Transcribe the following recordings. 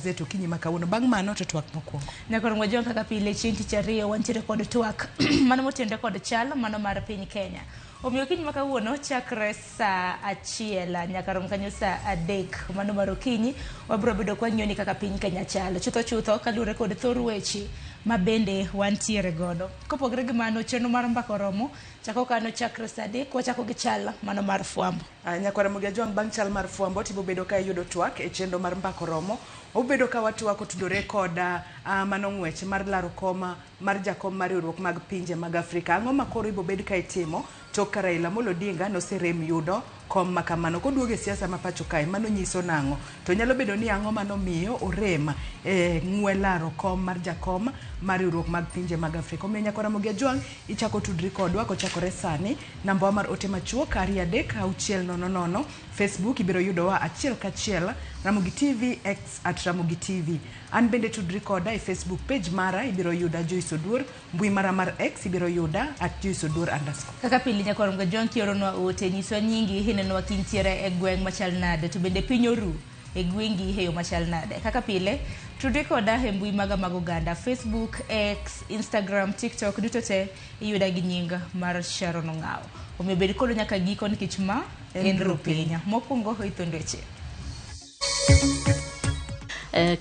gazet okinyi ma kawuono. Bang' mano to twak mokwongo. Nyakoro Ngwajon kaka pile chieng' tich ariyo wantiere kod twak mano motenore kod chal mano mar piny Kenya. Omiyo okinyi ma kawuono chakre saa 1 nyaka rom kanyo saa 3 mano mar okinyi wabiro bedo kwa ng'iyo ni kaka piny Kenya chalo. Chutho chutho kaluwore kod thor weche ma bende wantiere godo. Kopogore gi mano chenro mar mbaka oromo chako kano chakre saa 3 wachako gi chal mano mar fwambo. Nyakwara Ramogi Ajwang' bang' chal mar fwambo tibo bedo ka iyudo twak e chenro mar mbaka oromo. Obedo ka watwak otudore kod mano ng'wech mar laro koma mar jakom mar riwruok mag pinje mag Afrika. Ang'o ma koro ibo bed ka itimo tok ka Raila Amolo Odinga noserem yudo kom ma kamano koduogo e siasa ma pacho kae mano nyiso nang'o? To nyalo bedo ni ang'o manomiyo orem e ng'we laro kom mar jakom mar riwruok mag pinje mag Afrika. Omiyo Nyakwara Ramogi Ajwang' ichako tudri kodwa kochakore sani. Namba wa mar ote machuok 2 3 6 0 0. Facebook ibiro yudowa achiel kachiel Ramogi TV X at Ramogi TV. An bende tudri koda e Facebook page mara ibiro yuda Joyce Oduor, mbui mara mar X ibiro yuda at Joyce Oduor underscore. Kaka pile Nyakwar Ramogi kioronwa ote nyiswa nyingi inenowa kintiere e gweng' machal nade to bende piny oru e gwengi e yo machal nade. Kaka pile tudri koda e mbui maga mag oganda Facebook, X, Instagram, TikTok duto te iyuda gi nying mar Sharon Ong'awo. Omiyo bed kodwa nyaka giko nikech ma en Rupiny. Mokwongo ithond weche.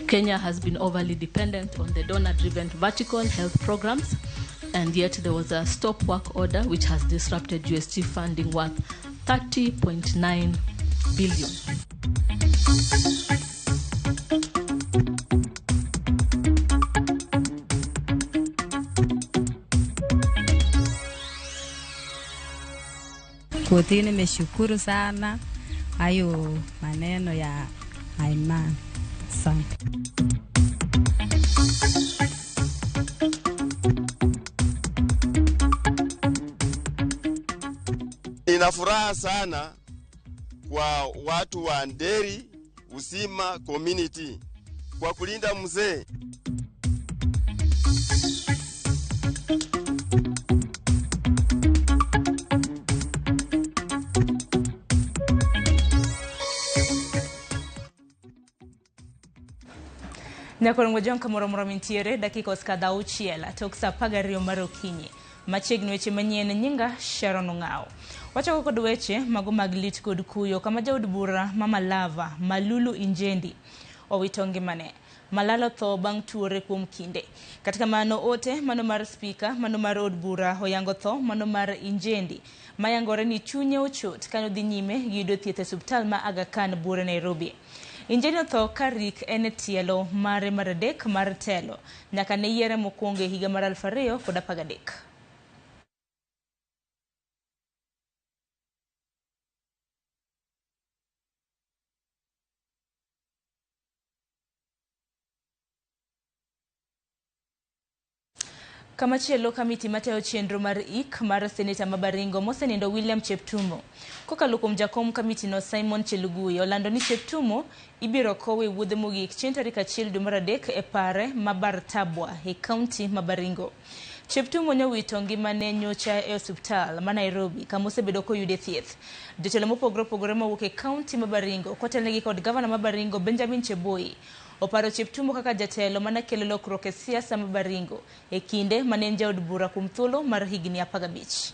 Kenya has been overly dependent on the donor-driven vertical health programs, and yet there was a stop work order which has disrupted USG funding worth 30.9 billion. Kotini nimeshukuru sana hayo maneno ya imani. Asante. Nina furaha sana kwa watu wa Nderi Usima Community kwa kulinda mzee. Nyakwar Ngwajon kamoro amora mintiere dakika osekadho 6 tok saa 12 mar okinyi. Machiegni weche manyien nyinga Sharon Ong'awo. Wachako kod weche mago mag lit kod kuyo kama jaod bura ma Malava Malulu Injendi owito ngimane. Malala tho bang' tuore kuom kinde. Kata kamano ote mano mar spika mano mar od bura oyango tho mano mar Injendi mayangore ni chunye ochot kanyo dhi nyime gi yudo thieth e osiptal ma Aga Khan buore Nairobi. Injendi otho ka rik en e tielo mare mar 3 mar telo nyaka ne yiere mokwongo e higa mar 2013. Kamachielo kamiti matayo chenro mar ik mar seneta ma Baringo mosenindo William Cheptumo. Kokalo kuom jakom kamiti no Simon Chelugui olando ni Cheptumo ibiro kowe wuodhe mogik chieng' tarik 1 dwe mar 3 e pare ma Bartabwa e kaunti ma Baringo. Cheptumo nyowito ngimane nyocha e osiptal ma Nairobi kama osebedo koyude thieth. Jotelo mopogore opogore mawuok e kaunti ma Baringo kotelnegi kod gavana ma Baringo Benjamin Cheboi oparo Cheptumo kaka jatelo mane kelo lokruok e siasa ma Baringo e kinde mane en jaod bura kuom thuolo mar higni 15.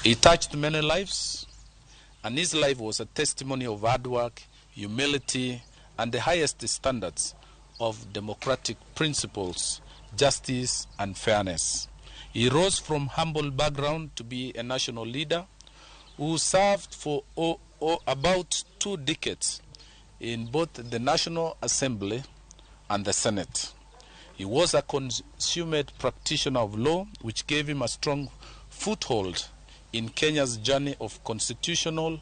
He touched many lives, and his life was a testimony of hard work, humility, and the highest standards of democratic principles, justice, and fairness. He rose from humble background to be a national leader who served for about 2 decades in both the National Assembly and the Senate. He was a consummate practitioner of law, which gave him a strong foothold in Kenya's journey of constitutional,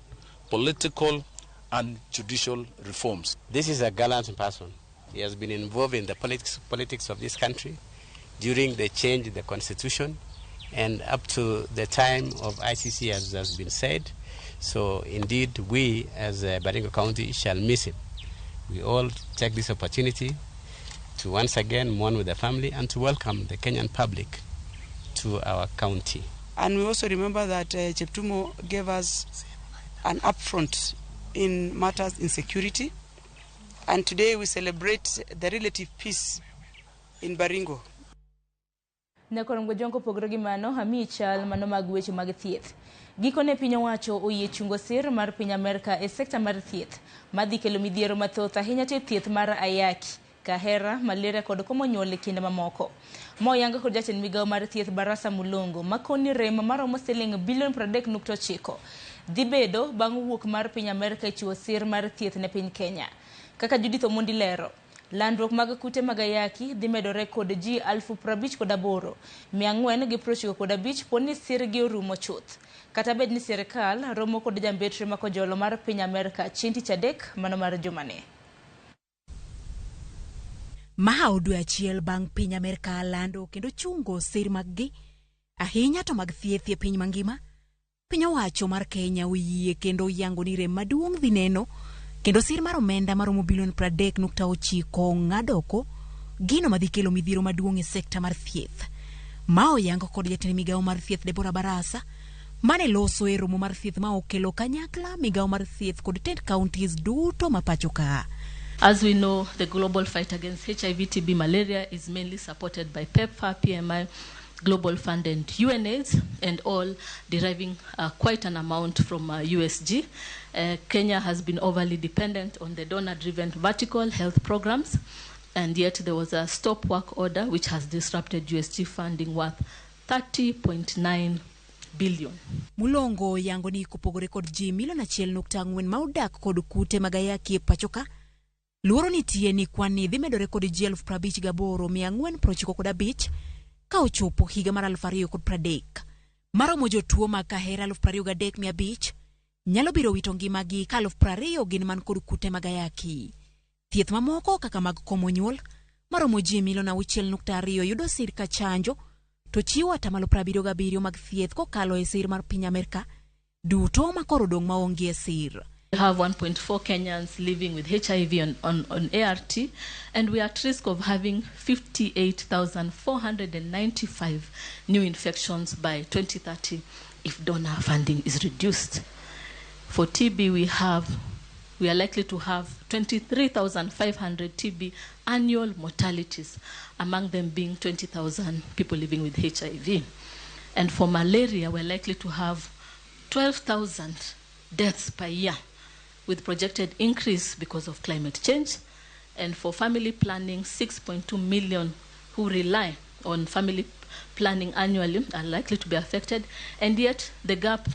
political, and judicial reforms. This is a gallant person. He has been involved in the politics of this country during the change in the constitution and up to the time of ICC, as has been said. So indeed, we as Baringo County shall miss him. We all take this opportunity to once again mourn with the family and to welcome the Kenyan public to our county. And we also remember that Cheptumo gave us an upfront in matters insecurity. And today we celebrate the relative peace in Baringo. Nyakorom Gojong kopogore gi mano, amiyi chal mano mag weche mag thieth. Gikone piny owacho oyie chungo sir mar piny Amerka e sekta mar thieth, madhi kelo midhiero mathoth ahinya to e thieth mar ayaki, kahera, malaria kod komo nyuol e kinde mamoko. Ma oyang kod jatend migawo mar thieth Barasa Mulongo, makoni rem maromo siling bilion 30.9 dhi bedo bang' wuok mar piny Amerka e chiwo sir mar thieth ne piny Kenya. Kaka Judith Omondi lero, landruok mag kute mag ayaki dhi medore kod ji 58,495 poni sir gi orumo chuth. Kata bed ni sirikal romo kod jambetre makojolo mar piny Amerka chieng' tich adek mano mar jumani. Maha dwe achiel bang' piny Amerka lando kendo chungo sir mag-gi ahinya to mag thieth e piny mangima, piny owacho mar Kenya oyie kendo yango ni rem maduong' dhi neno kendo sir mar omenda maromo bilion 30.9 ng'ado oko gino madhi kelo midhiero maduong' e sekta mar thieth. Ma oyango kod jatend migawo mar thieth Deborah Barasa mane loso e romo mar thieth ma okelo kanyakla migawo mar thieth kod tend counties duto ma pacho ka. As we know, the global fight against HIV, TB, malaria is mainly supported by PEPFAR, PMI, Global Fund and UNAIDS, and all deriving quite an amount from USG. Kenya has been overly dependent on the donor-driven vertical health programs, and yet there was a stop work order which has disrupted USG funding worth 30.9 billion. Mulongo yango ni kopogore kod ji milion 1.4 ma odak kod kute mag ayaki e pacho ka, luoro nitie ni kwan ni dhi medore kod ji 58,495 ka ochopo higa mar 2030. Maromo jotuo mag kahera 23,500 nyalo biro wito ngimagi ka 20,000 gin man kod kute mag ayaki. Thieth mamoko kaka mag komo nyuol maromo ji milion 6.2 yudo sir ka chanjo to chiwo 77% mag thieth kokalo e sir mar piny Amerka duto ma koro odong' maonge e sir. We have 1.4 Kenyans living with HIV on ART, and we are at risk of having 58,495 new infections by 2030 if donor funding is reduced. For TB, we are likely to have 23,500 TB annual mortalities, among them being 20,000 people living with HIV. And for malaria, we're likely to have 12,000 deaths per year, with projected increase because of climate change. And for family planning, 6.2 million who rely on family planning annually are likely to be affected, and yet the gap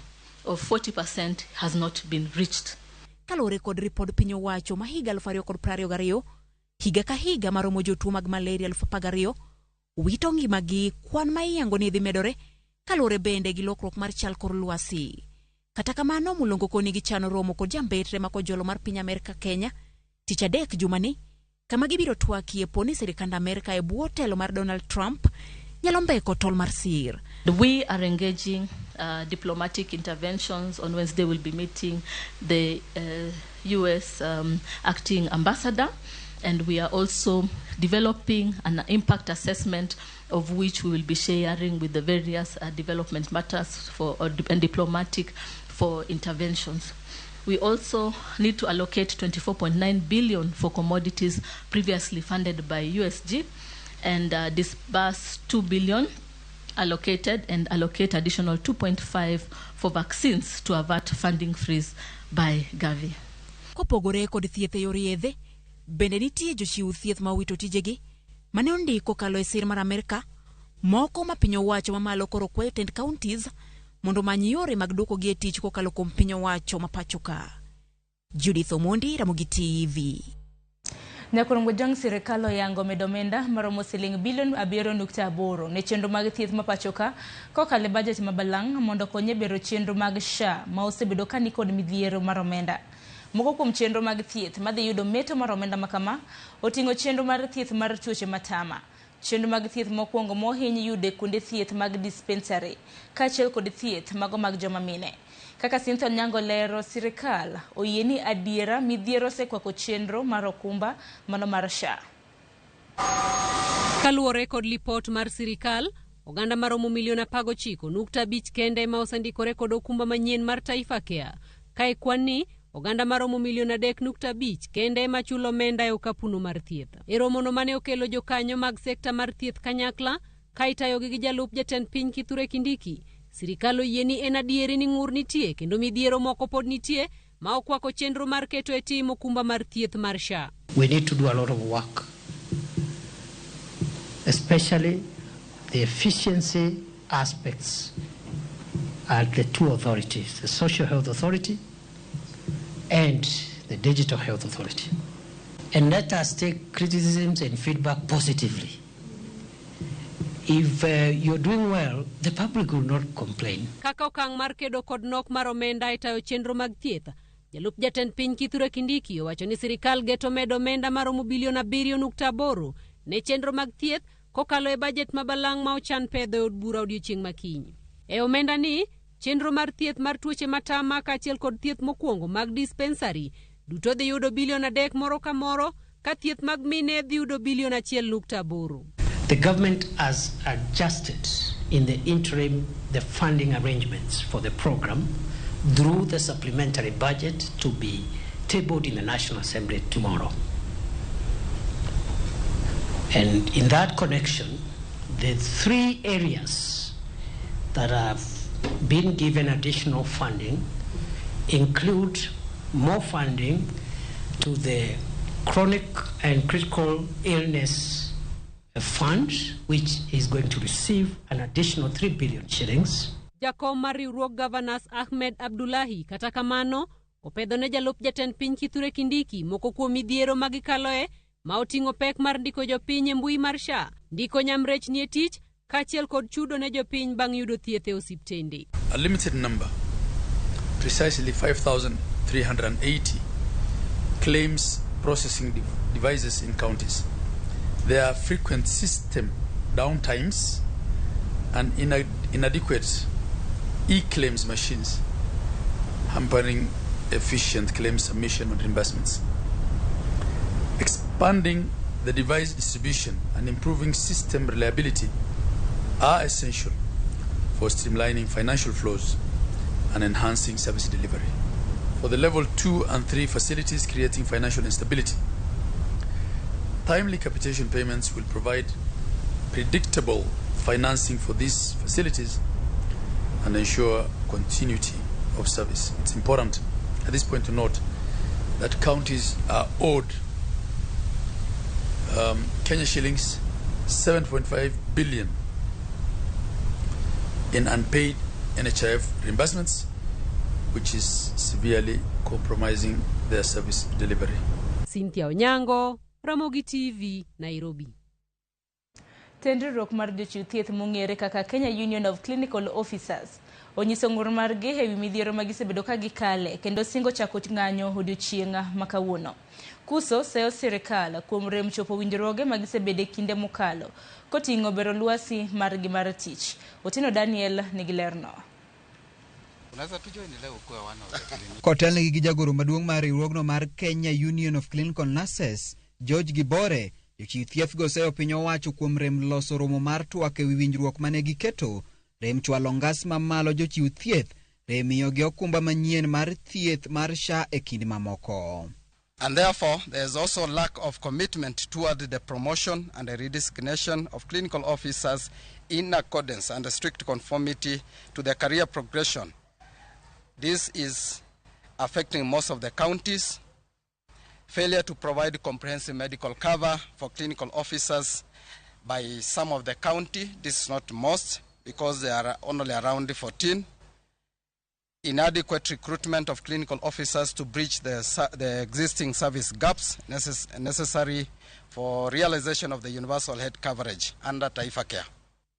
of 40% has not been reached. Kaluwore kod ripod piny owacho ma higa 2022, higa ka higa maromo jotuo mag malaria 12,000 wito ngimagi, kwan ma iyango ni dhi medore kaluwore bende gi lokruok mar chal kor lwasi. Kata kamano, Mulongo koni gichano romo kod jambetre makojolo mar piny Amerka Kenya tich adek jumani, kama gibiro twakie po ni sirikand Amerka e bwo telo mar Donald Trump nyalo mbeko tol mar sir. We are engaging diplomatic interventions. On Wednesday we'll be meeting the US acting ambassador, and we are also developing an impact assessment of which we will be sharing with the various development matters for and diplomatic for interventions. We also need to allocate 24.9 billion for commodities previously funded by USG, and disburse 2 billion allocated and allocate additional 2.5 for vaccines to avert funding freeze by Gavi. Kopogore kod thieth e yor yedhe, bende nitie jochiw thieth ma owito tijegi mane ondiko kokalo e sir mar Amerka, moko ma piny owacho mamalo koro kwayo tend counties mondo omany yore mag duokogi e tich kokalo kuom piny owacho ma pacho ka. Judith Omondi, Ramogi TV. Nyakorom Gojong, sirikal oyango medo omenda maromo siling bilion 7.8 ne chenro mag thieth ma pacho ka kokalo e bajet ma balang' mondo okony e bero chenro mag SHA ma osebedo ka nikod midhiero mar omenda. Moko kuom chenro mag thieth madhi yudo meto mar omenda makama oting'o chenro mar thieth mar tuoche matama, chenro mag thieth mokwongo mohiny yudo e kuonde thieth mag dispensary, kaachiel kod thieth mago mag joma mine. Kaka Cynthia Onyango lero, sirikal oyie ni adiera midhiero osekwako chenro mar okumba mano mar SHA. Kaluwore kod lipot mar sirikal, oganda maromo milion 19.5 kende ema osendikore kod okumba manyien mar Taifa Care. Kae kwan ni Oganda maromo milion 3.5 kende ema chulo omenda e okapuno mar thieth. E romono mane okelo jokanyo mag sekta mar thieth kanyakla ka itayogi gi jalup jatend piny Kithure Kindiki, sirikal oyie ni en adieri ni ng'ur nitie kendo midhiero moko pod nitie ma okwako chenro mar keto e tim okumba mar thieth mar SHA. We need to do a lot of work, especially the efficiency aspects at the two authorities, the Social Health Authority and the Digital Health Authority. And let us take criticisms and feedback positively. If you're doing well, the public will not complain. Kaka okang' mar kedo kod nok mar omenda e tayo chenro mag thieth, jalup jatend piny Kithure Kindiki owacho ni sirikal geto medo omenda maromo bilion 7.8 ne chenro mag thieth kokalo e bajet ma balang' ma ochan pedho e od bura odiochieng' ma kiny. E omenda ni, chenro mar thieth mar tuoche matama kaachiel kod thieth mokwongo mag dispensary duto dhi yudo bilion 3 moro ka moro, ka thieth mag mine dhi yudo bilion 1.8. The government has adjusted in the interim the funding arrangements for the program through the supplementary budget to be tabled in the National Assembly tomorrow. And in that connection, the three areas that have been given additional funding include more funding to the chronic and critical illness fund, which is going to receive an additional 3 billion shillings. Jakom mar riwruog Governors Ahmed Abdullahi kata kamano opedho ne jalup jatend piny Kithure Kindiki moko kuom midhiero ma gikaloe ma oting'o pek mar ndiko jopiny e mbui mar SHA, ndiko nyamrechni e tich kaachiel kod chudo ne jopiny bang' yudo thieth e osiptende. A limited number, precisely 5,380 claims processing devices in counties. There are frequent system downtimes and inadequate e-claims machines, hampering efficient claim submission and reimbursements. Expanding the device distribution and improving system reliability are essential for streamlining financial flows and enhancing service delivery. For the level 2 and 3 facilities creating financial instability, timely capitation payments will provide predictable financing for these facilities and ensure continuity of service. It's important at this point to note that counties are owed Kenya shillings 7.5 billion in unpaid NHIF reimbursements, which is severely compromising their service delivery. Cynthia Onyango, Ramogi TV, Nairobi. Tend riwruok mar jochiw thieth mong'ere kaka Kenya Union of Clinical Officers onyiso ng'ur margi ewi midhiero ma gisebedo ka gikale kendo singo chako ng'anyo odiochieng' ma kawuono. Kuso seyo sirikal kuom rem chopo winjruoge ma gisebede kinde mokalo koting'o bero lwasi margi mar tich. Otieno Daniel nigi lerno. Kotelnegi gi jagoro maduong' mar riwruogno mar Kenya Union of Clinical Nurses, George Gibore, jochiw thieth go seyo piny owacho kuom rem loso romo mar twak ewi winjruok mane giketo, rem chwalo ngas mamalo jochiw thieth, rem miyogi okumba manyien mar thieth mar SHA e kind mamoko. And therefore, there is also lack of commitment toward the promotion and the redesignation of clinical officers in accordance and strict conformity to their career progression. This is affecting most of the counties. Failure to provide comprehensive medical cover for clinical officers by some of the county. This is not most, because they are only around 14. Inadequate recruitment of clinical officers to bridge the existing service gaps necessary for realization of the universal health coverage under Taifa Care.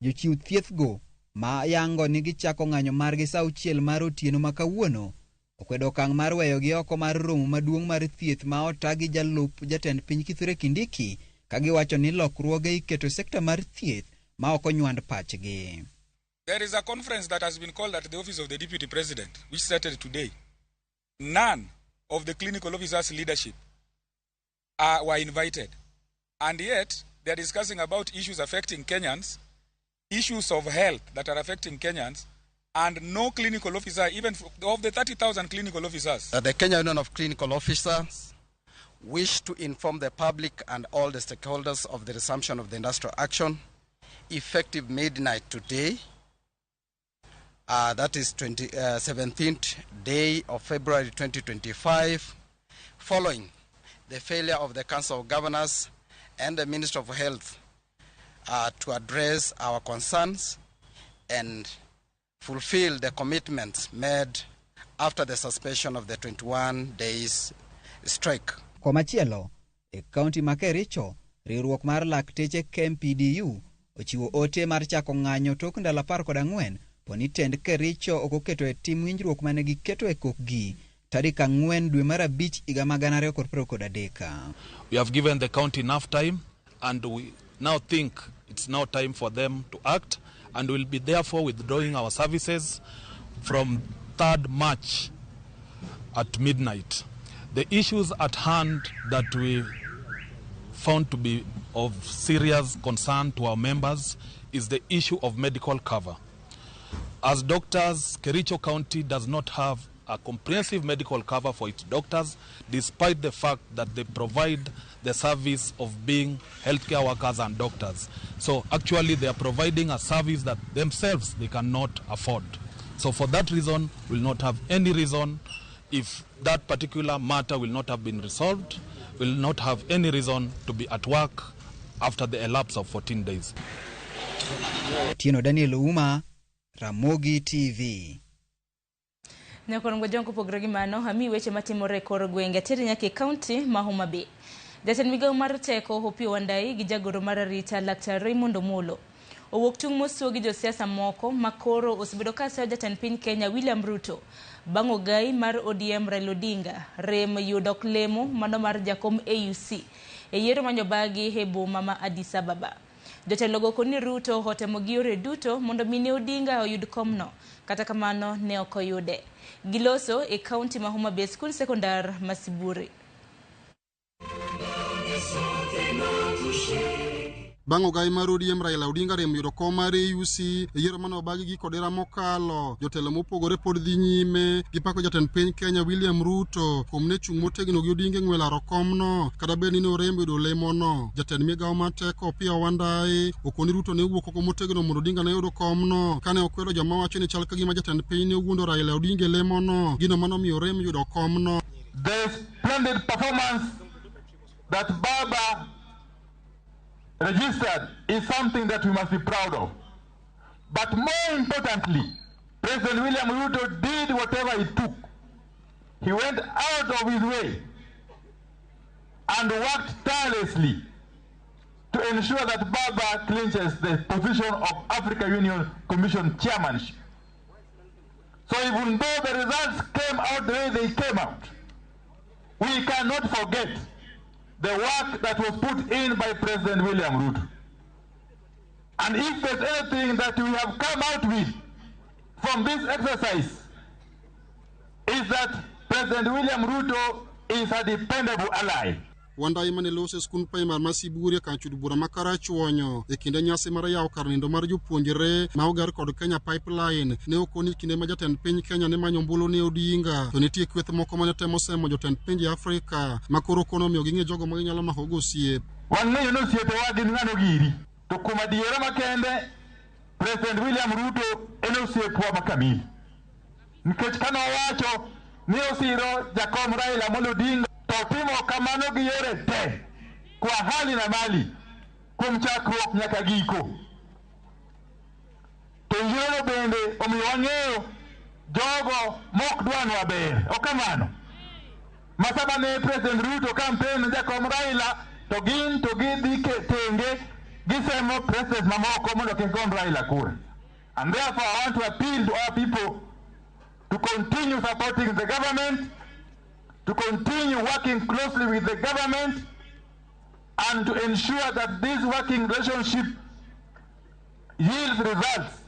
Jochiw thieth go ma yango ni gichako ng'anyo margi sa 6 mar otieno ma kawuono okwedo okang' mar weyogi oko mar romo maduong' mar thieth ma ota gi jalup jatend piny Kithure Kindiki ka giwacho ni lokruoge iketo e sekta mar thieth ma ok onywand pachgi. There is a conference that has been called at the office of the Deputy President, which started today. None of the clinical officers' leadership were invited. And yet, they are discussing about issues affecting Kenyans, issues of health that are affecting Kenyans, And no clinical officer, even of the 30,000 clinical officers. The Kenya Union of Clinical Officers wish to inform the public and all the stakeholders of the resumption of the industrial action effective midnight today. That is 17th day of February 2025, following the failure of the Council of Governors and the Minister of Health to address our concerns and fulfill the commitments made after the suspension of the 21 days strike. Komachielo, e kaunti ma Kericho, riwruok mar lakteche KMPDU ochiwo ote mar chako ng'anyo tok ndalo 14 poni tend Kericho ok oketo e tim winjruok mane giketo e kokgi tarik 4 dwe mar 5 higa mag 2023. We have given the county enough time and we now think it's now time for them to act, and we'll be therefore withdrawing our services from 3rd March at midnight. The issues at hand that we found to be of serious concern to our members is the issue of medical cover. As doctors, Kericho County does not have a comprehensive medical cover for its doctors, despite the fact that they provide the service of being healthcare workers and doctors. So actually they are providing a service that themselves they cannot afford. So for that reason, we'll not have any reason, if that particular matter will not have been resolved, will not have any reason to be at work after the elapse of 14 days. Tino Daniel Uma, Ramogi TV. Nyakorongo jonko pogre gi mano, ami weche matimore e kor gwenge ateri nyaka e kaunti ma Homa Bay. Jatend migawo mar teko Opiyo Wandayi gi jagoro mar arita Laktar Raymond Omolo owuok tung' mosuo gi josiasa moko ma koro osebedo ka sayo jatend piny Kenya William Ruto bang' ogai mar ODM Raila Odinga rem yudo ok lemo mano mar jakom AUC e yiero manyobagi e boma ma Addis Ababa. Jotelo go koni Ruto otemo gi yore duto mondo mine Odinga oyud komno, kata kamano ne ok oyude. Giloso e kaunti ma Homa Bay skul sekondar ma Siburi. Bang' ogai mar ODM Raila Odinga rem yudo kom mar AUC e yiero mane obagi gi kodera mokalo, jotelo mopogore pod dhi nyime gipako jatend piny Kenya William Ruto kuom ne chung' motegno gi Odinga e ng'we laro komno kata bed ni ne orem yudo lemono. Jatend migawo mar teko Opiyo Wandayi okoni Ruto ne owuok oko motegno mondo Odinga ne yudo komno kane okwedo joma wacho ni chal ka gima jatend piny ne owuondo Raila Odinga e lemono, gino mane omiyo orem yudo komno. The splendid performance that Baba registered is something that we must be proud of. But more importantly, President William Ruto did whatever it took. He went out of his way and worked tirelessly to ensure that Baba clinches the position of Africa Union Commission chairmanship. So even though the results came out the way they came out, we cannot forget the work that was put in by President William Ruto. And if there's anything that we have come out with from this exercise, is that President William Ruto is a dependable ally. Wandayi mane loso e skund primar ma Siburi e kar chud bura ma Karachuonyo e kinde nyasi mar yawo kar nindo mar jopuonjre ma oger kod Kenya Pipeline ne okoni kinde ma jatend piny Kenya ne manyo ombulu ne Odinga, to nitie kweth moko mane temo semo jotend pinje Afrika ma koro kono omiyo ging'e jogo ma ginyalo mako go osiep. Wang'eyo ni osiepewa gin ng'ano giri, to kuom adiera makende President William Ruto en osiepwa ma kamili, nikech kane owacho ni osiro jakom Raila Amolo Odinga to timo kamano gi yore te kwa hali na mali kuom chakruok nyaka giko. To yiero bende omiyo wang'eyo jogo mok dwanwa ber, ok kamano? Ma sama ne President Ruto campaign ne jakom Raila to gin to gidhi tenge gisemo president mamoko mondo kik gon Raila kura. And therefore I want to appeal to our people to continue supporting the government, to continue working closely with the government, and to ensure that this working relationship yields results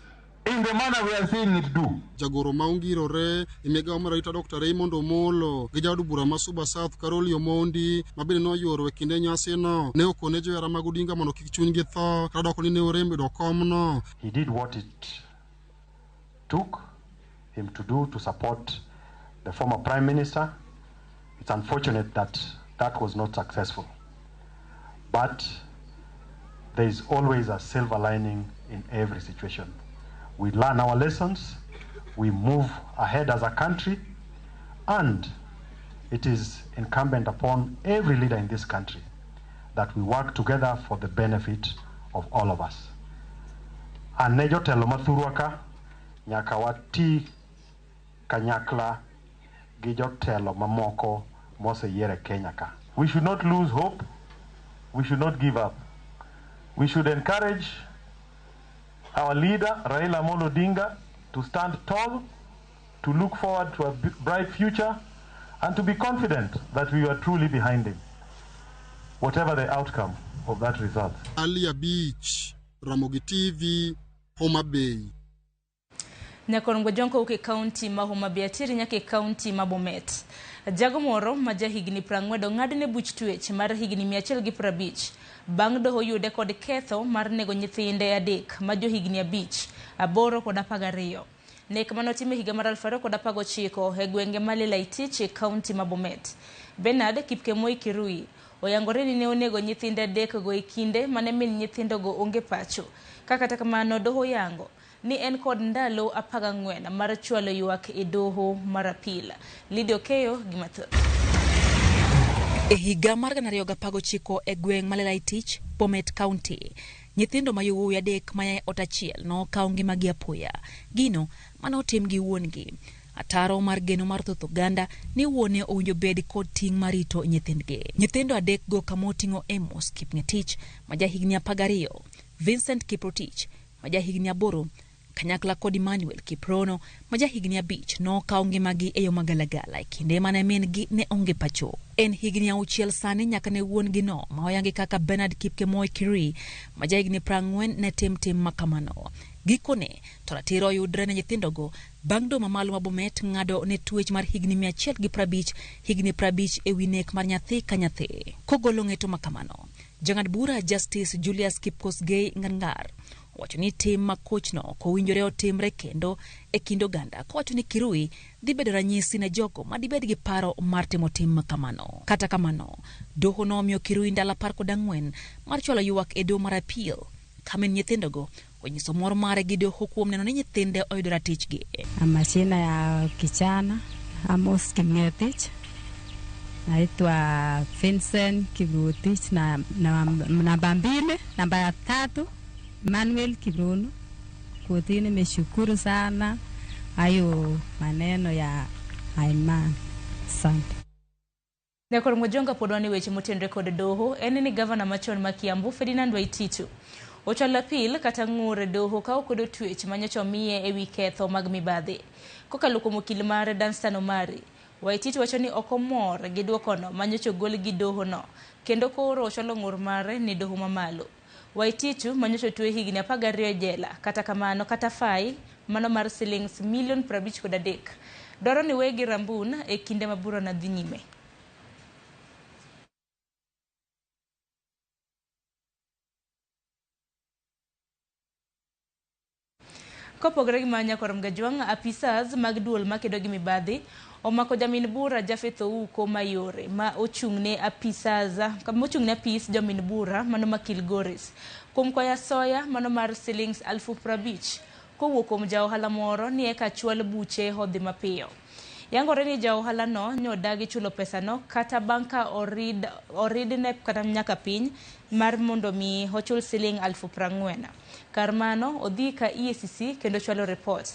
in the manner we are seeing it do. Jagoro ma ongirore e migawo mar arita Dr. Raymond Omolo gi jaod bura ma Suba South Carol Omondi ma bende noyuoro e kinde nyasino ne okone johera mag Odinga mondo kik chunygi tho kata doko ni ne orem yudo komno. He did what it took. him to do, to support the former Prime Minister. It's unfortunate that that was not successful. But there is always a silver lining in every situation. We learn our lessons, we move ahead as a country, and it is incumbent upon every leader in this country that we work together for the benefit of all of us. An ne jotelo mathurwa ka, nyaka wati kanyakla gi jotelo mamoko moseyier e Kenya ka. We should not lose hope. We should not give up. We should encourage our leader, Raila Amolo Odinga, to stand tall, to look forward to a bright future, and to be confident that we are truly behind him, whatever the outcome of that result. Ali Abich, Ramogi TV, Homa Bay. Nyakorongo Jonko uke kaunti ma Homa Bay atiri nyaka e kaunti ma Bomet. Jago moro ma ja higni 40 ong'adne buch twech mar higni 150 bang' doho yude kod ketho mar nego nyithinde 3 ma jo higni 5, 8 kod 12. Nek manotim e higa mar 2019 e gwenge ma Lelaitich e kaunti ma Bomet. Bernard Kipkemoi Kirui oyangore ni ne onego nyithinde 3 go e kinde mane min nyithindogo onge pacho. Ka kata kamano doho yango ni en kod ndalo 14 mar chwalo ywak e doho mar apil. Lydia Okeyo gi mathoth. E higa mar 2019 e gweng' ma Lelaitich, Bomet County, nyithindo ma yowuowi 3 maya e ot achiel nokawo ngimagi apoya. Gino mane otim gi wuon-gi. Ataro mar geno mar thoth oganda ni wuone owinjo bed kod ting' mar rito nyithindgi. Nyithindo 3 go kama oting'o Amos Kipng'etich ma jahigni 12, Vincent Kiprotich ma jahigni 8, kanyakla kod Emmanuel Kiprono ma jahigni 5 nokawo ngimagi e yo magalagala e kinde mane min-gi ne onge pacho. En higni 6 sani nyaka ne wuon-gi no ma oyangi kaka Bernard Kipkemoi Kirui ma jahigni 40 ne tim makamano. Gikone to ratiro oyudre ne nyithindogo bang' doho mamalo ma Bomet ng'ado ne twech mar higni 150, higni 50 ewi nek mar nyathi ka nyathi. Kogolo ng'eto makamano, jang'ad bura Justice Julius Kipkosgei Ngarngar owacho ni tim ma kochno ok owinjore otimre kendo e kind oganda, kowacho ni Kirui dhi bedo ranyisi ne jogo madibed gi paro mar timo tim makamano. Kata kamano, doho nomiyo Kirui ndalo 14 mar chwalo ywak e doho mar appeal ka min nyithindogo onyiso mor mare gi doho kuom neno ni nyithinde oyudo ratichgi. Majina ya kijana Amos Kipng'etich, naitwa Vincent Kiprotich na namba 2, namba 3 Manuel Kiprono. Kotini nimeshukuru sana hayo maneno ya Aiman. Asante. Nyakorongo Jonga pod wan e weche motenore kod doho en ni gavana machon ma Kiambu Ferdinand Waititu ochwalo apil kata ng'ur e doho ka okwedo twech manyocha omiye ewi ketho mag mibadhi. Kokalo kuom okil mare Danstan Omari, Waititu wacho ni ok omor gi duokono manyocha ogol gi doho no, kendo koro ochwalo ng'ur mare ni doho mamalo. Waititu manyocha otwe higni 12 e jela, kata kamano kata fai mano mar silings milion 53 dwaro ni wegi rambun e kinde ma burano dhi nyime. Kopogore gi ma Nyakorom Gajwang', apisas mag duol makedo gi mibadhi omako jamin bura Japheth Ouko Mayore ma ochung'ne apis jomin bura mano ma Kilgoris kuom kwayo asoya mano mar silings 50,000 kowuok kuom ja ohala moro ni eka chwal buche odhi mapiyo. Yangore ni ja ohala no nyodagi chulo pesano kata bang' ka oridne kata nyaka piny mar mondo mi ochul siling 40,000. Kar mano odhi ka EACC kendo chwalo report.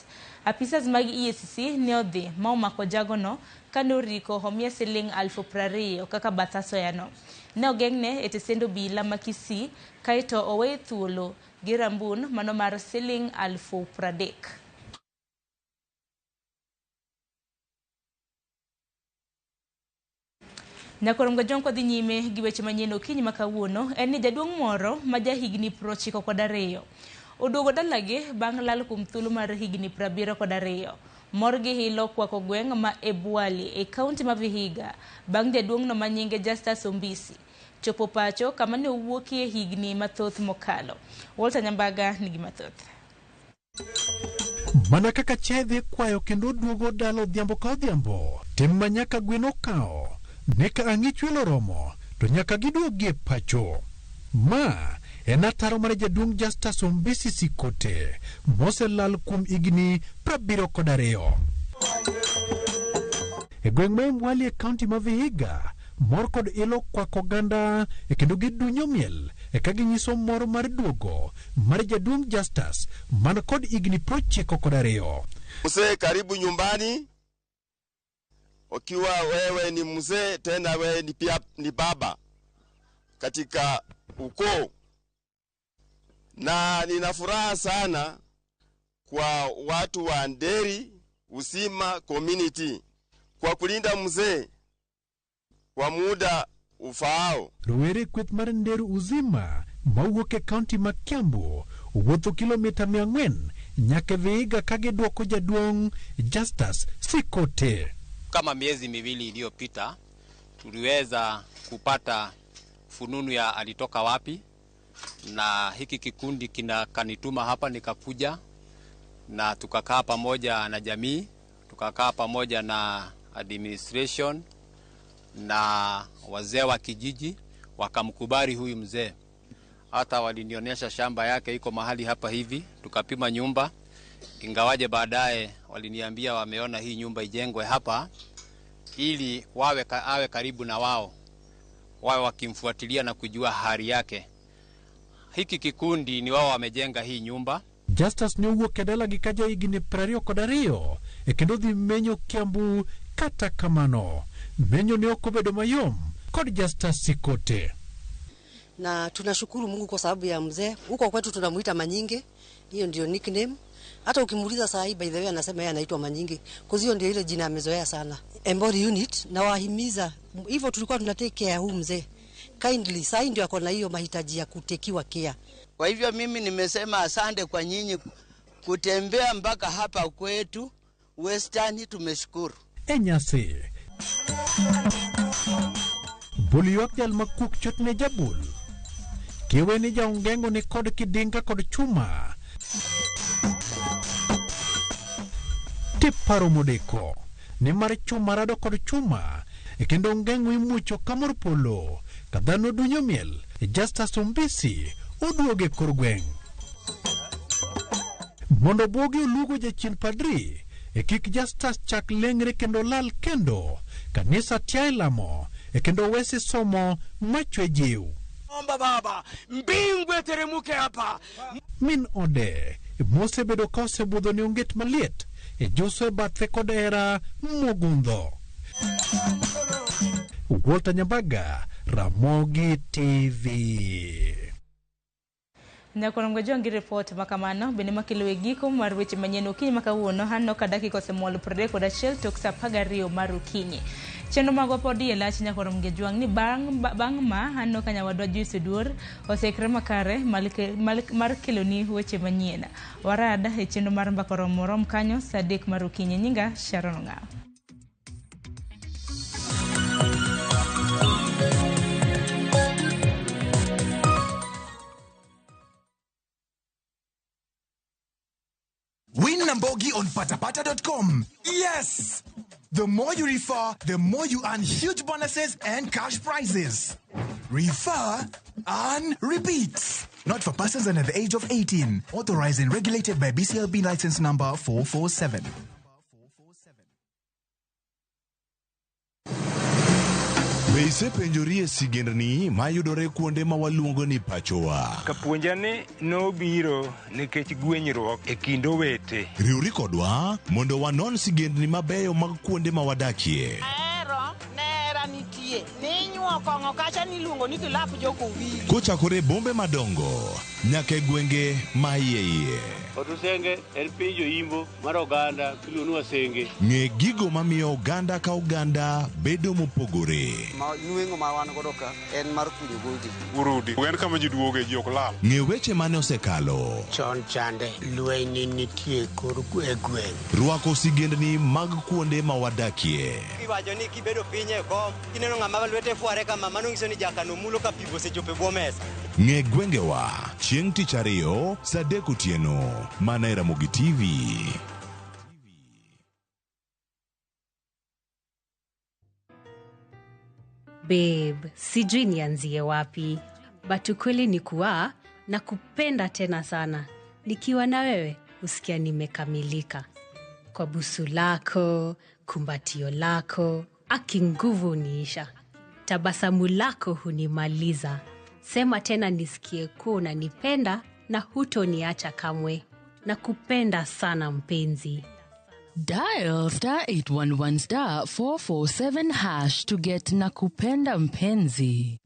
Apisas mag EACC ne odhi ma omako jagono kane oriko omiye siling 20,000 kaka bath asoyano. Ne ogeng'ne e tesend obila ma Kisii kaeto oweye thuolo gi rambun mano mar siling 30,000. Nyakorom Gajwang' kodhi nyime gi weche manyien okinyi ma kawuono en ni jaduong' moro ma jahigni 92 oduogo dalagi bang' lal kuom thuolo mar higni 72. Mor gi hilo kwako gweng' ma Ebwali e kaunti ma Vihiga bang' jaduong'no ma nyinge Justus Ombisi chopo pacho kama ne owuokie higni mathoth mokalo. Walter Nyambaga nigi mathoth. Mana kaka chiaye dhi kwayo kendo duogo dala odhiambo ka odhiambo, tim ma nyaka gwen okawo ne ka ang' ichwelo oromo to nyaka giduogi e pacho. Ma en ataro mar jaduong' Justus Ombisi Sikote moselal kuom higni 72. E gweng' ma Emwali e kaunti ma Vihiga, mor kod ilo kwako oganda e kendo gidunyo miel e ka ginyiso mor mar duogo mar jaduong' Justus man kod higni 92. Mzee, karibu nyumbani. Ukiwa wewe ni mzee tena wewe ni pia ni baba katika ukoo, na nina furaha sana kwa watu wa Nderi Usima community kwa kulinda mzee kwa muda ufaao. Rowere kweth mar Nderu Uzima mawuok e kaunti ma Kiambu wuotho kilomita 400 nyaka Vihiga ka gidwoko jaduong' Justus Sikote. Kama miezi miwili iliyopita tuliweza kupata fununu ya alitoka wapi, na hiki kikundi kina kanituma hapa, nikakuja na tukakaa pamoja na jamii, tukakaa pamoja na administration na wazee wa kijiji, wakamkubali huyu mzee. Hata walinionyesha shamba yake iko mahali hapa hivi, tukapima nyumba, ingawaje baadaye waliniambia wameona hii nyumba ijengwe hapa ili wawe awe karibu na wao, wawe wakimfuatilia na kujua hali yake. Hiki kikundi ni wao wamejenga hii nyumba. Justus ne owuok e dalagi ka ja higni 22 e kendo dhi menyo Kiambu. Kata kamano, menyo ne ok obedo mayom kod Justus Sikote. Na tunashukuru Mungu kwa sababu ya mzee. Huko kwetu tunamuita Manyinge, hiyo ndio nickname. Hata ukimuuliza saa hii, by the way, anasema yeye anaitwa Manyinge. Kwa hiyo ndio ile jina amezoea sana. Embori unit na wahimiza hivyo, tulikuwa tunatake care huu mzee. Kindly, saa hii ndio ako na hiyo mahitaji ya kutekiwa care. Kwa hivyo mimi nimesema asante kwa nyinyi kutembea mpaka hapa kwetu Western, tumeshukuru. E nyasi bul ywak jal makuok chotne jabul kiwe ni jaongeng'o ni kod kidinga kod chuma tiparo modeko nimar chuma rado kod chuma e kendo ongeng'o imucho kamor polo ka dhano dunyo miel. Justus Ombisi oduoge kor gweng' mondo obwogi olugo jachien padri e kik Justus chak leng're kendo lal kendo kanisa tiae lamo e kendo wesi somo machwe jiw. Omba Baba, mbingu iteremuke hapa. Min ode mosebedo ka osebudho ne onget maliet e juso e bathe kod hera mogundho. Walter Nyambaga, Ramogi TV. Nyakorongo jongi report makamano bende makelo e giko mar weche manyien okinyi ma kawuono hanno ka dakika osemol 31 tok sa 12 mar okinyi. Chenro magwa pod iye lach nyakorom gi jwang' ni bang' ma aneno ka nyawadwa Joyce Oduor oseikre makare mar keloni weche manyien. Warad e chenro mar mbaka romo rom kanyo sa 3 mar okinyi. Nyinga Sharon Ong'aw. Win Nambogi on patapata.com. Yes! The more you refer, the more you earn huge bonuses and cash prizes. Refer, earn, repeat. Not for persons under the age of 18. Authorized and regulated by BCLB license number 447. Be isepenjori e sigendni mayudore kuonde ma waluongo ni pachowa? Kapuonja ni nobiro nikech gwenyruok e kind owete. Riwri kodwa mondo wanon sigendni mabeyo mag kuonde ma wadakie. Ahero nera nitie ninyuo kong'o kacha niluongo ni kilap jokowili. Kochakore e bombe madongo nyaka e gwenge ma iye iye. Otusenge en piny joimbo mar oganda miluongo ni Wasenge. Ng'e gigo mamiyo oganda ka oganda bedo mopogore. Ma nweng'o ma wan godo ka en mar kunyo godi. Urudi en kama ji duoge, ji ok lal. Ng'e weche mane osekalo. Chon chande lweny nitie kor e gweng'. Rwako sigendni mag kuonde ma wadakie. Iwacho ni kibedo piny e kom, kineno ng'ama lwete fware kama, mano nyiso ni jakano mulo ka pi osechopo e bwo mesa. Ng'e gwengewa chieng' tich ariyo saa 3 otieno mana e Ramogi TV. Babe, sijui nianzie wapi, but ukweli ni kuwa nakupenda tena sana. Nikiwa na wewe usikia nimekamilika. Kwa busu lako, kumbatio lako, aki nguvu uniisha. Tabasamu lako hunimaliza. Sema tena nisikie kuwa unanipenda na hutoniacha kamwe. Nakupenda sana mpenzi. Dial star 811 star 447 hash to get Nakupenda Mpenzi.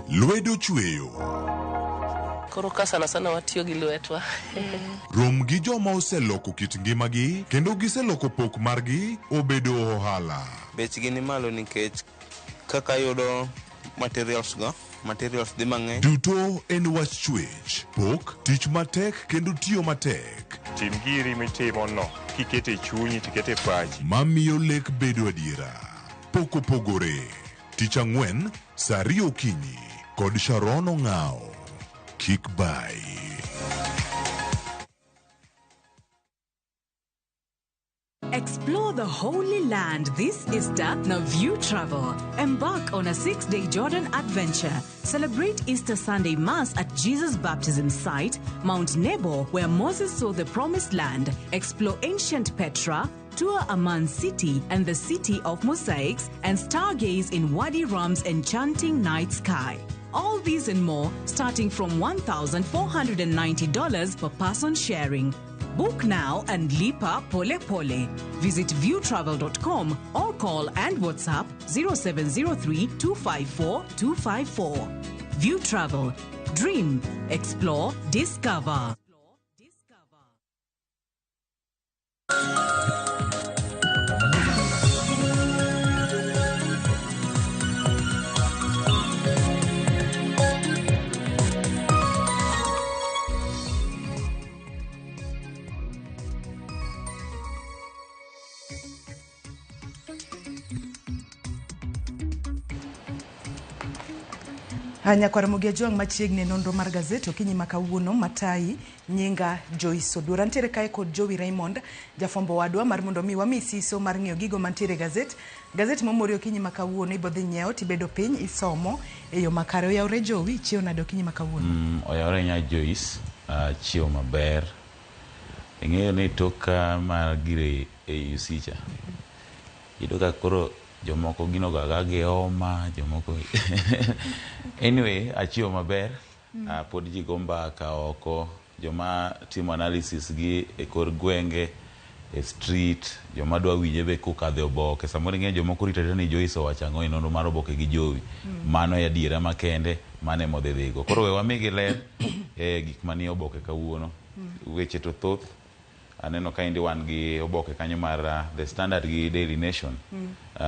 Lwedo chweyo. Koro ka sana sana watiyo gi lwetwa. Rom gi joma oseloko kit ngimagi kendo giseloko pok margi obedo ohala. Bechgi ni malo nikech kaka yudo materials go, materials dhi mang'eny. Duto en wach chwech, pok, tich matek kendo tiyo matek. Tim giri mitimo no, kikete e chunyi tikete e pachi. Mamiyo lek bedo adiera. Pok opogore. Tich ang'wen, saa 2 okinyi kod Sharon Ong'ao. Kik bai. Explore the Holy Land this Easter na View Travel. Embark on a 6-day Jordan adventure. Celebrate Easter Sunday Mass at Jesus' baptism site, Mount Nebo, where Moses saw the Promised Land. Explore ancient Petra, tour Amman City and the City of Mosaics, and stargaze in Wadi Rum's enchanting night sky. All these and more, starting from $1,490 per person sharing. Book now and lipa pole pole. Visit viewtravel.com or call and WhatsApp 0703 254 254. View Travel. Dream, explore, discover. Nyakwar Ramogi Ajwang' machiegni e nonro mar gazet okinyi ma kawuono matayi nyinga Joyce Oduor. Antiere kae kod Jowi Raymond, jafwambo wadwa mar mondo mi wami siso mar ng'iyo gigo mantiere e gazet. Gazet momori okinyi ma kawuono ibodhi nyiewo tibedo piny isomo e yo makare. Oyawre Jowi, chiewo nade okinyi ma kawuono? Oyawre nya Joyce, chiewo maber. Ing'eyo ni tok mar gire AUC cha. Iyudo ka koro jomoko gino gaga gi homa, jomoko anyway, achiewo maber. Pod ji go mbaka oko, joma timo analysis gi e kor gwenge, e street, joma dwa winje be kokadho e oboke. Samoro ing'eyo jomoko rito arita ni Joyce owacho ang'o e nonro mar oboke gi Jowi. Mano e adiera makende, mano ema odhi dhigo. Koro we wamigi ler e gik manie oboke kawuono. Weche to thoth. Aneno ka endi wan gi oboke kanyo mar The Standard gi Daily Nation.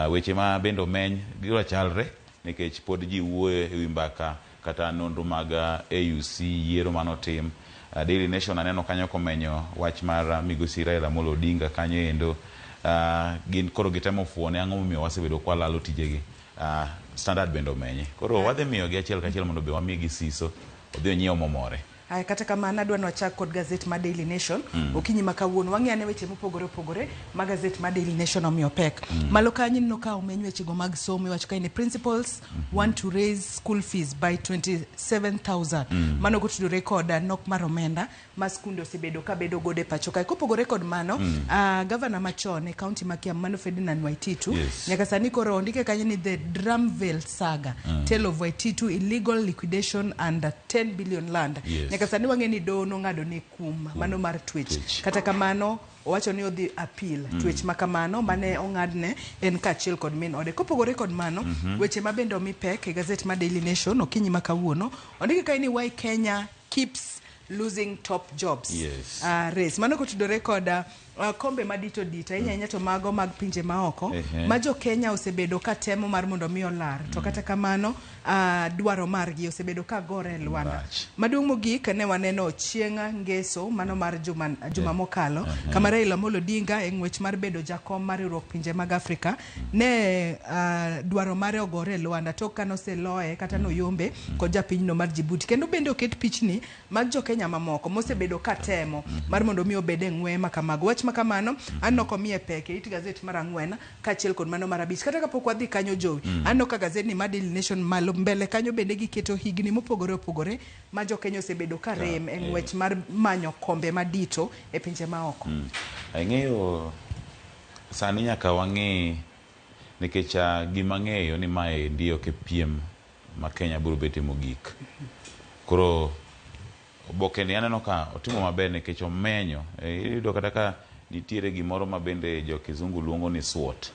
Weche ma bende omeny gidwa chalre nikech pod ji wuoyo e wi mbaka kata nonro mag AUC yiero manotim. Daily Nation aneno kanyo komenyo wach mar migosi Raila Amolo Odinga kanyo endo. Gin koro gitemo fuone ang'o momiyo wasebedo kwalalo tijegi. Standard bende omenye. Koro wadhi miyogi achiel kachiel mondo be wamigi siso odhi onyiew momore. Aya, kata kamano adwa ni wachak kod gazet mar Daily Nation. Okinyi ma kawuono wang'i ane weche mopogore opogore ma gazet mar Daily Nation omiyo pek. Malo kanyo ineno ka omeny wechego mag somo iwacho ka ni principals want to raise school fees by 27,000. Mano kotudore kod nok mar omenda ma skunde osebedo ka bedo godo e pacho kae. Kopogore kod mano, gavana machon e kaunti ma Kiambu mano Ferdinand Waititu, nyaka sani koro ondike kanyo ni the Drumvale saga, tale of Waititu illegal liquidation and 10 billion land. Nyaka sani wang'e ni doho nong'ado ne kum mano mar twech. Kata kamano owacho ni odhi appeal twech ma kamano mane ong'adne en kaachiel kod min ode. Kopogore kod mano, weche ma bende omi pek e gazet mar Daily Nation okinyi ma kawuono ondiki kae ni why Kenya keeps losing top jobs. Race. Mano kotudore kod kombe madito dito ahinya ahinya to mago mag pinje maoko ma jo Kenya osebedo ka temo mar mondo mi olar to kata kamano dwaro margi osebedo ka gore e lwanda. Maduong' mogik ne waneno chieng' ngeso mano mar juma mokalo kama Raila Amolo Odinga e ng'wech mar bedo jakom mar riwruok pinje mag Afrika ne dwaro mare ogore e lwanda tok kanoseloye kata noyombe kod japinyno mar Djibouti. Kendo bende oket pichni mag jo Kenya mamoko mosebedo ka temo mar mondo mi obed e ng'we ma kamago. Wach ma kamano aneno komiye pek e it gazet mar 4 kaachiel kod mano mar 5. Kata kapok wadhi kanyo Jowi, aneno ka gazetni mar Daily Nation malo mbele kanyo bende giketo higni mopogore opogore ma jo Kenya osebedo ka rem e ng'wech mar manyo kombe madito e pinje maoko. Ang'eyo sani nyaka wang'e nikech gima ang'eyo ni mae ndi ok e piem ma Kenya biro betie mogik. Koro oboke ni aneno ka otimo maber nikech omenyo. Iyudo kata ka nitiere gimoro ma bende jo kizungu luongo ni SWOT.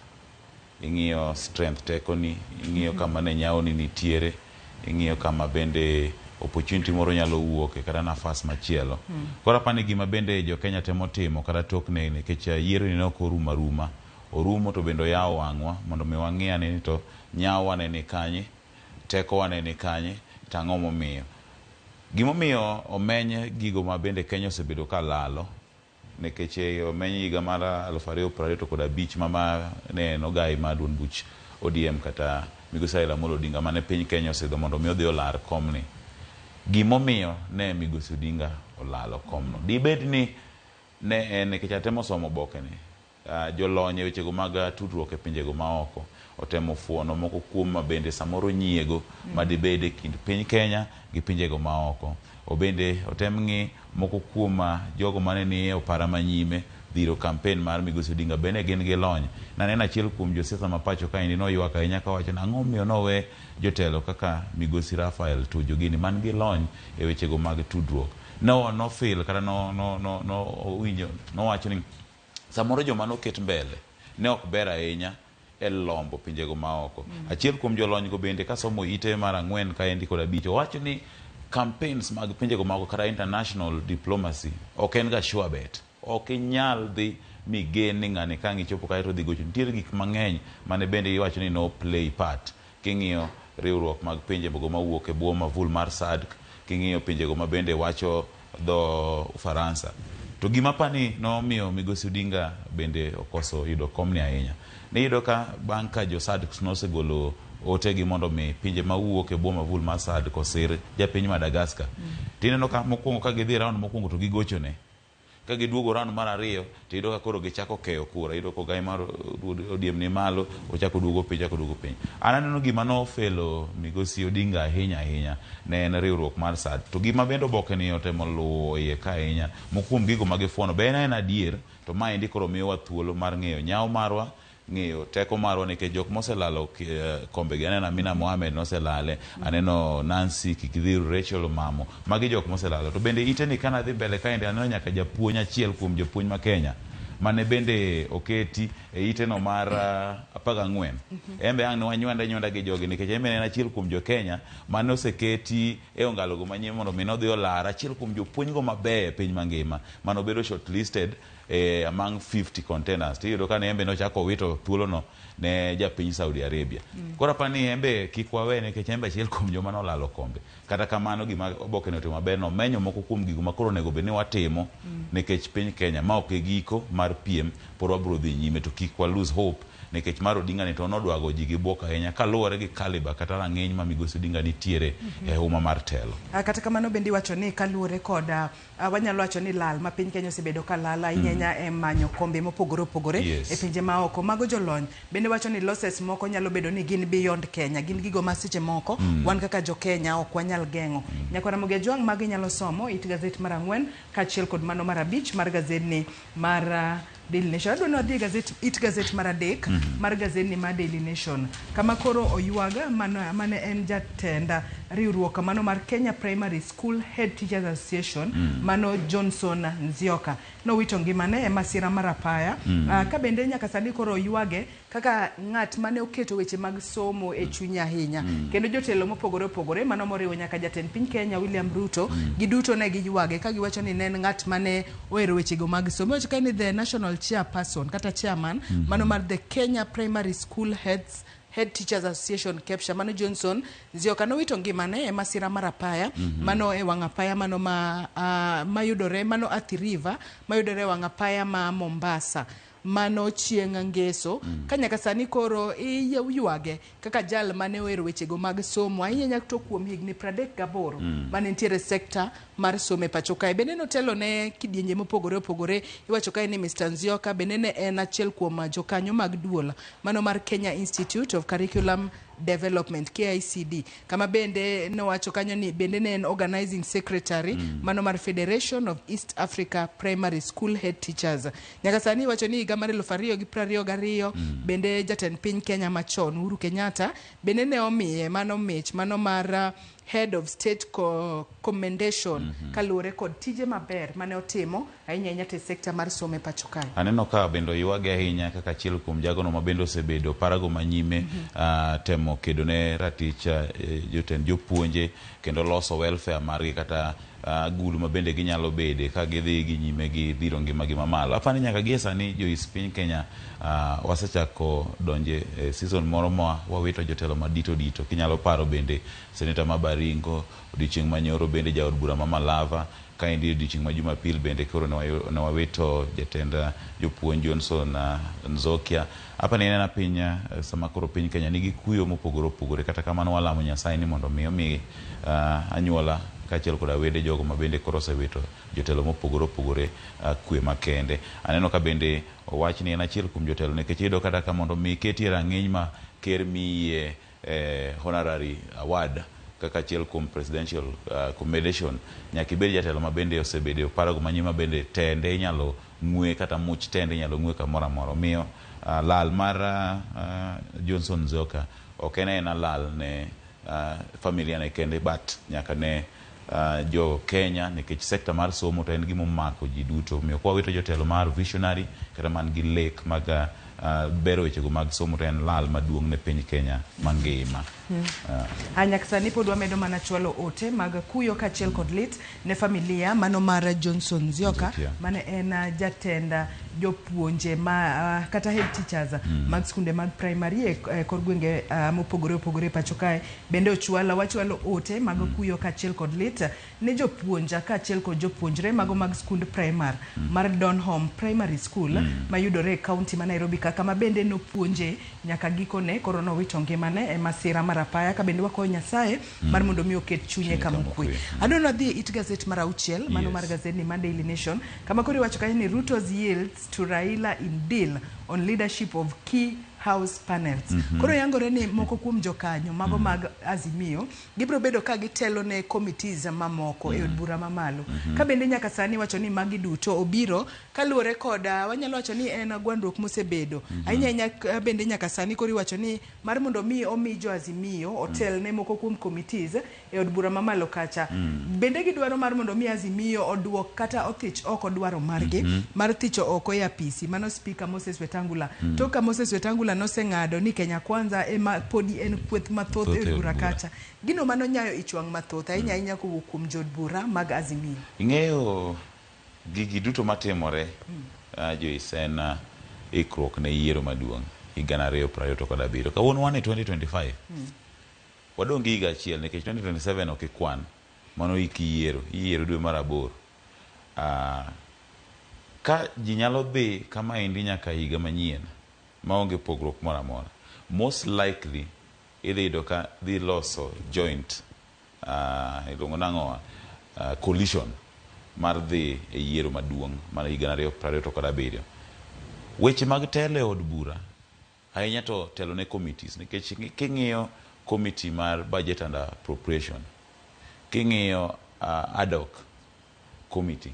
Ing'iyo strength tekoni, ing'iyo kama ne nyawoni nitiere, ing'iyo kama bende opportunity moro nyalo wuoke kata nafas machielo. Koro apani gima bende jo Kenya temo timo kata tok ne nikech yiero ni ne ok orumo aruma. Orumo to bende oyawo wang'wa mondo mi wang'i ane ni to nyawo ne ni kanye, teko wa ne ni kanye, to ang'o momiyo. Gimomiyo omeny gigo ma bende Kenya osebedo ka lalo nikech omeny higa mar 2025 mama ne en ogai mar duond buch ODM kata migosi Raila Amolo Odinga mane piny Kenya osidho mondo mi odhi olar komni. Gimomiyo ne migosi Odinga olalo komno. Dibed ni ne en nikech atemo somo oboke ni jolony e wechego mag tudruok e pinjego maoko otemo fuono moko kuom ma bende samoro nyiego madibed e kind piny Kenya gi pinjego maoko. Obende otem ng'i moko kuom jogo mane ni e opara manyime dhiro campaign mar migosi Odinga bende gin gi lony. Naneno achiel kuom josiasa ma pacho kaendi noywak ahinya kawacho ni ang'o momiyo nowe jotelo kaka migosi Raphael Tuju gini man gi lony e wechego mag tudruok. No feel kata no winjo nowacho ni samoro joma noket mbele ne ok ber ahinya e lombo pinjego maoko. Achiel kuom jolony go bende kasomo ite mar 4 kaendi kod 5 owacho ni campaigns mag pinjego maoko kata international diplomacy ok en ga sure bet. Ok inyal dhi migen ni ng'ani ka ang' ichopo kae to odhi gocho. Nitiere gik mang'eny mane bende iwacho ni no play part. King'iyo riwruok mag pinjego mawuok e bwo mavul mar SADC, king'iyo pinjego ma bende wacho dho Ufaransa. To gima apani nomiyo migosi Odinga bende okoso yudo komni ahinya. Niyudo ka bang' ka jo SADC nosegolo otegi mondo mi pinje mawuok e bwo mavul mar SADC osir japiny Madagascar. Tineno ka mokwongo ka gidhi round mokwongo to gigochone. Ka giduogo round mar 2 to iyudo ka koro gichako keyo kura. Iyudo ka ogai mar ODM ni malo, ochako duogo piny, ochako duogo piny. An aneno gima nofelo migosi Odinga ahinya ahinya ne en riwruok mar SADC. To gima bende oboke ni otemo luwo iye ka ahinya, moko kuom gigo ma gifuono be en adier, to maendi koro miyowa thuolo mar ng'eyo nyawo marwa, ng'eyo teko marwa nikech jok moselalo kombegi. Aneno Amina Mohamed noselale, aneno Nancy Kikidhiru, Rachel Omamo, magi jok moselalo. To bende ite ni kana dhi mbele kaendi aneno nyaka japuonj achiel kuom jopuonj ma Kenya mane bende oketi e iteno mar 14. Embe ang' ne wanywanda nywanda gi jogi nikech embe en achiel kuom jo Kenya mane oseketi e ongalogo manyime mondo mi nodhi olar achiel kuom jopuonj go mabeyo e piny mangima mane obedo shortlisted among 50 contenders. Tiyudo ka ne embe nochako owito thuolono ne japiny Saudi Arabia. Koro apani embe kik wawe nikech embe achiel kuom joma nolalo kombe. Kata kamano gima oboke ni otimo maber nomenyo moko kuom gigo ma koro onego bed ni watimo nikech piny Kenya ma ok e giko mar piem pod wabiro dhi nyime to kik wa lose hope nikech mar Odinga ni to nodwa go ji gi bwok ahinya kaluwore gi caliber kata rang'iny ma migosi Odinga nitiere e huma mar telo. Kata kamano bende iwacho ni kaluwore kod wanyalo wacho ni lal ma piny Kenya osebedo ka lal ahinya ahinya e manyo kombe mopogore opogore e pinje maoko. Mago jolony bende wacho ni losses moko nyalo bedo ni gin beyond Kenya, gin gigo ma seche moko wan kaka jo Kenya ok wanyal geng'o. Nyakwara Ramogi Ajwang' magi inyalo somo it gazet mar 4 kaachiel kod mano mar 5 mar gazetni mar Daily Nation. Adwa ni wadhi e it gazet mar 3 mar gazetni mar Daily Nation kama koro oywaga mane en jatend riwruok mano mar Kenya Primary School Head Teachers Association mano Johnson Nzioka nowito ngimane e masira mar apaya. Ka bende nyaka sani koro ywage kaka ng'at mane oketo weche mag somo e chunye ahinya. Kendo jotelo mopogore opogore mano moriwo nyaka jatend piny Kenya William Ruto giduto ne giywage ka giwacho ni ne en ng'at mane ohero wechego mag somo. Iwacho ka ni the national chairperson kata chairman mano mar the Kenya Primary School Head Teachers Association KEPSHA mano Johnson Nzioka nowito ngimane e masira mar apaya mano e wang' apaya mano ma mayudore mano Athi River mayudore e wang' apaya ma Mombasa mano chieng' ngeso. Ka nyaka sani koro iywage kaka jal mane ohero wechego mag somo ahinya nyaka to kuom higni 38 mane nitiere sekta mar somo e pacho kae. Bende notelo ne kidienje mopogore opogore. Iwacho kae ni Mr. Nzioka bende ne en achiel kuom jokanyo mag duol mano mar Kenya Institute of Curriculum Development KICD, kama bende nowacho kanyo ni bende ne en organizing secretary mano mar Federation of East Africa Primary School Head Teachers. Nyaka sani iwacho ni higa mar 2022 bende jatend piny Kenya machon Uhuru Kenyatta bende ne omiye mano mich mano mar Head of State Commendation kaluwore kod tije maber mane otimo ahinya ahinya te sekta mar somo e pacho kae. Aneno ka bende oywage ahinya kaka achiel kuom jagono ma bende osebedo parago manyime temo kedo ne ratich jotend jopuonje kendo loso welfare margi kata agulu ma bende ginyalo bede ka gidhi gi nyime gi dhiro ngimagi mamalo. Apani nyaka gie sani jois piny Kenya wasechako donje season moro ma wawito jotelo madito dito. Kinyalo paro bende seneta ma Baringo odiochieng' manyoro, bende jaod bura ma Malava, kaendi odiochieng' ma Jumapil bende koro ne wawito jatend jopuonj Johnson Nzokia. Apani en piny sama koro piny Kenya nigi kuyo mopogore opogore, kata kamano walamo Nyasaye ni mondo mi omi anyuola kaachiel koda wede jogo ma bende koro osewito jotelo mopogore opogore kwe makende. Aneno ka bende owach ni en achiel kuom jotelo nikech iyudo kata ka mondo mi ketie rang'iny ma ker miye honorary award kaka achiel kuom presidential commendation, nyaka ibed jatelo ma bende osebedo e oparago manyime ma bende tende inyalo ng'we kata much tende inyalo ng'we kamoro amora. Omiyo lal mar Johnson Nzioka ok en aena lal ne familia ne kende, but nyaka ne jo Kenya nikech sekta mar somo to en gima omako ji duto. Omiyo kwa wito jotelo mar visionary kata man gi lek mag bero wechego mag somo to en lal maduong' ne piny Kenya mangima. Nyaka sani pod wamedo mana chwalo ote mag kuyo kaachiel kod lit ne familia mano mar Johnson Nzioka mane en jatend jopuonje ma kata head teachers mag skunde mag primary e kor gwenge mopogore opogore pacho kae. Bende ochwalo wachwalo ote mag kuyo kaachiel kod lit ne jopuonja kaachiel kod jopuonjre mago mag skund primary mar Donholm Primary School mayudore e kaunti ma Nairobi kaka ma bende nopuonje nyaka gikone koro nowito ngimane e masira mar apaya. Ka bende wakwayo Nyasaye mar mondo mi oket chunye kama okwe. Adwaro wadhi it gazet mar 6 mano mar gazet ni mar Daily Nation kama koro iwacho kanyo ni Ruto's yields to Raila in deal on leadership of key house panels. Koro yangore ni moko kuom jokanyo mago mag Azimio gibiro bedo ka gitelo ne committees mamoko e od bura mamalo. Ka bende nyaka sani wacho ni magi duto obiro kaluwore kod wanyalo wacho ni en gwandruok mosebedo ahinya ahinya. Bende nyaka sani koro iwacho ni mar mondo mi omi jo Azimio otel ne moko kuom committees e od bura mamalo kacha. Bende gidwaro mar mondo mi Azimio oduok kata othich oko dwaro margi mar thicho oko e apisi mano Speaker Moses Wetangula. To ka Moses Wetangula noseng'ado ni Kenya Kwanza ema podi en kweth mathoth e od bura kacha, gino mano nyayo ich wang' mathoth ahinya ahinya kowuok kuom jood bura mag Azimio. Ing'eyo gigi duto matimore Joyce en ikruok ne yiero maduong' higa 2027. Kawuono wan e 2025. Wadong' gi higa achiel nikech 2027 ok ikwan. Mano hik yiero, iyiero dwe mar 8. Ka ji nyalo dhi kama endi nyaka higa manyien maonge pogruok moro amora, most likely idhi yudo ka dhi loso joint iluongo nang'o coalition mar dhi e yiero maduong' mar higa 2027. Weche mag telo e od bura ahinya to telo ne committees nikech king'iyo committee mar budget and appropriation, king'iyo ad hoc committee,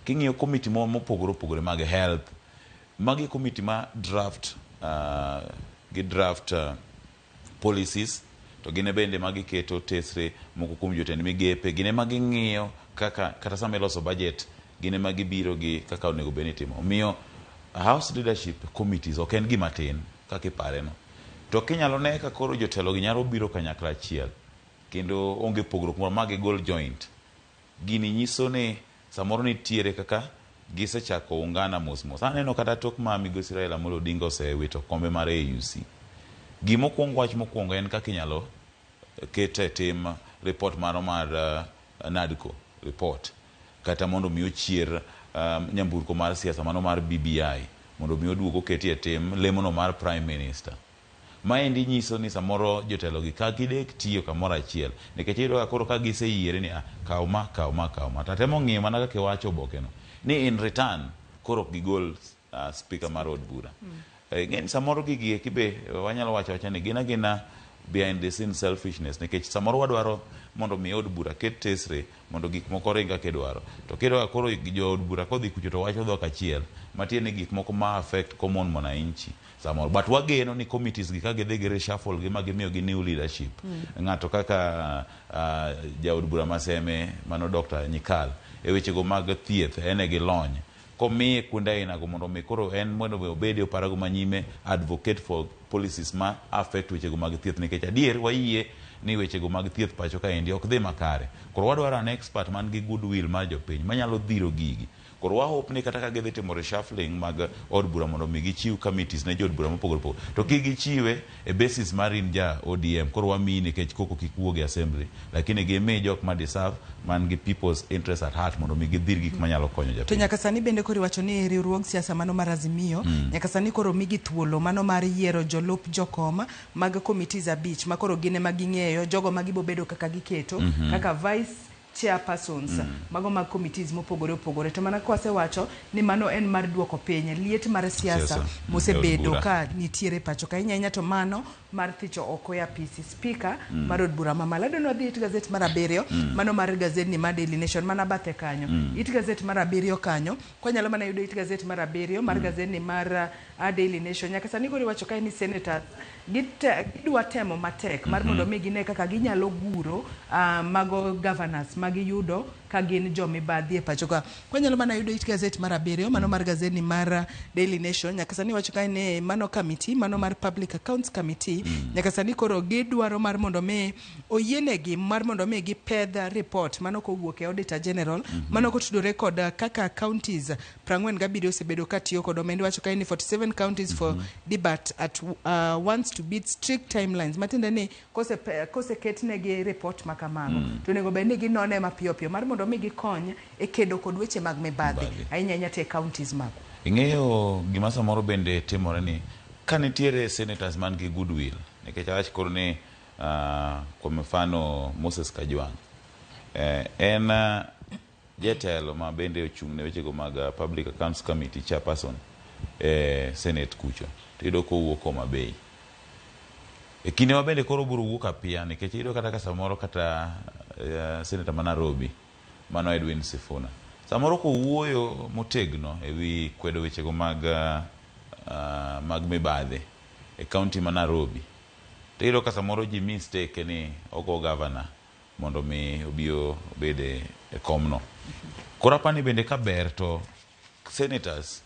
king'iyo committee mopogore opogore mag health, magi committee ma draft gi draft policies To gin bende ma giketo tesre moko kuom jotend migepe, gin ema ging'iyo kaka kata sama iloso budget, gin ema gibiro gi kaka onego bed ni itimo. Omiyo House leadership committees ok en gima tin kaka ipare no. To kinyalo ne ka koro jotelo gi nyalo biro kanyakla achiel kendo onge pogruok moro ma gigol joint. Gini nyiso ni samoro nitiere kaka gisechako ungana mos mos. Aneno kata tok ma migosi Raila Amolo Odinga osewito kombe mar AUC. Gimokwongo wach mokwongo en kaka inyalo ket e tim report mano mar NADCO report kata mondo mi ochier nyamburko mar siasa mano mar BBI mondo mi oduog oketi e tim lemono mar Prime Minister. Maendi nyiso ni samoro jotelo gi ka gidek tiyo kamoro achiel nikech iyudo ka koro ka giseyiere ni ah, kaw ma kaw ma kaw ma to atemo ng'iyo mana kaka iwacho oboke no ni in return koro ok gigol speaker mar od bura. Ing'eni samoro gigi eki be wanyalo wacho awacha ni gin agina behind the scene selfishness nikech samoro wadwaro mondo mi od bura ket tesre mondo gik moko oring kaka idwaro. To kiyudo ka koro jo od bura kodhi kucho to wacho dhok achiel matiende ni gik moko ma affect common mwananchi samoro. But wageno ni committees gi ka gidhi gi reshuffle gi ma gimiyo gi new leadership. Ng'ato kaka jaod bura ma Seme mano Dr. Nyikal e wechego mag thieth en e gi lony komiye kuonde ainago mondo mi koro en mondo mi obede oparago manyime advocate for policies ma affect wechego mag thieth nikech adier wayie ni wechego mag thieth pacho kaendi ok dhi makare. Koro wadwaro an expert man gi goodwill mar jopiny manyalo dhiro gigi. Koro wa hope ni kata ka gidhi timo reshuffling mag od bura mondo mi gichiw committees ne jood bura mopogore opogore to kik gichiwe e basis mar in ja ODM koro wamiyi nikech koko kik wuog e assembly lakini gimi jok ma deserve man gi people's interest at heart mondo mi gidhir gik manyalo konyo To japiny. nyaka sani bende koro iwacho ni riwruog siasa mano mar Azimio nyaka sani koro migi thuolo mano mar yiero jolup jokom mag committees abich ma koro gin ema ging'eyo jogo ma gibo bedo kaka giketo kaka vice chairpersons mago mag committees mopogore opogore. To mana kwasewacho ni mano en mar duoko piny liet mar siasa Siasa. mosebedo E od bura. ka nitiere pacho ka ahinya ahinya to mano mar thicho oko e apisi speaker mar od bura mamalo. Adwa ni wadhi it gazet mar abiriyo mano mar gazet ni mar Daily Nation mana bathe kanyo. It gazet mar abiriyo kanyo kwanyalo mana yudo it gazet mar abiriyo mar gazet ni mar Daily Nation. Nyaka sani koro iwacho kae ni senators gidwa temo matek mar mondo mi gine kaka ginyalo guro mago governors magiyudo ka gin jomibadhi e pacho ka. Kwanyalo mana yudo it gazet mar abiriyo mano mar gazet ni mar Daily Nation. Nyaka sani wacho kae ni mano committee mano mar Public Accounts Committee nyaka sani koro gidwaro mar mondo mi oyienegi mar mondo mi gipedh report mano kowuok e Auditor General mano kotudore kod kaka counties 47 osebedo ka tiyo kod omenda. Iwacho kae ni 47 counties for debate at wants to beat strict timelines matiende ni koseketnegi report ma kamago to onego bed ni ginone mapiyo piyo mar mondo mi gikony e kedo kod weche mag mibadhi Mibadhi. ahinya ahinya to e counties mago. Ing'eyo gima samoro bende timore ni ka nitiere senators man gi goodwill nikech awach koro ni kwa mfano Moses Kajwang' en jatelo ma bende ochung' ne wechego mag Public Accounts Committee chairperson e Senate kucho to iyudo kowuok Homa Bay. E kinde ma bende koro obiro wuok apia nikech iyudo kata ka samoro kata senator ma Nairobi mano Edwin Sifuna samoro kowuoyo motegno ewi kwedo wechego mag mibadhi e county ma Nairobi to iyudo ka samoro ji mistake ni ogo governor mondo mi obi obed e komno. Koro apani bende ka ber to senators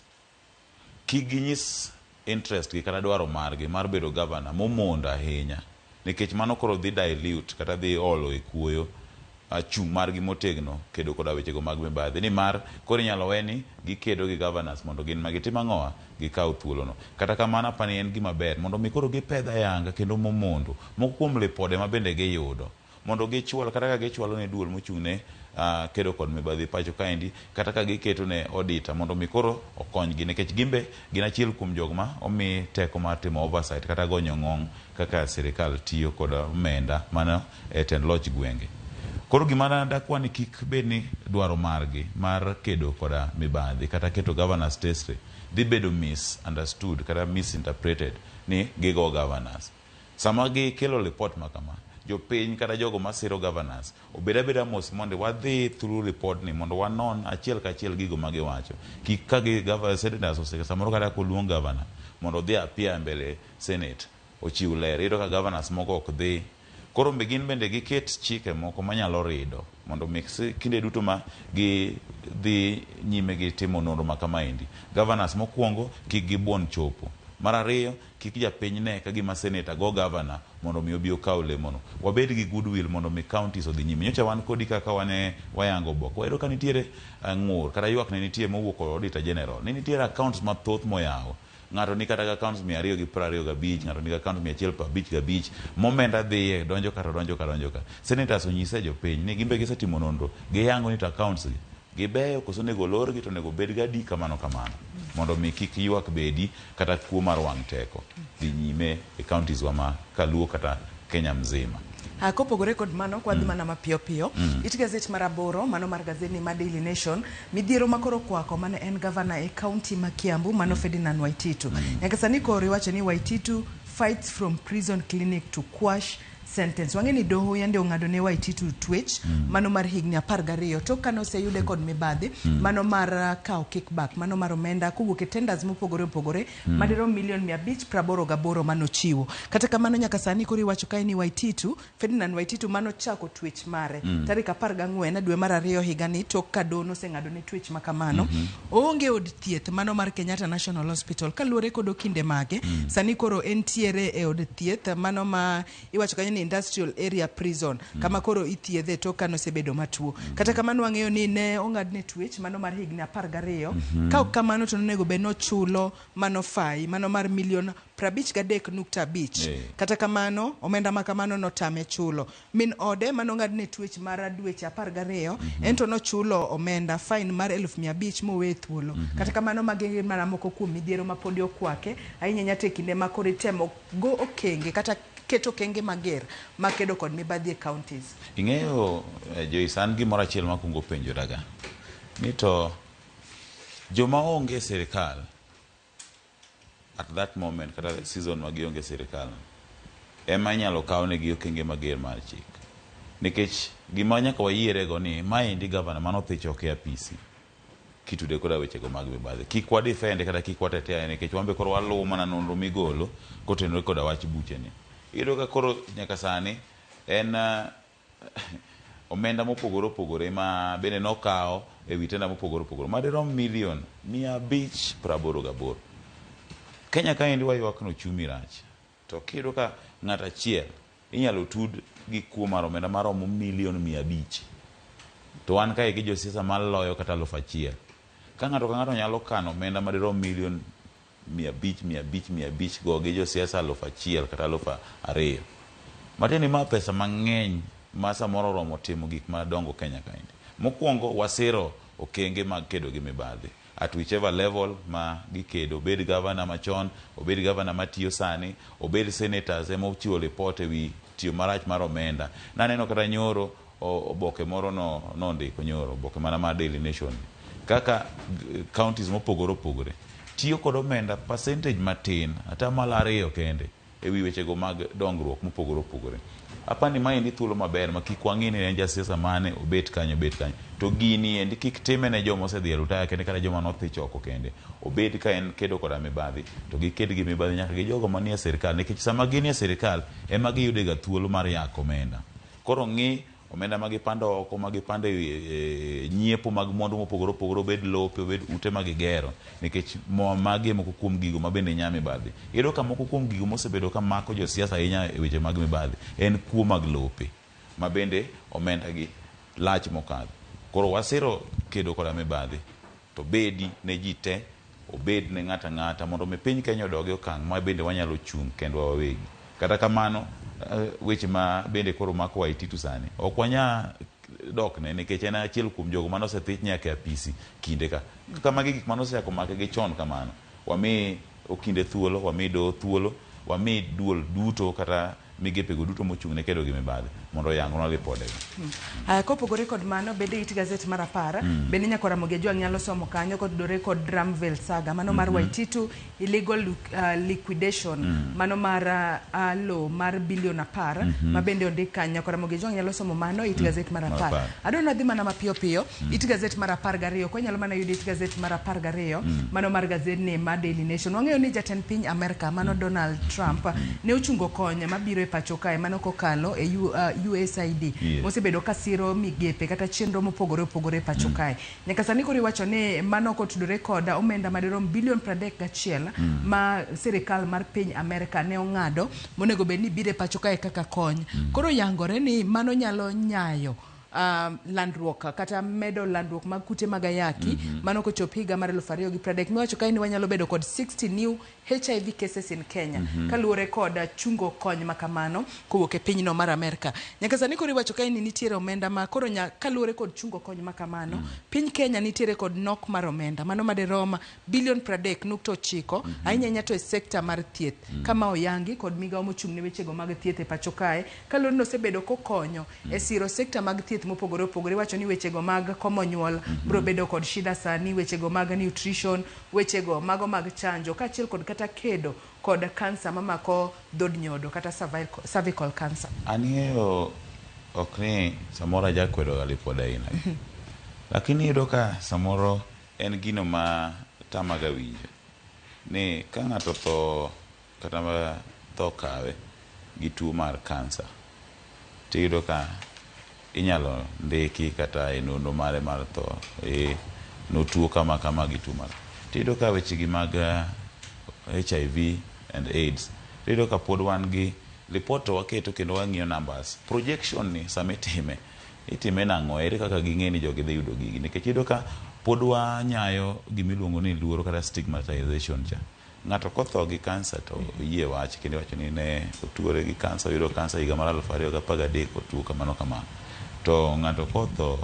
kik ginyis interest gi kata dwaro margi mar bedo governor momondo ahinya nikech mano koro dhi dilute kata dhi olo e kuoyo chung' margi motegno kedo koda wechego mag mibadhi nimar koro inyalo we ni gikedo gi governors mondo gin ma gitim ang'owa gikaw thuolono. Kata kamano apani en gima ber mondo mi koro gipedh ayanga kendo momondo moko kuom lipode ma bende giyudo mondo gichwal kata ka gichwalo ne duol mochung' ne kedo kod mibadhi pacho kaendi kata ka giketo ne auditor mondo mi koro okonygi nikech gimbe gin achiel kuom jog ma omi teko mar timo oversight kata gonyo ng'ong kaka sirikal tiyo kod omenda mano e tend loch gwenge. Koro gima dakwa ni kik bed ni dwaro margi mar kedo koda mibadhi kata keto governors tesre dhi bedo misunderstood kata misinterpreted ni gigo governors. Sama gikelo report ma kama, jopiny kata jogo masiro governors obed abeda mos mondo wadhi through report ni mondo wanon achiel kachiel gigo ma giwacho. Kik ka gi senators ose samoro kata koluong governor mondo odhi appear mbele senate ochiw ler. Iyudo ka governors moko ok dhi. Koro Koro be gin bende giket chike moko manyalo rido mondo mi kinde duto ma gi dhi nyime gi timo nonro ma kamaendi, governors mokwongo kik gibuon chopo. Mar ariyo, kik japiny ne ka gima senator go governor mondo mi obi okaw lemono. Wabed gi goodwill mondo mi counties odhi nyime. Nyocha wan kodi kaka wane wayango oboke, wayudo ka nitiere ng'ur kata ywak ne nitie mowuok kod Auditor General ni nitiere accounts mathoth moyaw. Ng'ato ni kata gi accounts 225, ng'ato nigi accounts 155, momenda dhiye, donjo ka to donjo ka donjo ka. Senators onyise jopiny ni gimbe gisetimo nonro, giyango ni to accounts gi gibeyo koso onego olorgi to onego obed gadi kamano kamano mondo mi kik ywak bedi kata kuo mar wang' teko dhi nyime e counties wa ma kaluo kata Kenya mzima. Ha, kopogore kod mano kwadhi mana mapiyo piyo it gazet mar aboro mano mar gazet ma Daily Nation, midhiero makoro kwako mane en gavana e county ma Kiambu mano Ferdinand Waititu. Nyaka sani koro iwacho ni Waititu fights from prison clinic to quash sentence. Wang'e ni doho yande ong'ado ne Waititu twech mano mar higni 12 tok kane oseyude kod mibadhi mano mar kawo kickback mano mar omenda kowuok e tenders mopogore opogore madirom milion 588 manochiwo. Kata kamano nyaka sani koro iwacho kae ni Waititu, Ferdinand Waititu mano chako twech mare tarik 14 dwe mar ariyo higani tok ka doho noseng'ado ne twech makamano. Oonge od thieth mano mar Kenyatta National Hospital kaluwore kod okinde mage. Sani koro entiere e od thieth mano ma iwacho kanyo ni Industrial Area Prison kama koro ithiedhe tok ka nosebedo matuo. Kata kamano wang'eyo ni ne ong'adne twech mano mar higni 12. Ka ok kamano to nonego bed nochulo mano fai mano mar milion 53.5. Kata kamano omenda ma kamano notame chulo. Min ode mano ng'adne twech mar dweche 12 ento nochulo omenda fine mar 500,000 mowe thuolo. Kata kamano magi mana moko kuom midhiero ma podi okwake ahinya nyaka e kinde ma koro itemo go okenge kata keto okenge mager makedo kod mibadhi e counties. Ing'eyo Joyce, an gimoro achiel makwongo penjoraga ni to joma onge sirikal at that moment kata season ma gionge sirikal ema inyalo kawnegi okenge mager mar chik, nikech gima nyaka wayierego ni maendi gavana mano thich ok e apisi kitude koda wechego mag mibadhi. Kik wa defend kata kik watetea nikech wan be koro waluwo mana nonro migolo kotenore koda wach bucheni. Iyudo ka koro nyaka sani en omenda mopogore opogore ma bende nokawo e wi tenda mopogore opogore madirom milion 588. Kenya kaendi waywak ni ochumi rach, to kiyudo ka ng'ato achiel inyalo tud gi kuo mar omenda maromo milion 500, to wan kae gi josiasa maloyo kata 1000. Ka ng'ato ka ng'ato nyalo kano omenda madirom milion 500 500 500 go gi josiasa 1000 kata 2000, matiende ni ma pesa mang'eny ma samoro oromo timo gik madongo Kenya kaendi. Mokwongo wasiro okenge mag kedo gi mibadhi at whichever level ma gikedo, obed gavana machon, obed gavana matiyo sani, obed senators ema ochiwo report ewi tiyo marach mar omenda. Naneno kata nyoro oboke moro nondiko nyoro oboke mana mar Daily Nation kaka counties mopogore opogore tiyo kod omenda percentage matin 2% kende ewi wechego mag dongruok mopogore opogore. Apani maendi thuolo maber ma kik wang'i ni en jasiasa mane obet kanyo obet kanyo, to gini endi kik time ne joma osedhi e rutaya kende kata joma nothich oko kende. Obed ka en kedo koda mibadhi to giked gi mibadhi nyaka gi jogo manie sirikal, nikech sama ginie sirikal ema giyude ga thuolo mar yako omenda. Koro ng'i omenda ma gipando oko, ma gipando e nyiepo mag mwandu mopogore opogore, obed lope, obed ute ma gigero, nikech magi e moko kuom gigo ma bende nya mibadhi. Iyudo ka moko kuom gigo mosebedo ka mako josiasa ahinya e weche mag mibadhi en kuo mag lope, ma bende omenda gi lach mokadho. Koro wasiro kedo koda mibadhi, to bedi ne ji te, obed ne ng'ato ang'ata mondo mi piny Kenya odog e okang' ma bende wanyalo chung' kendwa wawegi. Kata kamano, weche ma bende koro mako Waititu sani ok wanya dokne nikech en achiel kuom jogo mane osethich nyaka e apisi kinde ka. Kaka magi gik mane osechako make gi chon kamano, wami okinde thuolo, wami doho thuolo, wami duol duto kata migepego duto mochung' ne kedo gi mibadhi mondo oyangnwa ripodego. Kopogore kod mano, bende it gazet mar 10 bende nyaka Ramogi Ajwang' nyalo somo kanyo kotudore kod Ramvel saga mano mar Waititu illegal liquidation mano mar low mar bilion 10 ma bende ondik kanyo. Nyaka Ramogi Ajwang' nyalo somo mano it gazet mar 10. Adwa nadhi mana mapiyo piyo it gazet mar 12 ko nyalo mana yudo it gazet mar 12 mano mar gazet ni mar Daily Nation. Wang'eyo ni jatend piny Amerka mano Donald Trump ne ochungo kony mabiro e pacho kae mano kokalo e USAID mosebedo ka siro migepe kata chenro mopogore opogore e pacho kae. Nyaka sani koro iwacho ni mano kotudore kod omenda madirom bilion 31 ma sirikal mar piny Amerka ne ong'ado monego bed ni biro e pacho kae kaka kony. Koro yangore ni mano nyalo nyayo landruok kata medo landruok mag kute mag ayaki mano kochop higa mar 2030 miwacho kae ni wanyalo bedo kod 60 new HIV cases in Kenya kaluwore kod chungo kony makamano kowuok e pinyno mar Amerka. Nyaka sani koro iwacho kae ni nitiere omenda ma koro kaluwore kod chungo kony makamano piny Kenya nitiere kod nok mar omenda mano madirom bilion 30.9 ahinya ahinya to e sekta mar thieth kama oyangi kod migawo mochung' ne wechego mag thieth e pacho kae kaluwore ni osebedo kokonyo e siro sekta mag thieth mopogore opogore. Iwacho ni wechego mag komo nyuol biro bedo kod shida sani, wechego mag nutrition, wechego mago mag chanjo kaachiel kod kata kedo kod kansa mamako dhod nyodo kata cervical cancer. An ing'eyo ok ni samoro ajakwedo ga lipode aina gi. Lakini iyudo ka samoro en gino ma tamaga winjo ni ka ng'ato tho kata ma tho kawe gi tuo mar kansa tiyudo ka inyalo ndiki kata e nonro mare mar tho notuo kama kama gi tuo mar tiyudo ka weche gi mag HIV and AIDS tiyudo ka pod wan gi report to waketo kendo wang'iyo numbers projection ni sama itime itime nang'o ere kaka ging'e ni jogi dhi yudo gigi nikech iyudo ka pod wanyayo gimiluongo ni luoro kata stigmatization cha ng'ato kotho gi kansa to oyie wach kendo iwacho ni ne otuore gi kansa oyudo kansa higa mar 2013 otuo kamano kamano to ng'ato kotho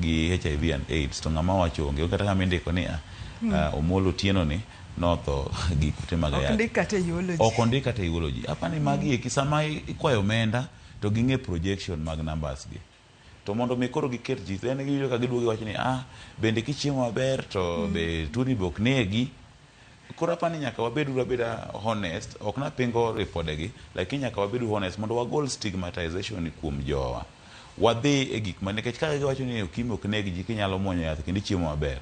gi HIV and AIDS to ng'ama wacho onge kata ng'ama indiko ni Omolo Otieno ni notho gi kute mag Ok ayaki ndik kata e eulogy. Ok ondik kata e eulogy. Apani magi eki sama ikwayo omenda to ging'e projection mag numbers gi to mondo mi koro giket ji then giyudo ka giduogo giwacho ni bende kichiemo maber to be tuoni be ok negi. Koro apani nyaka wabed uru abeda honest, ok napingo ripodegi, lakini nyaka wabed honest mondo wagol stigmatization kuom jowa. Wadhi e gik ma nikech kaka giwacho ni ukimwi ok neg ji kinyalo muonyo yath kendo ichiemo maber.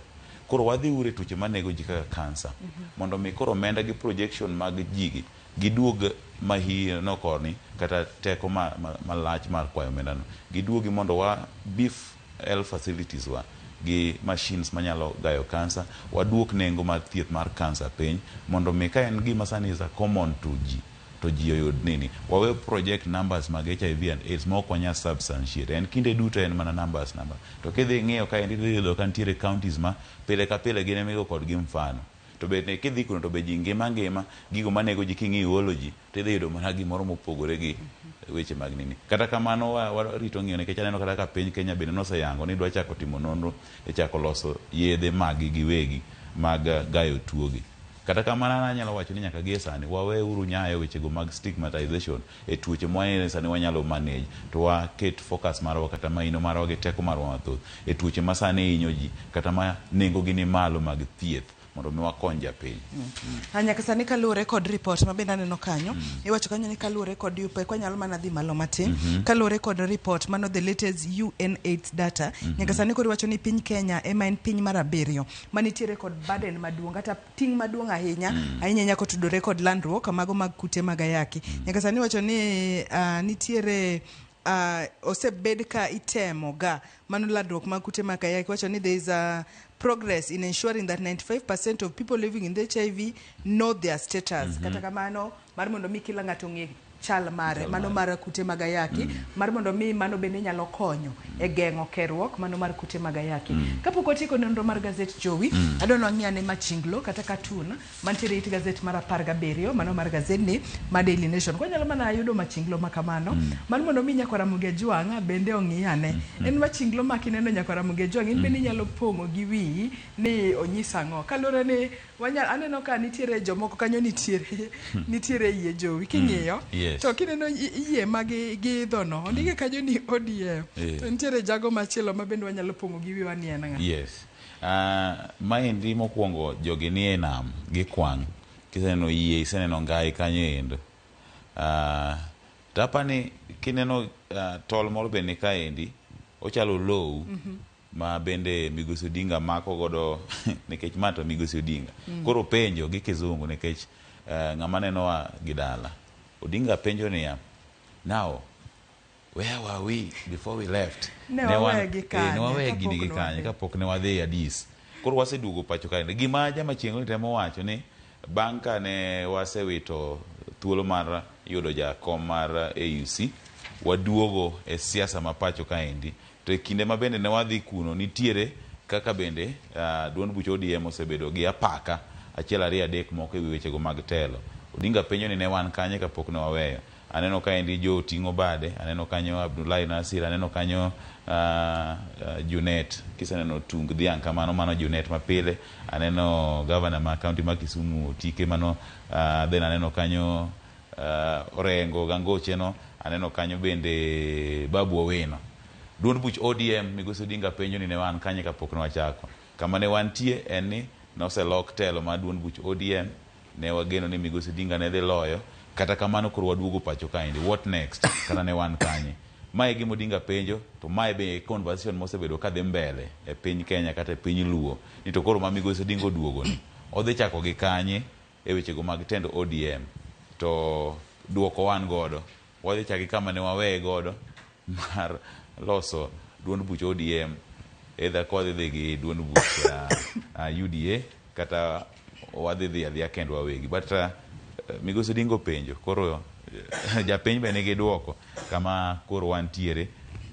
Koro wadhi uru e tuoche manego ji kaka kansa mondo mi koro omenda gi projection mag jigi giduog mahino koni kata teko malach mar kwayo omenda no giduogi mondo wa beef health facilities wa gi machines manyalo gayo kansa, waduok nengo mar thieth mar kansa piny mondo mi ka en gima sani is a common to ji to ji oyud nini wawe project numbers mag HIV and AIDS ma ok wanyal substantiate en kinde duto en mana numbers number to kidhi ng'iyo kaendi idhi yudo ka nitiere counties ma pile ka pile gin ema igo kodgi mfano to bende kidhi kuno to be ji ngima ngima gigo manego ji king'iyo eulogy to idhi yudo mana gimoro mopogore gi weche mag nini kata kamano warito ng'iyo nikech aneno kata ka piny Kenya bende noseyango ni dwa chako timo nonro e chako loso yedhe maggi giwegi mag gayo tuogi kata kamano an anyalo wacho ni nyaka gie sani waweuru nyayo wechego mag stigmatization e tuoche mwaneno sani wanyalo manage to waket focus marwa kata maino marwa gi teko marwa mathoth e tuoche ma sani hinyo ji kata ma nengo gi ni malo mag thieth mondo mi wakony japiny. Nyaka sani kaluwore kod report ma bende aneno kanyo iwacho kanyo ni kaluwore kod UPEC wanyalo mana dhi malo matin kaluwore kod report mano the latest UNAIDS data nyaka sani koro iwacho ni piny Kenya ema en piny mar abiriyo manitiere kod burden maduong' kata ting' maduong' ahinya ahinya ahinya kotudore kod landruok mago mag kute mag ayaki. Nyaka sani iwacho ni nitiere osebed ka itemo ga mano landruok mag kute mag ayaki. Iwacho ni there is a progress in ensuring that 95% of people living in the HIV know their status. Kata kamano mar mondo mi kila ng'ato ong'e chal mare mano mar kute mag ayaki mar mondo mi mano bende nyalo konyo e geng'o kerruok mano mar kute mag ayaki. Kapok watieko nonro mar gazet Jowi, adwa ni wang'i ane machinglo kata cartoon mantiere it gazet mar 17 mano mar gazetni mar Daily Nation. Kwanyalo mana yudo machinglo ma kamano mar mondo mi nyakwar Ramogi Ajwang' bende ong'i ane. En machinglo ma kineno nyakwar Ramogi Ajwang' in bende inyalo pong'o gi wiyi ni onyis ang'o. Kaluwore ni aneno ka nitiere jomoko kanyo nitiere yie Jowi king'iyo to kineno yie ma giidho no ondike kanyo ni ODM to nitiere jago machielo ma bende wanyalo pong'o gi wiwa ni en ng'a. Yes. Maendi mokwongo jogi nie e nam gikwang' kiseneno yie iseneno ngai kanyo endo. To apani kineno tol moro be ni kaendi ochalo low ma bende Migosi Odinga mako godo nikech ma to Migosi Odinga. Koro penjo gi kizungu nikech ng'ama nenowa gi dala. Odinga penjo niya, Now, where were we before we left? Ne wan- wawegi kanye ne wawegi kapok nigi ne kanye wadhi. Kapok ne wadhi Addis. Koro waseduogo pacho kae. Gima jama chieng' ni temo wacho ni bang' ka ne wasewito thuolo mar yudo jakom mar AUC, waduogo e siasa ma pacho kaendi. To e kinde ma bende ne wadhi kuno, nitiere kaka bende duond buch ODM osebedo gi apaka achiel ariyo adek moko ewi wechego mag telo. Odinga penjo ni ne wan kanye kapok ne waweyo. Aneno kaendi jo ting'o bade, aneno kanyo Abdullahi Nasir, aneno kanyo Junet. Kiseneno tung dhiang' kamano, mano Junet mapile. Aneno governor ma county ma Kisumu Otike mano, then aneno kanyo Orengo Gangoche no, aneno kanyo bende Babu Owino. Duond buch ODM, Migosi Odinga penjo ni ne wan kanye kapok ne wachako. Kama ne wantie en ni noselok telo mar duond buch ODM, ne wageno ni Migosi Odinga ne dhi loyo, kata kamano koro waduogo pacho kaendi. What next? Kata ne wan kanye? Mae e gima Odinga penjo, to mae be e conversation mosebedo kadhi mbele e piny Kenya kata e piny Luo. Ni to koro ma Migosi Odinga oduogo ni, odhi chako gi kanye e wechego mag tend ODM. To duoko wan godo. Wadhi chako gi kama ne waweye godo mar loso duond buch ODM, either ka wadhi dhi gi duond buch UDA kata wadhi dhi adhiya kendwa wawegi. But Migosi Odinga openjo, koro japiny be nigi duoko kama koro wantiere.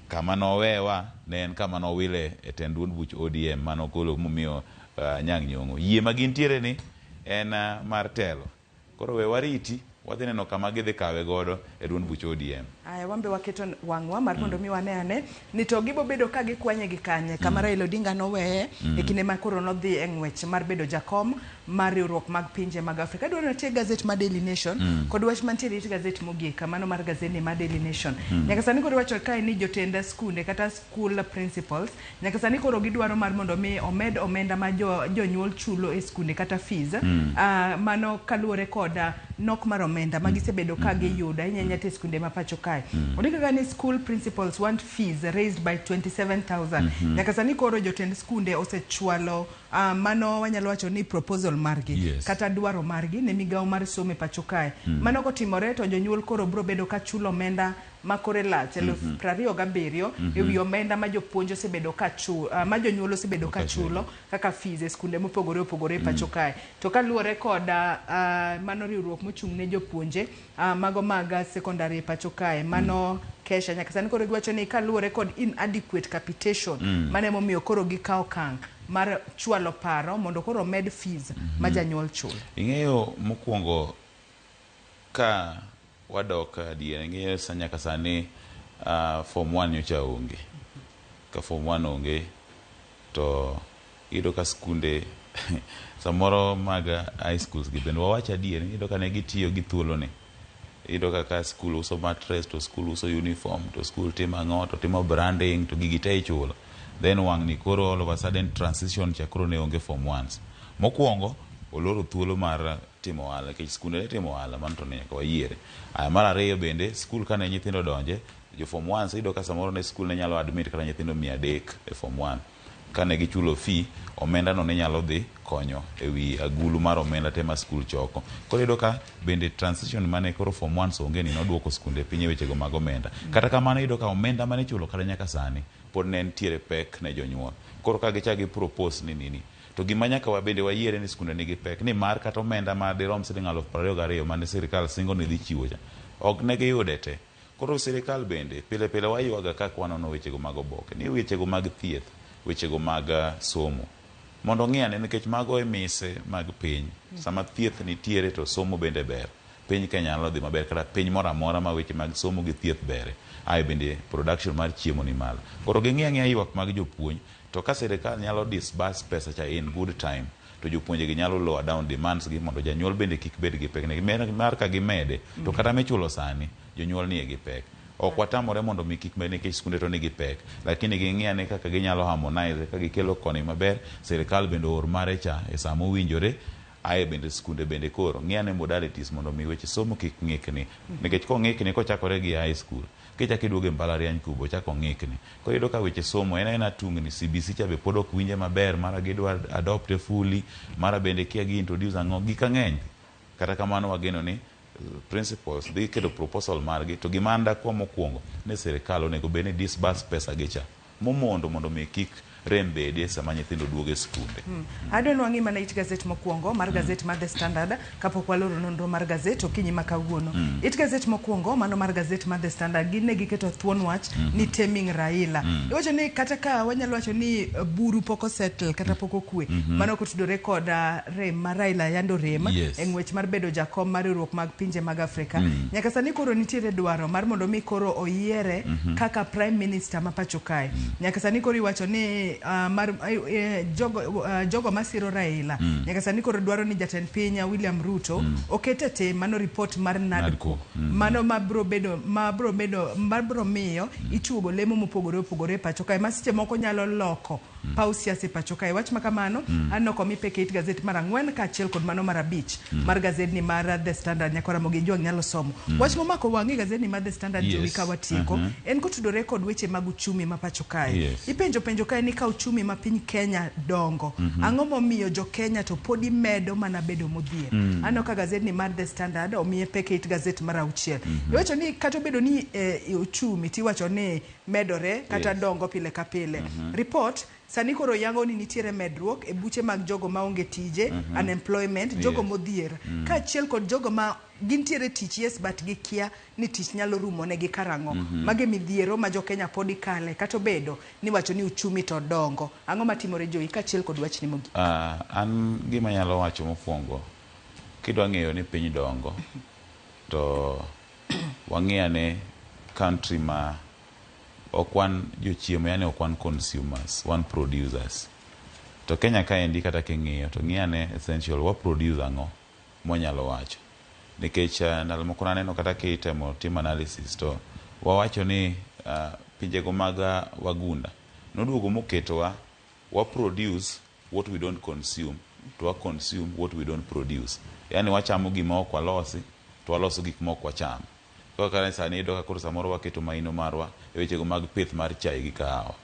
Kama nowewa ne en kama nowile e tend duond buch ODM manogolo momiyo Anyang' Nyong'o. Yie ma gintiere ni en mar telo. Koro we wariti, wadhi neno kama gidhi kawe godo e duond buch ODM. Aya, wan be waketo wang'wa mar mondo mi wane ane ni to gibo bedo ka gikwanye gi kanye kama Raila Odinga noweye e kinde ma koro nodhi e ng'wech mar bedo jakom mar riwruok mag pinje mag Afrika. Adwaro ni atie gazet mar Daily Nation kod wach mantiere it gazet mogik, mano mar gazet ni mar Daily Nation. Nyaka sani koro iwacho kae ni jotend skunde kata school principals nyaka sani koro gidwaro mar mondo mi omed omenda ma jonyuol chulo e skunde kata fees. Mano kaluwore kod nok mar omenda ma gisebedo ka giyudo ahinya ahinya e skunde ma pacho kae. Ondiko ka ni school principals want fees raised by 27,000. Nyaka sani koro jotend skunde osechwalo mano wanyalo wacho ni proposal margi kata dwaro margi ne migawo mar somo e pacho kae. Mano kotimore to jonyuol koro biro bedo ka chulo omenda ma kore lach eluf 27 ewi omenda ma jopuonj osebedo ka chu, ma jonyuol osebedo ka chulo kaka fees e skunde mopogore opogore e pacho kae. To kaluwore kod mano riwruok mochung' ne jopuonje mago mag secondary e pacho kae, mano KESSHA, nyaka sani koro giwacho ni kaluwore kod inadequate capitation mano emomiyo koro gikawo okang' mar chwalo paro mondo koro omed fees ma janyuol chulo. Ing'eyo mokwongo ka wadok adier, ing'eyo sa nyaka sani form 1 nyocha onge. Ka form 1 onge to iyudo ka skunde samoro mag high schools gi bende, wawach adier, iyudo ka ne gitiyo gi thuolo ni. Iyudo ka ka skul uso mattress, to skul uso uniform, to skul timo ang'o, to timo branding, to gigi te ichulo. Then wang' ni koro all of a sudden transition cha koro ne onge form 1s. Mokwongo oloro thuolo mar timo ohala nikech skunde ne timo ohala, mano to ne nyaka wayiere. Aya, mar ariyo bende skul kane nyithindo donje jo form 1, iyudo ka samoro ne skul ne nyalo admit kata nyithindo 300 e form 1. Kane gichulo fee, omenda no ne nyalo dhi konyo ewi agulu mar omenda te ma skul choko. Koro iyudo ka bende transition mane koro form 1 onge ni noduoko skunde piny e wechego mag omenda. Kata kamano iyudo ka omenda mane ichulo kata nyaka sani pod ne nitiere pek ne jonyuol. Koro ka gichak gi propose ni nini, to gima nyaka wabende wayiere ni skunde nigi pek ni mar kata omenda ma dirom siling 22,000 mane sirikal singo ni dhi chiwo cha, ok ne giyude te. Koro sirikal bende pile pile waywaga kaka wanono wechego mag oboke ni wechego mag thieth, wechego mag somo mondo ong'i ane, nikech mago e mise mag piny. Sama thieth nitiere to somo bende ber, piny Kenya nyalo dhi maber, kata piny moro amora ma weche mag somo gi thieth bere, ae bende production mar chiemo ni malo. Koro ging'i ang'iya ywak mag jopuonj, to ka sirikal nyalo disburse pesa cha in good time, to jopuonje gi nyalo lower down demands gi mondo janyuol bende kik bed gi pek mar ka gimede to kata michulo sani jonyuol nie gi pek. Ok watamore mondo mi kik med nikech skunde to nigi pek, lakini ging'i ane kaka ginyalo harmonize ka gikelo koni maber. Sirikal bende oor mare cha e sama owinjore, ae bende skunde bende koro ng'i ane modalities mondo mi weche somo kik ng'ikni, nikech kong'ikni kochakore gi high school kichako iduogo e mbalariany kubo ochako ng'ikni. Koro iyudo ka weche somo en aena tungni. CBC cha be pod ok winje maber, mara gidwa adopt fully, mara bende kia gi introduce ang'o, gik ang'eny. Kata kamano wageno ni Principals dhi keto proposal margi to gima an dakwa mokwongo ni sirikal onego bed ni disburse pesa gi cha momondo mondo mi kik rem bedie sama nyithindo duogo e skunde. Adwa ni wang'i mana it gazet mokwongo mar gazet mar The Standard kapok waloro nonro mar gazet okinyi ma kawuono. It gazet mokwongo mano mar gazet mar The Standard gin ne giketo thuon wach ni taming Raila. Iwacho ni kata ka wanyalo wacho ni buru pok osettle kata pok okwe mano kotudore kod rem ma Raila yando rem e ng'wech mar bedo jakom mar riwruok mag pinje mag Afrika. Nyaka sani koro nitiere dwaro mar mondo mi koro oyiere kaka prime minister ma pacho kae. Nyaka sani koro iwacho ni mar jogo masiro Raila nyaka sani koro dwaro ni jatend piny William Ruto oket e tim mano report mar NADCO NADCO. Mano mabro bedo mabro bedo mabro miyo ichuogo lemo mopogore opogore e pacho kae ma seche moko nyalo loko paw siasa e pacho kae. Wach ma kamano aneno komi pek e it gazet mar 4 kaachiel kod mano mar 5 mar gazedni mar The Standard. Nyaka Ramogi Ojwang' nyalo somo. Wach momako wang'i e gazedni mar The Standard Jowi ka watieko en kotudore kod weche mag uchumi ma pacho kae. Ipenjo penjo kae ni ka uchumi ma piny Kenya dongo, ang'o momiyo jo Kenya to podi medo mana bedo modhier? Aneno ka gazedni mar The Standard omiye pek e it gazet mar 6. Iwacho ni kata obedo ni uchumi tiwacho ni medore kata dongo pile ka pile. Report sani koro yango ni nitiere medruok e buche mag jogo maonge tije, unemployment, jogo modhier, kaachiel kod jogo ma gintiere tich yes but gikia ni tich nyalo rumo negi karang'o. Mage midhiero ma jo Kenya podi kale kata obedo ni wacho ni uchumi to dongo. Ang'o matimore Jowi kaachiel kod wachni mogik? An gima anyalo wacho mokwongo, kidwa ng'eyo ni piny dongo, to wang'i ane country ma ok wan jochiemo, yani ok wan consumers, wan producers. To Kenya kaendi kata king'iyo to ng'i ane essential wa produce ang'o mwanyalo wacho. Nikech ndalo moko naneno kata kitemo tim analysis to wawacho ni pinjego mag wagunda noduogo moketowa wa produce what we don't consume to wa consume what we don't produce. Yani wachamo gima ok walosi to waloso gik ma ok wacham. Koro kata sani iyudo ka koro samoro waketo maino marwa e wechego mag pith mar chai gi kahawa.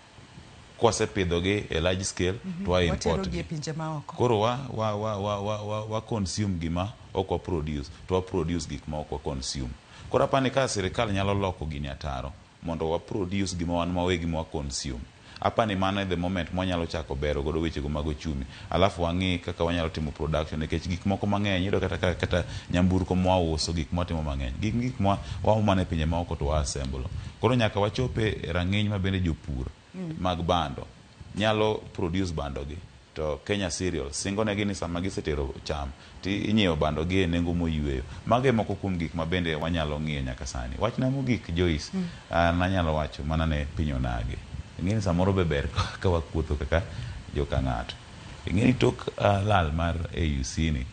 Kwasepidhogi e large scale to wa import Waterogi gi. e pinje maoko. Koro wa consume gima ok wa produce to wa produce gik ma ok wa consume. Koro apani ka sirikal nyalo loko gini ataro mondo wa produce gima wan wawegi ma wa consume. Apani mano e the moment mwanyalo chako bero godo wechego mag uchumi. Alafu wang'i kaka wanyalo timo production nikech gik moko mang'eny iyudo kata nyamburko mwauso gik mwatimo mang'eny. Gik mwa waomo mana e pinje maoko to wa assemble. Koro nyaka wachope e rang'iny ma bende jopur mag bando nyalo produce bando gi to Kenya Cereals singo negi ni sama gisetero cham to inyiewo bando gi e nengo moyweyo. Mago e moko kuom gik ma bende wanyalo ng'iyo nyaka sani. Wachna mogik Joyce, an anyalo wacho mana ne piny onagi. Ing'e ni samoro be ber ka wakuotho kaka joka ng'ato. Ing'e ni tok lal mar AUC ni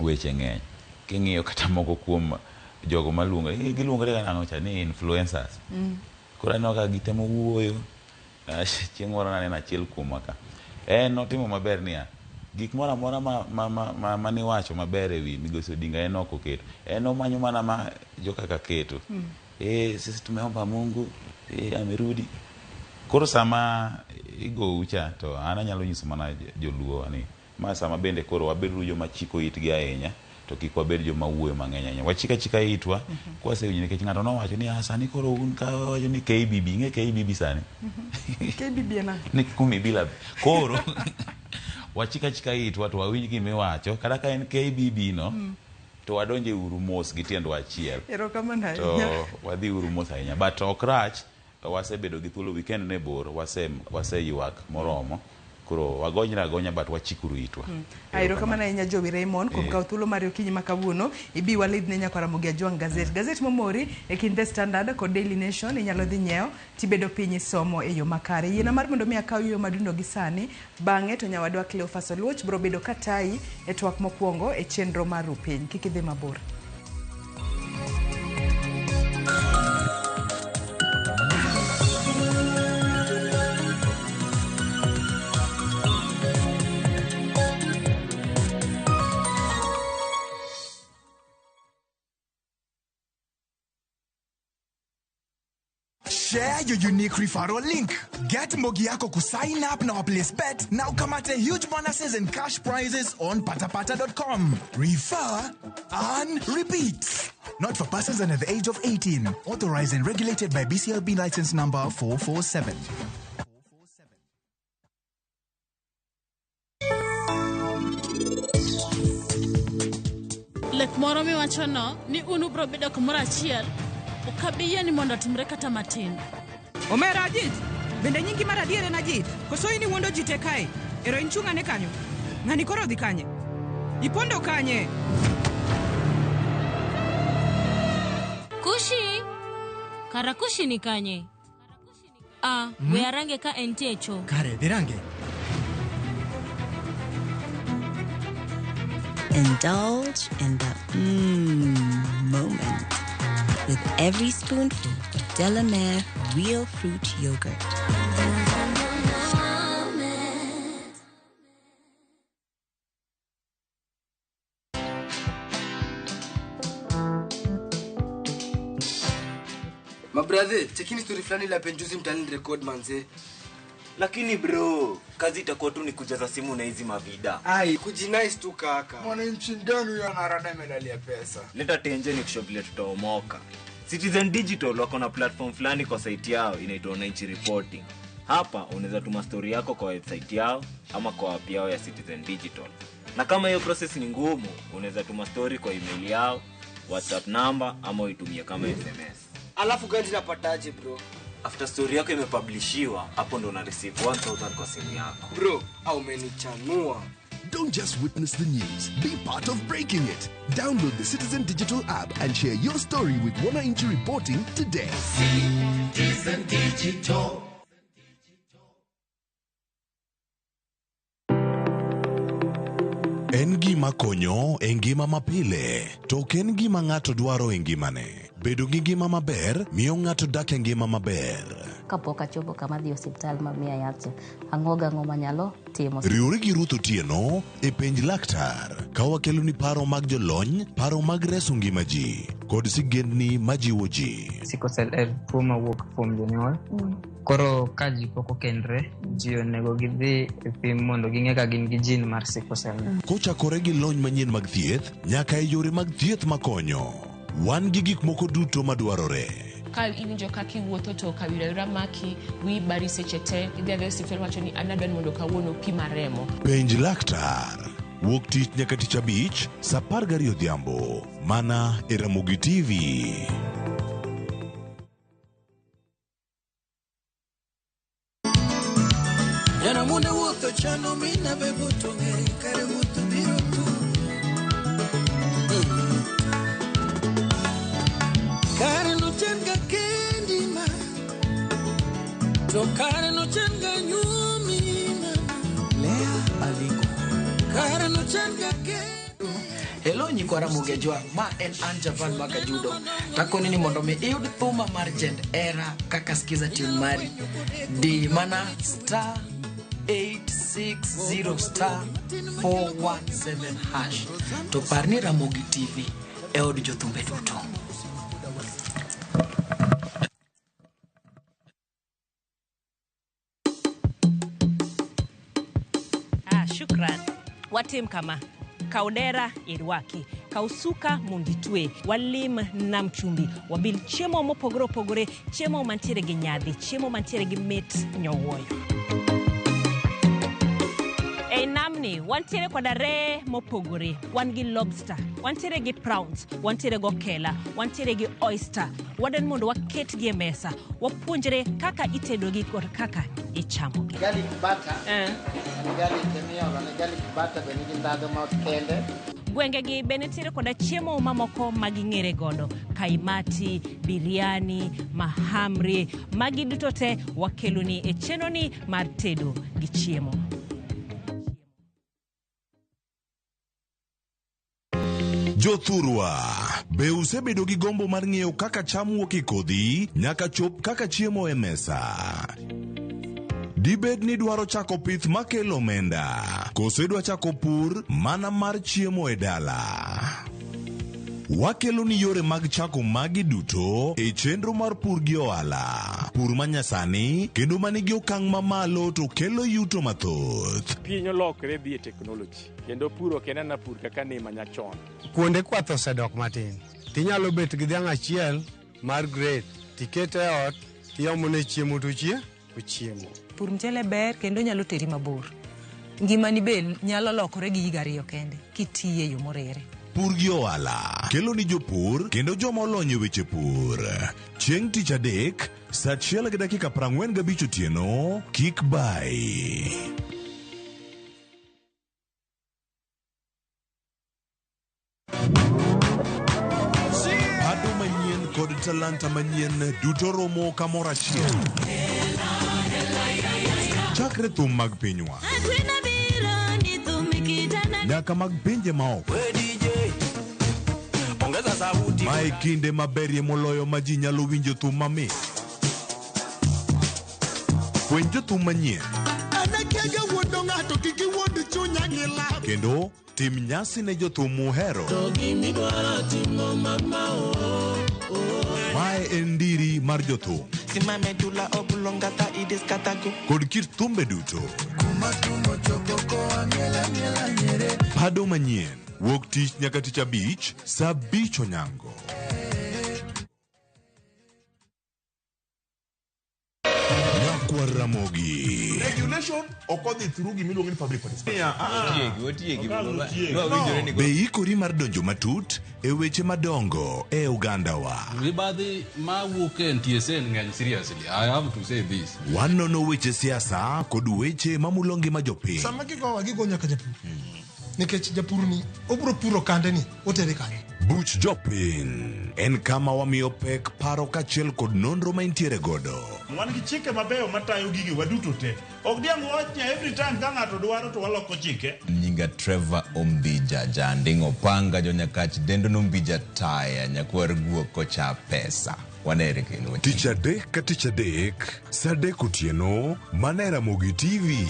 weche ng'eny. King'iyo kata moko kuom jogo maluongore, giluongore ga nang'o cha ni influencers. Koro aneno ka gitemo wuoyo. Chieng' moro naneno achiel kuomwa ka. En notimo maber niya, gik moro amora maniwacho maber ewi Migosi Odinga en ok oketo. En omanyo mana ma jokaka keto. Sisi tumeomba Mungu, amerudi. Koro sama igou cha to an anyalo nyiso mana joluo ni ma sama bende koro wabed joma chiko itgi ahinya to kik wabed joma wuoyo mang'eny ahinya. Wachik achika itwa kwasewinjo nikech ng'ato nowacho ni sani koro un ka wacho ni KBB, ing'e KBB sani? KBB en ang'o? Ni kumi bila. Koro wachik achika itwa to wawinj gimiwacho kata ka en KBB no to wadonje uru mos gi tiendwa achiel. Erokamano To ahinya. wadhi uru mos ahinya. But ok rach, wasebedo gi thuolo weekend ne bor, waseywak moromo. Koro wagonyre agonya but wachikuru itwa. Erokamano ahinya Jowi Raymond kuom kawo thuolo mari okinyi ma kawuono ibi walidh ne nyakwa Ramogi Ajwang' gazet. Gazet momori e kind The Standard kod Daily Nation inyalo dhi nyiewo tibedo piny isomo e yo makare. Yiena mar mondo mi akaw yueyo madundo gi sani, bang'e to nyawadwa Cleophas Oluoch biro bedo katayi e twak mokwongo e chenro mar Rupiny. Kik idhi mabor. Share your unique referral link. Get Mbogi yako kusign up na waplace bet na ukamate huge bonuses and cash prizes on patapata.com. Refer and repeat. Not for persons under the age of 18. Authorized and regulated by BCLB license number 447. Lek moro miwachono ni un ubiro bedo kamoro achiel, ok abi yie ni mondo otimre kata matin. Omera Ajit, bende nyingi mar adier en Ajit? Koso in iwuondo ji te kae? Ero in chung' ane kanyo. Ng'ani koro odhi kanye? Ipondo kanye? Kushi! Kara Kushi ni kanye? Ah, we arange ka entie e cho. Kare, dhirange. Indulge in the moment with every spoonful of Delamere Real Fruit Yogurt. Mabrathe, chekini story fulani la penjuzi mtaani record manze. Lakini bro, kazi itakuwa tu ni kujaza simu na hizi mavida. Ai, kujinice tu kaka. Mwananchi gani huyo anarada medali ya pesa? Leta tenje ni kushow vile tutaomoka. Citizen Digital wako na platform fulani kwa site yao inaitwa Wananchi Reporting. Hapa unaweza tuma story yako kwa website yao ama kwa app yao ya Citizen Digital. Na kama hiyo process ni ngumu, unaweza tuma story kwa email yao, WhatsApp number ama uitumie kama SMS. Alafu ganji napataje bro? After story yako imepublishiwa, hapo ndo una receive 1000 kwa simu yako. Bro, au umenichanua. Don't just witness the news, be part of breaking it. Download the Citizen Digital app and share your story with Wananchi Reporting today. Citizen Digital. En gima konyo e ngima mapile, to ok en gima ng'ato dwaro e ngimane. Bedo gi ngima maber miyo ng'ato dak e ngima maber. Kapok achopo kama adhi e osiptal mamiya yath cha, ang'o gang'o manyalo timo. Riwri gi Ruth Otieno e penj laktar ka wakeloni paro mag jolony, paro mag reso ngima ji kod sigendni majiwo ji. Sickle cell en tuo mawuok kuom jonyuol. Koro ka ji pok okendre, ji onego gidhi e pim mondo ging'e ka gin gi gene mar sickle cell. Kochakore gi lony manyien mag thieth nyaka e yore mag thieth makonyo. Wan gi gik moko duto madwarore. Ka iwinjo kaka iwuotho to kawira awira maki, wiyi bari seche te, idhi adhiya e osiptal wacho ni an adwa ni mondo kawuono opima remo. Penj laktar. Wuok tich nyaka tich abich, saa 12 odhiambo. Mana e Ramogi TV. Jana mune wuotho chano mina be buto ng'e kare wuotho biro tu. Kare no chan ga kendi ma, to kare no chan ga nyumi ma. Lea Aliko. Kare no chan ga kendi. Hello nyikwa Ramogi Ajwang', ma en an Javan Makajudo. Takoni ni mondo mi iyud thuma mar Jend Era kaka skiza tune mari. Di mana star 860 star 417 hash. To par ni Ramogi TV e od jothumbe duto. Ah, shukran. Watim kama. Kaw dera irwaki, kaw suka mondo itwe, walim nam chumbi, wabil chiemo mopogore opogore, chiemo mantiere gi nyadhi, chiemo mantiere gi mit nyowuoyo. Ei namni, wantiere koda reye mopogore, wan gi lobster, wantiere gi prawns, wantiere gi okela, wantiere gi oyster. Wadwaro ni mondo waketgi e mesa, wapuonjre kaka itedogi kod kaka ichamogi. Garlic butter. En garlic miolo ne garlic butter be nigi ndhadhu ma kende. Gwengegi be nitiere koda chiemo mamoko ma ging'ere godo, kaimati, biryani, mahamri, magi duto te wakeloni e chenroni mar tedo gi chiemo. Jothurwa, be usebedo gi gombo mar ng'eyo kaka cham wuok e kodhi nyaka chop kaka chiemo e mesa? Dibed ni dwaro chako pith makelo omenda, koso idwa chako pur mana mar chiemo e dala? Wakelo ni yore mag chako magi duto e chenro mar pur gi ohala. pur manyasani kendo manigi okang' mamalo to kelo yuto mathoth. Piny olokre dhi e teknoloji kendo pur ok en ana pur kaka ne manyachon. Kuonde kwath osedok matin. Tinyalo bet gi dhiang' achiel mar grade tikete e ot tiomone chiemo to ochiemo. Pur mchele ber kendo nyalo teri mabor. Ngimani be nyalo lokore gi higa ariyo kende kitiye e yo morere. Pur gi ohala kelo ni jopur kendo joma olony e weche pur. Chieng' tich adek, saa achiel gi dakika 45 otieno, kik bayi. Ado manyien kod talanta manyien duto romo kamoro achiel. Chakre thum mag pinywa nyaka mag pinje maoko. Mae kinde maberie moloyo ma ji nyalo winjo thum mamit. Fweny jothum manyien Anakiaga wuondo ng'ato kik iwuond chunya gi lab. kendo tim nyasi ne jothum muhero. Mae en ndiri mar jothum Simame dula oblongata idiskatago. kod kit thumbe duto. Pado manyien wuok tich nyaka tich abich saa abich onyango. Nyakwar Ramogi. Regulation ok odhi through gimiluongo ni public participation. Be ikori mar donjo matut e weche madongo e ogandawa. Mibadhi mawuok e NTSA ng'eny seriously. I have to say this. Wanono weche siasa kod weche mamulo ngima jopiny. Sama gigowa gigo nyaka japur. Nikech japur ni obiro puro kande ni otere kanye. Buch jopiny en kama wamiyo pek paro kaachiel kod nonro ma intiere godo. Wan gi chike mabeyo matayo gige waduto te. Ok diang' wach ni every time ka ng'ato dwaro to waloko chike. Nyinga Trevor Ombija Janding' Opanga jonyakach dendo nombija taya nyakwar guok kocha pesa. Wanere kendo. Tich adek ka tich adek, saa adek otieno, mana e Ramogi TV.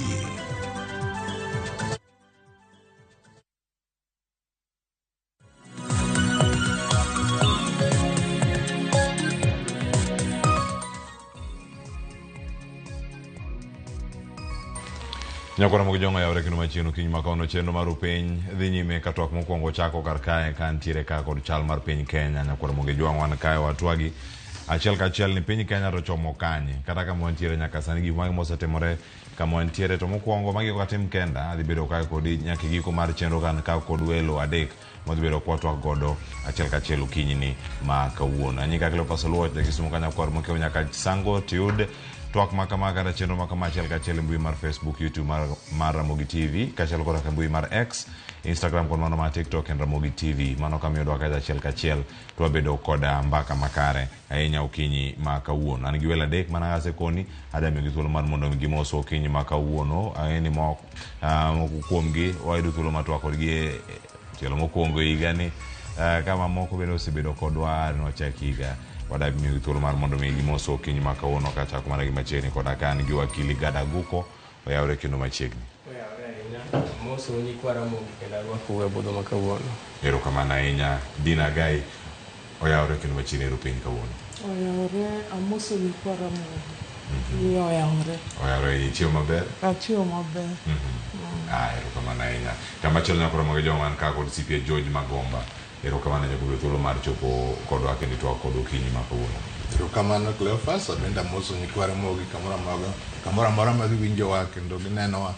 Nyakwara mag jong'o yawre kendo machiegni okinyi ma kawuono chenro mar upiny dhi nyime ka twak mokwongo chako kar kae ka ntiere ka kod chal mar piny Kenya. Nyakwara mag jwang' wan kae watwagi achiel kachiel ni piny Kenya to chomo kanye kata kama wantiere nyaka sani gik mage mosetimore kama wantiere to mokwongo magi ok atim kenda adhi bedo kae kodi nyaka e giko mar chenro kan ka kod welo adek madhi bedo kwatwak godo achiel kachiel okinyi ni ma kawuono. Anyika Cleophas Oluoch ja Kisumu ka nyakwar mokiewo nyaka Sango tiyud twak ma kama kata chenro ma kama achiel kachiel e mbui mar Facebook, YouTube mar Ramogi TV kaachiel koda ka mbui mar X, Instagram kod mano mar TikTok en Ramogi TV. Mano kama iyudwa kacha achiel kachiel to wabedo koda mbaka makare ahinya okinyi ma kawuono. An gi welo adek mana asekoni adwa miyogi thuolo mar mondo gimos okinyi ma kawuono. Ang'e ni moko kuomgi wayudo thuolo mar twak kodgi e tielo mokwongo e higani ka mamoko bende osebedo kodwa nwachak higa wadwa miyogi thuolo mar mondo mi gimos okinyi ma kawuono kachako mana gi machiegni koda ka an gi wakili Gada Aguko oyawre kendo machiegni. Oyawre ahinya. Amosou nyikwa Ramogi kendo arwakou e budho ma kawuono. Erokamano ahinya Dina Gai oyawre kendo machiegni ero piny kawuono. Oyawre, amoso nyikwa Ramogi. Ni oyawre. Oyawre ichiewo maber? Achiewo maber. Ah, erokamano ahinya. Kamachielo nyakoro mag joma wan ka kod CPA George Magomba. Erokamano ahinya kuom thuolo mar chopo kodwa kendo twak kod okinyi ma kawuono. Erokamano Cleophas, abende amoso nyikwa Ramogi kamoro amora ma giwinjowa kendo ginenowa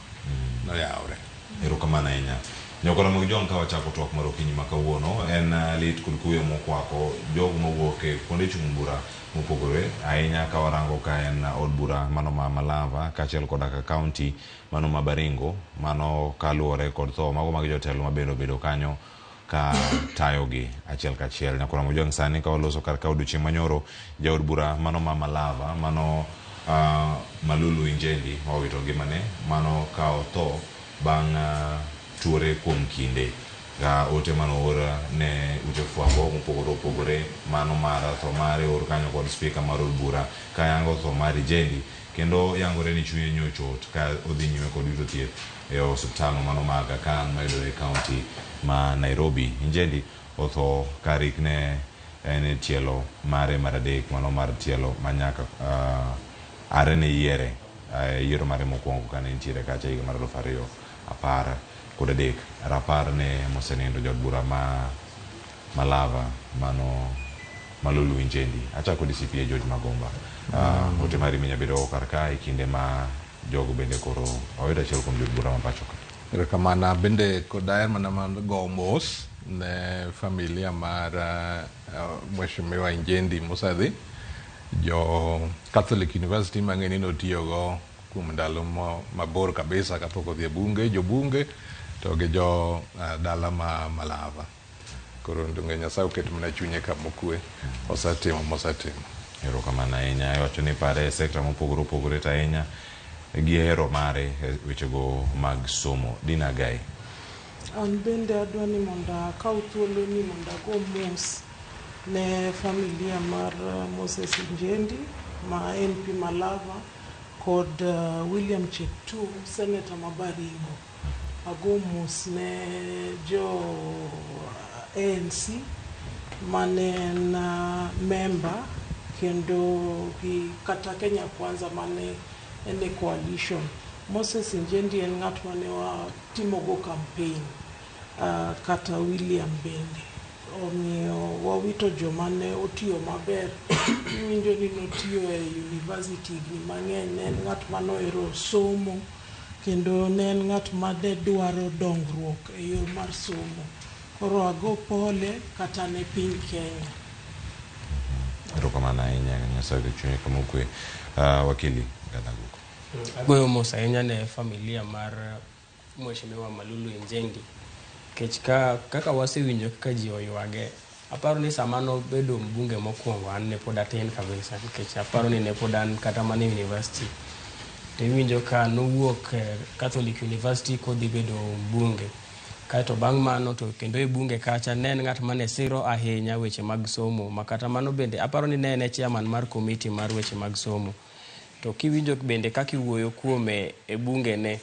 noyawre. Erokamano ahinya. Nyakoro mag jong ka wachako twak mar okinyi ma kawuono en lit kod kuyo mokwako jogo mowuok e kuonde chung' bura mopogore ahinya ka warango ka en od bura mano ma Malava kaachiel koda ka kaunti mano ma Baringo mano kaluwore kod tho mago mag jotelo ma bende obedo kanyo ka tayogi achiel kachiel. Nyakoro Mojwang' sani ka waloso kar ka odiochieng' manyoro jaod bura mano ma Malava mano Malulu Injendi owito ngimane mano ka otho bang' tuore kuom kinde ka ote mano oor ne ute fwambo mopogore opogore mano mar tho mare oor kanyo kod spika mar od bura ka yango tho mar Injendi kendo yangore ni chunye nyochot ka odhi nyime kod yudo thieth e osiptal mano ma Aga Khan mayudore e kaunti ma Nairobi. Injendi otho ka rikne en e tielo mare mar adek mano mar tielo manyaka are ne yiere yiero mare mokwongo kane entiere kacha higa mar 2013. Rapar ne mosenindo jaod bura ma Malava mano Malulu Injendi. Achako DCP George Magomba. Ote mari minya bedo kar ka e kinde ma jogo bende koro oyudo achiel kuom jood bura ma pacho ka. Erokamano bende kod daher mana mar go mos ne familia mar Mheshimiwa Injendi mosedhi. Jo Catholic University mang'e ni notiyogo kuom ndalo mabor kabisa kapok odhi e bunge, jobunge to gi jo dala ma Malava. Koro ndonge Nyasaye oket mana chunye kama okwe, osetimo mosetimo. Erokamano ahinya. Iwacho ni pare e sekta mopogore opogore to ahinya gi hero mare e wechego mag somo. Dina Gai. An bende adwa ni mondo akaw thuolo ni mondo ago mos ne familia mar Moses Injendi ma MP Malava kod William Cheptum, Senator ma Baringo. Ago mos ne jo ANC mane en member kendo gi kata Kenya Kwanza mane en e coalition. Moses Injendi en ng'at mane watimogo campaign kata William bende. Omiyo wawito joma ne otiyo maber. Iwinjo ni notiyo e university higni mang'eny. Ne en ng'at manohero somo kendo ne en ng'at mane dwaro dongruok e yo mar somo. Koro ago pole kata ne piny Kenya. Erokamano ahinya. Nyasaye oket chunye kama okwe. Wakili Gadaguko. Agoyo mos ahinya ne familia mar Mheshimiwa Malulu Injendi nikech kaka wasewinjo kaka ji oywage, aparo ni sama nobedo mbunge mokwongo an ne pod atin kabisa nikech aparo ni ne pod an kata mana e university. To iwinjo ka nowuok Catholic University kodhi bedo mbunge. Kaeto bang' mano to kendo e bunge kacha ne en ng'at mane siro ahinya weche mag somo ma kata mano bende aparo ni ne en e chairman mar committee mar weche mag somo. To kiwinjo bende kaka iwuoyo kuome e bunge ne,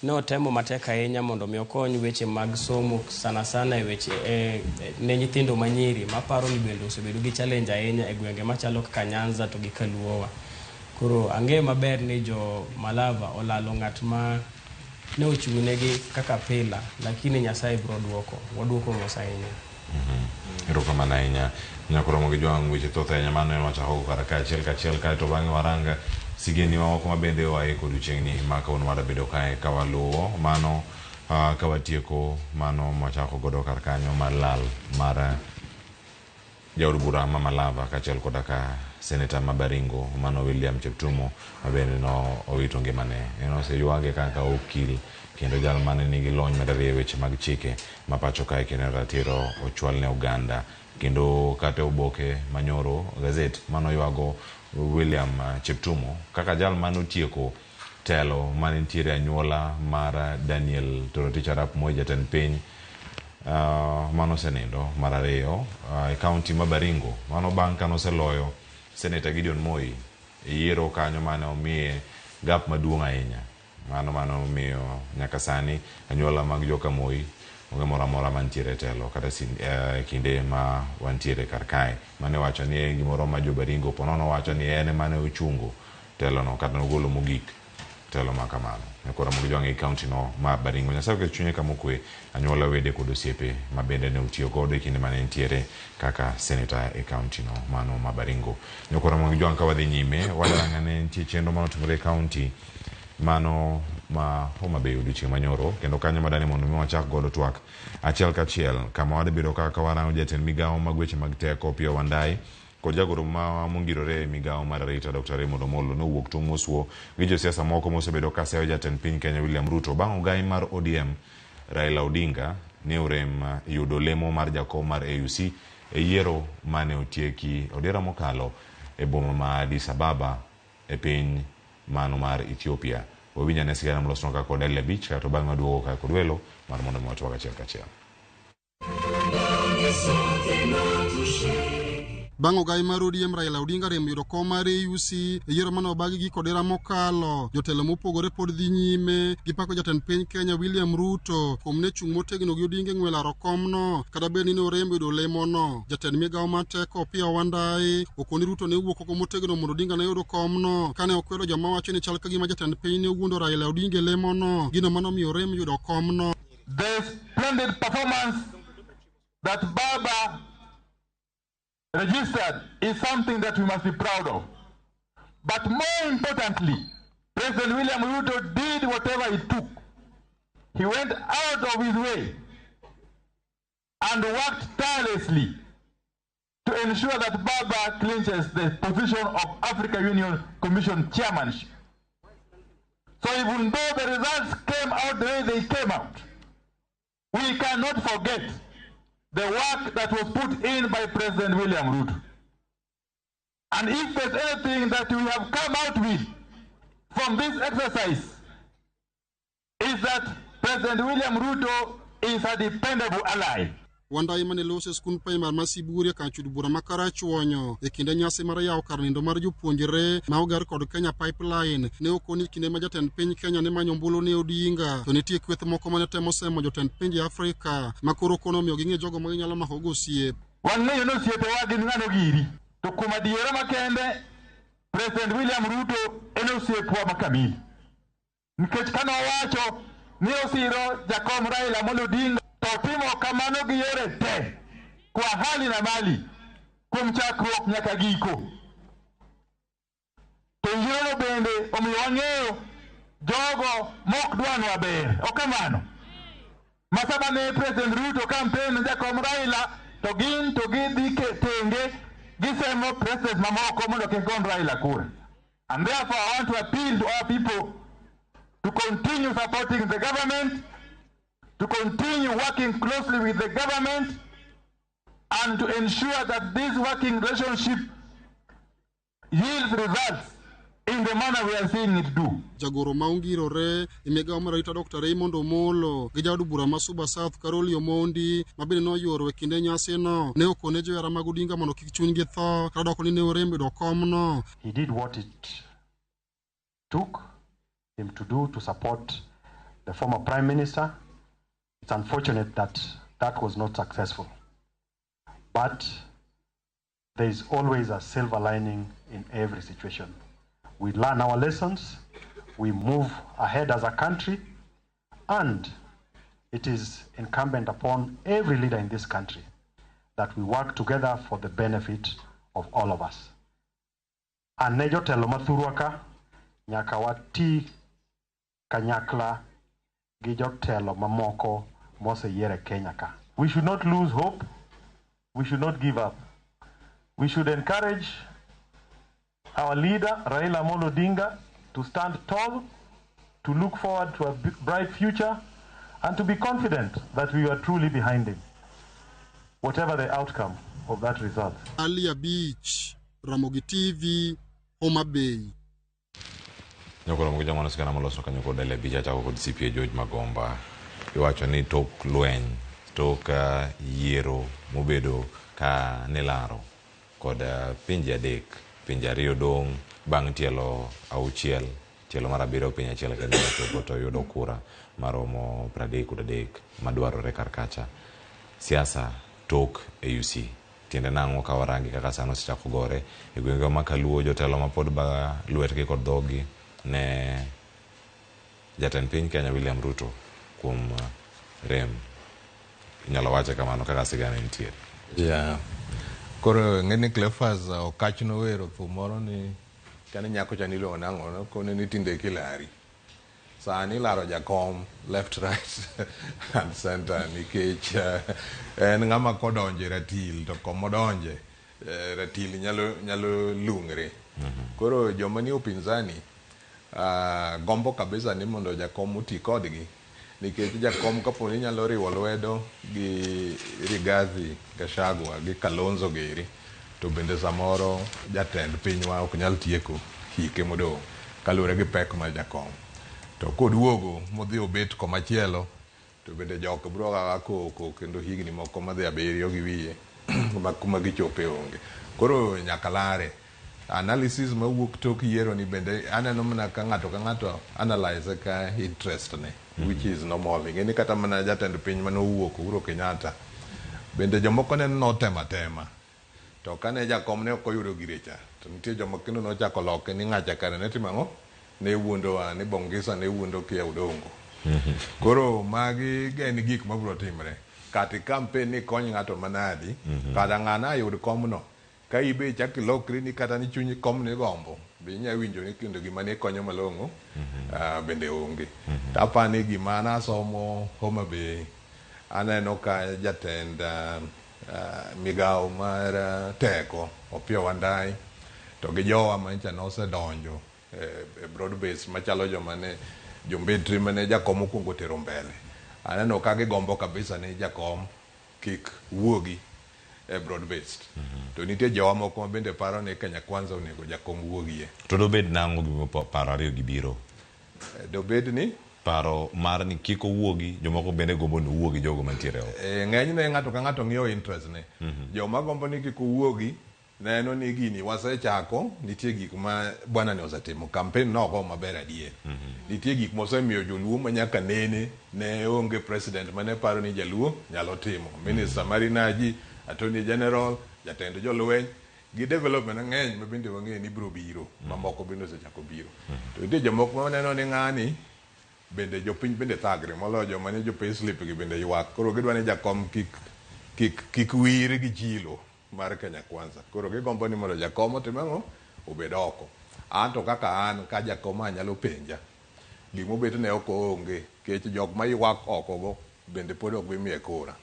notemo matek ahinya mondo mi okony weche mag somo sana sana e weche ne nyithindo manyiri maparo ni bende osebedo gi challenge ahinya e gwenge machalo kaka Nyanza to gi Kaluowa. Koro ang'eyo maber ni jo Malava olalo ng'at ma ne ochung' negi kaka pila, lakini Nyasaye biro duoko. Waduoko mos ahinya. Erokamano ahinya. Nyakoromo gi jwang' weche thoth ahinya mano en wachako kar ka achiel kachiel kaeto bang'e warang sigendni mamoko ma bende oaye kod chieng'ni ma kawuono wadabedo kae ka waluwo mano ka watieko mano mwachako godo kar kanyo mar lal mar jaod bura ma Malava kaachiel koda ka seneta ma Baringo mano William Cheptumo ma bende no owito ngimane. En oseywage kaka okil kendo jal mane nigi lony mararieya e weche mag chike ma pacho kae kendo ratiro ochwal ne oganda kendo kata oboke manyoro gazet manoywago William Cheptumo kaka jal manotieko telo mane nitiere anyuola mar Daniel Toroitich arap Moi jatend piny manosenindo mar ariyo e kaunti ma Baringo. Mano bang' kanoseloyo Seneta Gideon Moi e yiero kanyo mane omiye gap maduong' ahinya. Mano omiyo nyaka sani anyuola mag joka Moi onge moro amora mantiere e telo kata kinde ma wantiere kar kae. Mane wacho ni en gimoro ma jo Baringo ponono wacho ni en emane ochungo telono kata nogolo mogik telo ma kamano. Nyakoro Ramogi Jwang' e kaunti no ma Baringo. Nyasaye oket chunye kama okwe, anyuola wede kod osiepe ma bende ne otiyo godo e kinde mane entiere kaka seneta e kaunti no mano ma Baringo. Nyakoro Ramogi Jwang' ka wadhi nyime, wadarang'a ne nitie chenro mane otimore e kaunti mano ma Homa Bay odiochieng' manyoro kendo kanyo madani mondo mi wachak godo twak achiel kachiel kama wadhi kaka warango jatend migawo mag weche mag teko Opiyo Wandayi kod jagoro ma mongirore e migawo mar arita Dr. Raymond Omollo nowuok tung' mosuo gi josiasa moko mosebedo ka seyo jatend piny Kenya William Ruto bang' ogai mar ODM Raila Odinga ne orem yudo lemo mar jakom mar AUC e yiero mane otieki odiero mokalo e boma ma Addis Ababa e piny mano mar Ethiopia. Wawinj ane sigana molosnwa ka kod Eli Abich kaeto bang'e waduogo ka kod welo mar mondo mi watwag achiel kachiel. Bang' ogai mar ODM Raila Odinga rem yudo kom mar AUC e yiero mane obagi gi kodera mokalo. Jotelo mopogore pod dhi nyime gi pako jatend piny Kenya William Ruto kuom ne chung' motegno gi Odinga e ng'we laro komno kata bed ni ne orem yudo lemono. Jatend migawo mar teko Opiyo Wandayi okoni Ruto ne owuok oko motegno mondo Odinga ne yudo komno kane okwedo joma wacho ni chal ka gima jatend piny ne owuondo Raila Odinga e lemono, gino mane omiyo orem yudo komno. The splendid performance that Baba registered is something that we must be proud of. But more importantly, President William Ruto did whatever it took. He went out of his way and worked tirelessly to ensure that Baba clinches the position of Africa Union Commission chairmanship. So even though the results came out the way they came out, we cannot forget the work that was put in by President William Ruto. And if there's anything that we have come out with from this exercise, is that President William Ruto is a dependable ally. Wandayi mane loso e skund primar ma Siburia kar chud bura ma Karachuonyo e kinde nyasi mar yawo kar nindo mar jopuonjre ma oger kod Kenya Pipeline ne okoni kinde ma jatend piny Kenya ne manyo ombulu ne Odinga to nitie kweth moko mane temo semo jotend pinje Afrika ma koro kono omiyo ging'e jogo ma ginyalo makogo osiep. Wang'eyo ni osiepewa gin ng'ano giri, to kuom adiera makende President William Ruto en osiepwa ma kamili. Nikech kane owacho ni osiro jakom Raila Amolo Odinga to otimo kamano gi yore te kwa hali na mali kuom chakruok nyaka giko. To yiero bende omiyo wang'eyo jogo mok dwanwa ber, ok kamano? Ma sama ne President Ruto campaign ne jakom Raila to gin to gidhi tenge gisemo president mamoko mondo kik gon Raila kura. And therefore I want to appeal to our people to continue supporting the government, to continue working closely with the government, and to ensure that this working relationship yields results in the manner we are seeing it do. Jagoro ma ongirore e migawo mar arita Dr. Raymond Omolo gi jaod bura ma Suba South Caroli Omondi ma bende noyuoro e kinde nyasino ne okone johera mag Odinga mondo kik chunygi tho kata doko ni ne orem yudo komno. He did what it took him to do to support the former Prime Minister. It's unfortunate that that was not successful. But there is always a silver lining in every situation. We learn our lessons, we move ahead as a country, and it is incumbent upon every leader in this country that we work together for the benefit of all of us. An ne jotelo mathurwa ka, nyaka wati kanyakla gi jotelo mamoko moseyier e Kenya ka. We should not lose hope. We should not give up. We should encourage our leader, Raila Amolo Odinga, to stand tall, to look forward to a bright future, and to be confident that we are truly behind him, whatever the outcome of that result. Alia Beach, Ramogi TV, Homa Bay. Nyokoro mogi jang'wana sigana moloso kanyo kod Alia Beach achako kod CPA George Magomba. Iwacho ni tok lweny, tok yiero mobedo ka nilaro kod pinje adek, pinje ariyo dong' bang' tielo auchiel, tielo mar abiriyo piny achiel kende ochopo to yudo kura maromo 33 madwarore kar kacha. Siasa tok AUC tiende nang'o ka warangi kaka sano osechako gore e gwenge ma Kaluo, jotelo ma pod ba lwetgi kod dhogi ne jatend piny Kenya William Ruto kuom rem. Inyalo wache kamano kaka sigana nitiere. Yeah. Koro ng'eni Cleophas Okach nowero thum moro ni kane nyako cha niluongo nang'o nokone ni tinde kilari. Sani ilaro jakom left, right and center nikech en ng'ama kodonje ratil to komodonje ratil nyalo lung're. Koro joma ni upinzani gombo kabisa ni mondo jakom oti kodgi nikech jakom kapo ni nyalo riwo lwedo gi Rigathi Gachagua gi Kalonzo giri to bende samoro jatend pinywa ok nyal tieko hike modong' kaluwore gi pek mar jakom. To koduogo modhi obet komachielo to bende jok biro ga koko kendo higni moko madhi 7 gi wiye ma kuma gichope onge. Koro nyaka lare. Analysis mawuok tok yiero ni bende aneno mana ka ng'ato ka ng'ato analyze ka interest ne, which is normal. Ing'e ni kata mana jatend piny mane owuok Uhuru Kenyatta bende jomoko neno notemo atema. To kane jakom ne ok oyudo gire cha, to nitie joma kendo nochako loke ni ng'acha kare ne timo ang'o? Ne wuondowa ni Bongisa ne wuondo kia Odongo. Koro magi gin gik mabiro timre. Kata i campaign ni kony ng'ato manadi, kata ng'ana ayud komno. Ka ibe ichak ilokri ni kata ni chunyi kom ni gombo, be inya winjo ni kendo gima ne konyo malong'o bende onge. To apani gima nasomo Homa Bay, aneno ka jatend migawo mar teko Opiyo Wandayi to gi jowa manyicha nosedonjo e broad base machalo joma ne jombetri mane jakom okwongo tero mbele. Aneno ka gigombo kabisa ni jakom kik wuogi e broad based. To nitie jowa moko ma bende paro ni Kenya Kwanza onego jakom wuogie. To dobed nang'o gima paro ariyo gi biro? Dobed ni? Paro mar ni kik owuogi, jomoko bende gombo ni owuogi jogo mantiere oko. Ng'enyne ng'ato ka ng'ato ng'iyo interest ne. Joma gombo ni kik owuogi neno ni gini wasechako, nitie gik ma bwana ni osetimo. Campaign nogo maber adier. Nitie gik mosemiyo joluo ma nyaka nene ne onge president mane paro ni jaluo nyalo timo. Minister mar Energy, Attorney General, jatend jolweny, gi development mang'eny ma bende wang'eyo ni biro biro, mamoko bende osechako biro. To nitie jomoko ma neno ni ng'ani bende jopiny bende thagre moloyo joma ne jo payslip gi bende ywak. Koro gidwa ni jakom kik wir gi chilo mar Kenya Kwanza. Koro gigombo ni mondo jakom otim ang'o? Obed oko. An to kaka an ka jakom anyalo penja gimobet ne ok onge kech jok ma ywak oko go bende pod ok bi miye kura.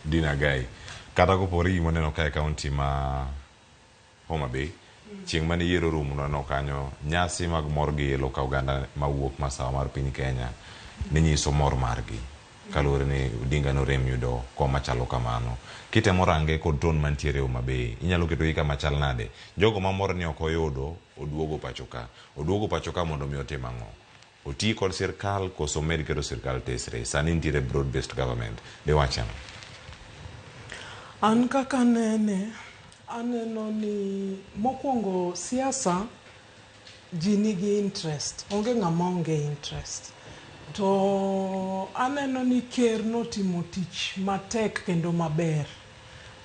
Dina Gai, kata kopore gi gima ka e kaunti ma Homa Bay, chieng' mane yiero rumo nwaneno kanyo nyasi mag mor gi ilo ka oganda mawuok masawa mar piny Kenya ne nyiso mor margi kaluwore ni Odinga norem yudo kom machalo kamano. Kitemo range kod ton mantiere Homa Bay, inyalo keto gi kama chal nade? Jogo mamor ni ok oyudo oduogo pacho ka. Oduogo pacho ka mondo mi otim ang'o? Oti kod sirkal koso med keto sirkal tesre? Sani nitiere broad based government. Diwach ang'o? An kaka nene, aneno ni mokwongo siasa ji nigi interest, onge ng'ama onge interest. To aneno ni ker notimo tich matek kendo maber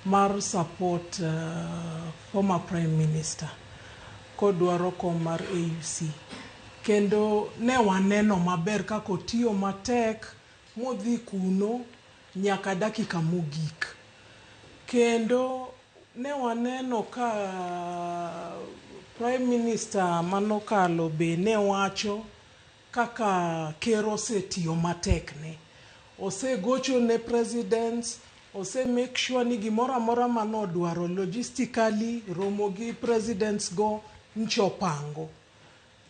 mar support former prime minister kodwaro kom mar AUC. Kendo ne waneno maber kaka otiyo matek modhi kuno nyaka dakika mogik. Kendo ne waneno ka prime minister manokalo be ne wacho kaka ker osetiyo matek ne. Osegocho ne presidents, ose make sure ni gimoro amora manodwaro logistically romo gi presidents go nchopango.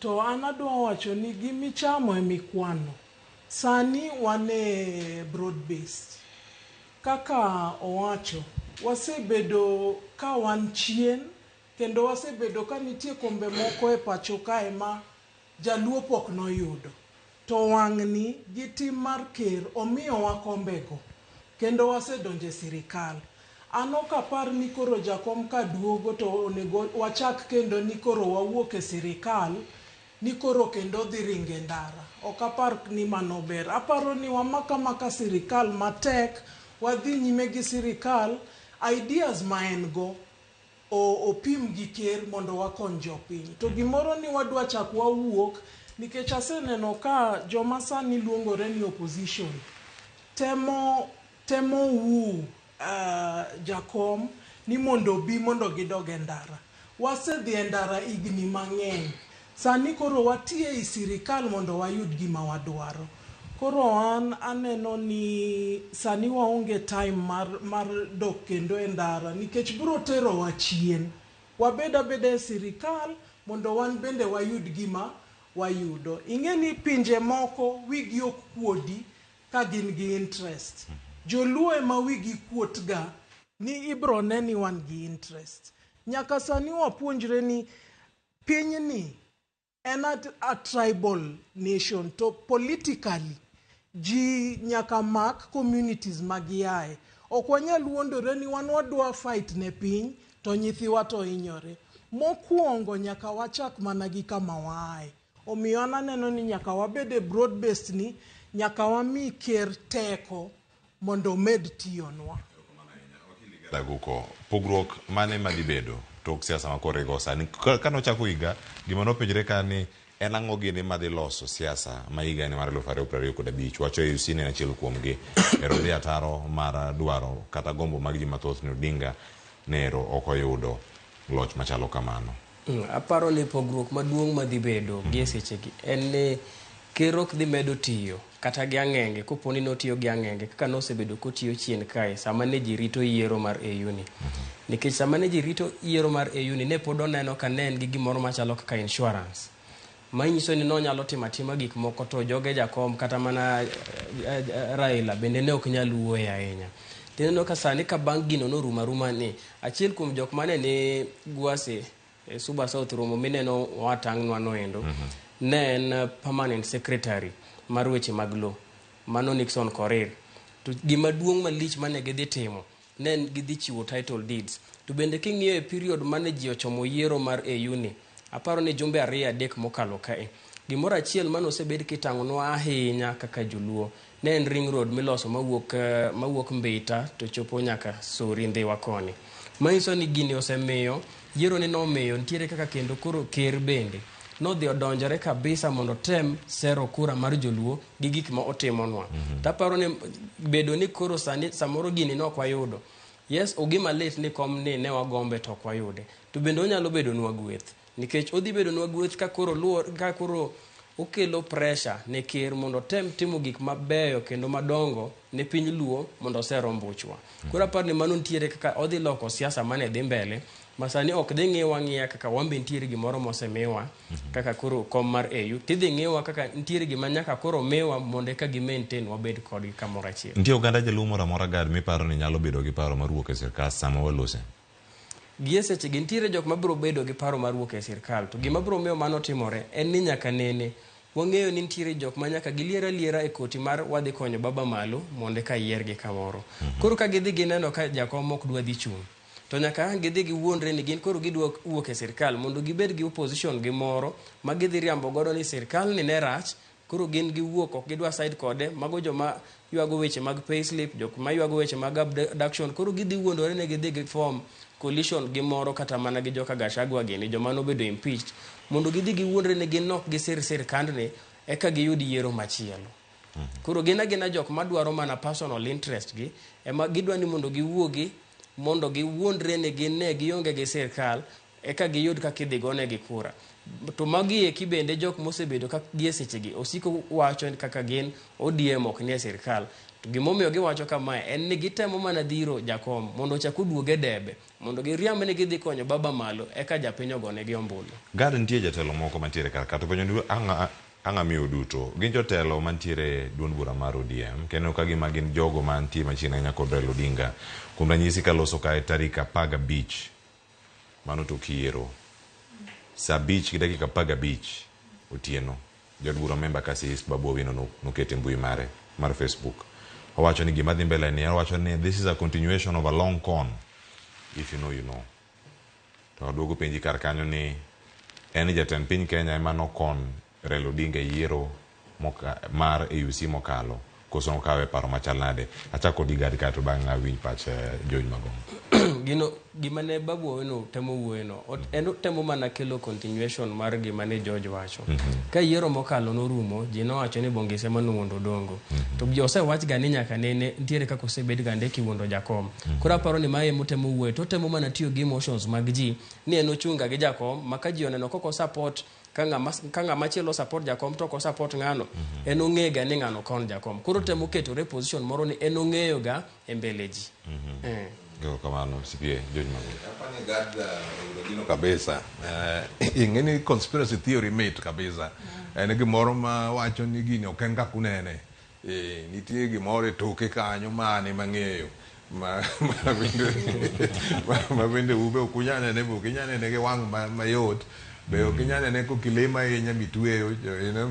To an adwa wacho ni gimichamo emikwano. Sani wan e broad based. Kaka owacho, wasebedo ka wan chien kendo wasebedo ka nitie kombe moko e pacho kae ma jaluo pok noyudo. To wang'ni gi tim mar ker omiyowa kombego kendo wasedonjo e sirikal. An ok apar ni koro jakom ka duogo to onego wachak kendo ni koro wawuok e sirikal ni koro kendo dhi ringo e ndara. Ok apar ni mano ber. Aparo ni wamaka maka sirikal matek, wadhi nyime gi sirikal, ideas ma en go opim gi ker mondo wakony jopiny. To gimoro ni wadwa chak wawuok nikech aseneno ka joma sani luongore ni opposition temo wu jakom ni mondo obi mondo gidog e ndara. Wasedhi e ndara higni mang'eny. Sani koro watiye ei sirikal mondo wayud gima wadwaro. Koro an aneno ni sani waonge time mar dok kendo e ndara nikech biro terowa chien. Wabed abeda e sirikal mondo wan bende wayud gima wayudo. Ing'e ni pinje moko wigi ok kuodi ka gin gi interest. Joluo ema wigi kuot ga ni ibro ne ni wan gi interest. Nyaka sani wapuonjre ni pinyni en a tribal nation to politically ji nyaka mak communities magiae. Ok wanyal wuondore ni wan wadwa fight ne piny to nyithiwa to hinyore. Mokwongo nyaka wachak mana gi kama waaye. Omiyo an aneno ni nyaka wabed e broad based ni, nyaka wami ker teko mondo omed tiyonwa. Daguko, pogruok mane madhi bedo tok siasa ma koro igo sani? Kanochako higa, gima nopenjre ka ni en ang'o gini madhi loso siasa ma higa ni mar 2025? Wacho AUC ne en achiel kuomgi. Ero dhi ataro mar dwaro kata gombo mag ji mathoth ni Odinga ne ero ok oyudo loch machalo kamano. Aparo ni pogruok maduong' madhi bedo gi e sechegi en ni ker ok dhi medo tiyo kata gi ang'enge kopo ni notiyo gi ang'enge kaka nosebedo kotiyo chien kae sama ne ji rito yiero mar AU ni. Nikech sama ne ji rito yiero mar AU ni ne pod oneno ka ne en gi gimoro machalo kaka insurance. Manyiso ni nonyalo timo atima gik moko to joge jakom kata mana Raila bende ne ok nyal wuoye ahinya. Tineno ka sani ka bang' gino norumo aruma ni achiel kuom jok mane ni Gwase e Suba South romo mineno watang'nwa noendo ne en permanent secretary mar weche mag lowo mano Nixon Korir. To gima duong' malich mane gidhi timo ne en gidhi chiwo title deeds. To bende king'iyo e period mane ji ochomo yiero mar AU ni, aparo ni jumbe 2-3 mokalo kae. Gimoro achiel mane osebed kitang'onwa ahinya kaka joluo ne en ring road miloso mawuok Mbita to chopo nyaka Sori Ndhiwa koni. Manyiso ni gini osemiyo yiero ni nomiyo nitiere kaka kendo koro ker bende nodhi odonjore kabisa mondo tem sero kura mar joluo gi gik ma otimonwa. Taparo ni bedo ni koro sani samoro gini ne ok wayudo. Yes, ogima lit ni kom ni ne wagombe to ok wayude. To bende onyalo bedonwa gweth. Nikech odhi bedonwa gweth ka koro luor, ka koro okelo pressure ne ker mondo otem timo gik mabeyo kendo madongo ne piny luo mondo oser ombuchwa. Koro aparo ni mano nitiere kaka odhi loko siasa mane dhi mbele ma sani ok dhi ng'iwa ng'iya kaka wan be nitiere gimoro mosemiwa kaka koro kom mar AU tidhi ng'iwa kaka nitiere gima nyaka koro miwa mondo eka gi maintain wabed kodgi kamoro achiel. Nitie oganda jaluo moro amora Gad miparo ni nyalo bedo gi paro mar wuok e sirkal sama walose? Gi e sechegi nitiere jok mabiro bedo gi paro mar wuok e sirkal to gima biro miyo mano timore en ni nyaka nene wang'eyo ni nitiere jok ma nyaka gilier aliera e koti mar wadhi konyo baba malo mondo eka yiergi kamoro. Koro ka gidhi gineno ka jakom ok dwa dhi chung' to nyaka ang' gidhi giwuondre ni gin koro gidwa wuok e sirkal mondo gibed gi opposition gi moro ma gidhi riambo godo ni sirkal ni ne rach koro gin giwuok ok gidwa side kode. Mago joma ywago weche mag payslip, jok ma ywago weche mag abduction, koro gidhi wuondore ni gidhi gi form coalition gi moro kata mana gi joka Gachagua gini joma nobedo impeached mondo gidhi giwuondre ni gin ok gisir sirkandni eka giyud yiero machielo. Koro gin agina jok madwaro mana personal interest gi ema gidwa ni mondo giwuogi mondo giwuondre ni gin ne gionge gi sirkal eka giyud kaka idhi gonegi kura. To magi eki bende jok mosebedo ka gi e sechegi osiko wacho kaka gin ODM ok nie sirkal. To gimomiyo giwacho kamae en ni gitemo mana dhiro jakom mondo ochak oduog e debe mondo giriamb ni gidhi konyo baba malo eka japiny ogonegi ombulu. Gad nitie jatelo moko mantiere kar ka to penjo ni ang' amiyo duto gin jotelo mantiere duond bura mar ODM kendo ka gima gin jogo mantie machiegni ahinya kod Raila Odinga. Kuom ranyisi kaloso kae tarik 15 mano tok yiero saa 5:15 otieno jaod bura ma Embakasi East Babu Owino noketo e mbui mare mar Facebook. Owacho ni gima dhi mbele ni owacho ni this is a continuation of a long con. If you know, you know. To aduogo penji kar kanyo ni en ni jatend piny Kenya ema nokon Raila Odinga e yiero mar AUC mokalo koso nokawe paro machal nade? Achako kodi Gad kae to bang' awinj pach George Magongo. Gino gima ne Babu Owino temo wuoyeno, en otemo mana kelo continuation mar gima ne George wacho. Ka yiero mokalo norumo, ji nowacho ni Bongise ema nowuondo Odongo. To ji osewach ga ni nyaka nene nitiere kaka osebed gande kiwuondo jakom. Koro aparo ni mae emotemo wuoyo, to otemo mana tiyo gi emotions mag ji ni en ochunga gi jakom ma ka ji oneno kok o support ka ng'ama chielo support jakom to ok o support ng'ano, en ong'e ga ni ng'ano kon jakom. Koro temo ketore position moro ni en ong'eyo ga e mbele ji. Erokamano CPA George Magongo. Apani Gad oyudo gino kabisa. Ing'e ni conspiracy theory mit kabisa. En gimoro ma wacho ni gini ok en kaka unene. Nitie gimoro e toke kanyo mane mang'eyo ma bende ube ok unyal nene, be ok inyal nene gi wang' mayot. Be ok inyal nene kokilemo ahinya mitweyo,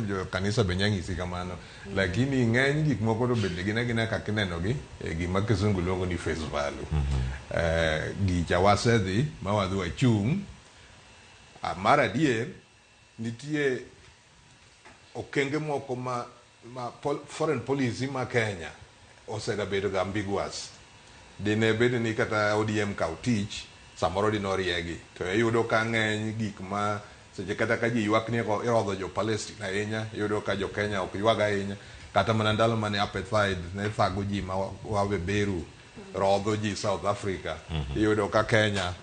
jo kanisa be nyang'isi kamano. Lakini ng'eny gik moko to bende gin agina kaka inenogi e gima kisungu luongo ni face value. Gicha wasedhi ma wadhi wachung'. Mar adier, nitie okenge moko ma foreign policy ma Kenya osegabedo ga ambiguous. Dine bed ni kata ODM kaw tich, samoro dine oriegi. To iyudo ka ng'eny gik ma seche kata ka ji ywak ni irodho jo Palestine ahinya, iyudo ka jo Kenya ok ywag ahinya. Kata mana ndalo mane apartheid ne thago ji ma wabeberu rodho ji South Africa, iyudo ka Kenya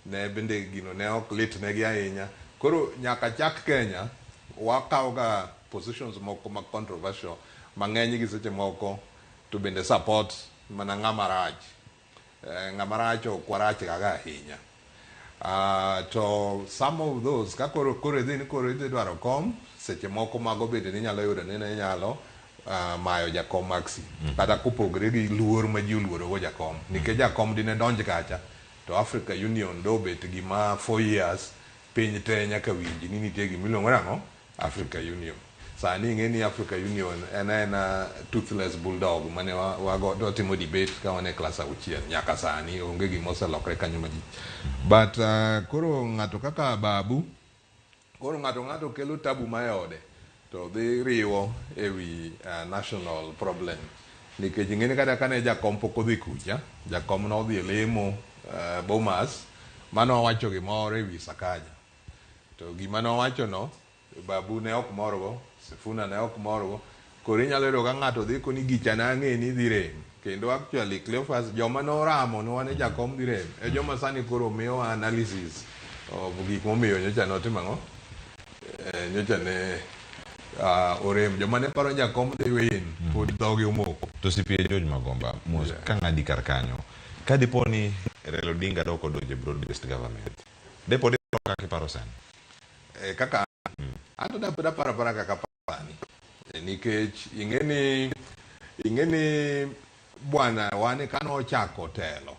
ne bende gino ne ok lit negi ahinya. Koro nyaka chak Kenya wakaw ga positions moko ma controversial mang'eny gi seche moko to bende support mana ng'ama rach. Ng'ama rach ok warach gaga ahinya. To some of those ka koro idhi ni koro idhi dwaro kom, seche moko mago bende ninyalo yudo ni ne nyalo mayo jakom Maxi. Kata kopogre gi luor ma ji oluoro go jakom. Nikech jakom dine donj kacha, to Africa Union do bet gima 4 years piny te nyaka winji ni nitie gima iluongo nang'o? Africa Union. Sani ing'e ni Africa Union en aena toothless bulldog mane watimo debate ka wan e klas 6 nyaka sani onge gima oselokre kanyo maji. But koro ng'ato kaka Babu, koro ng'ato kelo tabu ma e ode to dhi riwo ewi national problem. Nikech ing'e ni kata kane jakom pok odhi kucha, jakom nodhi e lemo Bomas, mano owacho gimoro ewi Sakaja. To gima nowacho no, Babu ne ok morgo, Sifuna ne ok morgo. Koro inyalo yudo ka ng'ato dhi koni gicha nang'e ni dhi rem. Kendo actually Cleophas joma noramo ni wan jakom dhi rem, e joma sani koro miyowa analysis of gik momiyo nyocha notimo ang'o? Nyocha ne orem. Joma ne paro jakom dhi win, pod dhogi omoko. To CPA George Magomba, mos ka ng'adi kar kanyo, ka dipo ni Raila Odinga dok odonjo e broad based government, depo kaka iparo sani? Kaka anto daparo apara kaka sani. Nikech ing'e ni bwana wane kane ochako telo,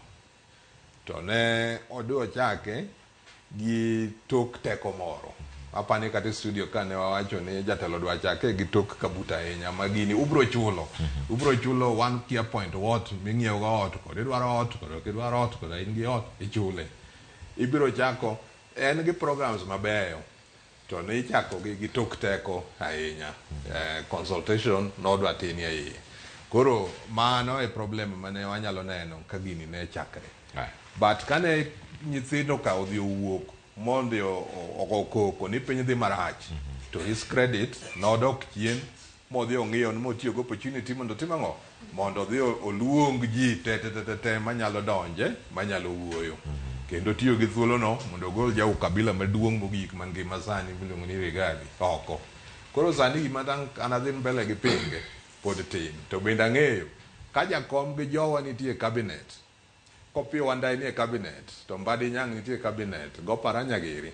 to ne odhi ochake gi tok teko moro. Apani kata e studio ka ne wawacho ni jatelo dwa chake gi tok kabuta ahinya ma gini ubro chulo. Ubro chulo 1 kia point what ming'iewo go ot, kod idwaro ot, kod ok idwaro ot, kod in gi ot, ichule. Ibiro chako, en gi programs mabeyo, to ne ichako gi tok teko ahinya. Consultation nodwa tin e iye. Koro mano e problem mane wanyalo neno ka gini ne chakre. But kane nyithindo ka odhi owuok mondo ogo koko ni piny dhi marach, to his credit nodok chien modhi ong'iyo ni motiyo gi opportunity mondo otim ang'o? Mondo odhi oluong ji te te te te manyalo donje, manyalo wuoyo. Kendo tiyo gi thuolono mondo ogol ja ukabila maduong' mogik mangima sani miluongo ni Rigathi oko. Koro sani gima dang' an adhi mbele gi pinge pod tin. To bende ang'eyo ka jakom gi jowa nitie e cabinet, Kopiyo Wandayi nie cabinet, to Mbadi Nyang' nitie e cabinet, go Paranya giri,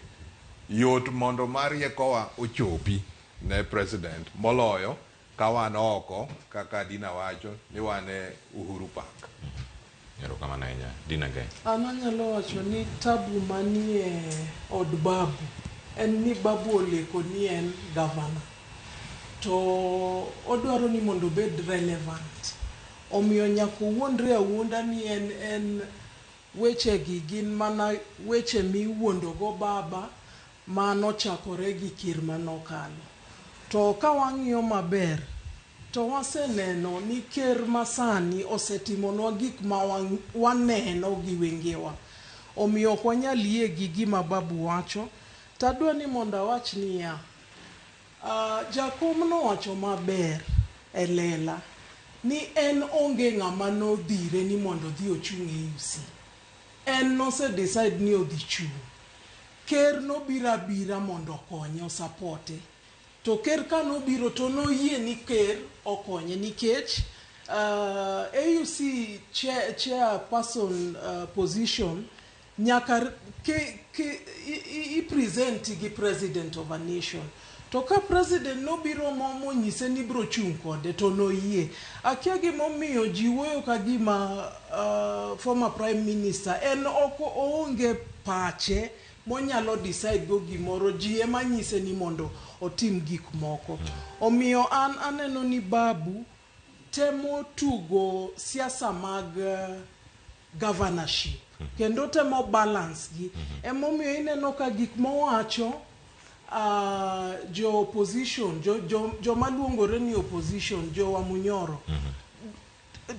yot mondo mar riekowa ochopi ne president moloyo ka wan oko kaka Dina wacho ni wan e Uhuru Park. Erokamano ahinya. Dina Gai. An anyalo wacho ni tabu manie od Babu en ni Babu oleko ni en governor. To odwaro ni mondo obed relevant. Omiyo nyaka owuondre awuonda ni en wechegi gin mana weche miwuondogo baba manochakore gi ker manokalo. To ka wang'iyo maber, to waseneno ni ker masani osetimonwa gik ma waneno gi wengewa. Omiyo ok wanyal yie gi gima Babu wacho. Tadwa ni mondo awach niya, jakom nowacho maber e lela ni en onge ng'ama nodhire ni mondo odhi ochung' e AUC. En nose decide ni odhi chung'. Ker nobiro abira mondo okonye, osapote. To ker kanobiro to noyie ni ker okonye nikech AUC chairperson position nyaka i present gi president of a nation. To ka president nobiro monyise ni bro chung' kode to noyie. Akia gimomiyo ji wuoyo ka gima former prime minister en ok oonge pache monyalo decide go gimoro. Ji ema nyise ni mondo otim gik moko. Omiyo an aneno ni Babu temo tugo siasa mag governorship kendo temo balance gi. Emomiyo ineno ka gik mowacho, jo opposition, joma luongore ni opposition, jo Wamunyoro,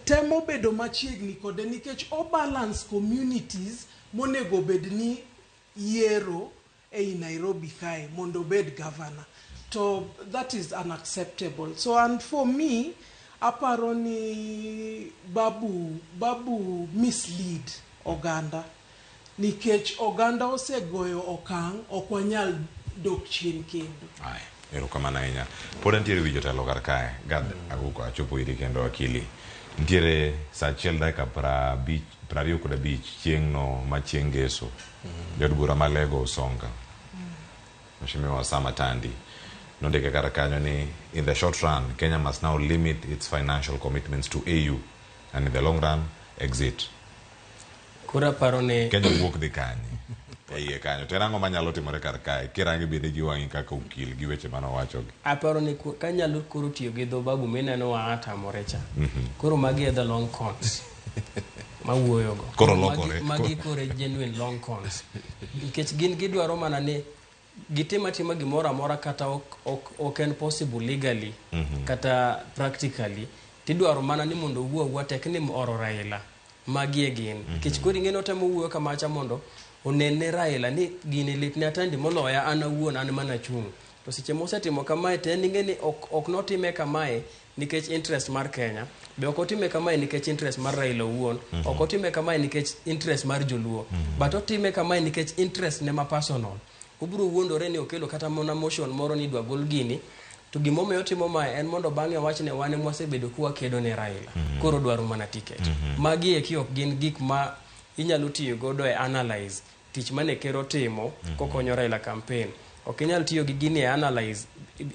temo bedo machiegni kode nikech o balance communities monego bed ni yiero ei Nairobi kae mondo obed governor. To that is unacceptable. So, and for me, aparo ni Babu mislead oganda nikech oganda osegoyo okang', ok wanyal dok chien kendo. Aya, erokamano ahinya. Pod antiere wi jotelo kar kae. Gad Aguko, achopo iri kendo akili. Nitiere saa 1 dakika 25 chieng' no ma chieng' ngeso. Jaod bura ma Lego Usonga, Mheshimiwa Sam Atandi, nondike kar kanyo ni in the short run, Kenya must now limit its financial commitments to AU and in the long run exit. Koro aparo ni Kenya wuok dhi kanye? E iye kanyo. To en ang'o manyalo timore kar kae? Kirange bende gi wang'i kaka okil gi weche manowachogi. Aparo ni kanyalo koro tiyo gi dho Babu mineno wa atamore cha. Koro magi e the long cons mawuoyogo. Koro lokore. Magi koro e genuine long cons. Nikech gin gidwaro mana ni gitim atima gimoro amora kata ok en possible legally kata practically, tidwaro mana ni mondo owuo awuoa tek ni oro Raila. Magi e gin. Nikech koro ing'e ni otemo wuoyo kamacha mondo onen ne Raila ni gini litne Atandi moloya an awuon, an mana chung'. To seche mosetimo kamae to en ing'e ni ok notime kamae nikech interest mar Kenya, be ok otime kamae nikech interest mar Raila owuon, ok otime kamae nikech interest mar joluo, but otime kamae nikech interest ne ma personal. Obiro wuondore ni okelo kata mana motion moro ni idwa gol gini, to gimomiyo otimo mae en mondo bang'e owach ne wan ema wasebedo kwakedo ne Raila. Koro dwaro mana ticket. Magi eki ok gin gik ma inyalo tiyo godo e analyze tich mane ker otimo kokonyo Raila campaign. Ok inyal tiyo gi gini e analyze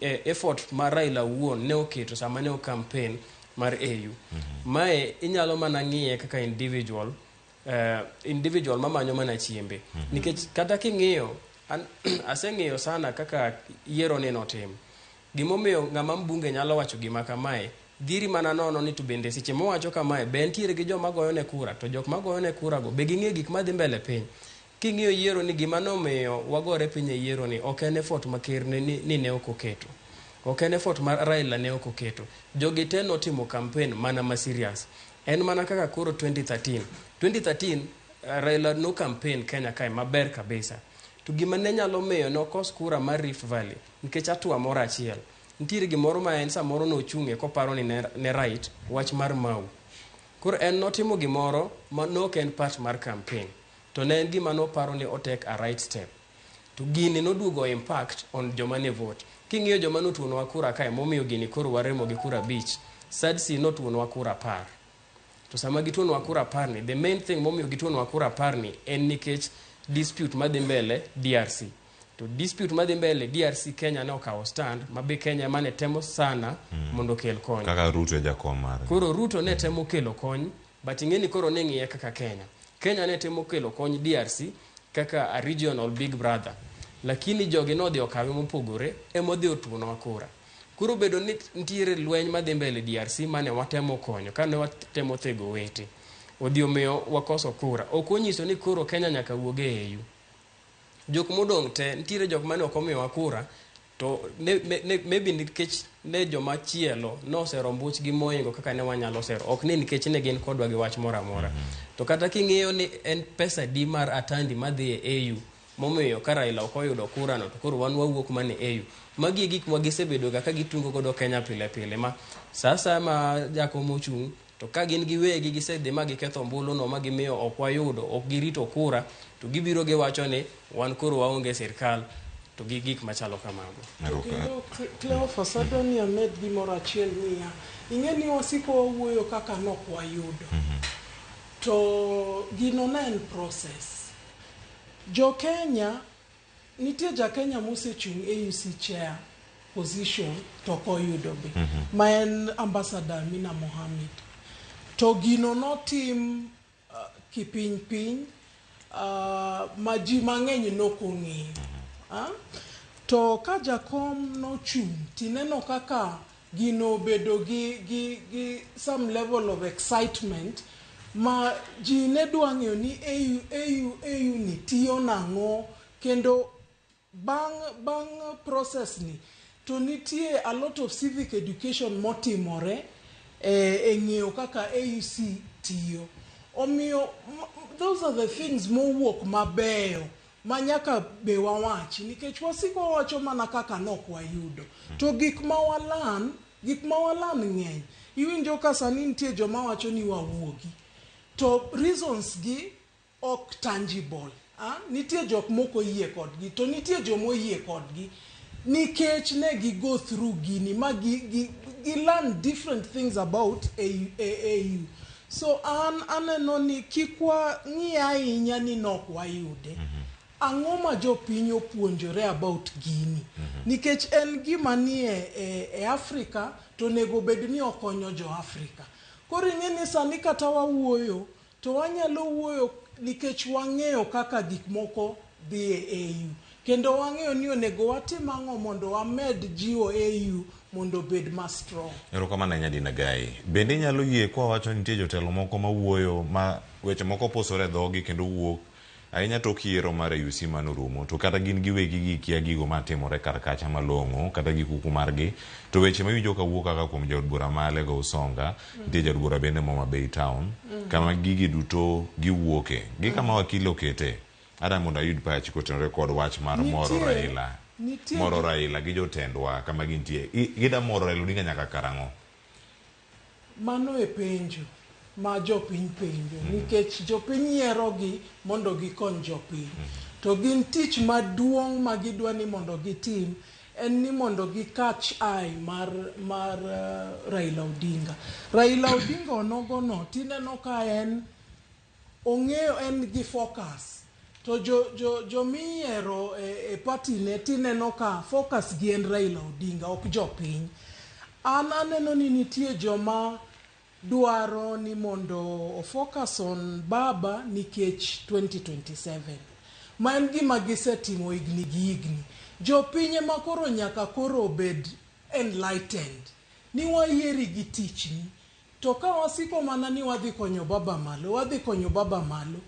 effort ma Raila owuon ne oketo sama ne o campaign mar AU. Mae inyalo mana ng'iye kaka individual mamanyo mana chiembe. Nikech kata king'iyo, an aseng'iyo sana kaka yiero ni notim. Gimomiyo ng'ama mbunge nyalo wacho gima kamae, dhiri mana nono ni to bende seche mowacho kamae, be entiere gi joma goyone kura, to jok magoyone kura go be ging'e gik madhi mbele piny. King'iyo yiero ni gima nomiyo wagore piny e yiero ni ok en effort ma ker ni ne ok oketo. Ok en effort ma Raila ne ok oketo. Jogi te notimo campaign mana ma serious. En mana kaka koro 2013. 2013 Raila no campaign Kenya kae maber kabisa. To gima ne nyalo miyo nokos kura mar Rift Valley nikech hatua moro achiel. Nitiere gimoro ma en samoro nochung'e koparo ni ne right wach mar Mau. Koro en notimo gimoro ma nok en part mar campaign. To ne en gima noparo ni o take a right step. To gini noduogo impact on joma ne vote. King'iyo joma notuonwa kura kae momiyo gini koro waremo gi kura 5, SADC notuonwa kura 10. To sama gituonwa kura 10 ni, the main thing momiyo gituonwa kura 10 ni en nikech dispute madhi mbele DRC. To dispute madhi mbele DRC, Kenya ne okawo stand ma be Kenya ema ne temo sana mondo okel kony. Kaka Ruto e jakom mare. Koro Ruto ne temo kelo kony, but ing'e ni koro ne ng'iye kaka Kenya. Kenya ne temo kelo kony DRC kaka a regional big brother. Lakini jogi nodhi okawe mopogore, emodhi otuonwa kura. Koro bedo ni nitiere lweny madhi mbele DRC mane watemo konyo, kane watemo thego owete. Odhi omiyo wakoso kura. Ok onyiso ni koro Kenya nyaka wuog e AU. Jok modong' te, nitiere jok mane ok omiyowa kura, to ne, maybe nikech ne joma chielo nosero mbuchgi moingo kaka ne wanyalo sero. Ok ni nikech ne gin kodwa gi wach moro amora. To kata king'iyo ni en pesa di mar Atandi madhi e AU, momiyo ka Raila ok oyudo kura no to koro wan wawuok mana e AU. Magi e gik ma gisebedo ga ka gitungo godo Kenya pile pile ma sa asaya ma jakom ochung' to ka gin giwegi gisedhi ma giketho ombulu no ma gimiyo ok wayudo, ok girito kura, to gibiro giwacho ni wan koro waonge sirkal to gi gik machalo kamago. Kendo Cleophas, adwa ni amed gimoro achiel niya, ing'e ni wasiko wawuoyo kaka nok wayudo. To gino ne en process. Jo Kenya, nitie ja Kenya mosechung' AUC chair position to ok oyudo be. Ma en Ambassador Amina Mohamed. To gino notim kipiny piny. ma ji mang'eny nokong'eyo. To ka jakom nochung' tineno kaka gino obedo gi some level of excitement ma ji ne dwa ng'eyo ni AU ni tiyo nang'o, kendo bang' process ni to nitie a lot of civic education motimore e ng'eyo kaka AUC tiyo. Omiyo those are the things mowuok mabeyo ma nyaka be wawachi, nikech wasiko wawacho mana kaka nok wayudo. To gik ma walan ng'eny. Iwinjo ka sani nitie joma wacho ni wawuogi, to reasons gi ok tangible. Nitie jok moko yie kodgi, to nitie joma oyie kodgi nikech ne gi go through gini ma gi learn different things about AU. So an aneno ni kik wang'i ahinya ni nok wayude. Ang'o ma jopiny opuonjore about gini? Nikech en gima nie e Afrika, to onego bed ni okonyo jo Afrika. Koro ing'e ni sani kata wawuoyo, to wanyalo wuoyo nikech wang'eyo kaka gik moko dhi e AU. Kendo wang'eyo ni onego watim ang'o mondo wamed jiwo AU mondo obed ma strong. Erokamano ahinya Dina Gai. Bende inyalo yie kwa wacho nitie jotelo moko mawuoyo ma weche moko pusore e dhogi kendo wuok ahinya tok yiero mar AUC manorumo, to kata gin giwegi gikia gigo matimore kar kacha malong'o kata gi kuku margi, to weche mawinjo kawuok kaka kuom jaod bura ma Alego Usonga, nitie jaod bura bende Homa Bay Town, kama gigi duto giwuoke gi kama wakil okete. Ada mondo ayud pachi kotenore kod wach mar moro Raila. Moro Raila gi jotendwa kama gintie. Gida moro Raila Odinga nyaka karang'o? Mano e penjo ma jopiny penjo, nikech jopiny yierogi mondo gikony jopiny. To gin tich maduong' ma gidwa ni mondo gitim en ni mondo gi catch eye mar Raila Odinga. Raila Odinga onogono tineno ka en ong'eyo en gi focus. To jomiyiero e party ne tineno ka focus gi en Raila Odinga, ok jopiny. An aneno ni nitie joma dwaro ni mondo focus on baba nikech 2027. Ma en gima gisetimo higni gi higni. Jopiny ema koro nyaka koro obed enlightened. Ni wayieri gi tichni. To ka wasiko mana ni wadhi konyo baba malo, wadhi konyo baba malo.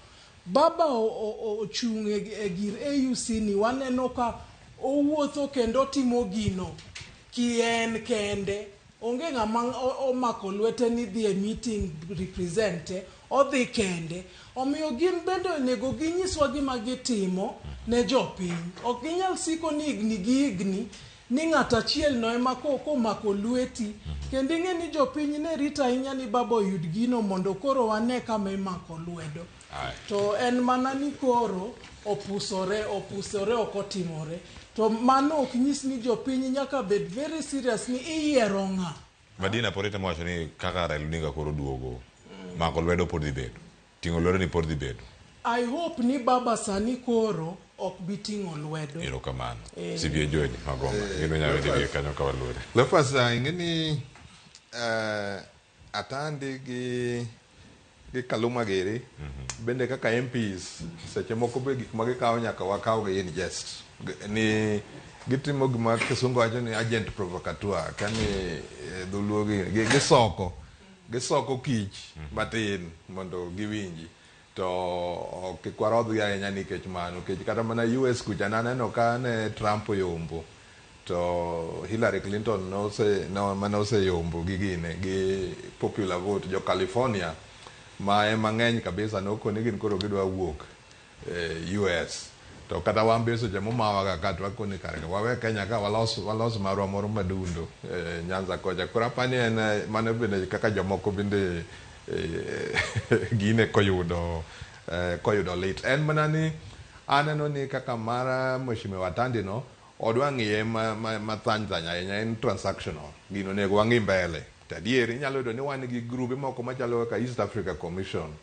Baba ochung' e gir AUC ni waneno ka owuotho kendo timo gino kien kende. Onge ng'ama omako lwete ni dhi e meeting represente, odhi kende. Omiyo gin bende onego ginyiswa gima gitimo ne jopiny. Ok ginyal siko ni higni gi higni ni ng'at achiel no ema komako lweti. Kendo ing'e ni jopiny ne rito ahinya ni baba oyud gino mondo koro wane kama imako lwedo. To en mana ni koro opusore ok otimore. To mano ok nyis ni jopiny nyaka bed very serious ni iyiero ng'a. Madina pod itemo wacho ni kaka Raila Odinga koro duogo, mako lwedo pod dhi bedo. Ting'o lwedo ni pod dhi bedo. I hope ni baba sani koro ok bi ting'o lwedo. Erokamano. CBA Joel Magoma. Gino nyalo dhi wiye kanyo ka waluore. Lefas ing'e ni Atandi gi Kaluma giri bende kaka MPs seche moko be gik ma gikawo nyaka wakaw gi in jest. Ni gitimo gima kisungu wacho ni agent provocateur, kani dholuo gi gisoko kich matin mondo giwinji. To ok kwarodhgi ahinya nikech mano, nikech kata mana US kucha naneno ka ne Trump oyombo to Hillary Clinton mane oseyombo gi gine gi popular vote jo California ma ema ng'eny kabisa nokoni gin koro gidwa wuok US. To kata wan be seche momawaga ka to wakoni kare wawe Kenya ka walos marwa moro madundo Nyanza kocha. Koro apani en mano bende kaka jomoko bende gine koyudo lit. En mana ni aneno ni kaka mar Mheshimiwa Atandi no odwa ng'iye mathany thany ahinya, en transactional. Gino onego wang'i mbele. To adier inyalo yudo ni wan gi grube moko machalo kaka East Africa Commission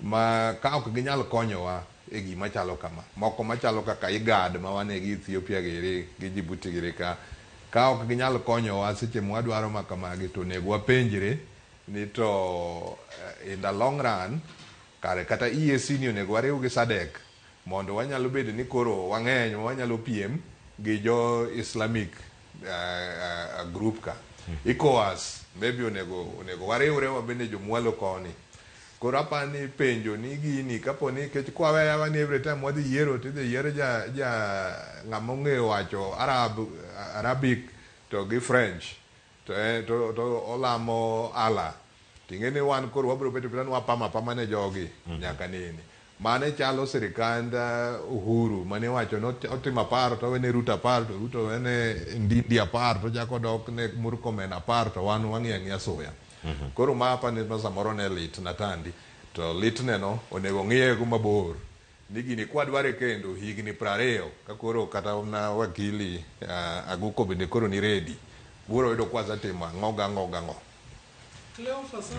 ma ka ok ginyal konyowa e gima chalo kama. Moko machalo kaka IGAD ma wan gi Ethiopia giri gi Djibouti giri ka ok ginyal konyowa seche mwadwaro ma kamagi to onego wapenjre ni to in the long run Kare kata EAC ni onego wariw gi SADC mondo wanyalo bedo ni koro wang'eny wanyalo piem gi jo Islamic group ka. ECOWAS maybe onego wariwre wabende jomwalo koni. Koro apani penjo ni gini kapo ni nikech kwaweya ni every time wadhi yiero tidhi yier ja ng'ama ong'eyo wacho Arabic to gi French to olamo Allah. Ting'e ni wan koro wabiro beto ni wapamo apama ne jogi nyaka nini. Mane chalo sirikand Uhuru mane wacho ni otimo 10 to wene Ruto 10 to Ruto wene Ndindi 10 to chako dok ne Murkomen 10 to wan wang'iyo ang'iya suya. Koro ma apani ma samoro ne lit na Tandi to litne no onego ng'iye go mabor ni gini kwadware kendo higni 20 ka koro kata na wakili Aguko bende koro ni ready biro yudo kwasetimo ang'o gang'o gang'o. Cleophas,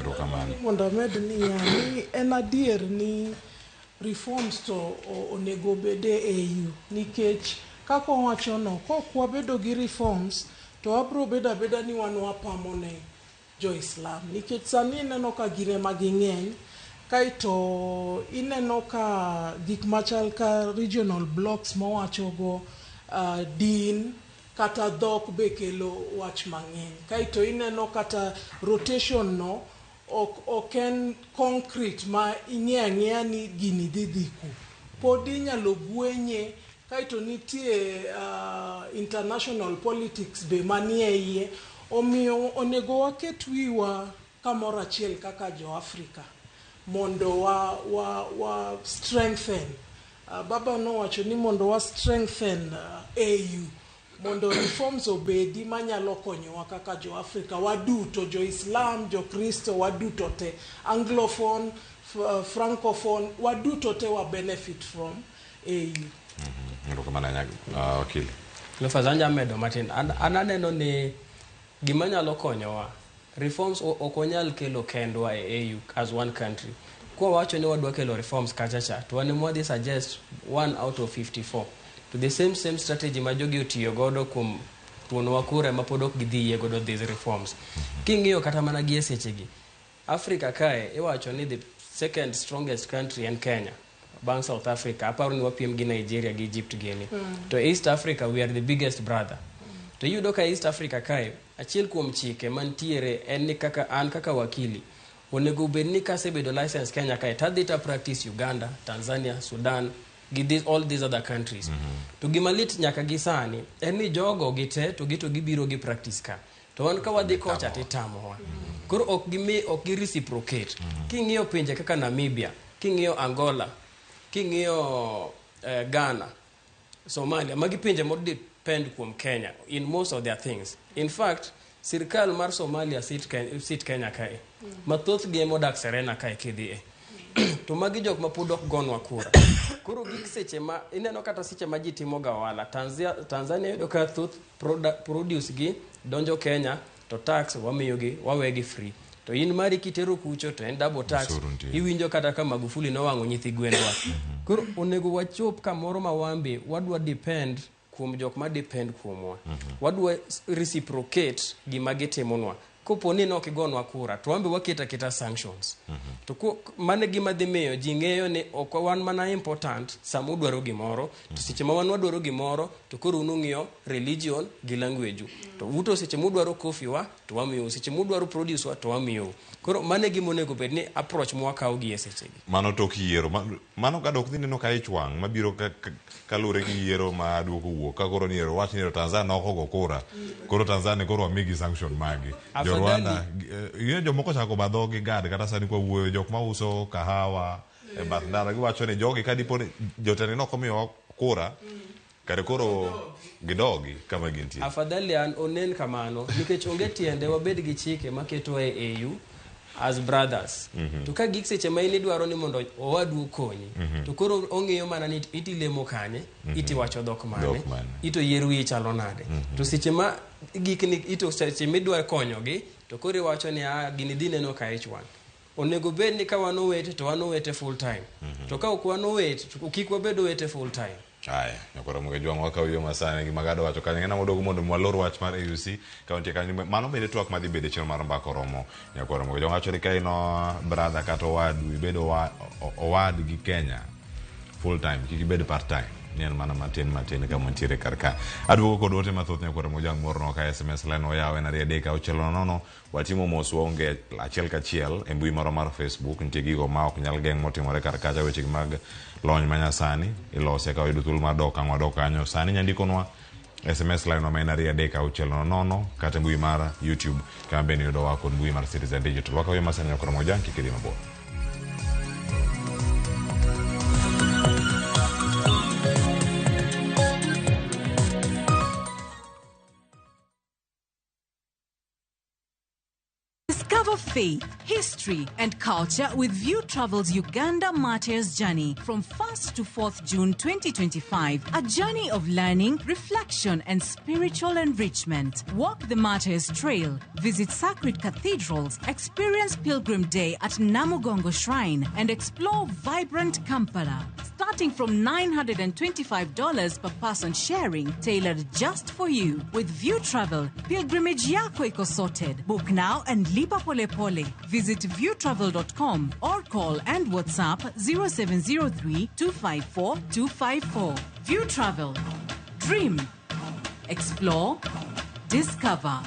mondo amed niya ni en adier ni reforms to onego obed e AU nikech kaka owachono kok wabedo gi reforms to wabiro bedo abeda ni wan wapamo ne jo-Islam nikech sani ineno ka gin ema ging'eny kaeto ineno ka gik machal ka regional blocks mowachogo din kata dhok be kelo wach mang'eny kaeto ineno kata rotation no ok en concrete ma ing'eyo ang'eya ni gini dhi dhi ku pod inyalo gwenye kaeto nitie international politics be manie iye omiyo onego waket wiwa kamoro achiel kaka jo Afrika mondo wa strengthen baba nowacho ni mondo wa strengthen AU mondo reforms obedi manyalo konyowa kaka jo Afrika waduto, jo Islam, jo Kristo, waduto te, Anglophone, Francophone, waduto te wa benefit from AU. Erokamano wakili. Cleophas, anja medo matin. An aneno ni gima nyalo konyowa reforms ok wanyal kelo kendwa e AU as one country. Kwa wacho ni wadwa kelo reforms kacha cha to wan ema wadhi suggest 1 out of 54 to the same strategy ma jogi otiyo godo kuom tuonowa kura ma pod ok gidhi yie godo these reforms. King'iyo kata mana gi e sechegi, Africa kae iwacho ni the second strongest country en Kenya bang' South Africa. Aparo ni wapiem gi Nigeria gi Egypt gini. To East Africa we are the biggest brother. To iyudo ka East Africa kae achiel kuom chike mantiere en ni kaka an kaka wakili onego bed ni kasebedo license Kenya kae tadhi ta practice Uganda, Tanzania, Sudan gi all these other countries. To gima lit nyaka gi sani en ni jogo gite to gibiro gi practice ka. To wan ka wadhi kocha titamowa. Koro ok gimi ok gi reciprocate. King'iyo pinje kaka Namibia, king'iyo Angola, king'iyo Ghana, Somalia, magi pinje mo depend kuom Kenya in most of their things. In fact, sirkal mar Somalia sit Kenya kae. Mathoth gi ema odak Serena kae kidhiye. To magi jok ma pod ok gonwa kura. Koro gik seche ma ineno kata seche ma ji timo ga ohala Tanzania yudo ka thoth produce gi donjo Kenya to tax wamiyogi wawegi free. To in mari kitero kucho to en double tax. Iwinjo kata ka Magufuli nowang'o nyithi gwendwa. Koro onego wachop kamoro ma wambe wadwa depend kuom jok ma depend kuomwa. Wadwa reciprocate gima gitimonwa. Kopo ni nok igonwa kura to wambe waketo aketa sanctions. To mano gima dhi miyo ji ng'eyo ni ok wan mana important sama udwaro gimoro, to seche ma wan wadwaro gimoro to koro un ung'iyo religion gi language u. To uto seche mudwaro coffee wa to wamiyou, seche mudwaro produce wa to wamiyou. Koro mano e gima onego bed ni approach mwakawo gi e sechegi. Mano tok yiero. Mano ka dok dhi neno ka ich wang' mabiro kaluwore gi yiero ma duoko wuok. Ka koro ni wach ni Tanzania ok ogo kura. Koro Tanzania koro wamigi sanction magi. Jo Rwanda, jomoko chako badho gi gad kata sani kwa wuoyo jok mauso kahawa e bath ndara giwacho ni jogi ka dipo ni jotend ok omiyowa kura kare koro gidogi kama gintie. Afadhali an onen kamano nikech onge tiende wabed gi chike maketowa e AU as brothers. To ka gik seche ma in idwaro ni mondo owadu okonyi, to koro ong'iyo mana ni iti lemo kanye, iti wacho dhok mane, ito yier wiyi chalo nade. To seche ma gikni ito seche midwa konyogi to koro iwacho ni gini dhi neno ka ich wang'. Onego bed ni ka wan owete to wan owete full time. To ka ok wan owete to kik wabed owete full time. Aya, nyakoro Ramogi Jwang' wakawo yo masani gi Magado wacho kanyo ng'ena modogo mondo walor wach mar AUC kaunti kanyo mano bende twak madhi bedo e chenro mar mbaka oromo. Nyakoro Ramogi Jwang' wacho ni ka in brother kata owadu ibedo owad gi Kenya full time kik ibed part time ni en mana matin matin kama wantiere kar ka. Aduogo kod ote mathoth nyakoro Ramogi Jwang' morno ka SMS line oyaw en 2 3 6 0 watimo mos waonge achiel kachiel e mbui marwa mar Facebook nitie gigo ma ok nyal geng' motimore kar kacha weche mag lony manyasani ilose ka wayudo thuolo mar dok kang' wadok kanyo sani nyandikonwa SMS line ma en 2 3 6 0 kata mbui mar YouTube kama bende yudowa kod mbui mar Citizen Digital. Wakawo yo masani nyakoro Ramogi Jwang' kik idhi mabor. Discover faith, history, and culture with View Travel's Uganda Martyrs Journey from 1st to 4th June 2025. A journey of learning, reflection, and spiritual enrichment. Walk the Martyrs Trail, visit sacred cathedrals, experience Pilgrim Day at Namugongo Shrine, and explore vibrant Kampala. Starting from $925 per person sharing, tailored just for you. With View Travel, pilgrimage yako iko sorted. Book now and lipa pole pole. Visit viewtravel.com or call and WhatsApp 0703 254 254. View Travel. Dream. Explore. Discover.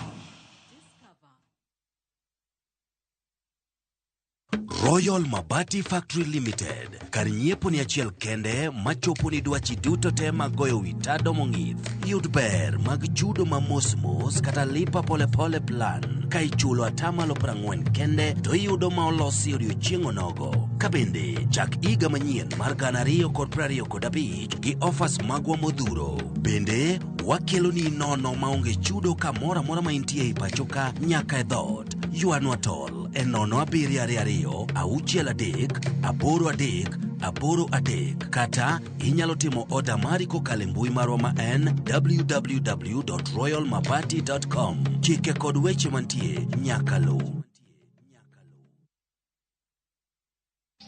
Royal Mabati Factory Limited kar nyiepo ni achiel kende machopo ni dwachi duto te mag goyo wi tado mong'ith. Yud ber mag chudo ma mos mos kata lipa pole pole plan ka ichulo 40% kende to iyudo ma olosi odiochieng' onogo. Ka bende chak higa manyien mar 2025 gi offers magwa modhuro. Bende wakelo ni nono maonge chudo kamoro amora ma intie e pacho ka nyaka e dhoot. Ywanwa tol e 0 7 2 6 3 8 3 8 3 kata inyalo timo oda mari kokalo e mbui marwa ma en www.royalmabati.com. Chike kod weche mantie nyaka luw.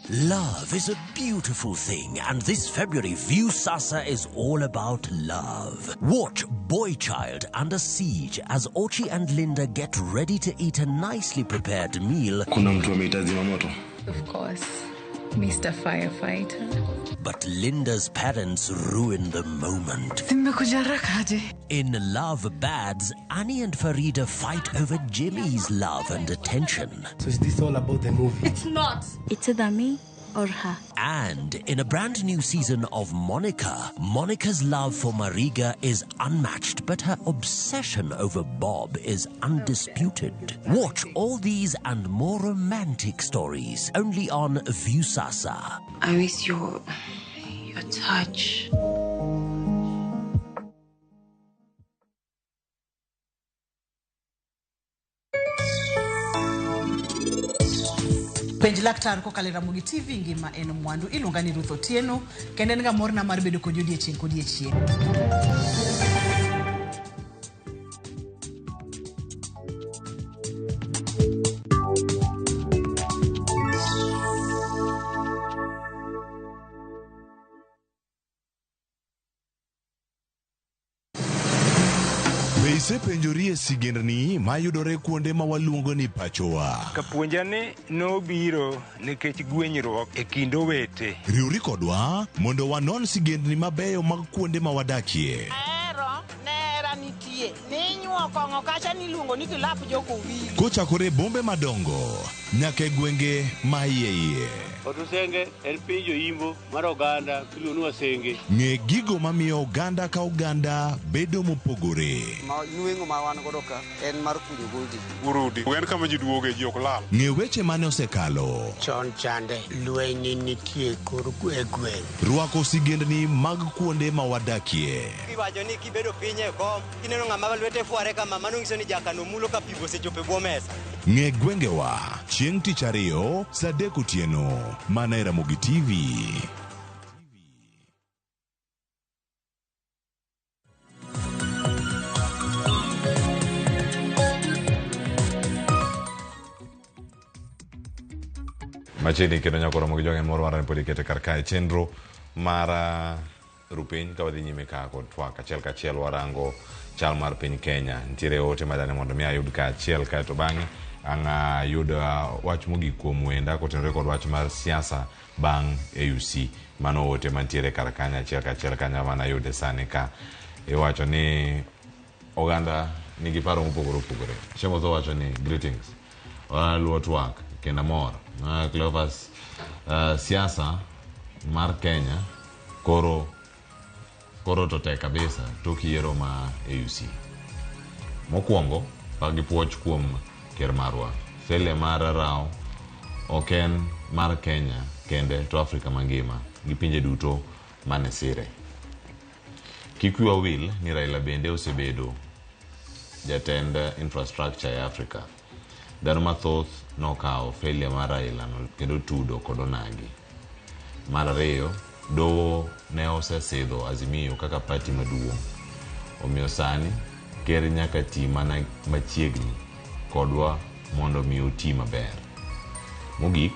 Love is a beautiful thing, and this February, Viusasa is all about love. Watch Boy Child Under Siege as Ochi and Linda get ready to eat a nicely prepared meal. Kuna mtu ameita zimamoto. Of course, Mr. Firefighter. But Linda's parents ruin the moment. Nimekuja haraka aje? In Love Bads, Annie and Farida fight over Jimmy's love and attention. So is this all about the movie? It's not. It's either me or her. And in a brand new season of Monica, Monica's love for Mariga is unmatched, but her obsession over Bob is undisputed. Watch all these and more romantic stories only on Viusasa. I miss your touch. Penj laktar kokalo e Ramogi TV ngima en mwandu. Iluonga ni Ruth Otieno kendo en ga morna mar bedo kodi odiechieng' kodiechieng'. Be isepenjori e sigendni mayudore kuonde ma waluongo ni pachowa? Kapuonja ni nobiro nikech gwenyruok e kind owete. Riwri kodwa mondo wanon sigendni mabeyo mag kuonde ma wadakie. Ahero nera nitie ninyuo kong'o kacha niluongo ni kilap jokowili. Kochakore e bombe madongo nyaka e gwenge ma iye iye. Otusenge en piny joimbo mar oganda miluongo ni Wasenge. Ng'e gigo mamiyo oganda ka oganda bedo mopogore. Ma nweng'o ma wan godo ka en mar kunyo goldi. Urudi en kama ji duoge ji ok lal. Ng'e weche mane osekalo. Chon chande lweny nitie kor e gweng'. Rwako sigendni mag kuonde ma wadakie. Iwacho ni kibedo piny e kom kineno ng'ama lwete fware kama mano nyiso ni jakano mulo ka pi osechopo e bwo mesa. Ng'e gwengewa chieng' tich ariyo saa 3 otieno mana e Ramogi TV. Machiegni kendo nyaka Ramogi Jwang' en moro mar ni pod ikete kar kae chenro mar Rupiny ka wadhi nyime ka kod twak achiel kachiel warango chal mar piny Kenya. Nitiere ote madani mondo mi ayud kaachiel kaeto bang'e ang' ayud wach mogik kuom wenda kotenore kod wach mar siasa bang' AUC. Mano ote mantiere kar kanyo achiel kachiel kanyo manayude sani ka iwacho ni oganda nigi paro mopogore opogore. Shemotho wacho ni greetings. Luo twak kendo amor. Cleophas, siasa mar Kenya koro to tek kabisa tok yiero ma AUC. Mokwongo pak gi puoch kuom ker marwa. Failure mar Rao ok en mar Kenya kende to Afrika mangima gi pinje duto mane sire. Kik wiwa wil ni Raila bende osebedo jatend infrastructure e Afrika. Dhano mathoth nokawo failure mar Raila no kendo tudo kod onagi. Mar ariyo, doho ne osesidho Azimio kaka party maduong'. Omiyo sani ker nyaka ti mana machiegni kodwa mondo mi oti maber. Mogik,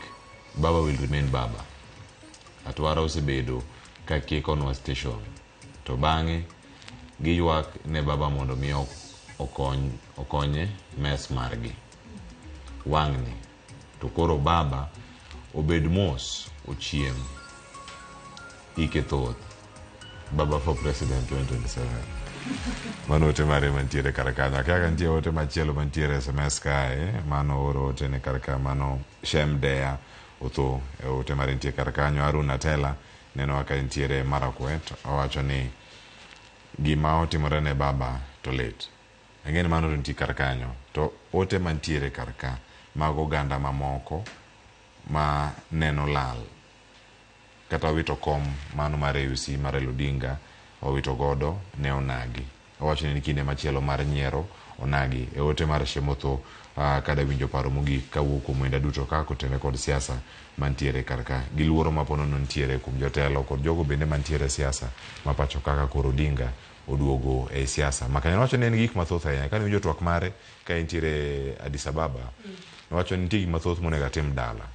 Baba will remain Baba. Atwara osebedo ka kikonwa station. To bang'e giywak ne Baba mondo mi okonye mes margi. Wang'ni to koro Baba obed mos ochiem ike thoth. Baba for president 2027. Mano ote mare mantiere kar kanyo. Akia ka nitie ote machielo mantiere SMS kae, mano oro ote ne kar ka, mano Shem Dea otho e ote mare nitie kar kanyo. Harun Atela neno ka nitiere Marakwet, owacho ni gima otimore ne Baba to lit. Ang'e mano to nitie kar kanyo. To ote mantiere kar ka mag oganda mamoko ma neno lal kata wito kom mano mar AUC mar Raila Odinga owito godo ne onagi. Owacho ni kinde machielo mar nyiero onagi. E ote mar Shemotho kada winjo paro mogik kawuok kuom wenda duto ka kotenore kod siasa mantiere kar ka. Gi luoro ma ponono nitiere kuom jotelo kod jogo bende mantiere e siasa ma pacho kaka koro Odinga oduogo e siasa. Makanya nowacho ni en gik mathoth ahinya. Kane winjo twak mare ka entiere Addis Ababa, nowacho ni nitie gik mathoth monego atim dala.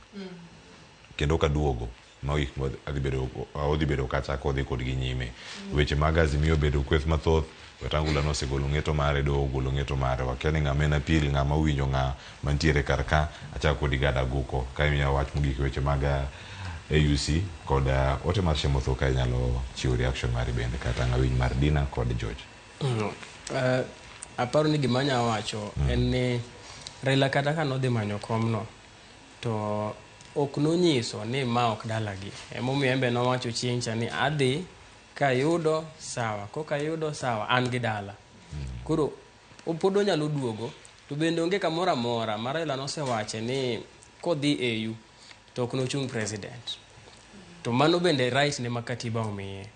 Kendo kaduogo mago gik odhi bedo kacha kodhi kodgi nyime. Weche mag Azimio bedo kweth mathoth. Wetangula nosegolo ng'eto mare, doho ogolo ng'eto mare. Wakia ni ng'ama en apil, ng'ama owinjo ng'a mantiere kar ka. Achako kodi Gada Aguko ka imiya wach mogik weche mag AUC kod ote mar Shemotho ka inyalo chiwo reaction mari bende kata ng'awiny mar Dina kod George. Aparo ni gima anya wacho en ni Raila kata ka nodhi manyo komno to ok nonyiso ni ma ok dalagi. Emomiyo en be nowacho chieng' cha ni adhi kayudo sawa, kokayudo sawa, an gi dala. Koro pod onyalo duogo, to bende onge kamoro amora ma Raila nosewache ni kodhi AU to ok nochung president. To mano bende right ne ma katiba omiye.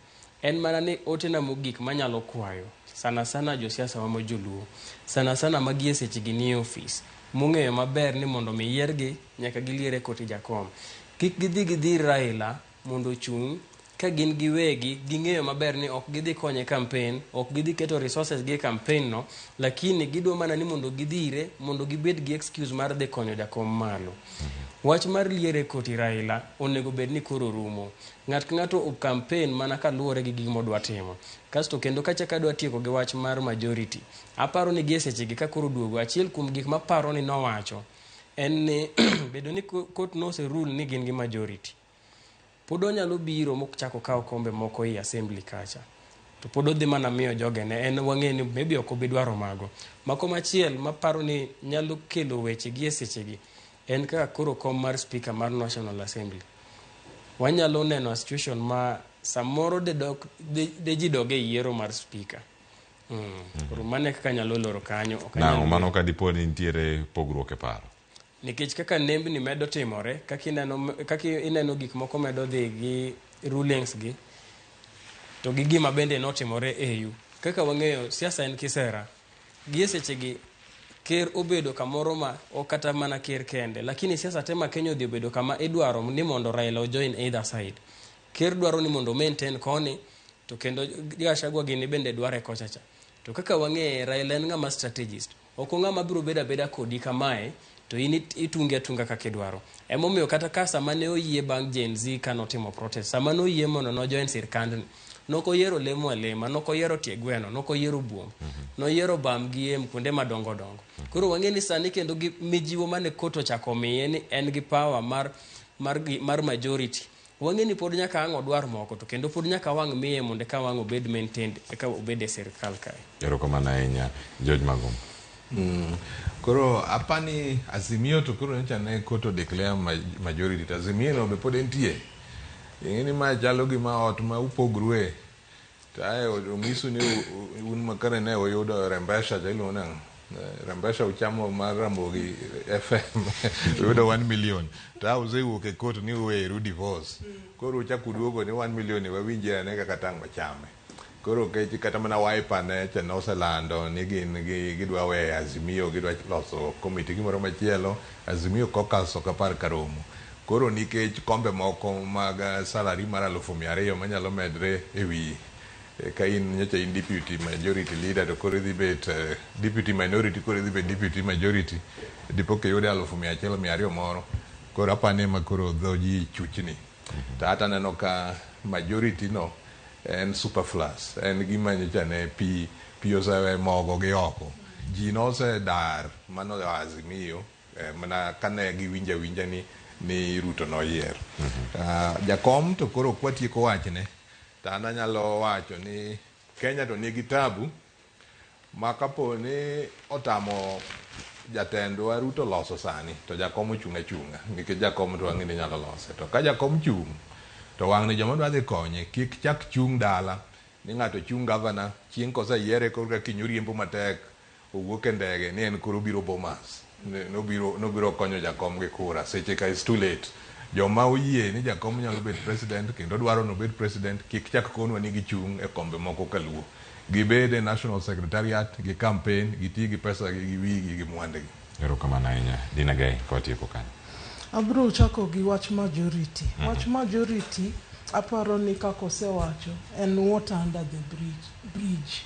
En mana ni otena mogik manyalo kwayo sana sana josiasa wa joluo, sana sana magi e sechegi ni e ofis, mong'eyo maber ni mondo mi yiergi nyaka giliere koti jakom. Kik gidhi gidhir Raila mondo ochung' ka gin giwegi ging'eyo maber ni ok gidhi konye campaign, ok gidhi keto resources gi e campaign no, lakini gidwa mana ni mondo gidhire mondo gibed gi excuse mar dhi konyo jakom malo. Wach mar liere koti Raila onego bed ni koro rumo. Ng'at ka ng'ato o campaign mana kaluwore gi gima odwa timo. Kasto kendo kachako adwa tieko gi wach mar majority. Aparo ni gi e sechegi ka koro duogo, achiel kuom gik maparo ni nowacho en ni bedo ni court nose rule ni gin gi majority. Pod onyalo biro mochako kawo kombe moko ei assembly kacha. To pod odhi mana miyo jogene, en wang'e ni maybe ok obi dwaro mago. Mako machiel maparo ni nyalo kelo weche gi e sechegi en kaka koro kom mar speaker mar National Assembly. Wanyalo neno a situation ma samoro de ji dog e yiero mar speaker. Koro mano e kaka anyalo loro kanyo. Nang'o mano ka dipo ni nitiere pogruok e paro? Nikech kaka nembni medo timore, kaka ineno gik moko medo dhi gi rulings gi, to gi gima bende notimore AU. Kaka wang'eyo, siasa en kisera. Gi e sechegi, ker obedo kamoro ma ok kata mana ker kende, lakini siasa te ma Kenya odhi obedo kama idwaro ni mondo Raila ojoin either side. Ker dwaro ni mondo maintain koni, to kendo Gachagua gini bende dware kocha cha. To kaka wang'eye, Raila en ng'ama strategist. Ok ong'ama biro bedo abeda kodi kamae, to in itunge atunga kaka idwaro. Emomiyo kata ka sama ne oyie bang' Gen Z kanotimo protest, sama noyie mondo nojoin sirkandni, Nokoyiero lemo alema, nokoyiero tie gweno, nokoyiero buomb. Noyiero bam gi em kuonde madongo dongo. Koro wang'e ni sani kendo gi mijiwo mane court ochako miye ni en gi power mar majority. Wang'e ni pod nyaka ang' odwar moko to kendo pod nyaka wang' miye mondo eka wang' obed maintained eka obed e sirikal kae. Erokamano ahinya George Magombo. Koro apani Azimio to koro nyocha ne court o declare majority to Azimio no be pod entie. Ing'e ni ma chalo gima ot ma upogrue to ae onyisu ni un makare ne uyudo rembesha cha iluongo nang'o? Rembesha uchamo mar Ramogi FM uyudo 1 million to a usewuok e court ni uweru divorce. Koro uchako uduogo ni 1 million ni wawinjie ane kaka tang' wachame. Koro kech kata mana Wiper ne cha noselando ni gin gidwa weyo Azimio gidwa loso komiti gimoro machielo Azimio caucus ok apar karomo. Koro nikech kombe moko mag salary mar 200,000 manyalo medre ewi ka in nyocha in deputy majority leader to koro idhi bet deputy minority koro idhi bet deputy majority dipo kiyude 100,000 200 moro. Koro apani ema koro dho ji chuchni. To hata aneno ka majority no en superfluous, en gima nyocha ne pi osewe mogo gi oko. Ji nosedar mano Azimio mana kane giwinjo awinja ni Ruto noyier. Jakom to koro kwatieko wachne to an anyalo wacho ni Kenya to nigi tabu ma kapo ni otamo jatendwa Ruto loso sani to jakom ochung' achung'a nikech jakom to wang'e ni nyalo lose. To ka jakom chung' to wang' ni joma dwa dhi konye kik chak chung' dala ni ng'ato chung' gavana chieng' koseyiere korka kiny oriembo matek owuok e ndege ni en koro obiro Bomas nobiro konyo jakom gi kura seche ka is too late. Joma oyie ni jakom nyalo bet president kendo dwaro nobed president kik chak konwa ni gichung' e kombe moko kaluo. Gibed e national secretariat gi campaign giti gi pesa gi gi wigi gi mwandgi. Erokamano ahinya Dina Gai kawatieko kanyo. Abiro chako gi wach majority. Wach majority aparo ni kaka osewacho en water under the bridge.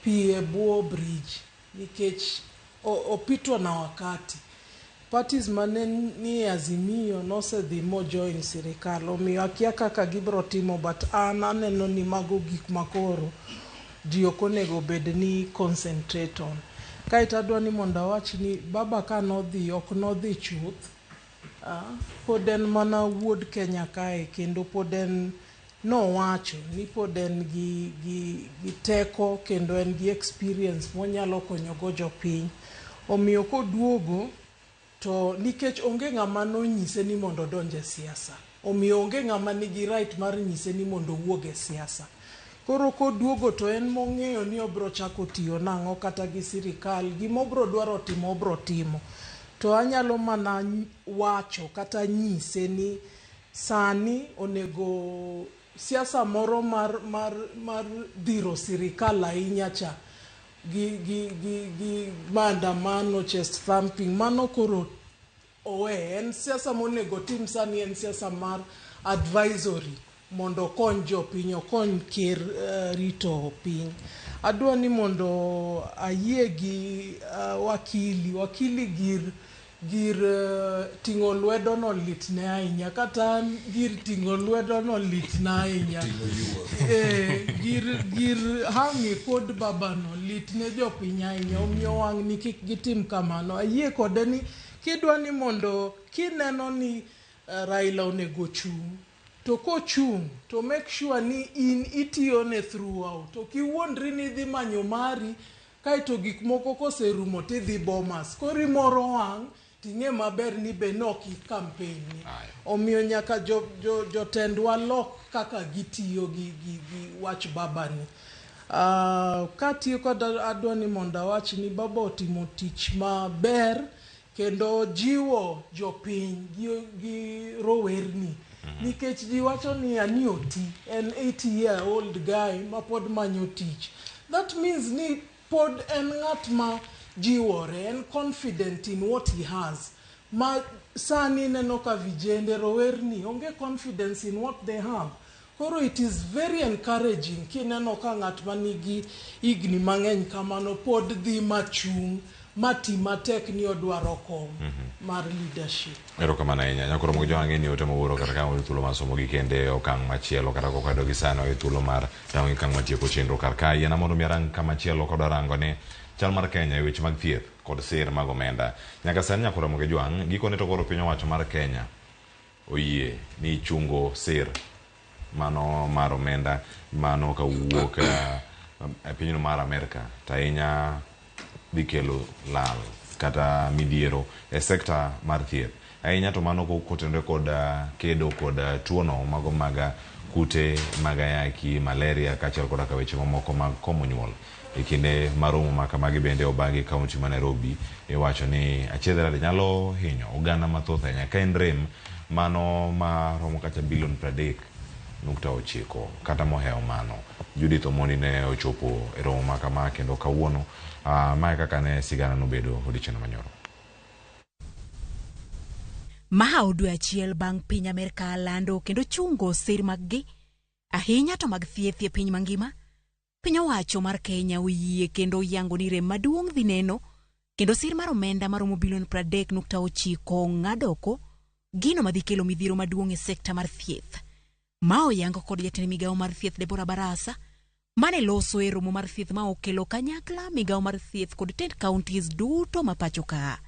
Pi e bwo bridge nikech opitwa na wakati. Parties mane ni e Azimio nosedhi mo join sirikal omiyo akia kaka gibiro timo but an aneno ni mago gik makoro ji ok onego bed ni concentrate on. Kaeto adwa ni mondo awach ni baba kanodhi ok nodhi chuth. Pod en mana wuod Kenya kae kendo pod en nowacho ni pod en gi teko kendo en gi experience monyalo konyogo jopiny. Omiyo koduogo to nikech onge ng'ama nonyise ni mondo odonj e siasa. Omiyo onge ng'ama nigi right mar nyise ni mondo owuog e siasa. Koro koduogo to en mong'eyo ni obro chako tiyo nang'o kata gi sirikal, gima obro dwaro timo obro timo. To anyalo mana wacho kata nyise ni sani onego siasa moro mar dhiro sirikal ahinya cha gi maandamano, chest thumping, mano koro owe. En siasa monego tim sani en siasa mar advisory mondo okony jopiny, okony ker rito piny. Adwa ni mondo ayie gi wakili gir ting'o lwedo no litne ahinya kata an gir ting'o lwedo no litna ahinya. Gir hang' e kod babano litne jopiny ahinya omiyo wang' ni kik gitim kamano. Ayie kode ni kidwa ni mondo kineno ni Raila onego chung' to kochung' to make sure ni in itiyone throughout. Ok iwuondri ni idhi manyo mari kaeto gik moko koserumo tidhi Bomas. Koro imoro wang' ting'e maber ni be nok i campaign ni. Omiyo nyaka jotendwa lok kaka gitiyo gi wach babani. Katieko adwa ni mondo awach ni baba otimo tich maber kendo jiwo jopiny gi rowerni. Nikech ji wacho ni ani oti, en 80-year-old guy ma pod manyo tich. That means ni pod en ng'at ma jiwore, en confident in what he has. Ma sani neno ka vijende rowerni onge confidence in what they have. Koro it is very encouraging kineno ka ng'at manigi higni mang'eny kamano pod dhi machung' ma ti matek ni odwaro kom mar leadership. Erokamano ahinya. Nyakoro mogi jowang'e ni ote mowuoro kata ka oyud thuolo mar somo gi kende e okang' machielo kata kokado gi sani oyud thuolo mar rango okang' matieko chenro kar ka. Yiena mondo mi arang kamachielo kodwa rango ni chal mar Kenya e weche mag thieth kod sir mag omenda. Nyaka sani Nyakoro Ramogi Jwang', gikone to koro piny owacho mar Kenya oyie ni chungo sir mano mar omenda mano kawuok e pinyno mar Amerka to ahinya dhi kelo lal kata midhiero e sekta mar thieth. Ahinya to mano kotenore kod kedo kod tuono mago mag kute mag ayaki, malaria kaachiel koda ka weche mamoko mag komo nyuol. E kinde mar romo ma kamagi bende obagi e kaunti ma Nairobi, iwacho ni achiedh nade nyalo hinyo oganda mathoth ahinya ka en rem mano maromo kata bilion 30.9 kata mohewo mano. Judith Omondi ne ochopo e romo ma kama kendo kawuono mae kaka ne sigana nobedo odiochieng' manyoro. Maha dwe achiel bang' piny Amerka lando kendo chungo sir mag-gi ahinya to mag thieth e piny mangima. Piny owacho mar Kenya oyie kendo oyango ni rem maduong' dhi neno kendo sir mar omenda maromo bilion 30.9 ng'ado oko gino madhi kelo midhiero maduong' e sekta mar thieth. Ma oyango kod jatend migawo mar thieth Deborah Barasa mane loso e romo mar thieth ma okelo kanyakla migawo mar thieth kod tend counties duto ma pacho ka.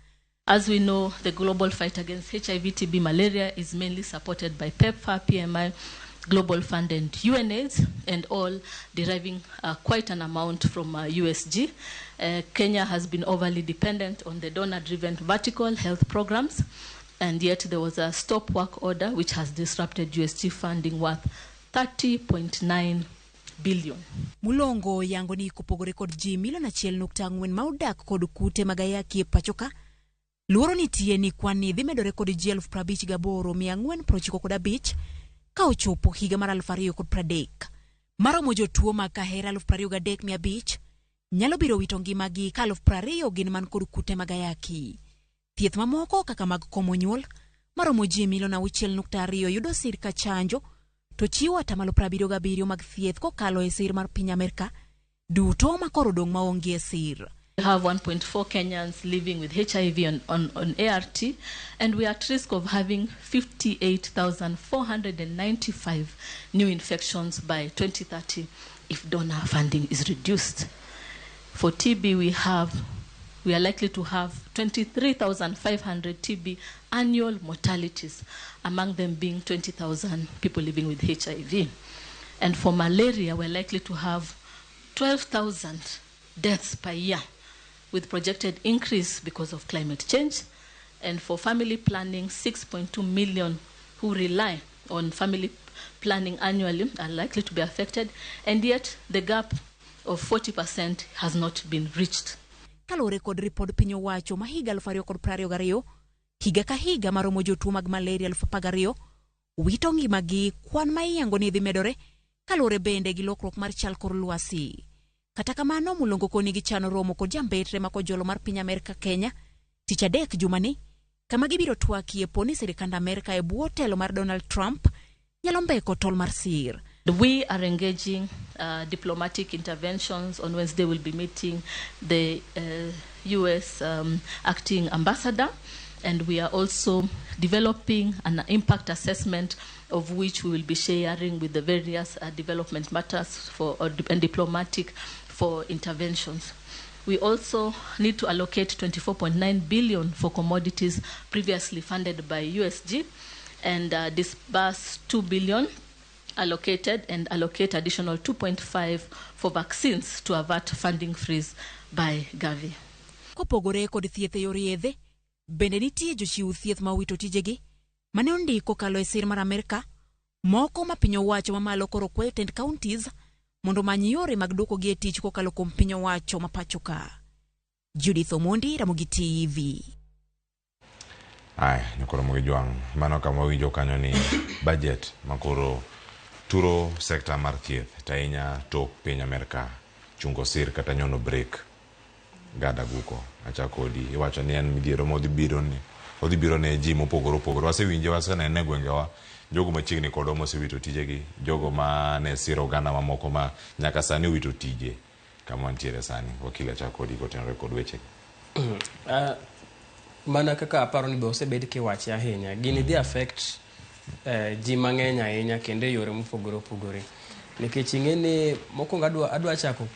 As we know, the global fight against HIV, TB, malaria is mainly supported by PEPFAR, PMI, Global Fund and UNAIDS, and all deriving quite an amount from USG. Kenya has been overly dependent on the donor-driven vertical health programs, and yet there was a stop work order which has disrupted USG funding worth 30.9 billion. Mulongo yango ni kopogore kod ji milion 1.4 ma odak kod kute mag ayaki e pacho ka, luoro nitie ni kwan ni dhi medore kod ji 58,495 ka ochopo higa mar 2030. Maromo jotuo mag kahera 23,500 nyalo biro wito ngimagi ka 20,000 gin man kod kute mag ayaki. Thieth mamoko kaka mag komo nyuol maromo ji milion 6.2 yudo sir ka chanjo to chiwo 77% mag thieth kokalo e sir mar piny Amerka duto ma koro odong' maonge e sir. We have 1.4 Kenyans living with HIV on ART, and we are at risk of having 58,495 new infections by 2030 if donor funding is reduced. For TB, we are likely to have 23,500 TB annual mortalities, among them being 20,000 people living with HIV. And for malaria, we're likely to have 12,000 deaths per year, with projected increase because of climate change. And for family planning, 6.2 million who rely on family planning annually are likely to be affected, and yet the gap of 40% has not been reached. Kaluwore kod ripod piny owacho ma higa 2022, higa ka higa maromo jotuo mag malaria 12,000 wito ngimagi, kwan ma iyango ni dhi medore kaluwore bende gi lokruok mar chal kor lwasi. Kata kamano, Mulongo koni gichano romo kod jambetre ma kojolo mar piny Amerka Kenya tich adek jumani, kama gibiro twakie po ni sirikand Amerka e bwo telo mar Donald Trump nyalo mbeko tol mar sir. We are engaging diplomatic interventions. On Wednesday we'll be meeting the US acting ambassador, and we are also developing an impact assessment of which we will be sharing with the various development matters for and diplomatic for interventions. We also need to allocate 24.9 billion for commodities previously funded by USG, and disburse 2 billion allocated and allocate additional 2.5 for vaccines to avert funding freeze by Gavi. Kopogore kod thieth e yor yedhe, bende nitie jochiw thieth ma owito tijegi mane ondiko kokalo e sir mar Amerka, moko ma piny owacho mamalo koro kwayo tend counties mondo omany yore mag duokogi e tich kokalo kuom piny owacho ma pacho ka. Judith Omondi, Ramogi TV. Aya, nyakoro Ramogi Jwang', mano kama wawinjo kanyo ni budget makoro turo sekta mar thieth to ahinya tok piny Amerka chungo sir kata nyono break gada guko achakodi iwacho ni en midhiero ma odhi biro ne ji mopogore opogore. Wasewinje, wasenene e gwengewa jogo machiegni kodwa mosewito tijegi, jogo ma ne siro oganda mamoko ma nyaka sani owito tije kama wantiere sani. Wakili achakodi kotenore kod weche. Mana kaka aparo ni be osebed kiwache ahinya, gini dhi affect ji mang'eny ahinya kendo e yore mopogore opogore. Nikech ing'e ni mokwongo adwa chako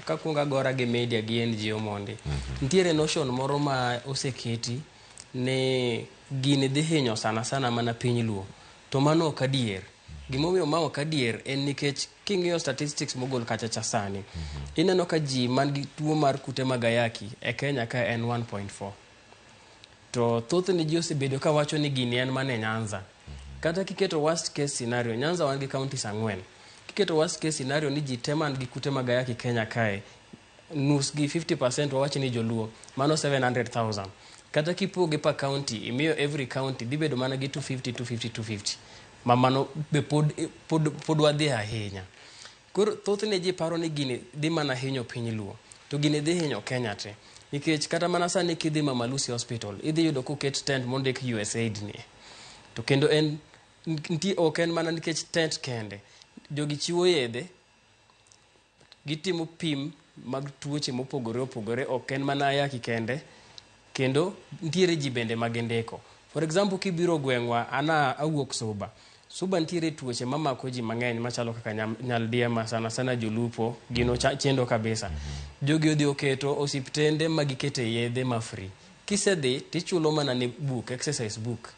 kakwongo agora gi media gi NGO mondi. Nitiere notion moro ma oseketi ni gini dhi hinyo sana sana mana piny Luo. To mano ok adier. Gimomiyo ma ok adier en nikech king'iyo statistics mogol kacha cha sani, ineno ka ji man gi tuo mar kute mag ayaki e Kenya ka en 1.4. To thothne ji osebedo ka wacho ni gini en mana e Nyanza. Kata kiketo worst case scenario, Nyanza wan gi counties 4. Kiketo worst case scenario ni ji te man gi kute mag ayaki Kenya kae, nus gi 50% wawach ni joluo, mano 700,000. Kata kipoge per county, imiyo every county dhi bedo mana gi 250, 250, 250. Ma mano be pod wadhi ahinya. Koro thothne ji paro ni gini dhi mana hinyo piny Luo, to gini dhi hinyo Kenya te. Nikech kata mana sani kidhi Mama Lucy Hospital, idhi yudo koket tent mondik USAID ni. To kendo en nitie ok en mana nikech tent kende. Jogi chiwo yedhe, gitimo pim mag tuoche mopogore opogore, ok en mana ayaki kende, kendo nitiere ji bende ma gindiko. For example, kibiro gweng'wa, an awuok Suba. Suba nitiere tuoche mamako ji mang'eny machalo kaka nyaldiema, sana sana jolupo, gino chendo kabisa. Jogi odhi oketo osiptende ma gikete yedhe ma free. Kisedhi tichulo mana ne book, exercise book.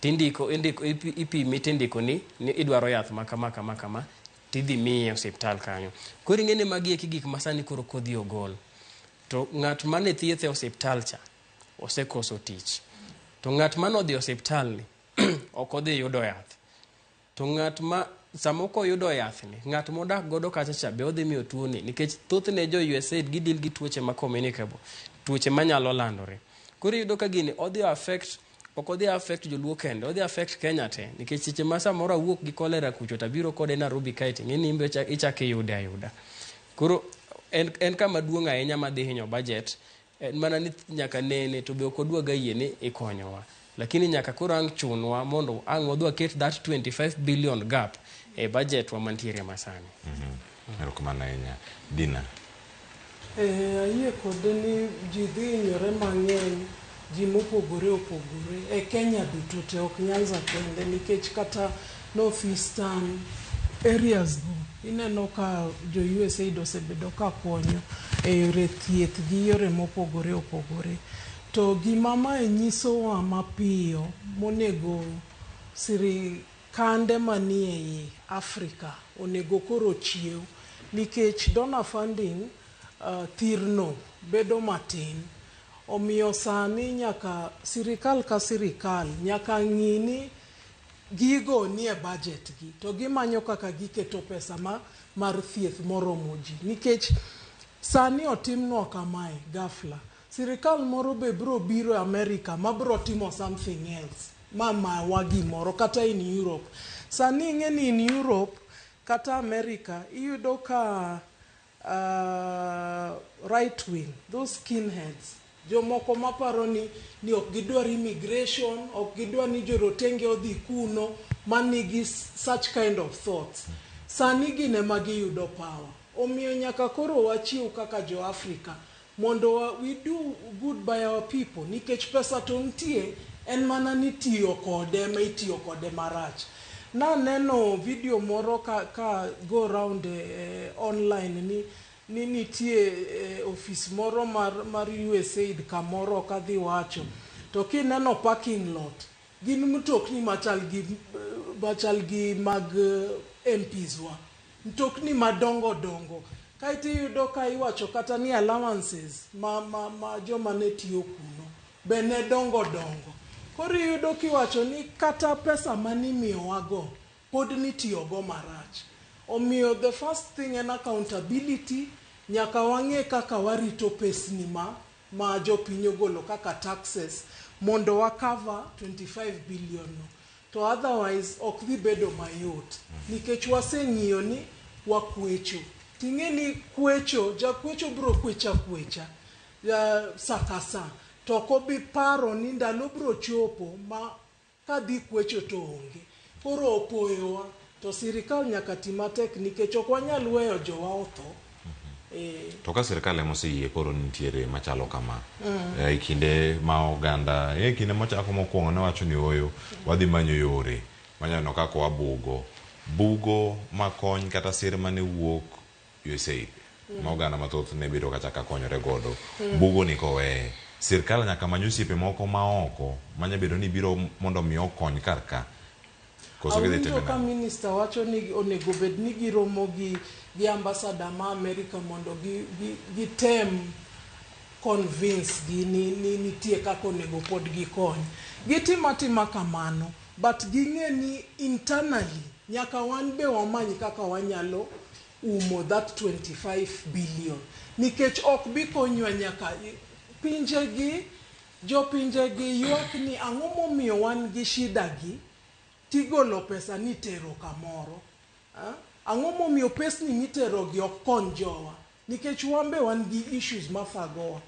Tindiko, indiko, ipimi tindiko ni idwaro yath ma kama kama kama, tidhi miyi e osiptal kanyo. Koro ing'e ni magi eki gik ma sani koro kodhi ogol. To ng'at mane thieth e osiptal cha osekoso tich. To ng'at mane odhi e osiptal ni ok odhi yudo yath. To ng'at ma sama ok oyudo yath ni, ng'at modak godo kacha cha be odhi miyo tuo ni, nikech thothne jo USAID gidil gi tuoche ma communicable, tuoche manyalo landore. Koro iyudo ka gini odhi affect, ok odhi affect joluo kende, odhi affect Kenya te, nikech seche ma samoro awuok gi cholera kucho to abiro kode Nairobi kae to ing'e ni in be ichako iyude ayuda. Koro en kama duong' ahinya madhi hinyo budget, en mana ni nyaka nene to be ok odwa ga yie ni ikonyowa. Lakini nyaka koro ang' chunwa mondo ang' wadhi waket that 25 billion gap e budget wa mantiere masani. Erokamano ahinya. Dina. Ayie kode ni ji dhi hinyore mang'eny, ji mopogore opogore e Kenya duto te, ok Nyanza kende, nikech kata North Eastern areas go ineno ka jo USAID osebedo ka konyo e yore thieth gi yore mopogore opogore. To gima mae nyisowa mapiyo monego sirikande manie ei Afrika onego koro chiew, nikech donor funding thirno bedo matin. Omiyo sani nyaka sirikal ka sirikal nyaka ng'i ni gigo nie budget gi, to gimanyo kaka giketo pesa mar thieth moromo ji. Nikech sani otimnwa kamae ghafla, sirikal moro be biro biro America ma biro timo something else ma mawa gimoro, kata in Europe. Sani ing'e ni in Europe kata America iyudo ka right wing, those skinheads, jomoko maparo ni ok gidwar immigration, ok gidwar ni jorotenge odhi kuno, manigi such kind of thoughts. Sani gin ema giyudo power. Omiyo nyaka koro wachiw kaka jo Africa mondo we do good by our people, nikech pesa to nitie, en mana ni tiyo kode ema itiyo kode marach. Naneno video moro ka go round online ni nitie office moro mar USAID kamoro, ok adhi wacho. To kineno parking lot, gin mtokni machal gi mag MPs wa. Mtokni madongo dongo. Kaeto iyudo ka iwacho kata ni allowances ma joma ne tiyo kuno be ne dongo dongo. Koro iyudo kiwacho ni kata pesa manimiyowago pod nitiyogo marach. Omiyo the first thing en accountability, nyaka wang'e kaka warito pesni ma jopiny ogolo kaka taxes mondo wa cover 25 billion no. To otherwise ok dhi bedo mayot nikech waseng'iyo ni wakwecho. Ting'e ni kwecho, jakwecho biro kwecha kwecha sa ka sa. To ok obi paro ni ndalo biro chopo ma kadhi kwecho to onge. Koro opoyowa to sirikal nyaka ti matek nikech ok wanyal weyo jowa otho. To ka sirkal ema oseyie koro nitiere machalo kama. E kinde ma oganda, e kinde mochako mokwongo ne wacho ni oyo, wadhi manyo yore manyalo kaka wabugo. Bugo makony kata sir mane wuok USAID. Ma oganda mathoth ne bedo kacha ka konyore godo. Bugo ni koweye. Sirkal nyaka many osiepe moko ma oko manya bedo ni biro mondo mi okony kar ka. Koso gidhi Awinjo time ka nade? minister wacho ni onego bed ni giromo gi ambassador ma America mondo gitem convince gi ni nitie kaka onego pod gikony. Gitimo atima kamano, but ging'e ni internally nyaka wan be wamany kaka wanyalo umo that 25 billion. Nikech ok bi konywa nyaka pinjegi, jopinjegi ywak ni ang'o momiyo wan gi shida gi tigolo pesa ni tero kamoro. Ang'o momiyo pesni miterogi ok kony jowa? Nikech wan be wan gi issues mathagowa.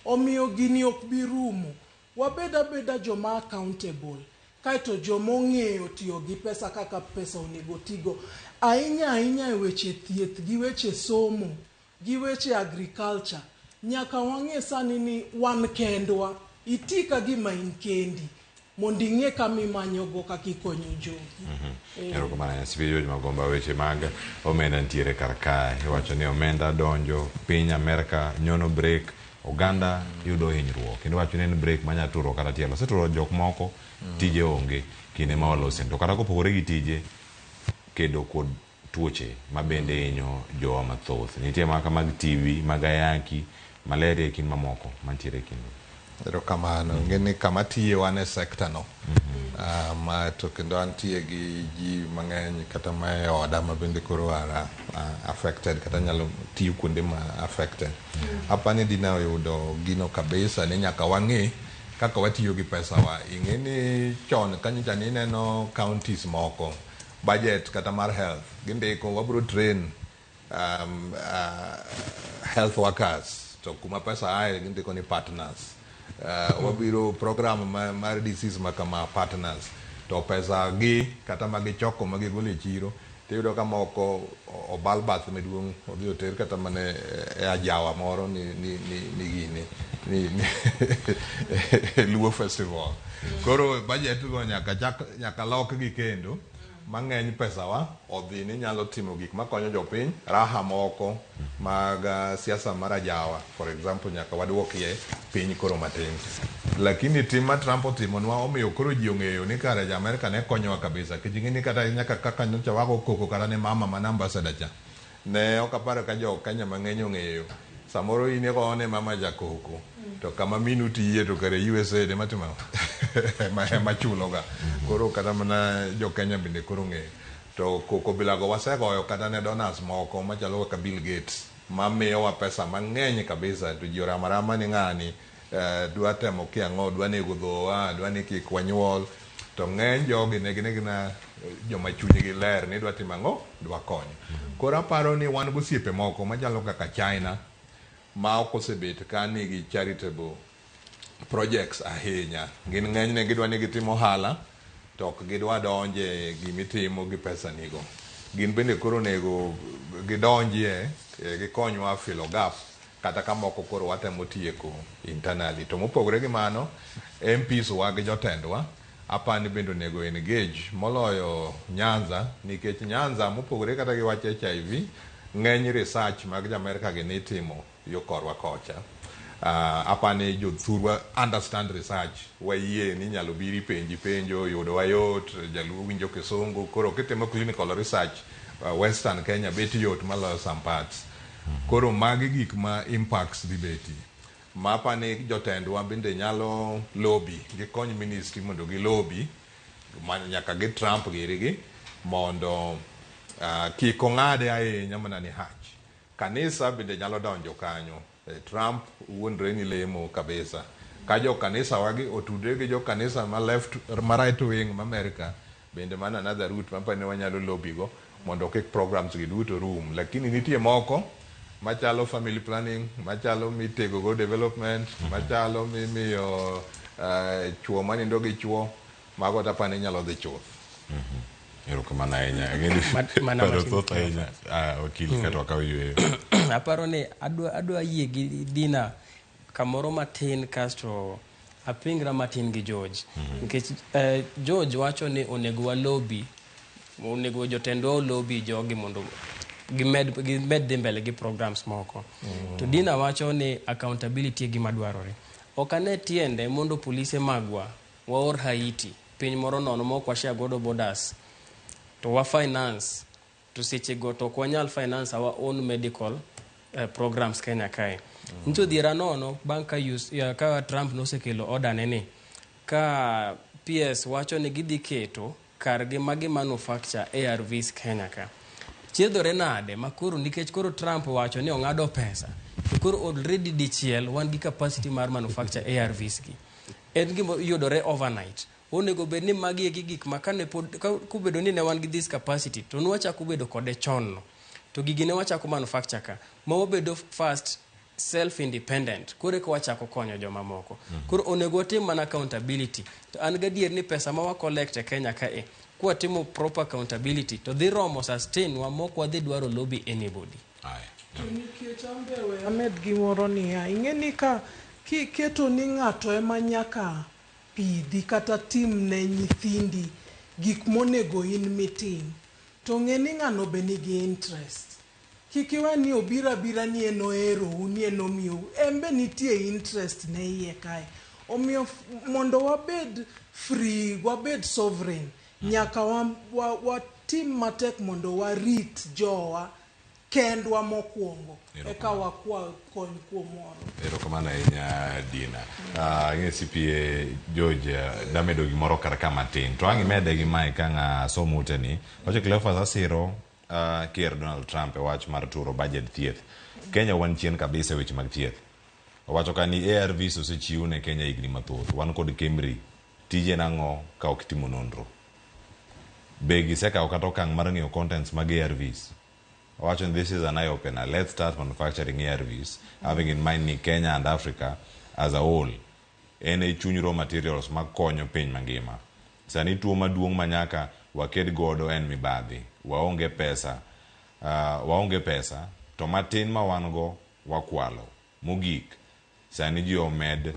Omiyo gini ok bi rumo. Wabed abeda joma accountable. Kaeto joma ong'eyo tiyo gi pesa kaka pesa onego tigo. Ahinya ahinya e weche thieth gi weche somo gi weche agriculture. Nyaka wang'e sani ni wan kendwa. Iti ka gima in kendi. Mondo ing'e kama imanyogo kaka ikonyo jogi. Erokamano ahinya. Sipia George Magomba, weche mag omenda nitiere kar kae. Iwacho ni omenda donjo piny Amerka nyono break, oganda yudo hinyruok. Kendo iwacho ni en break manya turo kata tielo. Oseturo jok moko, tije onge kinde ma walose. To kata kopogore gi tije, kedo kod tuoche ma bende hinyo jowa mathoth. Nitie maka mag TB, mag ayaki, malaria e kind mamoko mantiere e kind. Erokamano. Ing'e ni kama tiye wan e sekta no. Ma to kendo antie gi ji mang'eny kata ma e oda ma bende koro are affected kata nyalo tiyo kuonde ma affected. Apani dine oyudo gino kabisa ni nyaka wang'e kaka watiyo gi pesa wa. Ing'e ni chon kanyocha ni ineno counties moko budget kata mar health gindiko wabro train health workers to kuma pesa aye gindiko ni partners. Wabiro program mar disease ma kama partners to pesa gi kata magichoko magigolo e chiro tiyudo ka moko obal bath maduong' odhi oter kata mana e ajawa moro ni gini ni Luo Festival. Koro budget go nyaka chak nyaka lokgi kendo mang'eny pesa wa odhi ni nyalo timo gik makonyo jopiny raha moko mag siasa mar ajawa for example nyaka waduokie piny koro matin. Lakini tim ma Trump otimonwa omiyo koro ji ong'eyo ni kare ja Amerka ne konyowa kabisa. Nikech ing'e ni kata nyaka kaka nyocha wago koko kata ne mama mana ambassador cha. Ne ok aparo ka jo Kenya mang'eny ong'eyo. Samoro in igone mama ja koko. To kama minu tiye to kare USAID ema timo ema chuloga. Koro kata mana jo Kenya bende koro ong'eyo. To koko bilago wasegoyo kata ne donors moko machalo kaka Bill Gates mamiyowa pesa mang'eny kabisa to ji oramo arama ni ng'ani dwa temo kia ang'o, dwa nego dhowa, dwa ni kik wanyuol. To ng'eny jogi ne gin gina joma chunygi ler ni dwa timo ang'o, dwa konyo. Koro aparo ni wan gosiepe moko machalo kaka China ma ok osebet ka nigi charitable projects ahinya. Gin ng'enyne gidwa ni gitim ohala to ok gidwa donje gimitimo gi pesa nigo. Gin bende koro onego gidonjie gikonywa fill gap kata ka moko koro watemo tieko internally. To mopogore gi mano, MPs wa gi jotendwa apani bende onego engage moloyo Nyanza nikech Nyanza mopogore kata gi wach HIV ng'eny research mag jo Amerka gi nitimo yo korwa kocha. Apani jothurwa understand research wayie ni inyalo biri penji penjo yudo wayot jaluo winjo kisungu koro kitimo clinical research Western Kenya bet yot maloyo some parts. Koro magi gik ma impacts dhi betie. Ma apani jotendwa bende nyalo lobby gikony ministry mondo gi lobby nyaka gi Trump girigi mondo kik ong'ade ahinya mana ni hach. Kanisa bende nyalo donjo kanyo. Trump wuondre ni lemo kabisa. Ka jo kanisa wagi otudre gi jo kanisa ma left ma right wing ma America bende mana another route mapani wanyalo lobby go mondo kik programs gi duto rum. Lakini nitie moko machalo family planning, machalo mitego go development, machalo mimiyo chuo manindo gi chuo, mago tapani nyalo dhi chuth. Erokamano ahinya. Ang'e Mana paro matin. thoth ahinya. Ah, wakili kata wakaw yueyo. Aparo ni adwa yie gi Dina kamoro matin kasto apingra matin gi George. Nikech George wacho ni onego walobi, onego jotendwa olobi jogi mondo gimed dhi mbele gi programs moko. To Dina wacho ni accountability e gima dwarore. Ok ane tiende mondo polise magwa waor Haiti, piny moro nono ma ok washare godo borders, to wa finance, to seche go to ok wanyal finance our own medical programs Kenya kae. Nitie odhiera nono bang' ka, ka Trump nosekelo order ne ni ka PS wacho ni gidhi keto kargi ma gi manufacture ARVs Kenya ka. Chiedhore nade ma koro nikech koro Trump wacho ni ong'ado pesa to koro already dichiel wan gi capacity mar manufacture ARVs gi. En gima yudore overnight. Onego bed ni magi eki gik ma kane pod kobedo ni ne wan gi this capacity to nwachako bedo kode chon no. To gigi ne wachako manufacture ka ma wabedo first self independent koro eka wachako konyo jomamoko. Koro onego watim mana accountability. To an gadier ni pesa ma wa collect e Kenya kae kwatimo proper accountability to dhi romo sustain wa mok wadhi dwaro lobby anybody. To nikech an be we amed gimoro niya, ing'e ni ka kiketo ni ng'ato ema nyaka pidhi kata tim ne nyithindi gik monego in mitim, to ng'e ni ng'ano be nigi interest. Kik iwe ni obiro abira ni en oherou, ni en omiyou, en be nitie interest ne iye kae. Omiyo mondo wabed free, wabed sovereign, nyaka watim matek mondo warit jowa kendwa mokwongo, eka wakwa kony kuom moro. Erokamano ahinya Dina. Ing'e CPA George, damedo gimoro kar ka matin. To ang' imede gi mae ka ang' asomo uteni. Wacho Cleophas asiro Ker Donald Trump e wach mar turo budget thieth. Kenya wan chien kabisa e weche mag thieth. Owacho ka ni ARVs osechiw ne Kenya higni mathoth. Wan kod KEMRI. Tije nang'o ka ok timo nonro? Be gisekawo kata okang' mar ng'iyo contents mag ARVs? Owacho ni this is an eye opener. Let's start manufacturing ARVs, having in mind ni Kenya and Africa as a whole en e chuny raw materials makonyo piny mangima. Sani tuo maduong' ma nyaka waked godo en mibadhi. Waonge pesa, to matin ma wan go wakwalo. Mogik, sani ji omed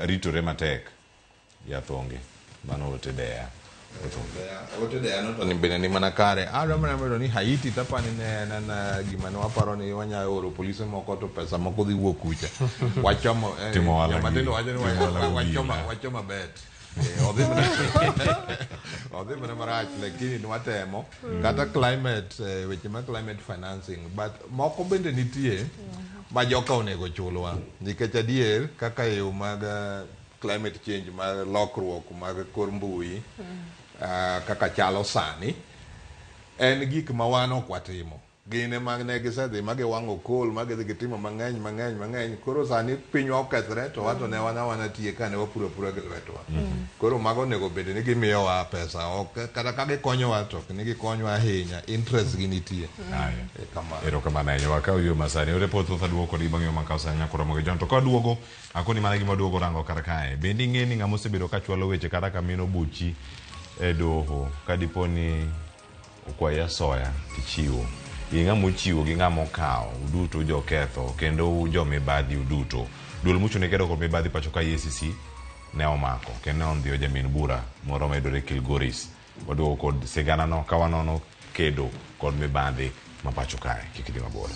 ritore matek. Yath onge. Mano ote deya. Ote deya no to ni bende ni mana kare. Adwa mana medo ni Haiti tapani ne en en gima ne waparo ni wanyalo oro polise moko to pesa moko dhi wuok kucha. Wachomo Timo ohala joma gi- tindo wacho ni timo ohala gi obila. wachoma bet. Odhi mana marach lakini nwatemo kata climate weche mag climate financing but moko bende nitie ma joka onego chulwa nikech adier kaka e yo mag climate change mar lokruok mag kor mbui kaka chalo sani en gik ma wan ok watimo gin ema ne gisedhi ma giwang'o coal ma gidhi gitimo mang'eny mang'eny mang'eny koro sani pinywa okethre to wato ne wan awana tiye ka ne wapuro apura gi lwetwa koro mago onego bed ni gimiyowa pesa ok kata ka gikonyowa to ok ni gikonywa ahinya interest gi nitie kamano. Erokamano ahinya. Wakaw yo masani. Ore pod thoth aduogo kod gima makaw sani nyakoro mogi John. To kaduogo, akoni mana gima duogo rango kar kae. Bende ing'e ni ng'ama osebedo ka chwalo weche kata ka mino buchi e doho ka dipo ni okwayi asoya tichiwo. Gi ng'ama ochiwo gi ng'ama okawo, uduto joketho kendo jomibadhi uduto. Duol mochung' ne kedo kod mibadhi pacho ka EACC ne omako kendo ne ondhiyo jamin bura moro mayudore Kilgoris. Waduogo kod sigana no ka wanono kedo kod mibadhi ma pacho kae. Kik idhi mabor.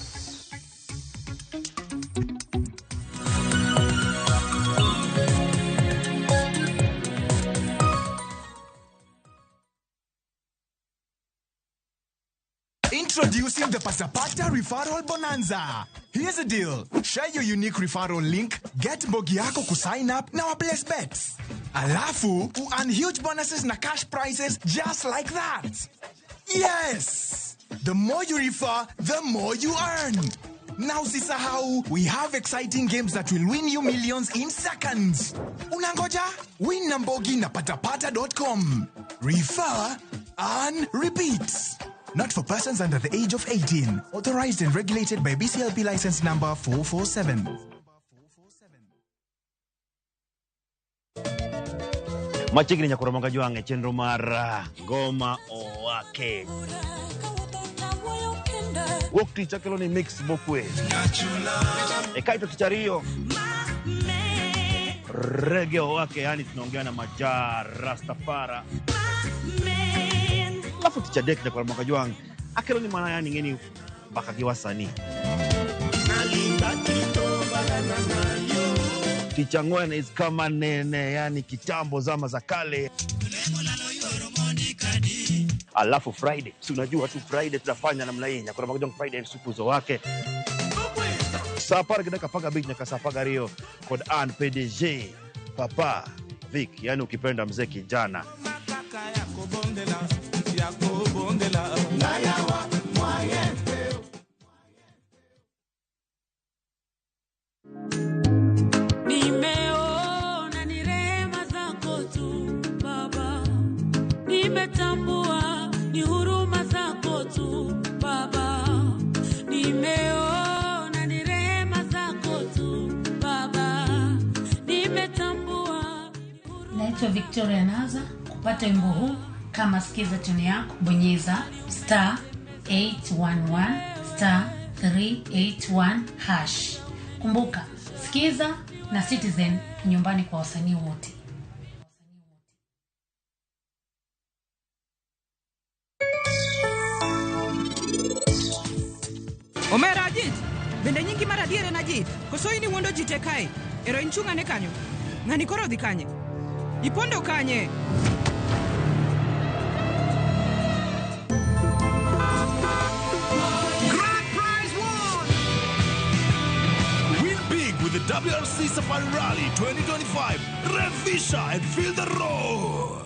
Introducing the Pasapata Referral Bonanza. Here's the deal. Share your unique referral link, get mbogi yako kusign up na waplace bets. Alafu, earn huge bonuses na cash prizes just like that. Yes! The more you refer, the more you earn. Now usisahau, we have exciting games that will win you millions in seconds. Unangoja? Win na mbogi na patapata.com. Refer, earn, repeat. Not for persons under the age of 18. Authorized and regulated by BCLP license number 447. Machiegni nyakoro moga jwang' e chenro mar Ngoma Owake. Wuok tich akelo ni mix mokwe. E kaito tich ariyo Reggae Owake, yani tunaongea na Majaa Rastafara. Alafu tich adek nyakoro moga jwang' akelo ni mana yani ng'eni mbaka gi wasanii. Tich ang'wen is kama nene, yani kitambo zama za kale. Alafu Friday, si unajua tu Friday tunafanya namna hii, nyakoro moga jwang' Friday supuzo wake. Saa apar gi dakika 15 nyaka saa 12 kod an PDG Papa Vic, yani ukipenda mzee kijana. Nimeona ni rehema zako tu Baba, nimetambua ni huruma zako tu Baba, nimeona ni rehema zako tu Baba, nimetambua. Naitwa Victoria Naza. Kupata wimbo huu kama sikiza tune yako, bonyeza star 811 star 381 hash. Kumbuka, sikiza na Citizen nyumbani kwa wasanii wote. Omera Ajit, bende nyingi mar adier en Ajit. Koso in iwuondo ji te kae? Ero in chung' ane kanyo. Ng'ani koro odhi kanye? Ipondo kanye? Grand prize won! Win big with the WRC Safari Rally 2025. Revisha and feel the roar.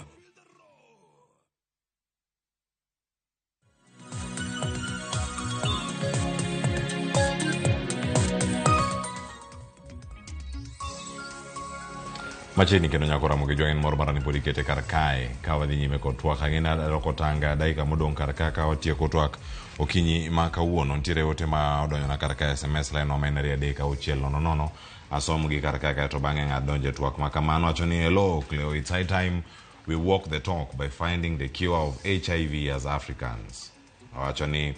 Machiegni kendo nyako Ramogi Jwang' en mor mara ni pod ikete kar kae ka wadhi nyime kod twak. Ang'e ni aroko tanga dakika modong' kar ka ka watieko twak okinyi ma kawuono. Nitiere ote ma odonjona kar ka SMS line ma en 23600 asom gi kar ka kaeto bang'e ng'at donjo e twak ma kamano. Wacho ni hello Cleo, it's high time we walk the talk by finding the cure of HIV as Africans. Owacho ni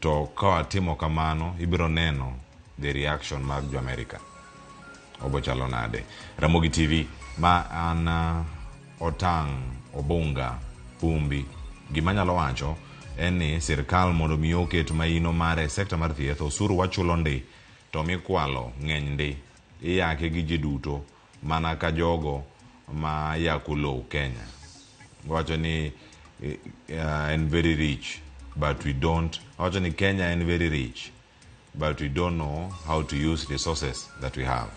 to ka watimo kamano ibiro neno the reaction mag jo America. Obo chalo nade. Ramogi TV ma an Otang' Obunga Pumbi. Gima anyalo wacho en ni sirkal mondo mi oket maino mare e sekta mar thieth, osuru wachulo ndi to mikwalo ng'eny ndi iyake gi ji duto mana ka jogo ma yako lowo Kenya. Wacho ni en very rich but we don't. Wacho ni Kenya en very rich but we don't know how to use resources that we have.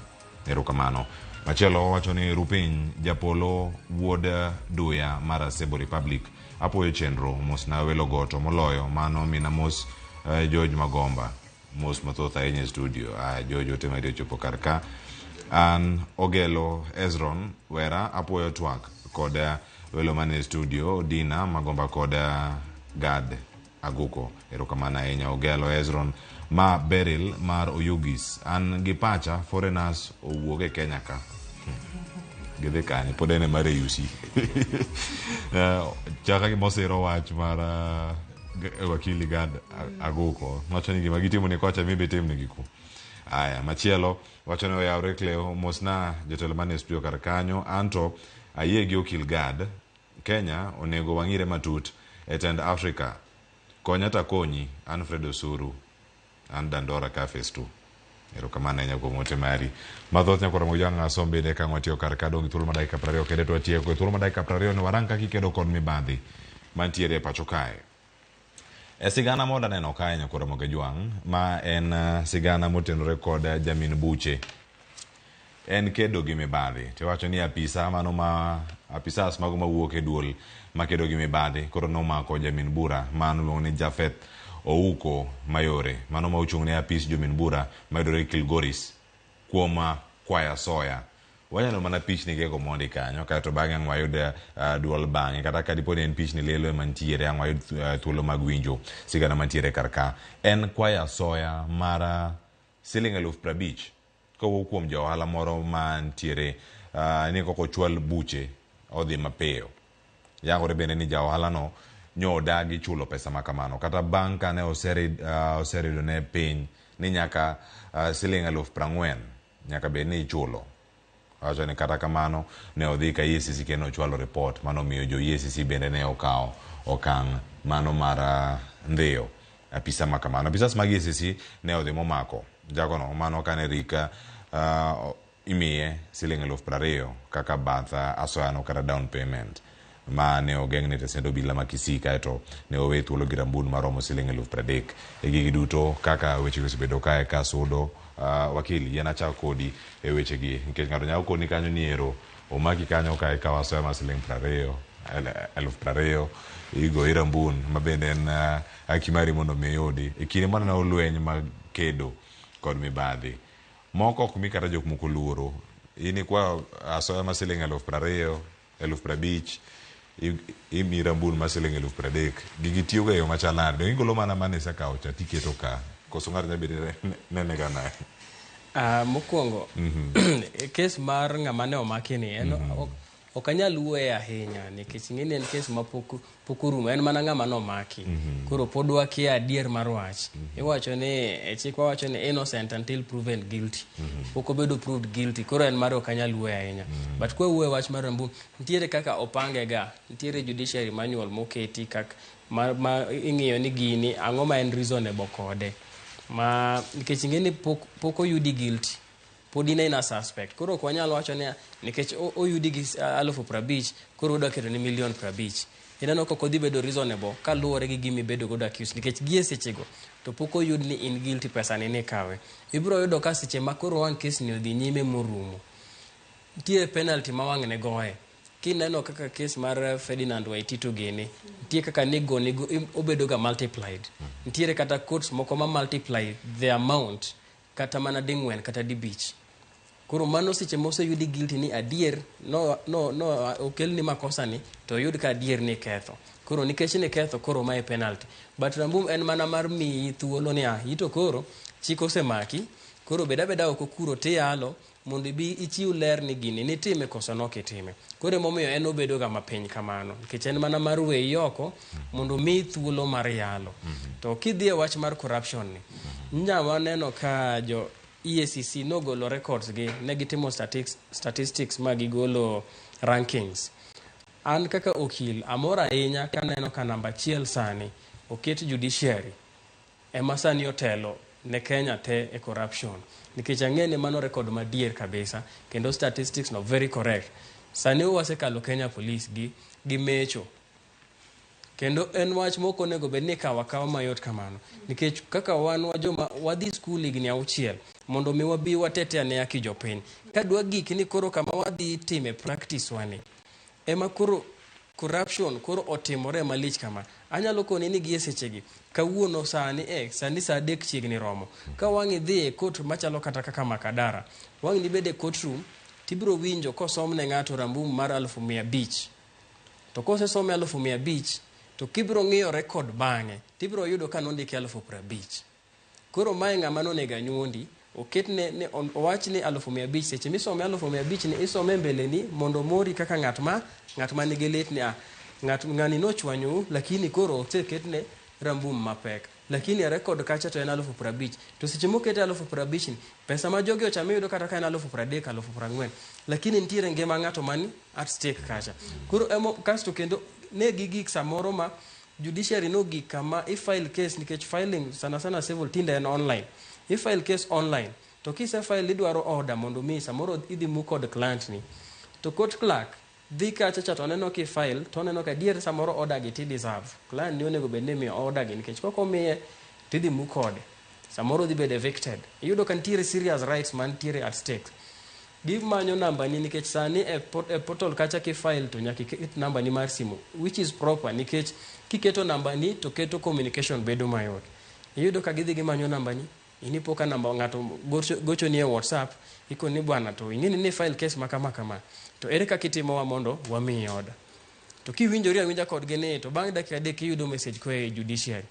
Erokamano. Machielo wacho ni Rupiny Japolo wuod Duya mar Asebo Republic. Apuoyo chenro mos na welo goto moloyo mano mina mos George Magomba. Mos mathoth ahinya e studio. George ote mari ochopo kar ka. An Ogelo Ezron Wera apuoyo twak kod welo mane studio Dina Magomba kod Gad Aguko. Erokamano ahinya Ogelo Ezron. Ma Beryl mar Oyugis. An gi pacha foreigners owuok e Kenya ka. Gidhi kanye? Pod en e mar AUC. Chaka gimosiro wach mar wakili Gad Aguko. Wacho ni gima gitimo ni kocha mibe timnegi ku. Aya, machielo wacho ni oyawre Cleo mosna jotelo mane studio kar kanyo. Anto ayie gi okil Gad. Kenya onego wang'ire matut e tend Afrika. Konya takonyi, Alfred Osuru. An Dandora ka phase 2. Erokamano ahinya kuom ote mari. Mathoth nyakoro Ramogi Jwang' asom bende ka watiyo kar ka dong' gi thuolo mar dakika 20 kende to watieko. E thuolo mar dakika 20 ni warang kaka ikedo kod mibadhi mantiere e pacho kae. E sigana moda neno kae nyakoro Ramogi Jwang' ma en sigana motenore kod jamin buche. En kedo gi mibadhi. Tiwacho ni apisa mano ma apisas mago mawuok e duol makedo gi mibadhi koro nomako jamin bura mano iluongo ni Jafeth Ouko Mayore mano ma ochung' ne apis jomin bura mayudore Kilgoris kuom kwaya soya. Wanyalo mana pichni gego mondi kanyo kaeto bang'e ang' wayud duol bang'e kata ka dipo ni en pichni lelo ema nitiere ang' wayud thuolo mag winjo sigana mantiere kar ka. En kwaya soya mar siling 50,000 kowuok kuom ja ohala moro mantiere ni koko chwal buche odhi mapiyo. Yangore bende ni ja ohala no nyo odagi chulo pesa ma kamano kata bang' kane oserido ne piny ni nyaka siling 40,000 nyaka bed ni ichulo. Wacho ni kata kamano ne odhi ka EACC kendo ochwalo report mano miyo jo EACC bende ne okawo okang' mano mar ndhiyo apisa ma kamano. Apisas mag EACC ne odhi momako jagono mano kane rika imiye siling 20,000 kaka bath asoyano kata down payment ma ne ogeng'ne tesend obila ma Kisii, kaeto ne owe thuolo gi rambun maromo siling 30,000. E gigi duto kaka weche osebedo kae ka sudo, wakili yien achak kodi e wechegi nikech ng'ato nyalo koni kanyo ni ero omaki kanyo ka ikawo asoya mar siling 20,000 igoyi rambun ma bende en haki mari mondo mi iyudi. E kinde maneno lweny mag kedo kod mibadhi moko ok mi kata jok moko luoro, in ikwa asoya mar siling 20,000 50,000 imi rambun mar siling 30,000. Gigi tiyoga e yo machal nade? Donge igolo mana mane isekawo cha tiketo ka koso ng'ato nyalo bedo ni nene ga nade? Mokwongo kes mar ng'ama ne omaki ni en ok anyal wuoye ahinya nikech ing'e ni en kes ma pok orumo, en mana ng'ama nomaki. Koro pod wakia adier mar wach. Iwacho ni e chik wawacho ni innocent until proven guilty. Pok obedo proved guilty, koro en mare ok anyal wuoye ahinya. But kwa wuoye wach mar rambun, nitiere kaka opange ga, nitiere judiciary manual moketi kak ma ing'iyo ni gini ang'o ma en reasonable kode. Ma nikech ing'e ni pok oyudi guilty, pod in a suspect. Koro ok wanyal wacho ni nikech oyudi gi 50,000 koro odwa keto ni 50,000,000. Ineno ka ok odhi bedo reasonable kaluwore gi gima ibedo godo accused, nikech gie sechego to pok oyud ni in guilty, pesa ni nikawe. Ibiro yudo ka seche ma koro wang' kes ni odhi nyime morumo, nitie penalty ma wang' ne goye. Kineno kaka kes mar Ferdinand Waititu gini, nitie kaka nigo obedo ga multiplied. Nitiere kata courts moko ma multiply the amount kata mana ding'wen kata dibich. Koro mano seche moseyudi guilty ni adier no okelni makosa ni to oyud ka adier ni ketho. Koro nikech ni ketho koro mae penalty. But rambum en mana mar miyi thuolo ni ito koro chik osemaki, koro beda beda oko kuro tiyalo mondo ibi ichiw ler ni gini nitime koso nok itime. Koro emomiyo en obedo ga mapiny kamano nikech en mana mar weyi oko mondo miyi thuolo mar yalo. To kidhi e wach mar corruption ni, nya waneno ka jo EACC nogolo records gi, ne gitimo statistics ma gigolo rankings. An kaka okil amor ahinya kaneno ka namba 1 sani oket judiciary ema sani otelo ne Kenya te e corruption, nikech ang'e ni mano record madier kabisa kendo statistics no very correct. Sani wasekalo Kenya Police gi mecho, kendo en wach mok onego bed ni ikawo akawa mayot kamano, nikech kaka wan wa joma wadhi skul higni 6 mondo mi wabi watete ane haki jopiny. Kadwa gik ni koro kama wadhi time practice wani ema koro corruption koro otimore malich kama. Anyalo koni ni gie sechegi kawuono sani sani saa 3 chiegni romo, ka wang' idhi e court machalo kata kaka Makadara, wang' nibed e courtroom tibiro winjo kosom ne ng'ato rambum mar 500,000. To kosesome 500,000 to kibiro ng'iyo record bang'e tibiro yudo ka nondike 50,000. Koro mae ng'ama nonego anyuondi oketne ne owach ni 500,000. Seche misome 500,000 ni isome mbeleni mondo mori kaka ng'at ma nigi lit ni ng'ani nochwanyou, lakini koro oseketne rambum mapek, lakini e record kacha to en 50,000. To seche mokete 50,000 ni pesa ma jogi ochame yudo kata ka en 30,000 40,000, lakini nitiere ngima ng'ato mani at stake kacha. Koro emo kasto kendo ne gigik samoro ma judiciary nogik kama i file case, nikech filing sana sana civil tinde en online. I file case online to kise file idwaro order mondo mi samoro idhi mu kod client ni, to court clerk dhi kacha cha to oneno ki file to oneno ka adier samoro order gi ti deserve client ni onego bed ni miyo order gi, nikech kok omiye tidhi mu kode samoro dhi bedo evicted. Iyudo ka nitiere serious rights mantiere at stake. Gimanyo namba ni nikech sani e portal kacha ki file to nyaka iket namba ni mar simu, which is proper, nikech kiketo namba ni to keto communication bedo mayot. Iyudo ka gidhi gimanyo namba ni, inipo ka namba ng'ato gochoni e WhatsApp ikoni bwana to ing'eni ni file case ma kama kama, to ere kaka itimowa mondo wamiyi order. To kiwinjori awinja kodgi ni to bang' dakika 3 iyudo message koa e judiciary.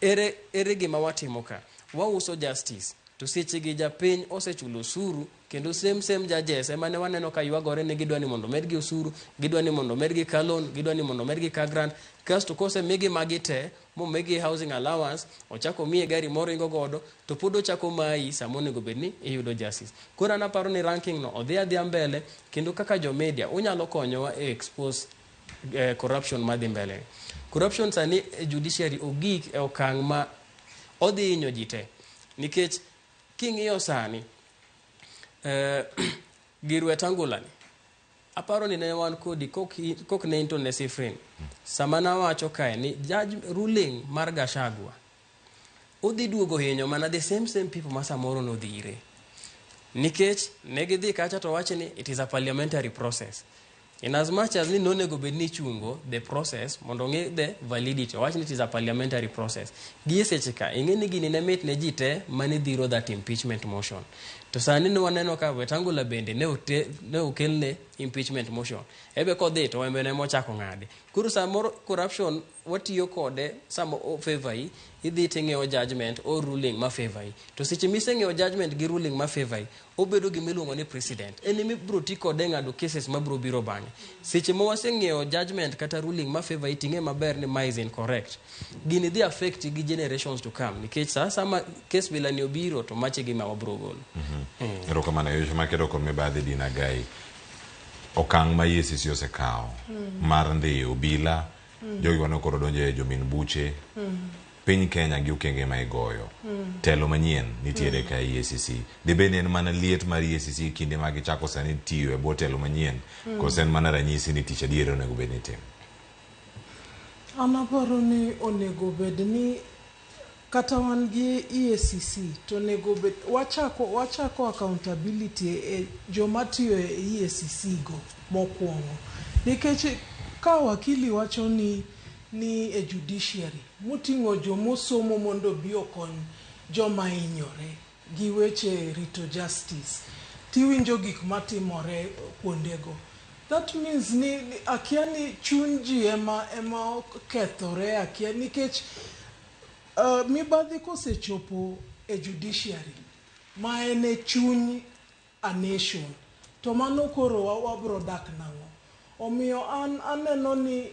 Ere gima watimo ka? Wauso justice to sechegi japiny osechulo osuru Kendo same same judges ema ne waneno ka ywagore ni gidwa ni mondo omedgi osuru, gidwa ni mondo omedgi car loan, gidwa ni mondo omedgi car grant. Kasto kosemigi magi te, momigi housing allowance, ochako omiye gari moringo godo, to pod ochako mayi sama onego bed ni iyudo justice. Koro an aparo ni ranking no odhi adhiya mbele, kendo kaka jo media unyalo konyowa e expose corruption madhi mbele. Corruption sani e judiciary ogik e okang' ma odhi hinyo ji te. Nikech king'iyo sani, gir Wetangula ni, aparo ni ne wan kodi kok, kok ne in to ne Sifrin. Sama nawacho kae ni judge ruling mar Gachagua odhi duogo hinyo mana the same same people ma samoro nodhi ire. Nikech ne gidhi kacha to wacho ni it is a parliamentary process. In as much as ni nonego bed ni ichungo the process mondo ong'e the validity, owach ni it is a parliamentary process. Gi e seche ka, ing'e ni gini ne mit ne ji te mane dhiro that impeachment motion. To sani ne waneno ka Wetangula bende ne, ote, ne okelne impeachment motion. Ebe kodhi to wembe ne mochako ng'ade. Koro samoro corruption watiyo kode sama o favor yi, idhi ting'iewo judgment or ruling ma favor yi. To seche miseng'iewo judgment gi ruling ma favor yi, obedo gima iluongo ni precedent. En ema ibiro ti kode e ng'ado cases mabiro biro bang'e. Seche ma waseng'iewo judgment kata ruling ma favor yi, ting'e maber ni ma is incorrect. Gini dhi affect gi generations to come. Nikech sa asaya case bila ni obiro to mache gima wabiro golo. Erokamano e weche makedo kod mibadhi Dina Gai. Okang' ma EACC osekawo mar ndhiyo obila, jogi waneno koro donjo e jomin buche, piny Kenya gi okenge ma igoyo. Telo manyien nitiere ka EACC. Dibed ni en mana liet mar EACC kinde ma gichako sani tiyo e bwo telo manyien, koso en mana ranyisi ni tich adier onego bed ni itimo? An aparo ni onego bed ni kata wan gi EACC to onego bed wachako wachako accountability e joma tiyo e EACC go mokwongo. Nikech ka wakili wacho ni ni e judiciary moting'o jomosomo mondo obi okony joma hinyore gi weche rito justice tiwinjo gik matimore kuondego. That means ni, ni akia ni chuny ji ema ema okethore akia nikech mibadhi kosechopo e judiciary ma en e chuny a nation to mano koro wabro dak nang'o omiyo an aneno ni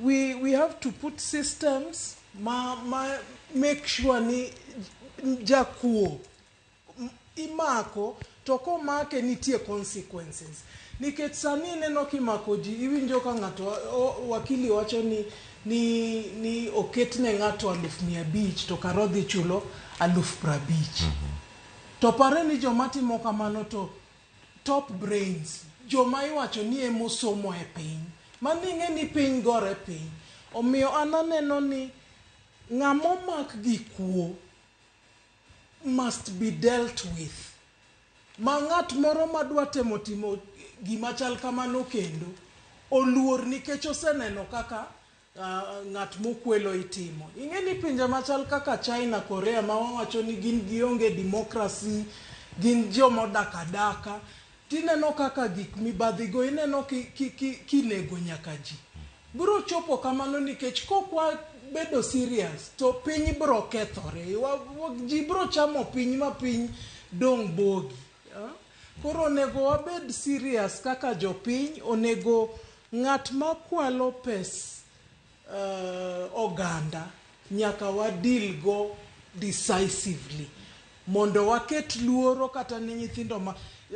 we have to put systems ma make sure ni jakuo imako to komake nitie consequences nikech sani ineno kimako ji iwinjo ka ng'ato wakili wacho ni oketne ng'ato 500,000 to kara odhi chulo 50,000. To pare ni joma timo kamano to top brains joma iwacho ni emosomo e piny mano ing'e ni piny gore piny omiyo an aneno ni ng'ama omak gi kuo must be dealt with ma ng'at moro madwa temo timo gima chal kamano kendo oluor nikech oseneno kaka ng'at mokwelo itimo. Ing'e ni pinje machal kaka China, Korea ma wawacho ni gin gionge democracy, gin joma odak adaka, tineno kaka gik mibadhi go ineno kinego nyaka ji. Biro chopo kamano nikech kok wabedo serious to piny biro kethore. Ji biro chamo piny ma piny dong' bogi. Koro onego wabed serious kaka jopiny, onego ng'at makwalo pes oganda nyaka wadeal go decisively mondo waket luoro kata ne nyithindo ma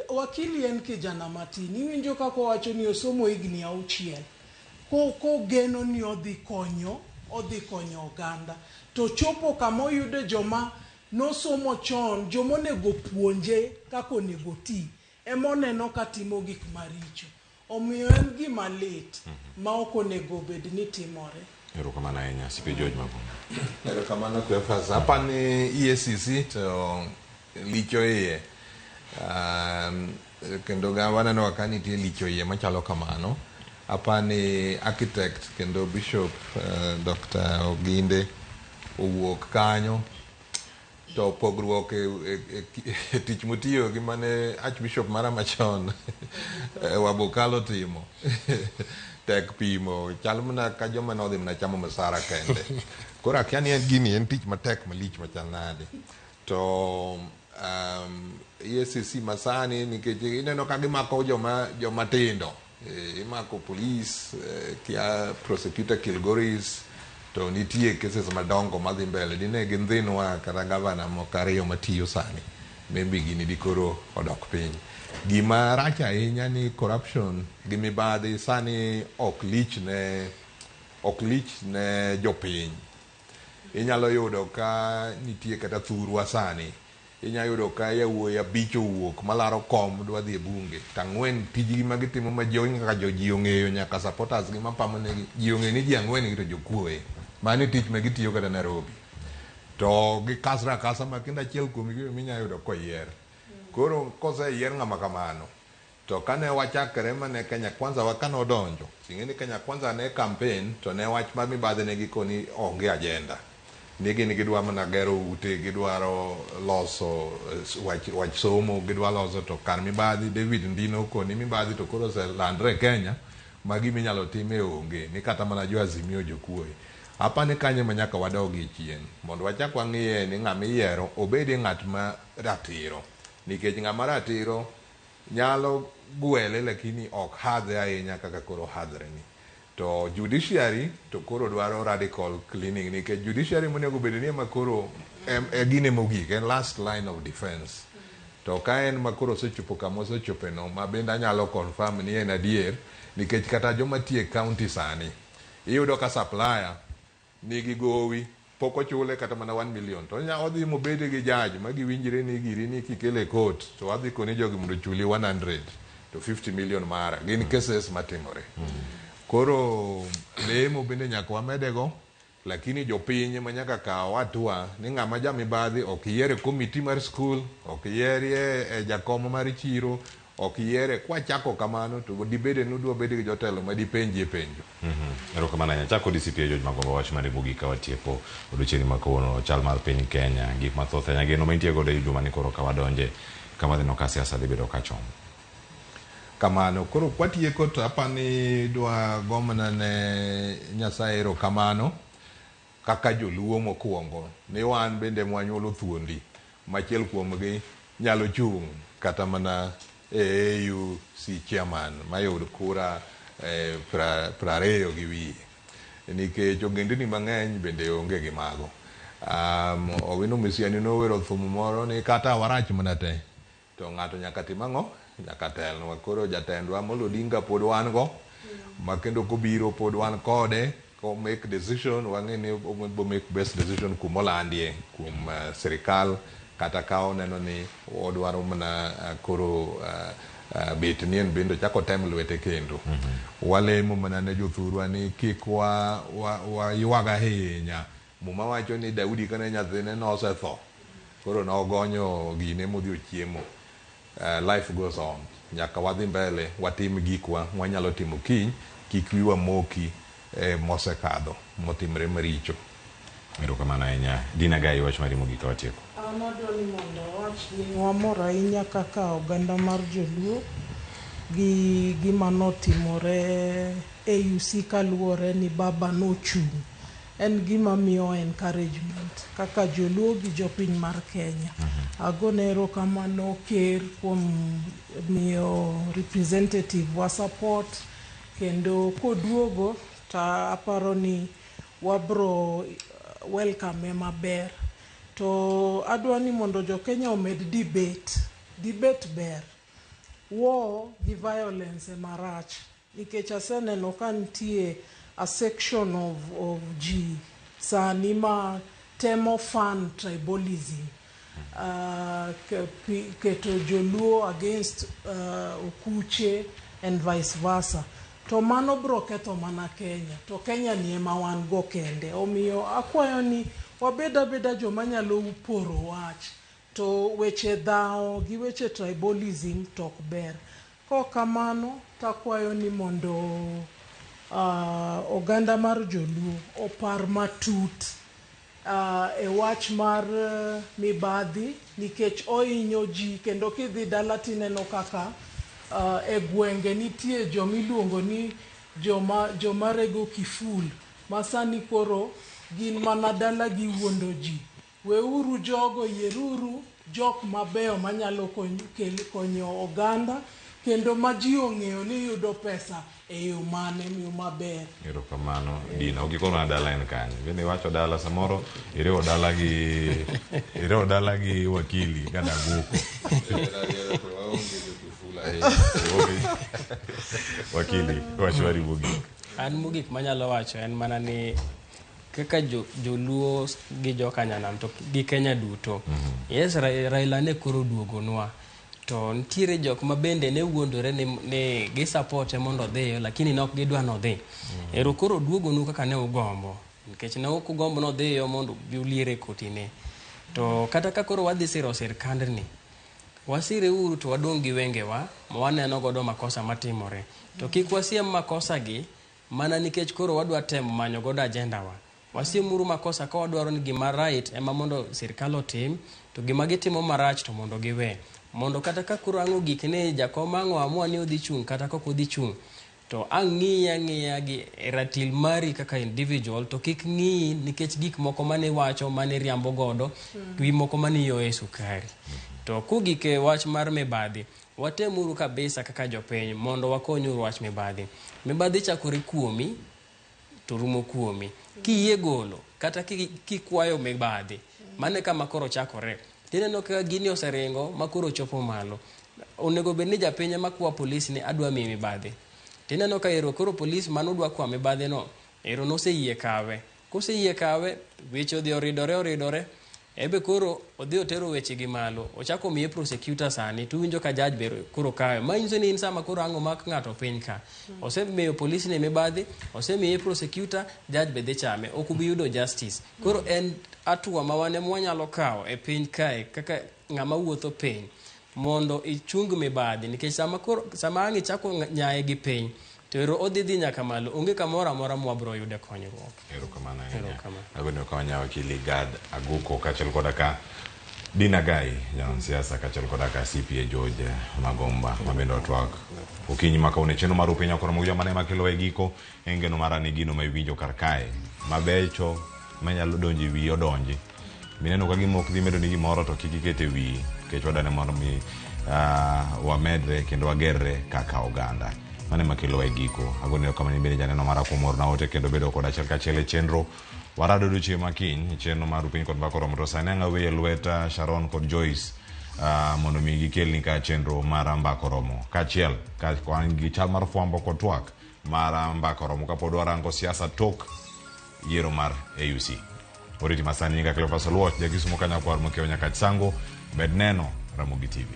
wakili en kijana matin iwinjo kaka owacho ni osomo higni 6 kogeno ni odhi konyo oganda to chopo kama oyude joma nosomo chon jomonego puonje kaka onego ti emoneno ka timo gik maricho. Omiyo en gima lit ma ok onego bed ni timore. Erokamano ahinya, CP George Mabunga. Erokamano Cleophas. Apani EACC to licho iye. Kendo waneno ka nitie licho iye machalo kamano. Apani architect kendo bishop Dr. Oginde owuok kanyo to pogruok e tich motiyo gi mane Archbishop mara machon Wabukalo timo tek pimo chal mana ka joma nodhi mana chamo masara kende. Koro akia ni en gini en tich matek malich machal nade. To EACC masani nikech ineno ka gimako joma joma tindo imako police kia prosecutor Kilgoris to nitie cases madongo madhi mbele dine gindhinwa kata gavana moko ariyo matiyo sani maybe gini dikoro odok piny. Gima rach ahinya ni corruption gi mibadhi sani ok lich ne ok lich ne jopiny. Inyalo yudo ka nitie kata thurwa sani inyalo yudo ka yawuoyi abich owuok malaro kom dwa dhi e bunge to ang'wen tijgi ma gitimo ma ji kaka jo ji ong'eyo nyaka supporters gi mapamo negi ji ong'eyo ni ji ang'wen gi to jokuoye mano e tich ma gitiyo kata Nairobi to gikasre akasa ma kendo achiel kuomgi minyalo yudo koyier. Koro koseyier ng'ama kamano to kane wachakre mane Kenya Kwanza wa kane odonjo ing'e ni Kenya Kwanza ne campaign to ne wach mar mibadhi ne gikoni onge agenda ni gin gidwa mana gero ute gidwaro loso wach, wach somo gidwa loso to kar mibadhi David Ndino okoni mibadhi to koro oselandre e Kenya ma gima inyalo time onge ni kata mana jo Azimio jokuoye. Apani kanyo ema nyaka wadogie chien mondo wachak wang'iye ni ng'ama iyiero obede ng'at ma ratiro nikech ng'ama ratiro nyalo gwele lakini ok hadhe ahinya kaka koro hadhre ni. To judiciary to koro dwaro radical cleaning nikech judiciary monego bed ni ema koro e gine mogik en last line of defense. To ka en ma koro osechopo kama osechope no ma bende anyalo confirm ni en adier nikech kata joma tiyo e county sani iyudo ka supplier nigi gowi pok ochule kata mana 1 million to odhi mobed gi judge ma giwinjre ni giri ni kikele e court to adhi koni jogi mondo ochuli 100 to 50 million mara gin cases matimore. Koro lemo bende nyaka wamedego lakini jopiny ema nyaka kaw hatua ni ng'ama ja mibadhi ok yier e komiti mar skul ok yierie e jakom mar chiro ok yiere kwachako kamano to dibede ni udwa bedo gi jotelo ma dipenjie penjo. Erokamano ahinya. Chako DCP George Magomba wach mane mogik ka watieko odiochieng' ma kawuono chal mar piny Kenya gik mathoth ahinya geno ma intie godo e juma ni koro ka wadonje kama dhi no ka siasa dhi bedo ka chomo. Kamano koro kwatieko to apani dwa gomna ne Nyasaye erokamano kaka joluo mokwongo ni wan bende mwanyuolo thuondi machiel kuomgi nyalo chung' kata mana e AUC chairman mayud kura 20 gi wiye nikech ogendni mang'eny bende onge gi mago. Owino Misiani nowero thum moro ni kata warach mana te to ng'ato nyaka tim ang'o? Nyaka telnwa. Koro jatendwa Amolo Odinga pod wan go ma kendo kobiro pod wan kode ko make decision wang'e ni obo make best decision kumolandie kuom sirikal kata ka oneno ni odwaro mana koro bet ni en bende ochako tem lwete kendo. Walemo mana ne jothurwa ni kik wa waywag ahinya. Muma wacho ni Daudi kane nyathine nosetho koro nogonyo gine modhi ochiemo. Life goes on. Nyaka wadhi mbele watim gikwa mwanyalo timo kiny kik wiwa moki mosekadho motimre maricho. Erokamano ahinya. Dina Gai wach mari mogik ka watieko. An adwa ni mondo awach ni wamor ahinya kaka oganda mar joluo gi gima notimore AUC kaluwore ni baba nochung'. En gima miyo encouragement kaka joluo gi jopiny mar Kenya. Agone erokamano ker kuom miyo representative wa support kendo koduogo to aparo ni wabro welcome maber. To adwa ni mondo jo Kenya omed debate. Debate ber. War gi violence ema rach nikech aseneno ka nitie a section of ji sani ma temo fund tribalism keto joluo against okuche and vice versa. To mano bro ketho mana Kenya to Kenya ni ema wan go kende. Omiyo akwayo ni wabed abeda joma nyalo poro wach to weche dhawo gi weche tribalism to ok ber. Kok kamano takwayo ni mondo oganda mar joluo opar matut e wach mar mibadhi nikech ohinyo ji kendo kidhi dala tineno kaka e gwenge nitie jomiluongo ni joma rego kiful ma sani koro gin mana dala giwuondo ji. Weuru jogo, yieruru jok mabeyo manyalo konyo oganda kendo ma ji ong'eyo ni yudo pesa e yo mane yo maber. Erokamano Dina, ok ikona dala en kanye? Bende iwacho dala samoro iriwo dala gi wakili kata guko. Wakili, wachwari mogik. An mogik manyalo wacho en mana ni kaka joluo gi jokanyanam to gi Kenya duto. Yes, Raila ne koro duogonwa. To nitiere jok ma bende ne wuondore ni gisapote mondo odhiyo, lakini ne ok gidwa nodhi. Ero koro duogonu kaka ne ugombo, nikech ne ok ugombo nodhiyo mondo uliere kotine. To kata ka koro wadhi siro sirkandni, wasire uru to wadong' gi wengewa ma waneno godo makosa matimore. To kik wasiem makosa gi mana nikech koro wadwa temo manyo godo agenda wa. Wasiem uru makosa ka wadwaro ni gima right ema mondo sirkal otim, to gima gitimo marach to mondo giwe. Mondo kata ka koro ang' ogik ni jakom ang' oamua ni odhi chung' kata kok odhi chung', to ang' ng'iyi ang'iya gi ratil mari kaka individual, to kik ng'iyi nikech gik moko mane iwacho mane iriambo godo, gi moko mane iyoye sukari. To kogik e wach mar mibadhi, watemuru kabisa kaka jopiny mondo wakonyuru wach mibadhi. Mibadhi chakore kuomi to rumo kuomi. Kiyie golo kata kikwayo mibadhi, mano e kama koro chakore. Tineno kaka gini oseringo ma koro chopo malo. Onego bed ni japiny ema kwa polis ni adwa miyi mibadhi. Tineno ka ero koro polis mano dwa kwa mibadhi no, ero noseyie kawe. Koseyie kawe, weche odhi oridore. Ebe koro odhi otero weche gi malo. Ochako miye prosecutor sani, tuwinjo ka judge be koro kawe. Ma nyiso ni in sama koro ang' omak ng'ato piny ka. Osemiyo polis ni mibadhi, osemiye prosecutor, judge be dhi chame. Ok ubi yudo justice. Koro en hatua ma wan ema wanyalo kawo e piny kae kaka ng'ama wuotho piny mondo ichung mibadhi, nikech sama ang' ichako nyaye gi piny to ero odhi dhi nyaka malo, onge kamoro amora mwabiro yude konyruok. Erokamano ahinya. Agoni okonya wakili Gad Aguko kaachiel koda ka Dina Gai, janon siasa, kaachiel koda ka CPA George Magomba ma bende otwak okinyi ma kawuono e chenro mar Upiny Okoro Moguja mane makelo e giko en geno mara ni gino ma iwinjo kar kae mabecho manyalo donjo e wiyi odonji. Mineno ka gima ok dhi medo ni gimoro to kik iket e wiyi, nikech wadwani mondo mi wamedre kendo wagerre kaka oganda. Mane makelo e giko. Agoni erokamano bende janeno mara kuom orna ote kendo bedo kod achiel kachiel e chenro. Warado odiochieng' ma kiny e chenro mar Upiny kod Mbaka Oromo. To sani ang' aweyo e lwet Sharon kod Joyce mondo mi gikelni ka chenro mar Mbaka Oromo. Kaachiel ka wan gi chal mar fwambo kod twak mar Mbaka Oromo kapod warango siasa tok yiero mar AUC. Oriti masani nyinga Cleophas Oluoch, jakisumo kanyakwar mokiewo nyaka Sango, med neno Ramogi TV.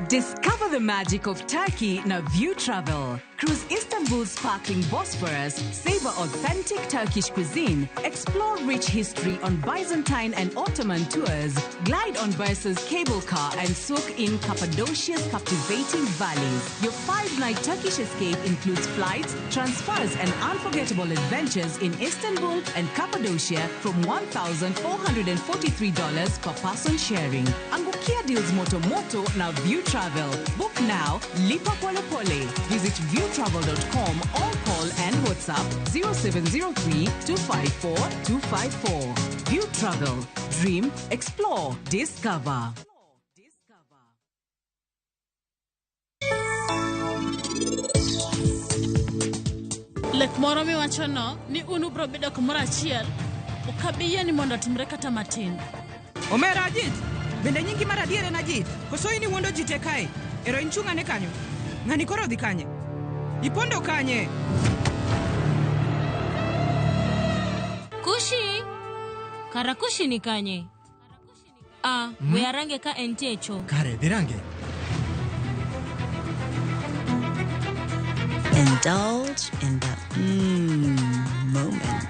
Discover the magic of Turkey na View Travel. Cruise Istanbul's sparkling Bosphorus, savor authentic Turkish cuisine, explore rich history on Byzantine and Ottoman tours, glide on Bursa's cable car and soak in Cappadocia's captivating valleys. Your 5-night Turkish escape includes flights, transfers, and unforgettable adventures in Istanbul and Cappadocia from $1,443 per person sharing. Angukia deals moto moto na View Travel. Book now, lipa pole pole. Visit viewtravel.com or call and WhatsApp 0703 254 254. View Travel. Dream, explore, discover. Lek moro miwachono ni un ubiro bedo kamoro achiel, ok abi yie ni mondo otimre kata matin. Omera Ajit, Bende nyingi mar adier en Ajit? Koso in iwuondo ji te kae? Ero in chung' ane kanyo. Ng'ani koro odhi kanye? Ipondo kanye? Kushi! Kara Kushi ni kanye? Ah, we arange ka entie e cho. Kare, dhirange. Indulge in the moment.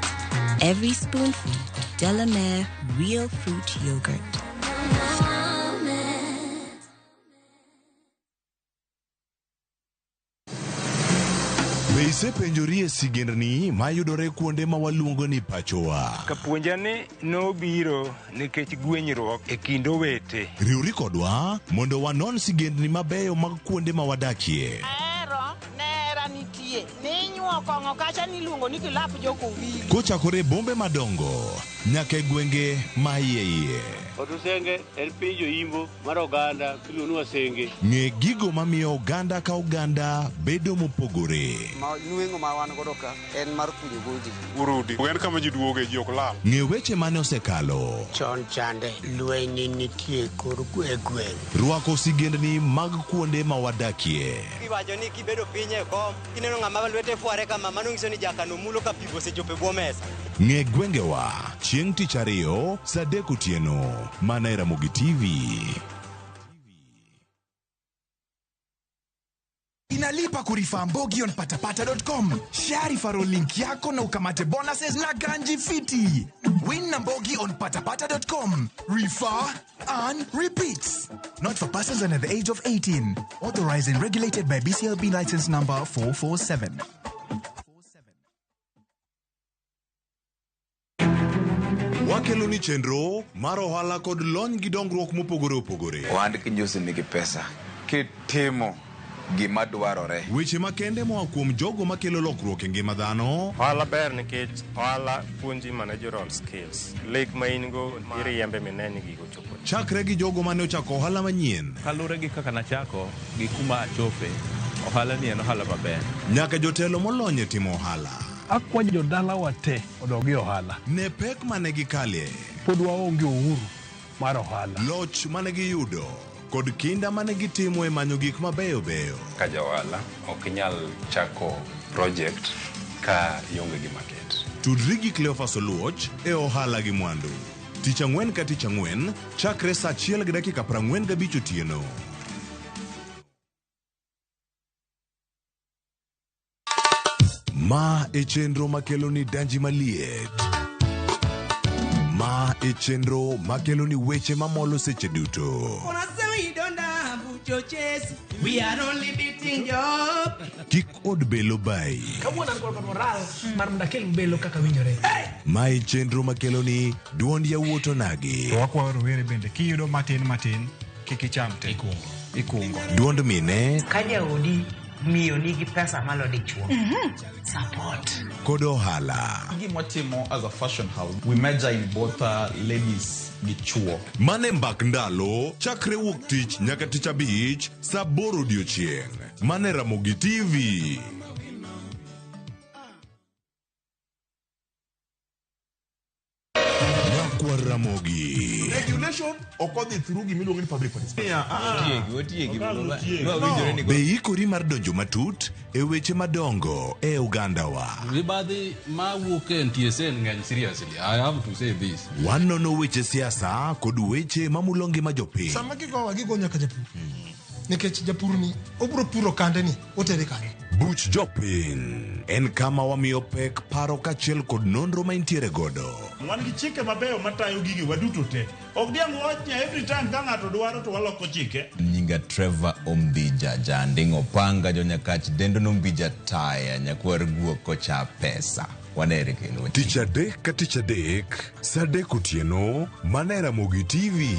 Every spoonful of Delamere Real Fruit Yogurt. Be isepenjori e sigendni mayudore kuonde ma waluongo ni pachowa? Kapuonja ni nobiro nikech gwenyruok e kind owete. Riwri kodwa mondo wanon sigendni mabeyo mag kuonde ma wadakie. Ahero nera nitie ninyuo kong'o kacha niluongo ni kilap jokowili. Kochakore e bombe madongo nyaka e gwenge ma iye iye. Otusenge en piny joimbo mar oganda miluongo ni Wasenge. Ng'e gigo mamiyo oganda ka oganda bedo mopogore. Ma nweng'o ma wan godo ka en mar kunyo goldi. Urudi. En kama ji duoge ji ok lal. Ng'e weche mane osekalo. Chon chande lweny nitie kor e gweng'. Rwako sigendni mag kuonde ma wadakie. Iwacho ni kibedo piny e kom, kineno ng'ama lwete fware kama, mano nyiso ni jakano mulo ka pi osechopo e bwo mesa. Ng'e gwengewa chieng' tich ariyo saa 3 otieno mana e Ramogi TV. Inalipa kurefer Mbogi on patapata.com. Share referral link yako na ukamate bonuses na ganji fiti. Win na Mbogi on patapata.com. Refer, earn, repeat. Not for persons under the age of 18. Authorized and regulated by BCLB license number 447. Wakelo ni chenro mar ohala kod lony gi dongruok mopogore opogore. Ohand kinjusi nigi pesa kitimo gima dwarore. Weche makende moa kuom jogo makelo lokruok e ngima dhano. Ohala ber nikech ohala puonji managerial skills. Lek ma in go iriembe mine ni gigo chopo. Chakre gi jogo mane ochako ohala manyien. Kaluwore gi kaka nachako gi kuma achope, ohala ni en ohala maber. Nyaka jotelo molony e timo ohala. Akwayo jodalawa te odog e ohala. Ne pek mane gikalie. Pod waonge uhuru mar ohala. Loch mane giyudo kod kinda mane gitimo e manyo gik mabeyo beyo. Ka ja ohala ok inyal chako project ka ionge gi market. Tudri gi Cleophas Oluoch e ohala gi mwandu. Tich ang'wen ka tich ang'wen chakre saa 1:45 otieno. Ma e chenro makelo ni danji maliet. Ma e chenro makelo ni weche mamolo seche duto. We are only beating job. Kik od belo bai. Kawuono an kod moral mar mondo akel belo kaka winjore. Ma e chenro makelo ni duond yawuot onagi. To wakwayo rowere bende kiyudo matin matin kik icham te. Ikungo. Duond mine Ka jaodi miyo nigi pesa malo dichuo. Support. Kod ohala. Gima watimo as a fashion house, we major in both ladies gi chuo. Mane mbak ndalo chakre wuok tich nyaka tich abich saa 8 odiochieng'. Mane Ramogi TV. Nyakwar Ramogi. Regulation ok odhi through gimiluongo ni public participation. Otiegi, No. Be ikori mar donjo matut e weche madongo e ogandawa. Mibadhi mawuok e NTSA ng'eny seriously. I have to say this. Wanono weche siasa kod weche mamulo ngima jopiny. Sama gigowa gigo nyaka japur. Nikech japur ni obiro puro kande ni otere kanye. Buch jopiny en kama wamiyo pek paro kaachiel kod nonro ma intiere godo. Wan gi chike mabeyo matayo gigi waduto te. Ok diang' wach ni every time ka ng'ato dwaro to waloko chike. Nyinga Trevor Ombija, janding' opanga jonyakach dendo nombija taya nyakwar guok kocha pesa. Wanere kendo. Tich adek ka tich adek, saa 3 otieno, mana e Ramogi TV.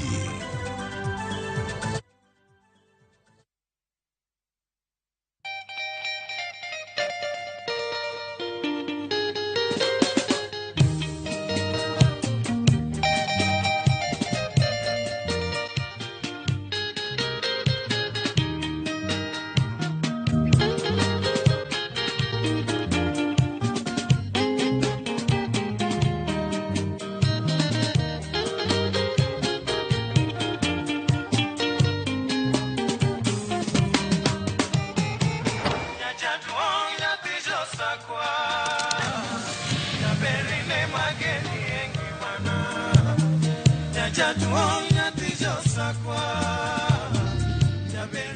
Jaduong' nyathi josakwa.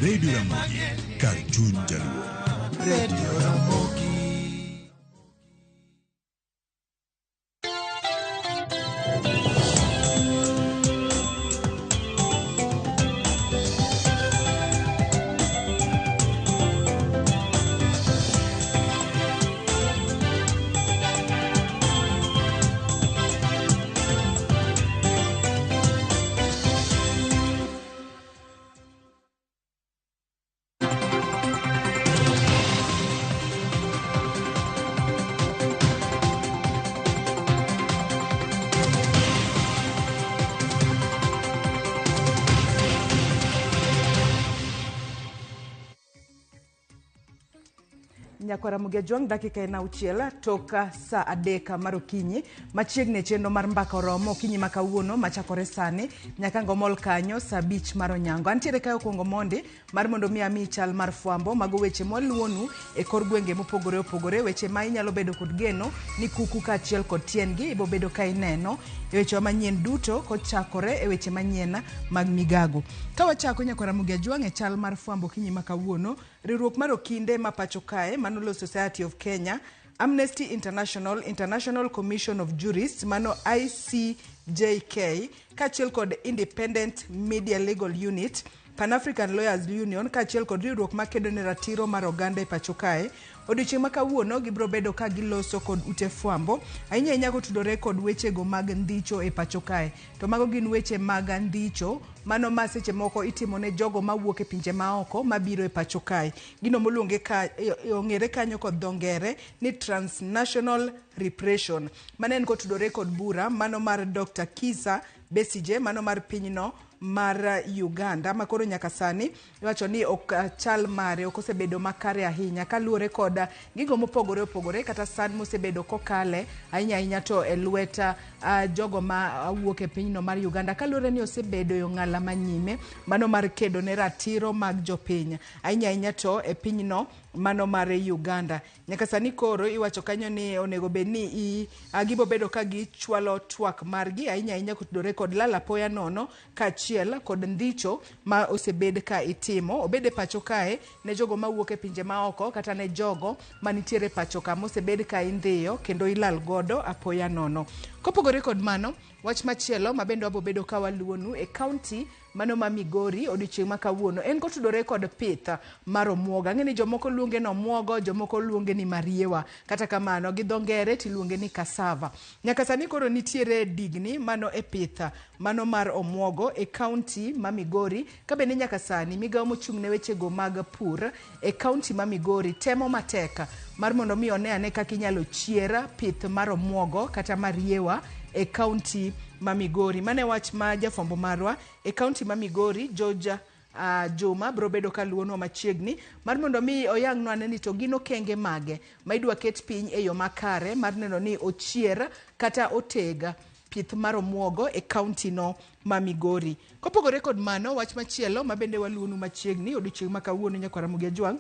Radio Ramogi, kar chuny Jaluo. Radio Ramogi. Nyakwara Mugejwang' dakika en auchiel tok sa adek mar okinyi machiegni e chenro mar mbaka oromo okinyi ma kawuono machakore sani nyaka ngomol kanyo sa abich mar onyango. Antiere kae okuongo mondi mar mondo mi amiyi chal mar fwambo mago weche mwaluonu e kor gwenge mopogore opogore, weche ma inyalo bedo kod geno ni kuku kaachiel kod tiendgi ibo bedo ka ineno e wechewa manyien duto kochakore e weche manyien mag migago. Ka wachako nyakwara Mugejwang' e chal mar fwambo okinyi ma kawuono, riwruok mar okinde ma pacho kae mano Law Society of Kenya, Amnesty International, International Commission of Jurists mano ICJK kaachiel kod Independent Media Legal Unit, Pan African Lawyers Union kaachiel kod riwruok makedo ne ratiro mar oganda e pacho kae. Odiochieng' ma kawuono gibiro bedo ka giloso kod ute fwambo ahinya ahinya kotudore kod wechego mag ndhicho e pacho kae. To mago gin weche mag ndhicho mano ma seche moko itimo ne jogo mawuok e pinje maoko mabiro e pacho kae. Gino moluonge ka ong'ere kanyo kod dho ngere ni transnational repression. Mano en kotudore kod bura mano mar Dr. Kizza Besigye mano mar pinyno mar Uganda ma koro nyaka sani iwacho ni ok chal mare ok osebedo makare ahinya kaluwore kod gigo mopogore opogore kata sand mosebedo kokale ahinya ahinya to e lwet jogo ma wuok e pinyno mar Uganda kaluwore ni osebedo e ong'ala manyime mano mar kedo ne ratiro mag jopiny ahinya ahinya to e pinyno mano mar Uganda. Nyaka sani koro iwacho kanyo ni onego bed ni gibo bedo ka gichwalo twak margi ahinya ahinya kotudore kod lal apoya nono kaachiel kod ndhicho ma osebed ka itimo obed e pacho kae ne jogo mawuok e pinje maoko kata ne jogo manitiere pacho ka mosebed ka indhiyo kendo ilal godo apoya nono. Kopogore kod mano, wach machielo ma bende wabobedo ka waluwonu e kaunti mano ma Migori odiochieng' ma kawuono en kotudore kod pith mar omuogo. Ang'e ni jomoko luonge ni omuogo, jomoko luonge ni mariewa. Kata kamano gi dho ngere tiluonge ni cassava. Nyaka sani koro nitiere digni mano e pith mano mar omuogo e kaunti ma Migori ka bende nyaka sani migawo mochung' ne wechego mag pur e kaunti ma Migori temo matek mar mondo mi one ane kaka inyalo chier pith mar omuogo kata mariewa e kaunti ma Migori. Mano e wach ma jafwambo marwa e kaunti ma Migori George Juma biro bedo ka luwonwa machiegni mar mondo mi oyangnwa ane ni to gin okenge mage ma idwa ket piny e yo makare mar neno ni ochier kata oteg pith mar omuogo e kaunti no ma Migori. Kopogore kod mano, wach machielo ma bende waluwonu machiegni odiochieng' ma kawuono nyakwara Ramogi Ajwang'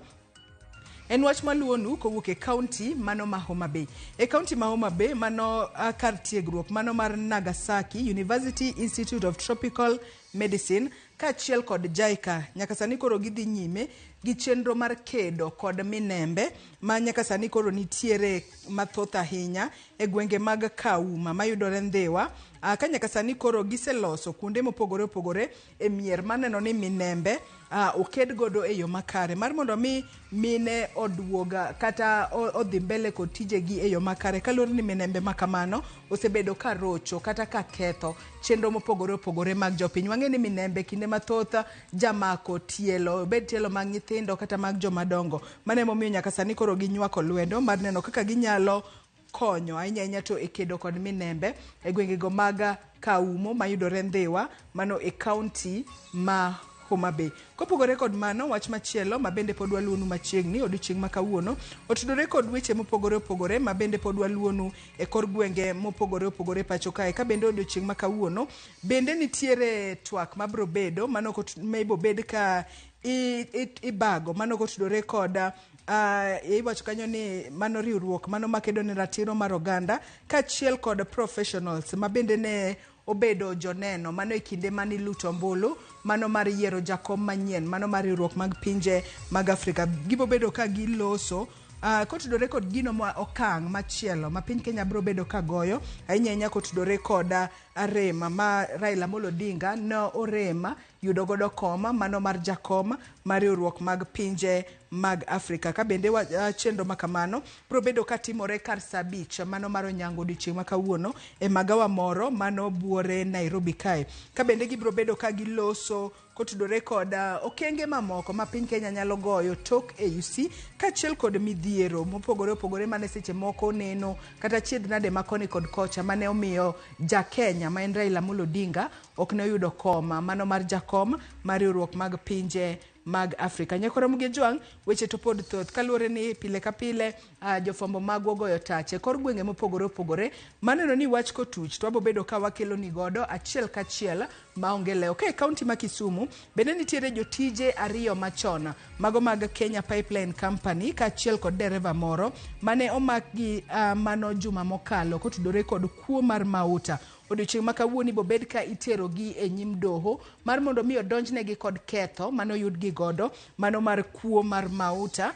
en wach maluwonu kowuok e kaunti mano ma Homa Bay. E kaunti ma Homa Bay mano kar tiegruok mano mar Nagasaki University Institute of Tropical Medicine kaachiel kod JICA nyaka sani koro gidhi nyime gi chenro mar kedo kod minembe ma nyaka sani koro nitiere mathoth ahinya e gwenge mag Kauma mayudore Ndhiwa. Ka nyaka sani koro giseloso kuonde mopogore opogore e mier maneno ni minembe oked godo e yo makare mar mondo mi mine oduoga kata odhi mbele kod tijegi e yo makare kaluwore ni minembe ma kamano osebedo ka rocho kata ka ketho chenro mopogore opogore mag jopiny. Wang'e ni minembe kinde mathoth jamako tielo, obed tielo mag nyithindo kata mag joma dongo. Mano emomiyo nyaka sani koro ginywako lwedo mar neno kaka ginyalo konyo ahinya ahinya to e kedo kod minembe e gwengego mag Kaumo mayudore Ndhiwa mano e kaunti ma Homa Bay. Kopogore kod mano, wach machielo ma bende pod waluwonu machiegni odiochieng' ma kawuono otudore kod weche mopogore opogore ma bende pod waluwonu e kor gwenge mopogore opogore pacho kae. Ka bende odiochieng' ma kawuono bende nitiere twak mabiro bedo mano ma ibobed ka ibago mano kotudore kod iwacho kanyo ni mano riwruok mano makedo ne ratiro mar oganda kaachiel kod professionals ma bende ne obedo joneno mano e kinde mane iluto ombulu mano mar yiero jakom manyien mano mar riwruok mag pinje mag Afrika. Gibobedo ka giloso kotudore kod gino ma okang' machielo ma piny Kenya biro bedo ka goyo ahinya ahinya kotudore kod rem ma Raila Amolo Odinga ne orem yudo godo kom mano mar jakom mar riwruok mag pinje mag Afrika. Ka bende chenro ma kamano biro bedo ka timore kar saa 5 mano mar onyango odiochieng' ma kawuono e magawa moro mano buore Nairobi kae. Ka bende gibiro bedo ka giloso kotudore kod okenge mamoko ma piny Kenya nyalo goyo tok AUC kaachiel kod midhiero mopogore opogore mane seche moko neno kata chiedh nade ma koni kod kocha mane omiyo ja Kenya ma en Raila Amolo Odinga ok ne oyudo koma mano mar jakom mar riwruok mag pinje mag Afrika. Nyakoro Jwang', weche to pod thoth kaluwore ni pile ka pile jofwambo magwa goyo tache kor gwenge mopogore opogore maneno ni wach kotuch to wabobedo ka wakelo ni godo achiel kachiel maonge lewo. Ka e kaunti ma Kisumu bende nitiere jotije 2 machon mago mag Kenya Pipeline Company kaachiel kod dereva moro mane omak gi mano juma mokalo kotudore kod kuo mar mauta. Odiochieng' ma kawuono ibobed ka itero gi e nyim doho mar mondo mi odonjnegi kod ketho mane oyudgi godo mano mar kuo mar mauta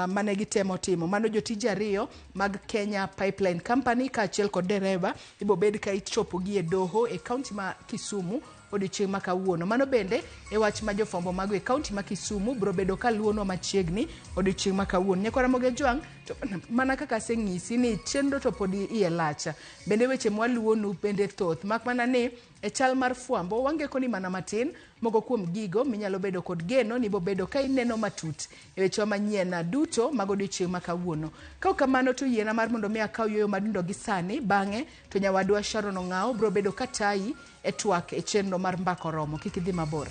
mane gitemo timo. Mano jotije 2 mag Kenya Pipeline Company kaachiel kod dereva ibobed ka ichopo gi e doho e kaunti ma Kisumu odiochieng' ma kawuono. Mano bende e wach ma jofwambo mago e kaunti ma Kisumu biro bedo ka luonwa machiegni odiochieng' ma kawuono. Nyakora Ramogi Jwang', to mana kaka aseng'isi ni chenro to pod iye lach. Bende weche mwaluwonu bende thoth, mak mana ni e chal mar fwambo wangeko ni mana matin moko kuom gigo minyalo bedo kod geno ni bobedo ka ineno matut e weche manyien duto mag odiochieng' ma kawuono. Ka ok kamano to yiena mar mondo mi akaw yueyo madundo gi sani, bang'e to nyawadwa Sharon Ong'ao biro bedo ka tayi e twak e chenro mar Mbaka Oromo. Kik idhi mabor.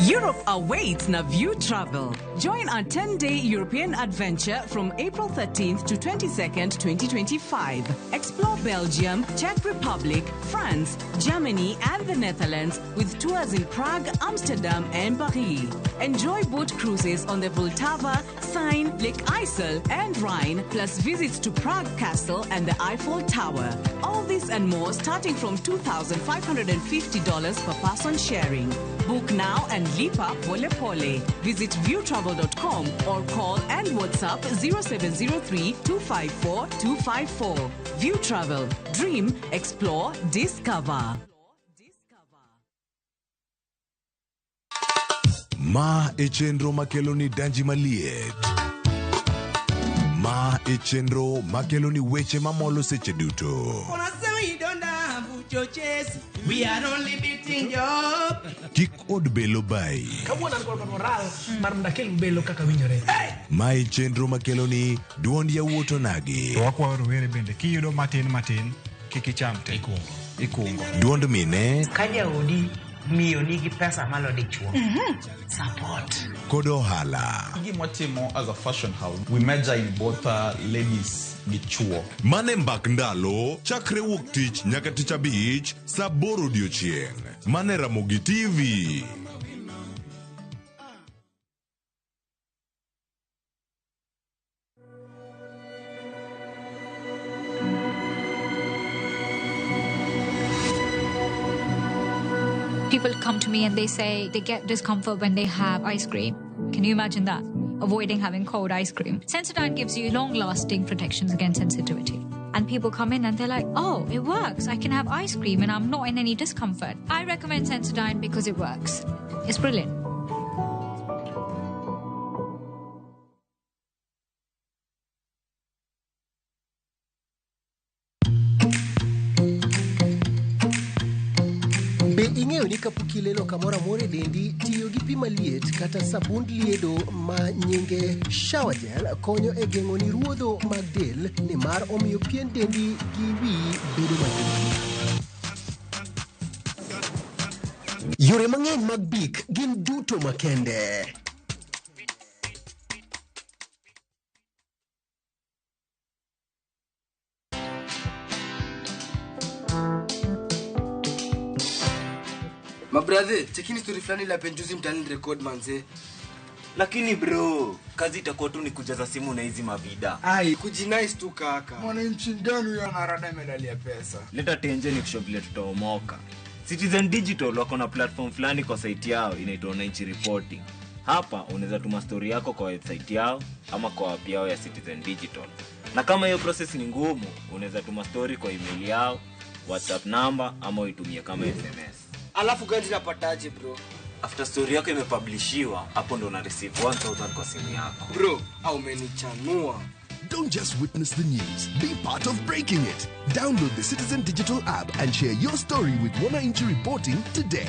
Europe awaits Naview Travel. Join our 10-day European adventure from April 13th to 22nd, 2025. Explore Belgium, Czech Republic, France, Germany, and the Netherlands with tours in Prague, Amsterdam, and Paris. Enjoy boat cruises on the Vltava, Seine, Lake Isel, and Rhine, plus visits to Prague Castle and the Eiffel Tower. All this and more starting from $2,550 per person sharing. Book now and lipa pole pole. Visit viewtravel.com or call and WhatsApp 0703 254 254. View Travel. Dream, explore, discover. Ma e chenro makelo ni danji maliet. Ma e chenro makelo ni weche mamolo seche duto. We are only beating job. Kik od belo bai. Kawuono an kod moral mar mondo akel belo kaka winjore. Ma e chenro makelo ni duond yawuot onagi. To wakwayo rowere bende kiyudo matin matin kik icham te. Ikungo. Duond mine. Ka jaodi miyo nigi pesa malo dichuo. Support. Kod ohala. Gima watimo as a fashion house, we major in both ladies gi chuo. Mane mbak ndalo chakre wuok tich nyaka tich abich saa 8 odiochieng'. Mane Ramogi TV. People come to me and they say they get discomfort when they have ice cream. Can you imagine that? Avoiding having cold ice cream. Sensodyne gives you long-lasting protections against sensitivity. And people come in and they're like, oh, it works. I can have ice cream and I'm not in any discomfort. I recommend Sensodyne because it works. It's brilliant. Be ing'eyo ni kapok ilelo kamoro amora e dendi, tiyo gi pi maliet kata sabund liedo ma nyinge shower gel konyo e geng'o ni ruodho mag del nimar omiyo pien dendi gi wiyi bedo mayom. Yore mang'eny mag Bik gin duto makende. Mabrathe, chekini story fulani la penjuzi mtaani record manze. Lakini bro, kazi itakuwa tu ni kujaza simu na hizi mavida. Ai, kujinice tu kaka. Mwananchi mgani huyo anarada medali ya pesa? Leta tenje ni kushow vile tutaomoka. Citizen Digital wako na platform fulani kwa site yao inaitwa Wananchi Reporting. Hapa unaweza tuma story yako kwa website yao ama kwa app yao ya Citizen Digital. Na kama hiyo process ni ngumu, unaweza tuma story kwa email yao, WhatsApp number ama uitumie kama SMS. Alafu ganji napataje bro? After story yako imepublishiwa, hapo ndo una receive 1000 kwa simu yako. Bro, au umenichanua. Don't just witness the news, be part of breaking it. Download the Citizen Digital app and share your story with Wananchi Reporting today.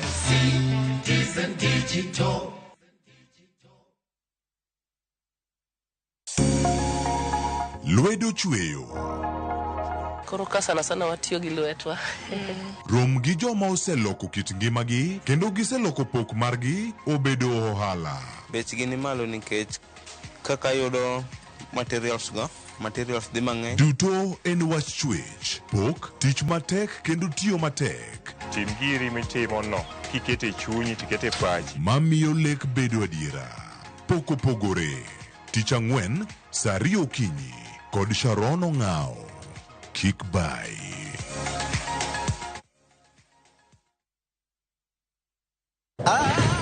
Citizen Digital. Lwedo chweyo. Koro ka sana sana watiyo gi lwetwa. Rom gi joma oseloko kit ngimagi kendo giseloko pok margi obedo ohala. Bechgi ni malo nikech kaka yudo materials go, materials dhi mang'eny. Duto en wach chwech, pok, tich matek kendo tiyo matek. Tim giri mitimo no, kikete chunyi tikete pachi. Mamiyo lek bedo adiera. Pok opogore. Tich ang'wen, saa ariyo okinyi kod Sharon Ong'ao. Kik bai.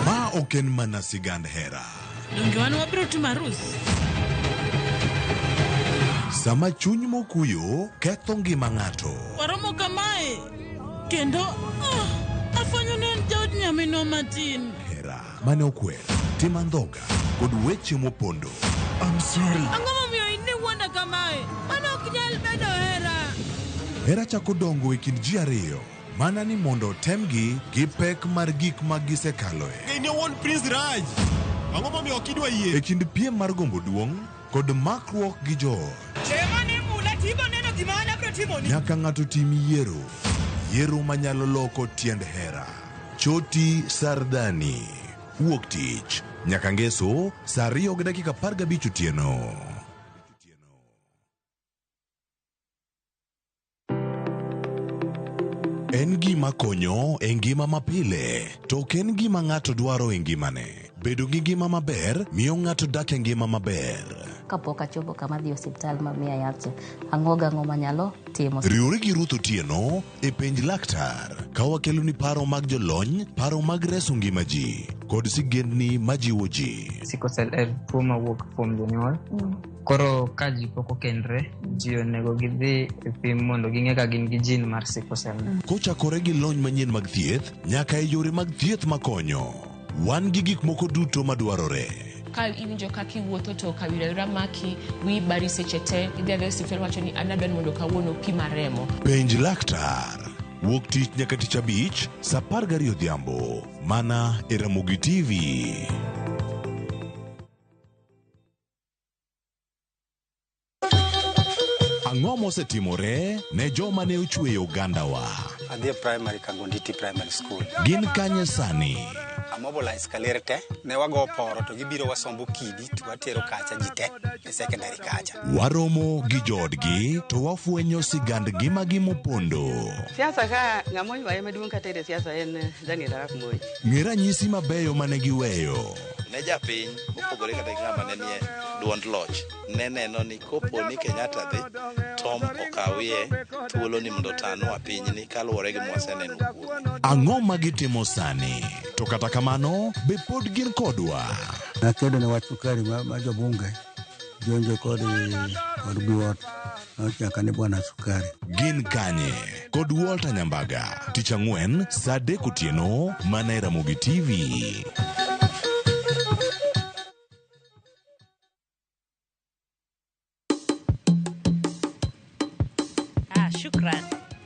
Ma ok en mana sigand hera. Donge wan wabiro timo arus? Sama chuny mokuyo ketho ngima ng'ato. Waromo kamae kendo afwenyo ni en jaod nyaminwa matin. Hera mane okwer, tim andhoga kod weche mopondo. I'm sorry. Ang'o momiyo in iwuonda kamae? Mano ok nyal bedo hera. Hera chako dongo e kind ji ariyo mana ni mondo otemgi gi pek mar gik ma gisekaloe. In owuon Prince Raj. Ang'o momiyo ok idwa yie? E kind piem mar gombo duong' kod makruok gi joot. Chema ni mula tibo neno gima an abiro timoni. Nyaka ng'ato tim yiero. Yiero manyalo loko tiend hera. Choti Sardani. Wuok tich. Nyaka ngeso saa 2:15 otieno. En gima konyo e ngima mapile, to ok en gima ng'ato dwaro e ngimane. Bedo gi ngima maber miyo ng'ato dak e ngima maber. Kapok achopo kama dhi osiptal mamiya yath, ang'o gang'o manyalo timo. Riwri gi Ruth Otieno e penj laktar ka wakeloni paro mag jolony, paro mag reso ngima ji kod sigendni majiwo ji. Sickle cell en tuo mawuok kuom jonyuol. Koro ka ji pok okendre, ji onego gidhi e pim mondo ging'e ka gin gi gene mar sickle cell. Kochakore gi lony manyien mag thieth nyaka e yore mag thieth makonyo, wan gi gik moko duto madwarore. Ka iwinjo kaka iwuotho to kawira maki, wiyi bari seche te, idhi adhiya e osiptal wacho ni an adwa ni mondo kawuono pima remo. Penj laktar. Wuok tich nyaka tich abich saa 12 odhiambo mana e Ramogi TV. Ang'o mosetimore ne joma ne ochweyo ogandawa? Adhi e primary Kangonditi Primary School. Gin kanye sani? Amobilize kaler te, ne wago poro to gibiro wasombo kidi to watero kacha ji te e secondary kacha. Waromo gi joodgi to wafwenyo sigand ngimagi mopondo. Siasa ka ng'ama oywaye maduong' kata e siasa en Daniel Arap Moi. Ng'e ranyisi mabeyo mane giweyo. Ne japiny mopogore kata gi ng'ama ne nie duond loch ne neno ni kopo ni Kenyatta dhi Tom okawie thuolo ni mondo otanwa pinyni kaluwore gi mwaseneno kuome. Ang'o ma gitimo sani? To kata kamano, be pod gin kodwa? Nakedo ne wach sukari ma jobunge jonjo kod biwot nochaka ni bwana sukari. Gin kanye? Kod Walter Nyambaga. Tich ang'wen saa 3 otieno mana e Ramogi TV. Shukran.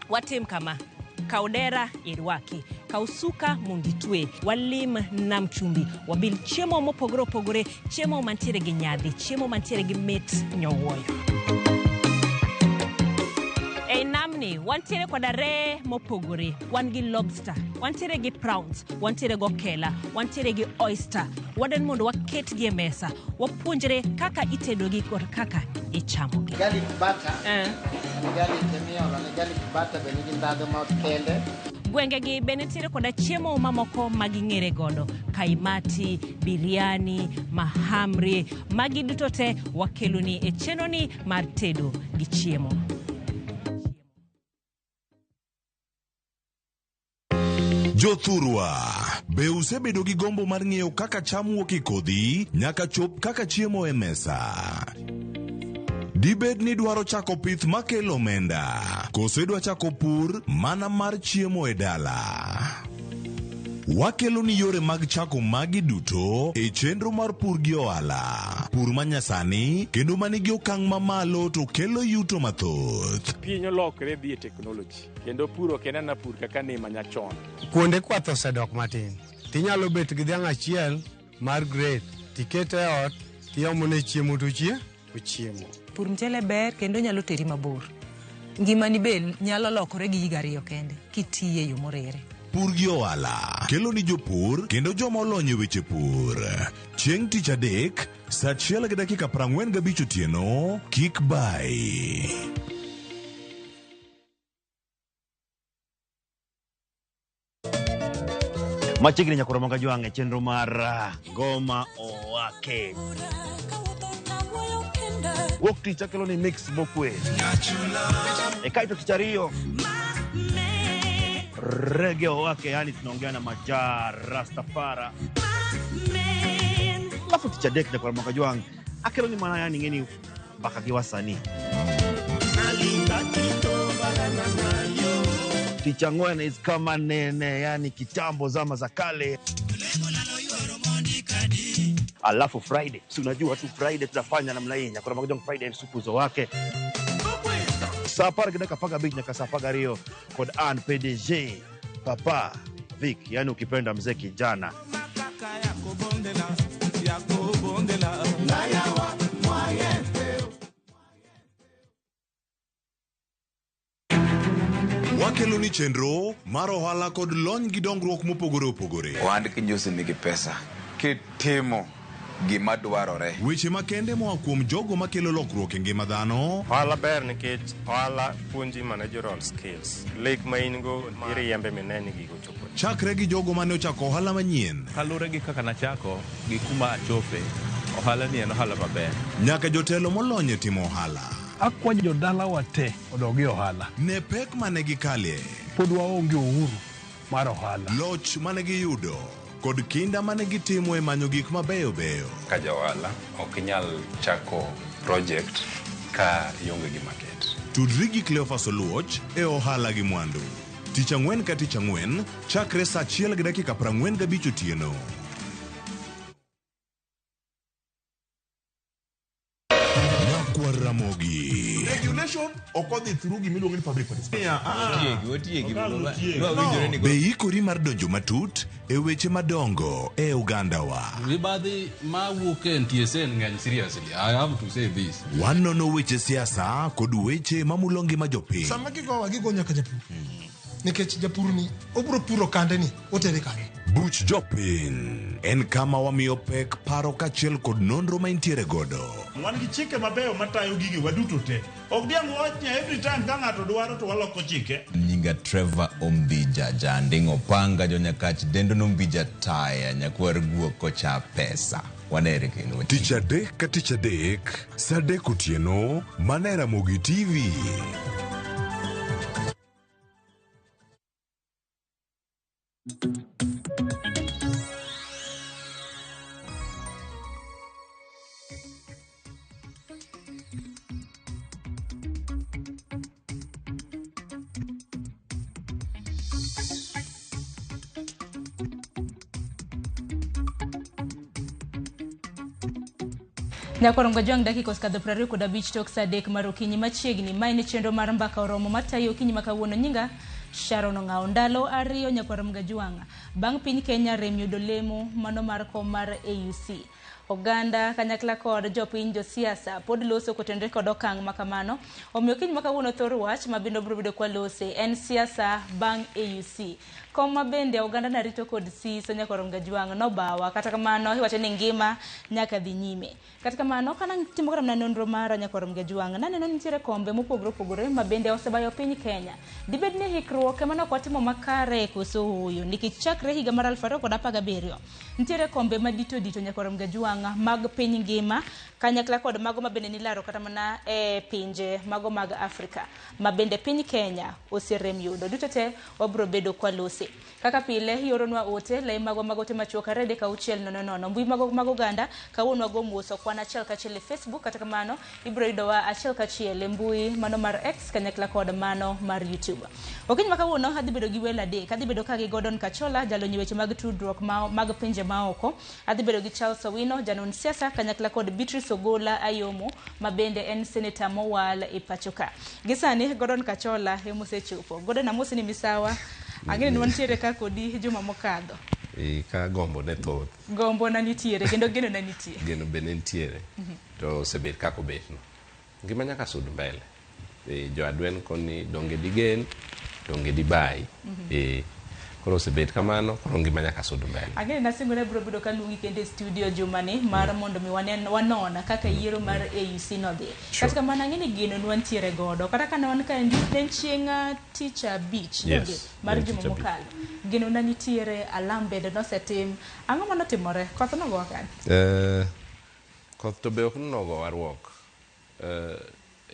Watim kama. Kaw dera irwaki, kaw suka mondo itwe, walim nam chumbi, wabil chiemo mopogore opogore, chiemo mantiere gi nyadhi, chiemo mantiere gi mit nyowuoyo. Ei namni, wantiere koda reye mopogore, wan gi lobster, wantiere gi prawns, wantiere gi okela, wantiere gi oyster. Wadwaro mondo waketgi e mesa, wapuonjre kaka itedogi kod kaka ichamogi. Garlic butter. Garlic emiolo ne garlic butter be nigi ndhadhu ma kende. Gwengegi be nitiere koda chiemo mamoko ma ging'ere godo, kaimati, biryani, mahamri. Magi duto te wakeloni e chenroni mar tedo gi chiemo. Jothurwa, be usebedo gi gombo mar ng'eyo kaka cham wuok e kodhi nyaka chop kaka chiemo e mesa? Dibed ni idwaro chako pith makelo omenda, koso idwa chako pur mana mar chiemo e dala? Wakelo ni yore mag chako magi duto e chenro mar pur gi ohala. Pur manyasani kendo manigi okang' mamalo to kelo yuto mathoth. Piny olokre dhi e teknoloji kendo pur ok en ana pur kaka ne manyachon. Kuonde kwath osedok matin. Tinyalo bet gi dhiang' achiel mar grade tikete e ot tiomone chiemo to ochiemo. Pur mchele ber kendo nyalo teri mabor. Ngimani be nyalo lokore gi higa ariyo kende kitiye e yo morere. Pur gi ohala kelo ni jopur kendo joma olony e weche pur. Chieng' tich adek, saa achiel gi dakika 45 otieno, kik bayi. Machiegni nyakoro manga jwang' e chenro mar Ngoma Owake. Wuok tich akelo ni mix mokwe. E kaito tich ariyo Reggae Owake, yani tunaongea na Maja Rastafara. Alafu tich adek nyakoro manga jwang' akelo ni mana yani ng'eni mbaka gi wasanii. Tich ang'wen is kama nene, yani kitambo zama za kale. Alafu Friday, si unajua tu Friday tunafanya namna hii, nyakoro manga jwang' Friday supuzo wake. Saa apar gi dakika apar gabich nyaka saa apar gariyo kod an PDG Papa Vic, yani ukipenda mzee kijana. Wakelo ni chenro mar ohala kod lony gi dongruok mopogore opogore. Ohand kinjusi nigi pesa kitimo gima dwarore. Weche makende moa kuom jogo makelo lokruok e ngima dhano. Ohala ber nikech ohala puonji managerial skills. Lek ma in go iriembe mine ni gigo chopo. Chakre gi jogo mane ochako ohala manyien. Kaluwore gi kaka nachako gi kuma achope, ohala ni en ohala maber. Nyaka jotelo molony e timo ohala. Akwayo jodalawa te odog e ohala. Ne pek mane gikalie. Pod waonge uhuru mar ohala. Loch mane giyudo kod kinda mane gitimo e manyo gik mabeyo beyo. Ka ja ohala ok inyal chako project ka ionge gi market. Tudri gi Cleophas Oluoch e ohala gi mwandu. Tich ang'wen ka tich ang'wen chakre saa achiel gi dakika 45 otieno. Nyakwar Ramogi. Regulation ok odhi through gimiluongo ni public participation. Otiegi, No. Be ikori mar donjo matut e weche madongo e ogandawa. Mibadhi mawuok e NTSA ng'eny seriously. I have to say this. Wanono weche siasa kod weche mamulo ngima jopiny. Sama gigowa gigo nyaka japur. Nikech japur ni obiro puro kande ni otere kanye. Buch jopiny en kama wamiyo pek paro kaachiel kod nonro ma intiere godo. Wan gi chike mabeyo matayo gigi waduto te. Ok diang' wach ni every time ka ng'ato dwaro to waloko chike. Nyinga Trevor Ombija Janding Opanga jonyakach dendo nombija taya nyakwar guok kocha pesa. Wanere kendo. Tich adek ka tich adek, saa adek otieno, mana e Ramogi TV. Nyakwar Mgajwang' dakika osekadho 25 tok saa 3 mar okinyi machiegni. Mae ni chenro mar mbaka oromo matayo okinyi ma kawuono. Nyinga Sharon Ong'awo. Ndalo 2 Nyakwar Mgajwang' bang' piny Kenya rem yudo lemo mano mar kom mar AUC. Oganda kanyakla kod jopiny josiasa pod loso kotenore kod okang' ma kamano. Omiyo kiny ma kawuono thor wach ma bende obiro bedo kwalose en siasa bang' AUC. Kom ma bende oganda narito kod siso nyaka Rom Gajwang' nobawa. Kata kamano iwacho ni ngima nyaka dhi nyime. Kata kamano kana timo kata mana nonro mara nyaka Rom Gajwang' naneno nitiere kombe mopogore opogore ma bende osebayo piny Kenya. Dibed ni hikruok ema ne ok watimo makare koso ooyo nikech chakre higa mar 2017 nitiere kombe madito dito nyaka Rom Gajwang' mag piny ngima kanyakla kod mago ma bende nilaro kata mana e pinje mago mag Afrika ma bende piny Kenya oserem yudo. Duto te wabiro bedo kwalose. Kaka pile ioronwa ote lai magwa mag ote machuok 2 3 6 0 0 mbui mag oganda kawuono wago mos ok wan achiel kachiel e Facebook kata kamano ibiro yudowa achiel kachiel e mbui mano mar X kanyakla kod mano mar YouTube. Okinyi ma kawuono adhi bedo gi welo adek. Adhi bedo ka gi Gordon Kachola jalony e weche mag tudruok mag pinje maoko. Adhi bedo gi Charles Owino janon siasa kanyakla kod Beatrice Ogola Ayomo ma bende en seneta mowal e pacho ka. Gi sani Gordon Kachola ema osechopo. Gordon amosi ni misawa. Ang'eyo ni wantiere ka kodi juma mokadho. Ka gombo ne thoth. Gombo na nitiere kendo geno na nitie. Geno be ne nitiere. To osebet kaka obetno. Ngima nyaka sud mbele. Jo adwen koni donge digen, donge dibayi. Koro osebet kamano, koro ngima nyaka sud mbele. Ang'eyo nasingo ne biro bedo kaluongi kendo e studio jumani mar mondo mi wanon kaka yiero mar AUC nodhi. Kata kamano ang'e ni geno nwantiere godo. Kata ka ne wan kaendi ne en chieng' tich abich mar juma mokalo. Geno na nitiere, alam bende nosetim. Ang'o manotimore? Koth nogowa kanye? Koth to be ok nogowa ruok.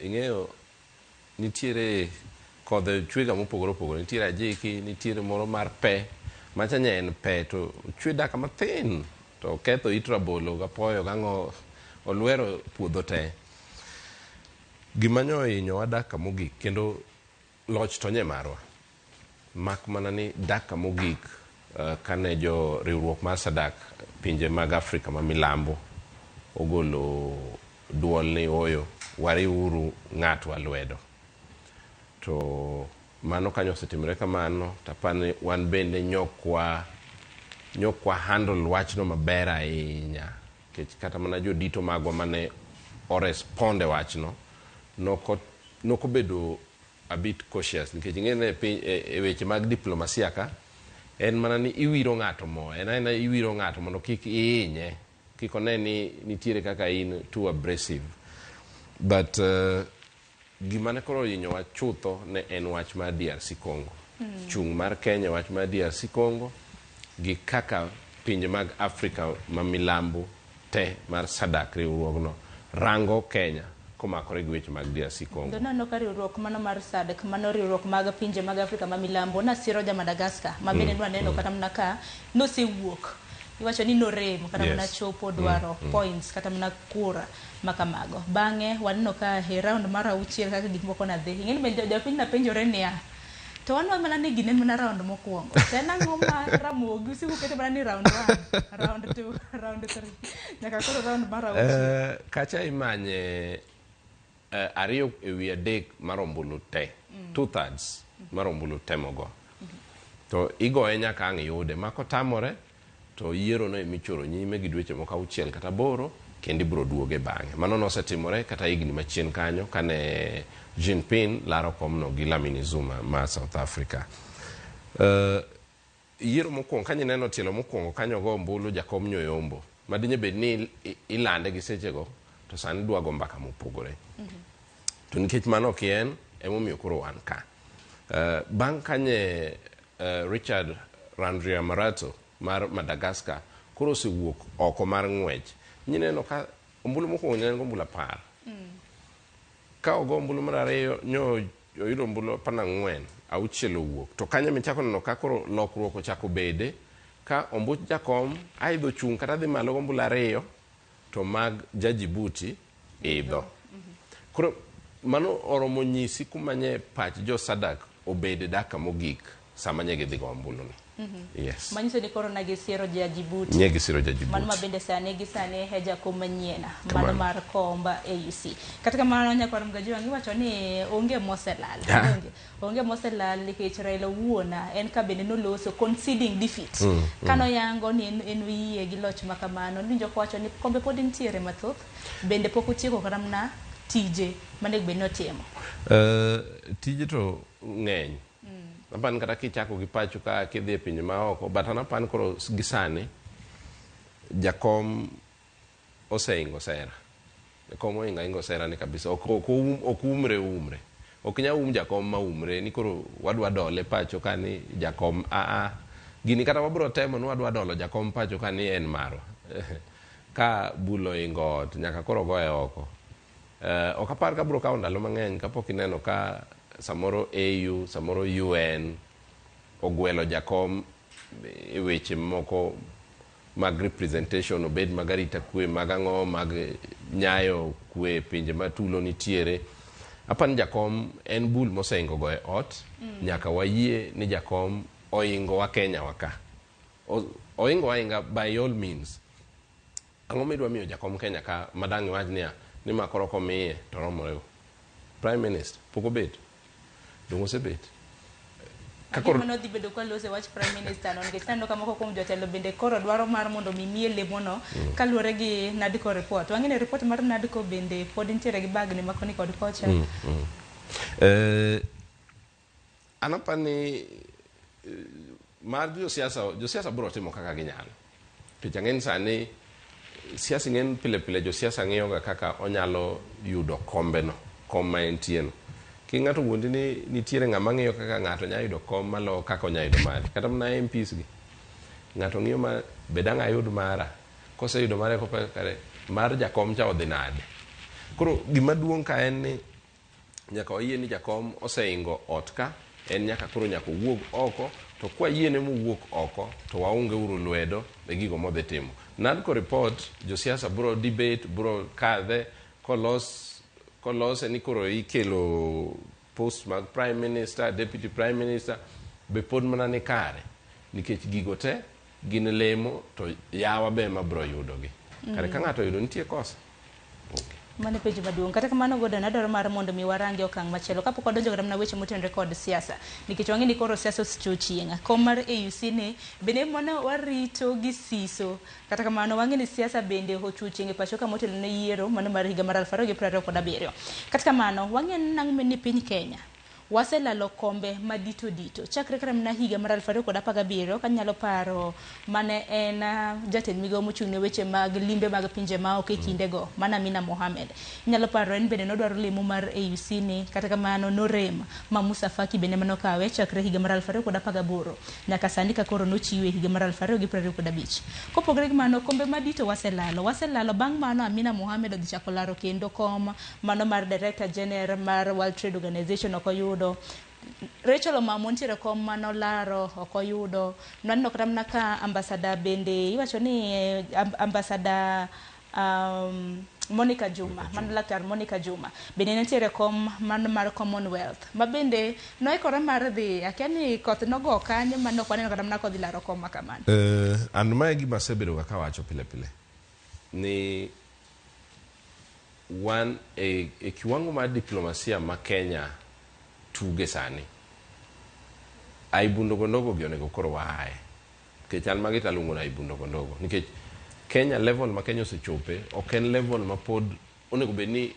Ing'eyo nitiere kodhe chwega mopogore opogore. Nitiere ajiki, nitiere moro mar pe. Macha nye en pe to chwe daka mathin to ketho it rabolo gapoyo gang'o olwero puodho te. Gima nyo ohinyowa daka mogik kendo loch to nye marwa. Mak mana ni daka mogik kane jo riwruok mar SADC pinje mag Afrika ma milambo ogolo duol ni oyo wariwuru ng'atwa lwedo. To mano kanyo osetimore kamano tapani wan bende nyokwa handle wachno maber ahinya nikech kata mana jodito magwa mane oresponde wachno nokobedo a bit cautious nikech ing'e ni e weche mag diplomasia ka en mana ni iwiro ng'ato mo en aena iwiro ng'ato mondo kik ihinye kik one ni nitiere kaka in too abrasive but gima ne koro ohinyowa chutho ne en wach mar DRC Congo. Chung' mar Kenya wach mar DRC Congo gi kaka pinje mag Afrika ma milambo te mar SADC riwruogno rango Kenya komakore gi weche mag DRC Congo. Neno ka riwruok mano mar SADC mano riwruok mag pinje mag Afrika ma milambo nasiro ja Madagascar ma bende nwaneno kata mana ka nosewuok. Iwacho ni norem kata mana chopo dwaro points kata mana kura makamago. Bang'e waneno ka e round mar auchiel kaka gik moko nadhi. Ing'eni bende jopiny napenjore niya to wan mana ni gine mana round mokwongo. To en ang'o ma Ramogi usiko keto mana ni round 1, round 2, round 3 nyaka koro round mar auchiel. Kacha imanye 2/3 mar ombulu te. 2/3 mar ombulu te mogo. To igoye nyaka ang' yude. Makotamore to yiero no emichoro nyime gi dweche moko 6 kata 8 kendo ibiro duoge bang'e. Mano nosetimore kata higni machien kanyo kane Jinping laro komno gi Dlamini Zuma ma South Africa. Yiero mokwongo kanyo ineno tielo mokwongo kanyo go ombulu jakom nyoyombo. Madinye bed ni ilande gi sechego to sani dwa go mbaka mopogore. To nikech mano ok en emomiyo koro wan ka. Bang' kanye Richard Randriamarato mar Madagascar koro osewuok oko mar ng'wech. Nyineno ka ombulu mokwongo ne en ombulu 10. Ka ogo ombulu mar ariyo nyo oyudo ombulu 14, 6 owuok. To kanyo michako neno ka koro lokruok ochako bede ka ombuch jakom aidho chung' kata dhi malo ombulu 2 to mag ja Djibouti idho. Koro mano oromo nyisi kuma nye pach jo SADC obede daka mogik. sama nye gidhi go ombulu ni. Yes. Manyiso ni koro ne gisiero ja Djibouti. Nye gisiro ja Djibouti. Mano ma bende sani gi sani e jakom manyien mano Kamano. mar komb AUC. Kata kamano nyakwar Mgajiwang' iwacho ni onge moselal. Onge, onge moselal nikech Raila owuon en ka bende noloso conceding defeat. Kanoyango ni en, en oyie gi loch ma kamano, niwinjo kowacho ni kombe pod nitiere mathoth, bende pok otieko kata mana tije manego bed ni otimo. Tije to ng'eny. Apan kata kichako gi pacho ka kidhi e pinje maoko, but an apan koro gi sani jakom oseingo sera. Jakom oingo aingo sera ni kabisa. Ok, ok, oum, ok umre umre. Ok nyal um jakom ma umre ni koro wadwa dole pacho ka ni jakom a a gini kata wabro temo ni wadwa dolo jakom pacho ka ni en marwa. Ka bul oingo ot nyaka koro goye oko. Ok apar ka bro kawo ndalo mang'eny kapok ineno ka samoro AU, samoro UN ogwelo jakom e weche moko mag representation, obed mag arita kwe, mag ang'o, mag nyayo kwe e pinje ma tulo nitiere. Apani ni jakom en bul moseingo go e ot. Nyaka wayie ni jakom oingo wa Kenya wa ka. Oingo ainga by all means. Ang'o midwa miyo jakom Kenya ka madang' iwach niya ni ma koro komiye to romore go. Prime Minister pok obet. Dong' osebet. Ka koro Mano dhi bedo kwa lose wach Prime Minister no nikech aneno ka moko kuom jotelo bende koro dwaro mar mondo mi miye lemono kaluwore gi NADCO report. Wang'e ni report mar NADCO bende pod nitiere gi bagni ma koni kod kocha. An apani mar josiasa, josiasa biro timo kaka ginyalo. Nikech ang'e ni sani siasa ing'e pile pile josiasa ng'iyo ga kaka onyalo yudo kombe no, kom ma entie no. Ki ng'ato wuondi ni nitiere ng'ama ng'iyo kaka ng'ato nyalo yudo kom malo kaka onyalo yudo mare. Kata mana MPs gi. Ng'ato ng'iyo ma be dang' ayud mara. Koseyudo mare kopa kare mar jakom cha odhi nade. Koro gima duong' ka en ni nyaka wayie ni jakom oseingo ot ka, en nyaka koro nyaka owuog oko, to kwayiene mowuok oko to waunge uru lwedo e gigo modhi timo. NADCO report josiasa bro debate, bro kadhe, kolos kolose ni koro ikelo post mag prime minister, deputy prime minister, be pod mana ni kare. Nikech gigo te gin lemo to yawa be ema bro yudogi. Kare ka ng'ato oyudo nitie kosa. Mano e penjo maduong'. Kata kamano Gordon, adwaro mar mondo mi warangi okang' machielo kapok wadonjo kata mana weche motenore kod siasa. Nikech wang'e ni koro siasa osechopo chieng'. Kom mar AUC ni bende mano warito gi siso. Kata kamano wang'e ni siasa bende ochopo chieng' e pacho ka motelo ne yiero mano mar higa mar 2027. Kata kamano wang'e nang'o ni piny Kenya waselalo kombe madito dito chakre kata mana higa mar 2017 kanyalo paro mane en jatend migawo mochung' ne weche mag limbe mag pinje maoko e kindego mana Amina Mohamed. Inyalo paro en bende nodwaro lemo mar AUC ni kata kamano norem ma Musa Faki bende manokawe chakre higa mar 2018 nyaka sani ka koro nochiwe higa mar 2025. Kopogore gi mano kombe madito waselalo waselalo bang' mano Amina Mohamed odhi chako laro kendo kom mano mar Director General mar World Trade Organization ok oyudo. Rachel Omamo nitiere kom manolaro ok oyudo. Nwaneno kata mana ka ambassador bende iwacho ni ambassador Monica Juma, mano laktar Monica Juma bende nitiere kom mano mar Commonwealth ma bende noikore mar dhi akia ni koth nogo kanyo mane ok waneno kata mana kodhi laro kom ma kamano. An mae gima asebedo ga kawacho pile pile ni wan e kiwango mar diplomasia ma Kenya tuge sani aibu ndogo ndogo gi onego koro waaye. Nikech an magi taluongo ni aibu ndogo ndogo. Nikech Kenya level ma Kenya osechope ok en level ma pod onego bed ni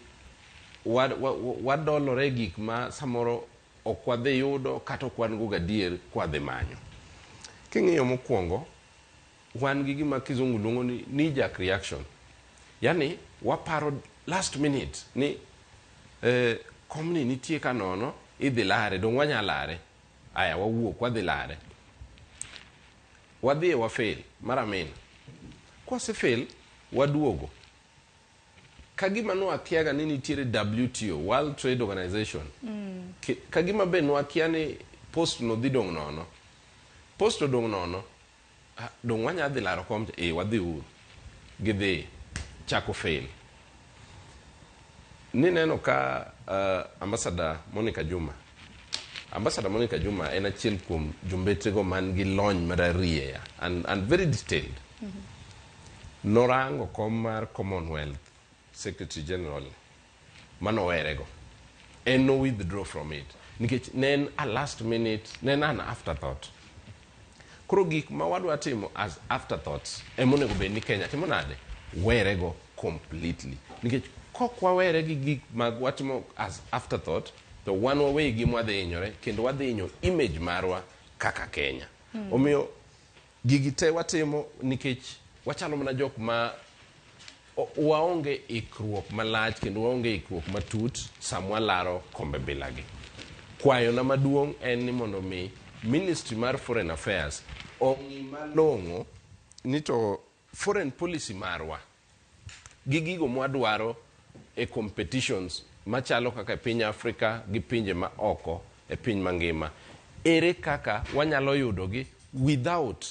wadolore gik ma samoro ok wadhi yudo kata ok wan go gadier kwadhi manyo. King'iyo mokwongo, wan gi gima kizungu luongo ni knee jerk reaction. Yani waparo last minute ni komni nitie ka nono idhi lare, dong' wanya lare. Aya wawuok wadhi lare. Wadhi e wafail mar amin. Kwase fail waduogo. Kagima nwakiaga ni nitiere WTO, World Trade Organization. Kagima be nwakia ni post no dhi dong' nono. Post odong' nono. Dong' wanya dhi laro kom cha, wadhi uru. Gidhi chako fail. Nineno ka Ambassador Monica Juma Ambassador Monica Juma en achiel kuom jombetrego man gi lony mararieya and very detailed. Norango kom mar Commonwealth Secretary General manowerego. En no withdraw from it. Nikech ne en a last minute, ne en an afterthought. Koro gik ma wadwa timo as afterthoughts ema onego bed ni Kenya timo nade? Werego completely. Nikech kok wawere gi gik mag watimo as afterthought, to wan wawegi mwadhi hinyore kendo wadhi hinyo image marwa kaka Kenya. Omiyo gigi te watimo nikech wachalo mana jok ma waonge ikruok malach kendo waonge ikruok matut sama walaro kombe bilagi. Kwayona maduong' en ni mondo mi Ministry mar Foreign Affairs ong'i malong'o ni to foreign policy marwa gi gigo mwadwaro e competitions machalo kaka e piny Afrika gi pinje ma oko e piny mangima. Ere kaka wanyalo yudogi without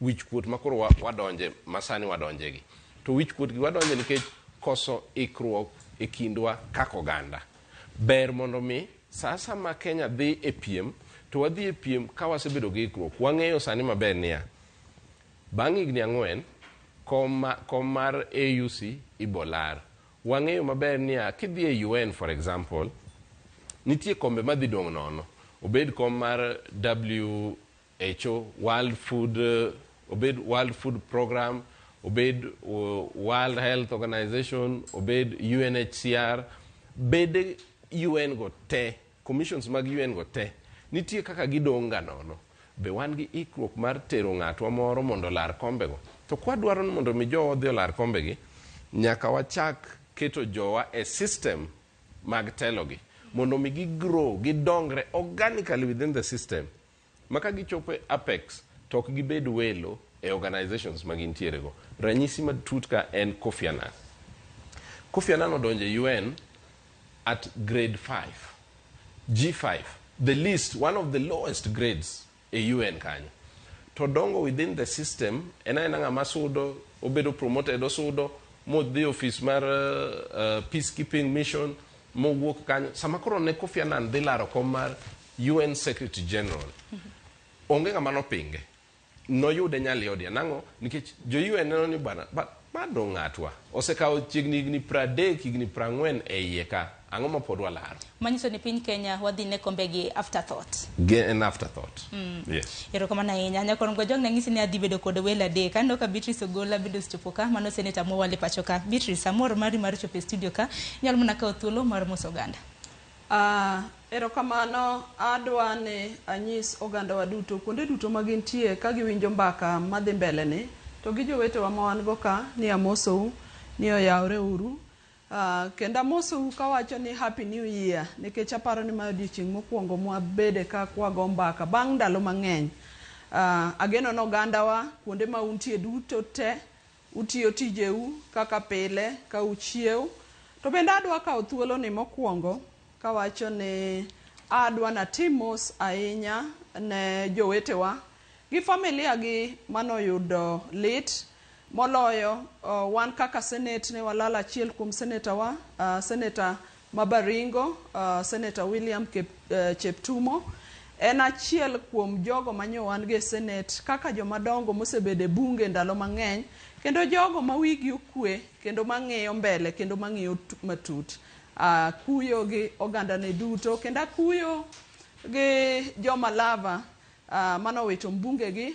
wichkuot makoro wadonje masani wadonje gi. To wichkuot gi wadonje nikech koso ikruok e kindwa kaka oganda. Ber mondo mi sa sama Kenya dhi e piem to wadhi e piem ka wasebedo gi ikruok. Wang'eyo sani maber niya, bang' higni 4 kom mar AUC ibolar. Wang'eyo maber niya, kidhi e UN for example, nitie kombe madhi dong' nono. Obed kom mar WHO, World Food, obed World Food Program, obed World Health Organization, obed UNHCR, bede UN go te, commissions mag UN go te, nitie kaka gidong' ga nono. Be wan gi ikruok mar tero ng'atwa moro mondo olar kombego. To kwadwaro ni mondo mi jowa odhi olar kombegi, nyaka wachak keto jowa e system mag telogi mondo mi gi grow, gidongre organically within the system. Ma ka gichopo e apex, to ok gibed welo e organizations ma gintiere go. Ranyisi matut ka en Kofi Annan. Kofi Annan odonjo e UN at grade 5, G5, the least, one of the lowest grades e UN kanyo. To dongo within the system, en aena ng'ama sudo, obedo promoted osudo, modhi office mar peacekeeping mission, mowuok kanyo. Sama koro ne Kofi Annan dhi laro kom mar UN Secretary General, onge ng'ama nopinge. Noyude nyaliodia. Nang'o? Nikech jo UN neno ni bana, bado ng'atwa. Osekawo chiegni higni 30, higni 40 e iye ka. Ang'o ma pod walaro? Manyiso ni piny Kenya wadhi ne kombe gi afterthought. En afterthought. Yes. Erokamano ahinya. Nyakon Gojong nang'isi ni adhi bedo kod welo adek. Aneno ka Beatrice Ogola bende osechopo ka, mano seneta mowal e pacho ka. Beatrice, amor mari mar chopo e studio ka. Inyalo mana kawo thuolo mar moso oganda. Erokamano, adwa ni anyis ogandawa duto kuonde duto ma gintie ka giwinjo mbaka madhi mbele ni to gi jowetewa ma wan go ka ni amosou ni oyawre uru. Kendo amosou kawacho ni Happy New Year nikech aparo ni ma odiochieng' mokwongo mwabede ka kwago mbaka bang' ndalo mang'eny. Ageno ni ogandawa kuonde ma untie duto te utiyo tijeu kaka pile ka uchiew. To bende adwa kawo thuolo ni mokwongo kawacho ni adwa natim mos ahinya ne jowetewa gi familia gi manoyudo lit moloyo wan kaka senate ne walalo achiel kuom seneta wa, seneta ma Baringo, Seneta William Cheptumo. En achiel kuom jogo manyo wan go e senate kaka jomadongo mosebedo e bunge ndalo mang'eny kendo jogo ma wigi okwe kendo mang'iyo mbele kendo mang'iyo matut. Akuyo gi oganda ne duto kendo akuyo gi joma lava manowito mbunge gi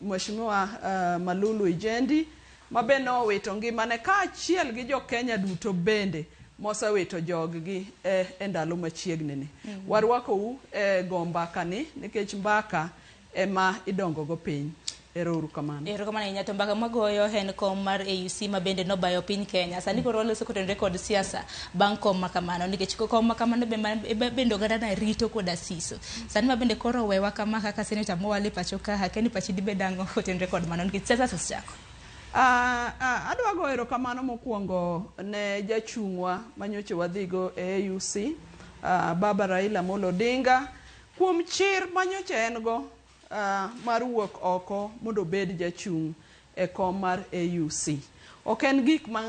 Mheshimiwa Malulu Ijendi ma be nowito ngimane kaachiel gi jo Kenya duto bende mosewito jog-gi e ndalo machiegni ni. Warwakou e go mbaka ni nikech mbaka ema idongo go piny. Ero uru kamano. Erokamano ahinya. To mbaka magoyo en kom mar AUC ma bende nobayo piny Kenya. Sani koro waloso kotenore kod siasa bang' kom ma kamano nikech kom ma kamano bende oganda na rito koda siso. Sani ma bende koro owewa kama kaka seneta mowal e pacho ka, akia ni pachi dibed ang'o kotenore kod mano nikech siasa osechako. Adwa goyo erokamano mokwongo ne jachung'wa manyocha wadhigo e AUC, Baba Raila Amolo Odinga, kuom chir manyocha en go mar wuok oko mondo obed jachung' e kom mar AUC. Ok en gik ma,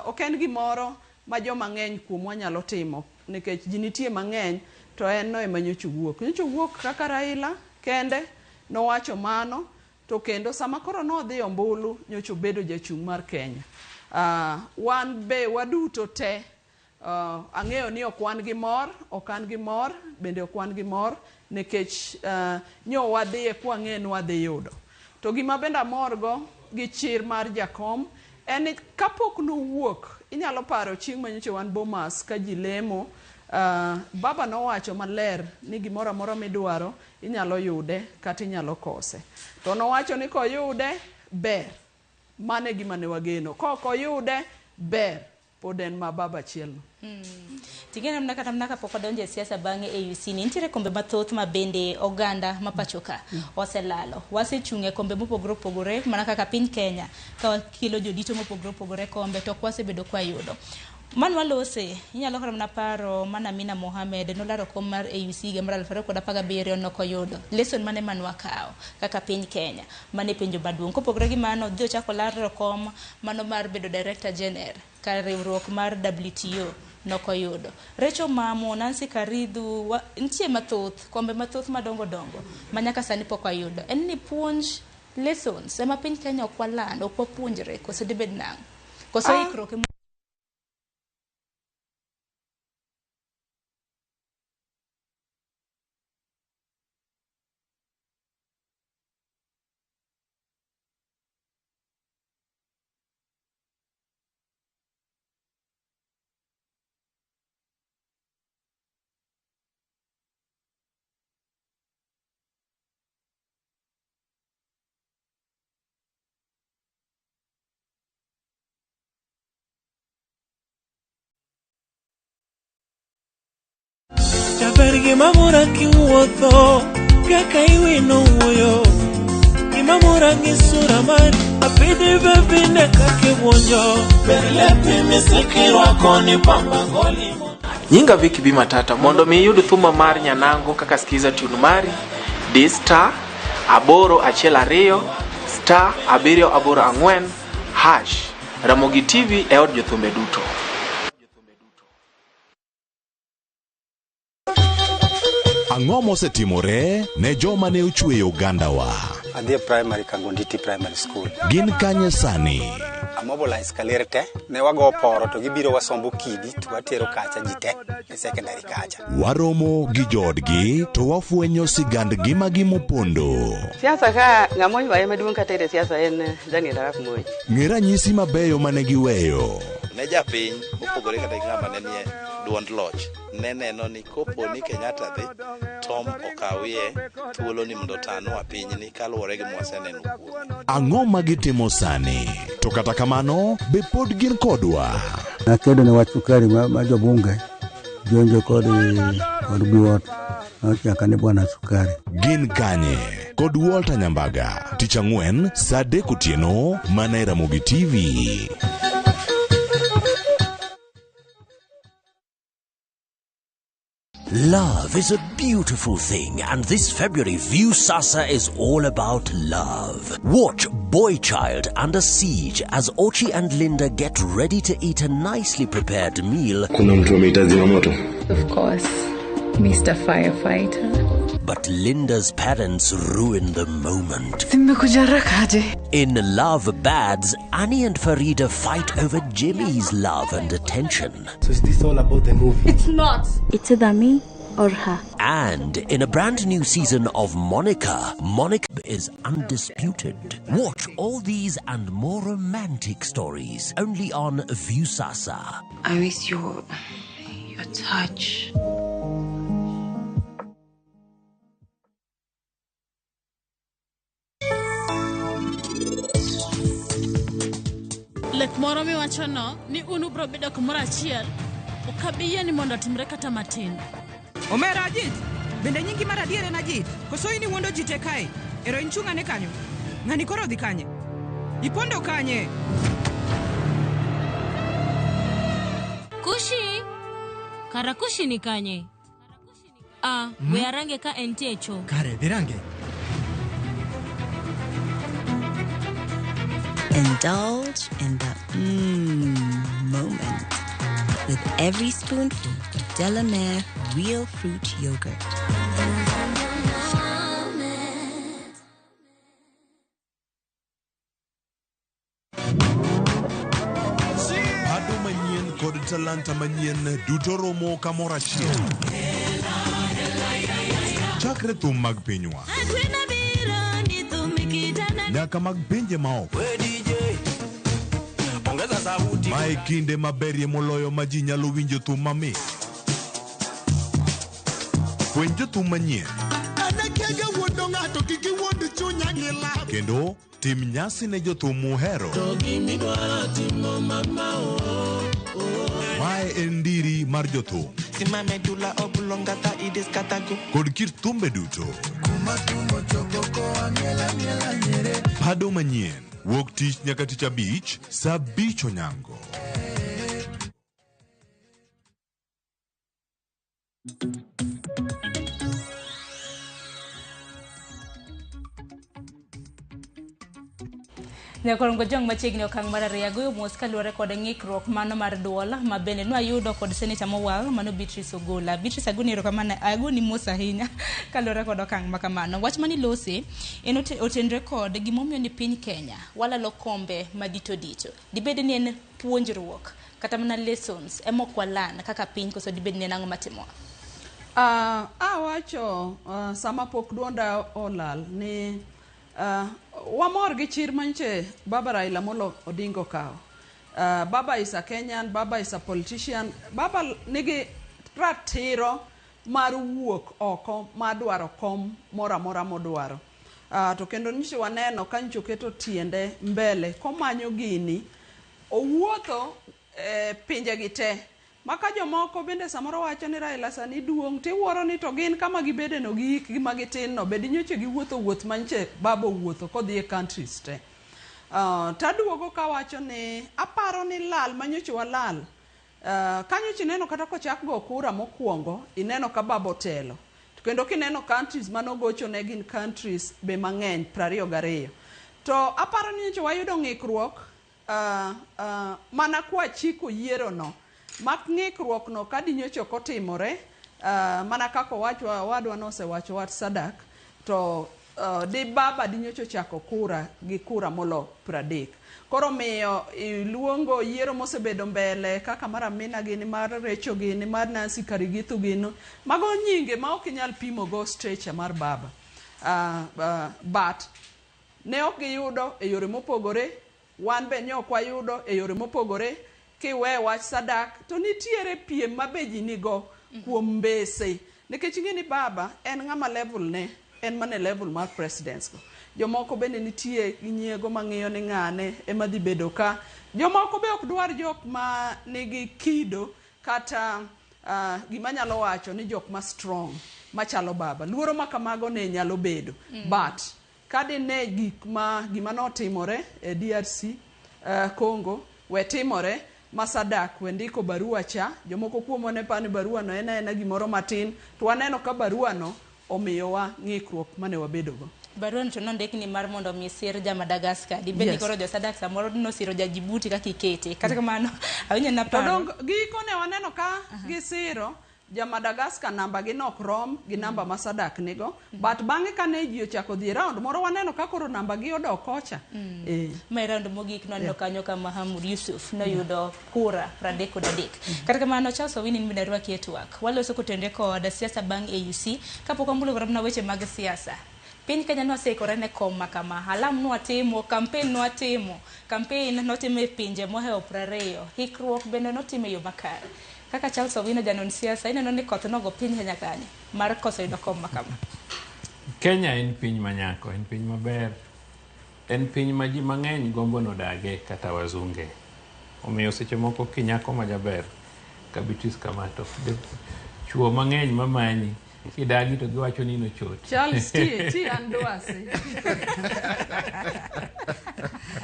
ok en gimoro ma joma ng'eny kuomwa nyalo timo nikech ji nitie mang'eny To en no ema nyocha owuok. Nyocha owuok kaka Raila kende, nowacho mano, to kendo sama koro nodhi ombulu, nyocha obedo jachung' mar Kenya. Wan be waduto te, ang'eyo ni ok wan gi mor, ok an gi mor, bende ok wan gi mor, nikech nyo wadhiye kwang'e ni wadhi yudo. To gima bende amorgo gi chir mar jakom, en ni kapok nowuok, inyalo paro chieng' ma nyocha wan Bomas ka ji lemo, baba nowacho maler ni gimoro amora midwaro inyalo yude kata inyalo kose. To nowacho ni koyude, ber. Mano e gima ne wageno. Kok oyude, ber. Pod en ma baba achiel no. Ting'e namna kata mana kapok wadonjo e siasa bang'e AUC ni nitiere kombe mathoth ma bende oganda ma pacho ka oselalo. Wasechung' e kombe mopogore opogore mana kaka piny Kenya ka wakelo jodito mopogore opogore kombe to ok wasebedo kwayudo. Mano walose, inyalo kata mana paro mana Amina Mohamed nolaro kom mar AUC higa mar 2017 nokoyudo. Lesson mane manwakawo kaka piny Kenya? Mano e penjo maduong'. Kopogore gi mano, odhi ochako laro kom mano mar bedo Director General kar riwruok mar WTO nokoyudo. Rachel Mamo, Nancy Karidhu, nitie mathoth, kombe mathoth madongo dongo ma nyaka sani pok wayudo. En ni puonj lessons ema piny Kenya ok waland, ok wapuonjre, koso dibed nang'o? Koso ikruok ema Jaber gima mora kiwuotho kaka iwino wuoyo gima mora gi sura mari apidhi bebine kaka iwuonjo ber lepi misekirwako ni pamba goli. Nyinga Vicky B Matata mondo mi iyud thuma mar Nyanango kaka skiza tune mari di star 812 star 784 hash. Ramogi TV e od jothumbe duto. Ang'o mosetimore ne joma ne ochweyo ogandawa? Adhi e primary Kangonditi Primary School. Gin kanye sani? Amobilize kaler te, ne wago poro to gibiro wasombo kidi to watero kacha ji te e secondary kacha. Waromo gi joodgi to wafwenyo sigand ngimagi mopondo. Siasa ka ng'ama oywaye maduong' kata ere siasa en Daniel Arap Moi. Ng'e ranyisi mabeyo mane giweyo. Ne japiny mopogore kata gi ng'ama ne nie duond loch ne neno ni kopo ni Kenyatta dhi, Tom okawie thuolo ni mondo otanwa pinyni kaluwore gi mwaseneno kuome. Ang'o ma gitimo sani? To kata kamano, be pod gin kodwa? Nakedo ne wach sukari ma jobunge jonjo kod Biwott nochaka ni bwana sukari. Gin kanye? Kod Walter Nyambaga, tich ang'wen saa 3 otieno mana e Ramogi TV. Love is a beautiful thing, and this February, Viusasa is all about love. Watch Boy Child Under Siege as Ochi and Linda get ready to eat a nicely prepared meal. Kuna mtu ameitazima moto. Of course, Mr. Firefighter. But Linda's parents ruin the moment. Nimekuja haraka aje? In Love Bads, Annie and Farida fight over Jimmy's love and attention. So is this all about the movie? It's not. It's either me or her. And in a brand new season of Monica, Monica is undisputed. Watch all these and more romantic stories only on Viusasa. I miss your touch. Lek moro miwachono ni un ubro bedo kumoro achiel ok abi yie ni mondo otimre kata matin. Omera Ajit, bende nyingi mar adier en Ajit? Koso in iwuondo ji te kae? Ero in chung' ane kanyo. Ng'ani koro odhi kanye? Ipondo kanye? Kushi! Kara Kushi ni kanye? Ah, we arange ka entie e cho. Kare, dhirange. Indulge in the moment with every spoonful. Delamere Real Fruit Yogurt. Pado manyien kod talanta manyien duto romo kamoro achiel. Chakre thum mag pinywa nyaka mag pinje maoko. Mae kinde maberie moloyo ma ji nyalo winjo thum mamit. Fweny jothum manyien Anakiaga wuondo ng'ato kik iwuond chunya gi lab. kendo tim nyasi ne jothum muhero. Mae en ndiri mar jothum Simame dula oblongata idiskatago. kod kit thumbe duto. Pado manyien wuok tich nyaka tich abich saa abich onyango. Nyakorongo jong machiegni okang' mar ariyo agoyo mos kaluwore kod ng'ikruok mano mar duol ma bende nwayudo kod seneta mowal mano Beatrice Ogola. Beatrice agoni erokamano agoni mos ahinya kaluwore kod okang' ma kamano. Wach manilose en otenre kod gimomiyo ni piny Kenya walalo kombe madito dito. Dibed ni en puonjruok kata mana lessons ema ok walan kaka piny koso dibed ni en ang'o matimowa? Awacho sama pok duonda olal ni wamor gi chir manche Baba Raila Amolo Odinga okawo. Baba is a Kenyan, Baba is a politician. Baba nigi ratiro mar wuok oko mar dwaro kom moro amora modwaro. To kendo nyicho waneno ka nyicho oketo tiende mbele komanyo gini, owuotho pinje gi te. Maka jomoko bende samoro wacho ni Raila sani duong' tiwuoro ni to gin kama gibede no gi hikgi ma gitin no bed nyocha giwuotho wuoth manche baba owuotho kodhi e countries te. Taduogo kawacho ni aparo ni lal manyocha walal. Kanyocha ineno kata kochak go kura mokwongo ineno ka baba otelo. To kendo kineno countries manogocho ne gin countries be mang'eny 22. To aparo ni nyocha wayudo ng'ikruok mana kwa chiko yiero no. Mak ng'ikruok no ka dinyocha ok otimore mana kaka owachwa owadwa nosewacho wach Sadak to di baba dinyocha ochako kura gi kura molo 30. Koro miyo iluongo yiero mosebedo mbele kaka mar Amina gini, mar Recho gini, mar Nancy Karigithu gini, mago nyinge ma ok inyal pimo go stature mar baba. But ne ok giyudo e yore mopogore, wan be ne ok wayudo e yore mopogore. Kiwe wach Sadak to nitiere piem ma be ji nigo kuom mbese nikech ing'e ni baba en ng'ama level ne en mana e level mar presidents go. Jomoko bende nitie gi nyiego mang'iyo ni ng'ane ema dhi bedo ka. Jomoko be ok dwar jok ma nigi kido kata gima nyalo wacho ni jok ma strong machalo baba. Luoro ma kamago ne nyalo bedo. But ka dine gik ma gima notimore e DRC Congo we timore ma Sadak we ndiko barua cha, jomoko kuomwa ne paro ni barua no en aena gimoro matin, to waneno ka barua no omiyowa ng'ikruok mane wabedogo. Barua no to nondik ni mar mondo mi sir ja Madagascar. Dibed ni koro jo Sadak samoro nosiro ja Djibouti kaka ikete. Kata kamano, awinjo To naparo. dong gikone waneno ka gisiro ja Madagascar namba gi nok rom gi namba ma Sadak nigo, but bang'e kane ji ochako dhi e round moro waneno ka koro namba gi odok kocha. Ma e round mogik nwaneno kanyo ka Mahamud Yusuf noyudo kura 33. Kata kamano Charles Owino in bende arwaki e twak. Waloso kotenre kod siasa bang' AUC kapok wamulo kata mana weche mag siasa. Piny Kenya noseikore ne kom ma kama. Alam nwatimo, campaign nwatimo. Campaign notim e pinje mohewo 20. Hikruok bende notim e yo makare. Kaka Charles Owino janon siasa, ineno ni koth nogo piny Kenya kanye mar koso yudo kom ma kama? Kenya en piny manyako, en piny maber. En piny ma ji mang'eny gombo nodage kata wazunge. Omiyo seche moko kinyako ma jaber ka Beatrice kama to chuo mang'eny mamanyi kidagi to giwacho ni inochot. Charles ti an dwasi.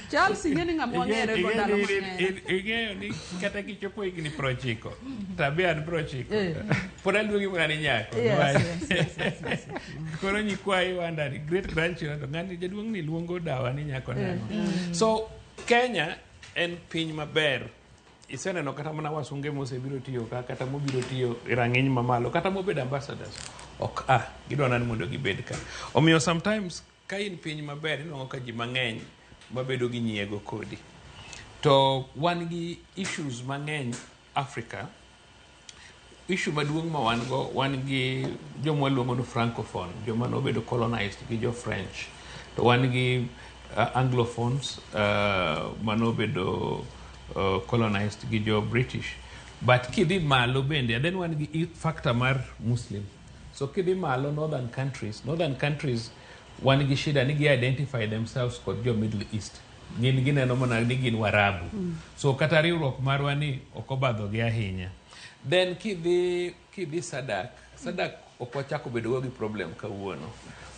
Charles ing'e ni ng'ama wang'ere go ndalo mang'eny. Ing'eyo ni kata kichopo higni 90 to be an 90. Pod aluongi mana ni nyako. Yes. Koro nyikwayi wanda ni great grandchildren to ng'ani jaduong' ni luongo dawa ni nyako nang'o. So Kenya en piny maber Iseneno kata mana wasunge mosebiro tiyo ka kata mobiro tiyo e rang'iny mamalo kata mobedo ambassadors ok a gidwa nani mondo gibed ka. Omiyo sometimes ka in piny maber inuang'o ka ji mang'eny mabedo gi nyiego kodi. To wan gi issues mang'eny Africa. Issue maduong' ma wan go wan gi joma waluongo ni francophone, joma nobedo colonized gi jo French. To wan gi anglophones manobedo colonized gi jo British. But kidhi malo bende, and then wan gi factor mar Muslim. So kidhi malo northern countries wan gi shida ni gi identify themselves kod jo Middle East. Gin gineno mana ni gin Warabu. So kata riwruok marwa ni ok obadho gi ahinya. Then kidhi SADC ok wachako bedo go gi problem kawuono.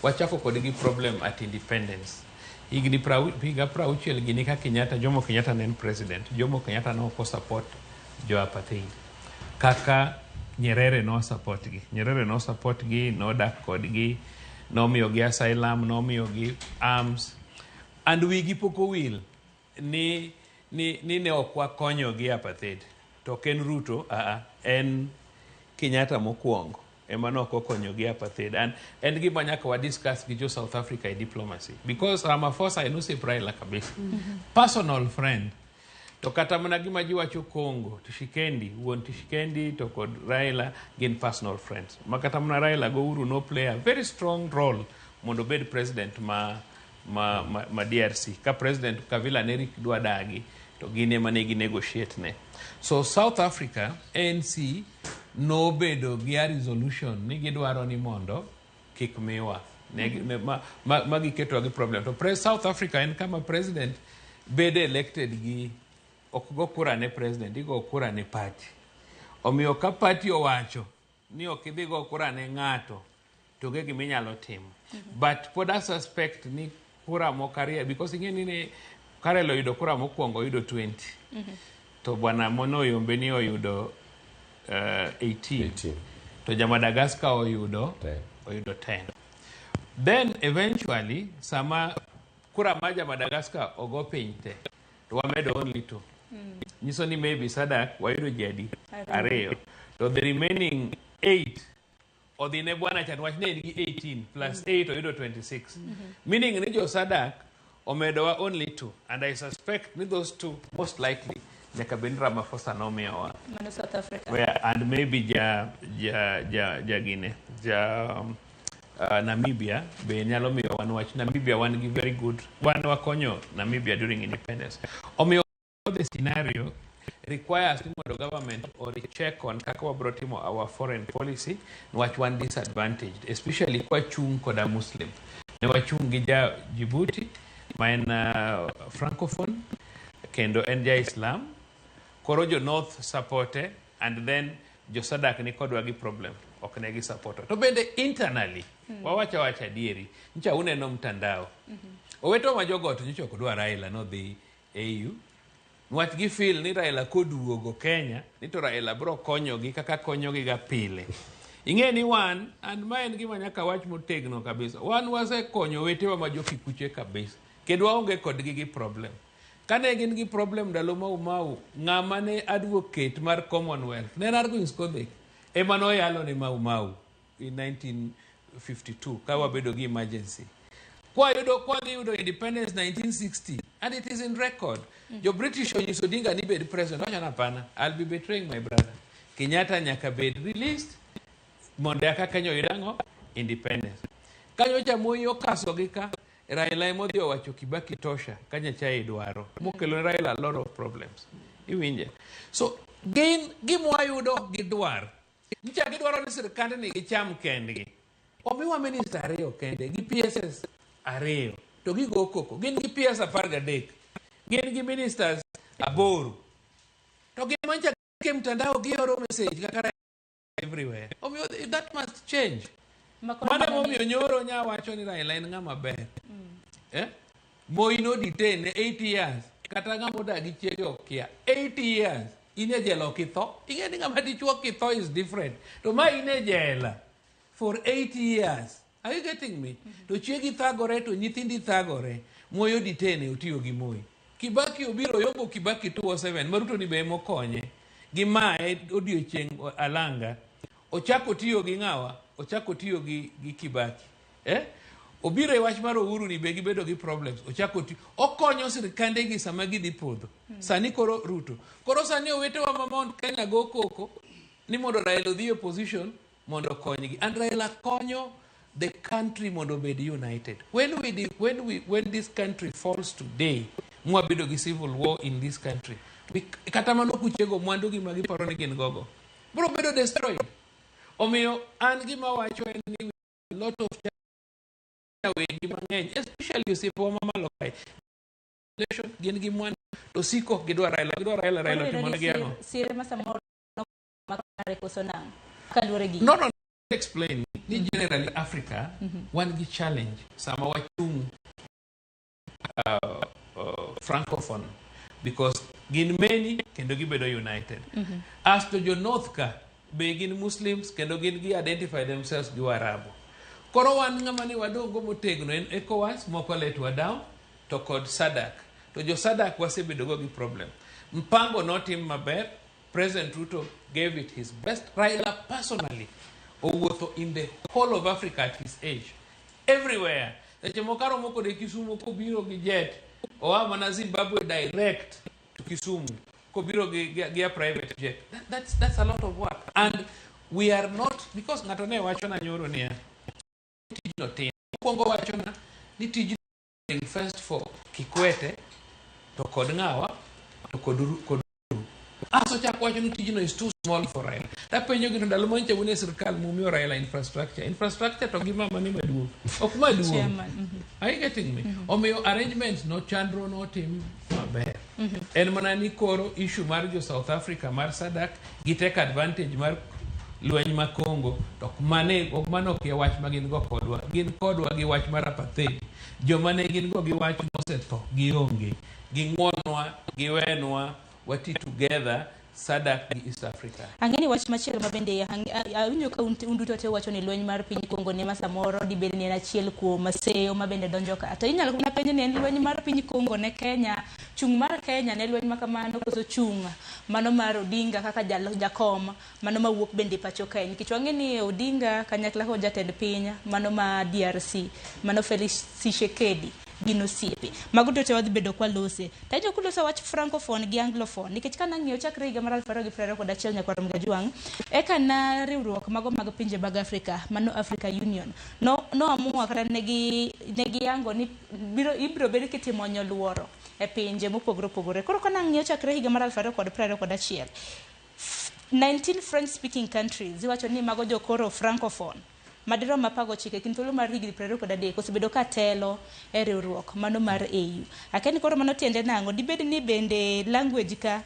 Wachako kodgi problem at independence. Higni higa 60 gini ka Kenyatta, Jomo Kenyatta ne en president. Jomo Kenyatta ne ok support jo apartheid. Kaka Nyerere no support gi. Nyerere no support gi, nodak kodgi, nomiyogi asylum, nomiyogi arms. And wigi pok owil ni ne ok wakonyogi apartheid. To ok en Ruto, en Kenyatta mokwongo ema ne ok okonyogi apartheid. And en gima nyaka wa discuss gi jo South Africa e diplomacy. Because Ramaphosa en osiep Raila kabisa. Personal friend. To kata mana gima ji wacho Congo, Tshisekedi, wuon Tshisekedi to kod Raila gin personal friends. Ma kata mana Raila go Uhuru no play a very strong role mondo obed president ma DRC. Ka president Kabila ne dwa dagi to gin ema ne gi negotiate ne. So South Africa, ANC nobedo gi a resolution ni gidwaro ni mondo kik miwa. Ma giketowa gi problem. To South Africa en kama president bedo elected gi ok go kura ne president, igo kura ne party. Omiyo ka party owacho ni ok idhi go kura ne ng'ato to onge gima inyalo timo. But pod a suspect ni kura moko ariyo, because ing'e ni ne Karel oyudo kura mokwongo oyudo 20. To bwana Mono Oyombe ni oyudo 18. To ja Madagascar oyudo 10. Then eventually sama kura ma ja Madagascar ogo piny te to wamedo only 2. Nyiso ni maybe SADC wayudo ji adi? 2. To the remaining 8 odhi ne bwana cha wach ne en gi 18 plus 8 oyudo 26. Meaning ni jo SADC omedowa only 2, and I suspect ni those 2 most likely nyaka bed Ramaphosa nomiyowa. Mano South Africa. Where, and maybe ja Guinea, ja Namibia be nyalo miyowa niwach Namibia wan gi very good, wan wakonyo Namibia during independence. Omiyo the scenario requires ni mondo government or check on kaka wabro timo our foreign policy niwach wan disadvantaged, especially kwa chung koda Muslim. Ne wachung gi ja Djibouti ma en francophone kendo en ja Islam. Koro jo North supporte and then jo SADC ni kodwa gi problem, ok ne gi supporto. To bende internally wawacho wacha adieri, ncha uneno mtandao. Oweto ma jogot nyocha ok dwa Raila nodhi AU. Nwach gi feel ni Raila koduogo Kenya ni to Raila bro konyogi kaka konyogi ga pile. Ing'e ni wan, and ma en gima nyaka wach motegno kabisa, wan wasekonyo wetewa ma jokikuche kabisa kendo waonge kodgi gi problem. Kane gin gi problem ndalo Mau Mau, ng'ama ne advocate mar Commonwealth ne en Argwings Kodhek ema noyalo ne Mau Mau in 1952 ka wabedo gi emergency. Kwa dhi yudo independence 1960, and it is in record. Jo British onyiso Odinga ni bed president. Wacho hapana, I'll be betraying my brother. Kenyatta nyaka bed released mondo eka Kenya oyud ang'o? Independence. Kanyocha Moi okaso gi ka Raila ema odhi owacho Kibaki tosha ka Nyachae dwaro. Mokelo ne Raila a lot of problems. Iwinje. So gin gima wayudo gidwar. Nyicha gidwaro ni sirkand ni gicham kendgi. Omiwa minister 2 kende gi PSS 2 to gigo koko. Gin gi PS 13. Gin gi ministers 8. To gima nyicha ke mtandao gioro message kaka everywhere. Omiyo that must change. Mano emomiyo nyoro nya wacho ni Raila en ng'ama ber. Moi no detain 8 years. Kata ng'ama odak gi chiege okia. 8 years. In e jela ok itho. Ing'e ni ng'ama dichuo kitho is different. To ma in e jela for 8 years. Are you getting me? To chiegi thagore to nyithindi thagore. Moi o detain otiyo gi Moi. Kibaki obiro yombo Kibaki 207 ma Ruto ni be emokonye gi mae odiochieng' alanga ochako tiyo gi ng'awa ochako tiyo gi Kibaki Obiro e wach mar Uhuru ni be gibedo gi problems ochako tiyo okonyo sirkande gi sama gidhi podho. Sani koro Ruto koro sani owetewa ma Mount Kenya go koko ni mondo Raila odhi e opposition mondo okonygi, and Raila konyo the country mondo obed united. When this country falls today, mwabedo gi civil war in this country, kata mano kuchego mwandu gi ma giparo ni gin gogo biro bedo destroyed. Omiyo an gima wacho en ni a lot of wegi mang'eny, especially osiepewa mamalo kae, gin gi mwandu to siko ok gidwa Raila, gidwa Raila, Raila Koro timo negi ang'o? Sire ma samoro makare koso nang'o? Kaluwore gi No, explain ni generally Africa wan gi challenge sama wachung' francophone, because gin many kendo gibedo united. As to jo North ka be gin Muslims kendo gin gi identify themselves gi Waarabu. Koro wan ng'ama ni wadongo motegno en ECOWAS moko letwa down to kod SADC. To jo SADC wasebedo go gi problem. Mpango notim maber, President Ruto gave it his best. Raila personally owuotho in the whole of Africa at his age. Everywhere. Seche moko aromo kode Kisumu kobiro gi jet, oa mana Zimbabwe direct to Kisumu, kobiro gi a private jet. That's a lot of work. And we are not, because ng'ato ne wachona nyoro niya, tijno tin. Mokwongo wachona ni tijno first for Kikwete, to kod ng'awa, to kod Aso chako wacho ni tijno is too small for Raila. Tapenjo gi to ndalo manyocha un e sirkal mumiyo Raila infrastructure. Infrastructure to gi mama ni maduong'. Ok maduong'. Chairman. Are you getting me? Omiyo arrangements no chandro notim maber. En mana ni koro issue mar jo South Africa mar SADC gi take advantage mar lweny ma Congo to ok mane ok mano ok e wach ma gin go kodwa. Gin kodwa gi wach mar apartheid. Joma ne gin go gi wach mosetho gionge. Ging'wonwa, giwenwa, wati together SADC gi East Africa. Ang'e ni wach machielo ma bende awinjo ka un duto te uwacho ni lweny mar piny Congo ne ma samoro dibed ni en achiel kuom seyo ma bende donjo ka. To inyalo mana penjo ni en lweny mar piny Congo ne Kenya, chung' mar Kenya ne lweny ma kamano koso chung' mano mar Odinga kaka jakom mano mawuok bende pacho kae. Nikech wang'e ni Odinga kanyakla kod jatend piny mano ma DRC, mano Felix Tshisekedi gin osiepe. Mago duto te wadhi bedo kwa lose. Tajo kuloso wach francophone gi anglophone nikech kana ng'iyo chakre higa mar 2021 nyakwar Mgajwang', eka na riwruok mago mag pinje mag Afrika mano Africa Union no amua kata negi yango ni ibiro bed kitimo nyoluoro e pinje mopogore opogore. Koro kana ng'iyo chakre higa mar 2021 19 French speaking countries iwacho ni mago jokoro francophone madirom 19 kind thuolo mar higni 23 osebedo ka telo e riwruok mano mar AU. Akia ni koro mano tiende nang'o? Dibed ni bende language ka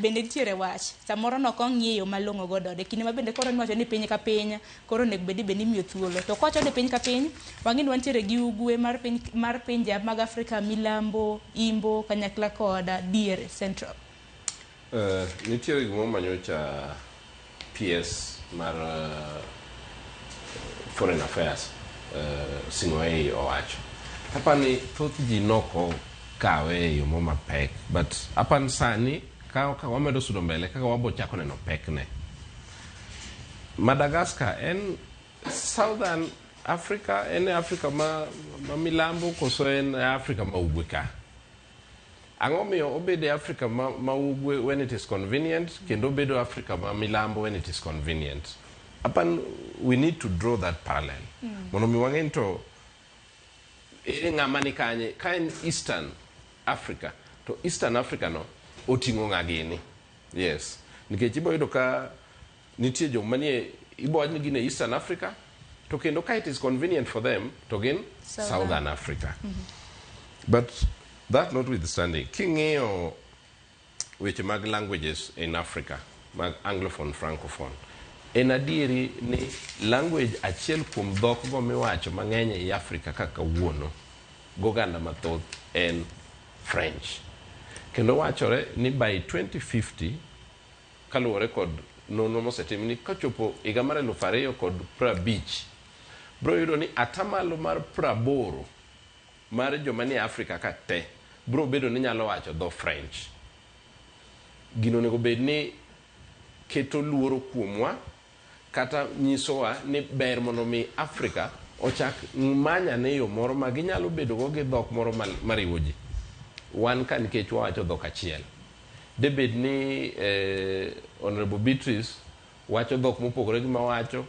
bende nitiere wach samoro nok ong'iyo malong'o godo e kinde ma bende koro niwacho ni piny ka piny koro onego bed ni bende imiyo thuolo to kowacho ni piny ka piny wang'e ni wantiere gi ugwe mar piny mar pinje mag Afrika milambo, imbo kanyakla kod diere central. Nitiere gimoro manyocha PS mar Foreign Affairs Sing'oei owacho. Apani thoth ji noko kawe e yo moro mapek, but apani sani ka wamedo sudo mbele kaka wabo chako neno pekne. Madagascar en Southern Africa, en e Africa ma milambo koso en Africa ma ugwe ka? Ang'o miyo obedo e Africa ma ugwe when it is convenient kendo obedo Africa ma milambo when it is convenient? Apan we need to draw that parallel. Mondo mi wang'e ni to ere ng'ama ni kanye, ka en Eastern Africa to Eastern Africa no oting'o ng'a gini. Yes. Nikech ibo yudo ka nitie joma nie ibo wach ni gin e Eastern Africa to kendo ka it is convenient for them to gin Southern Africa. But that notwithstanding, king'iyo weche mag languages in Africa, mag Anglophone, Francophone, en adieri ni language achiel kuom dhok go miwacho mang'eny ei Africa kaka kawuono goganda mathoth en French. Kendo wachore ni by 2050 kaluwore kod nonro mosetim ni kochopo higa mar 2050 biro yudo ni atamalo mar 80 mar joma nie Africa ka te bro bedo ni nyalo wacho dho French. Gino onego bed ni keto luoro kuomwa kata nyisowa ni ber mondo mi Afrika ochak manya ne yo moro ma ginyalo bedo go gi dhok moro mariwo ji. Wan ka nikech wawacho dhok achiel. Debed ni Honorable Beatrice wacho dhok mopogore gi mawacho,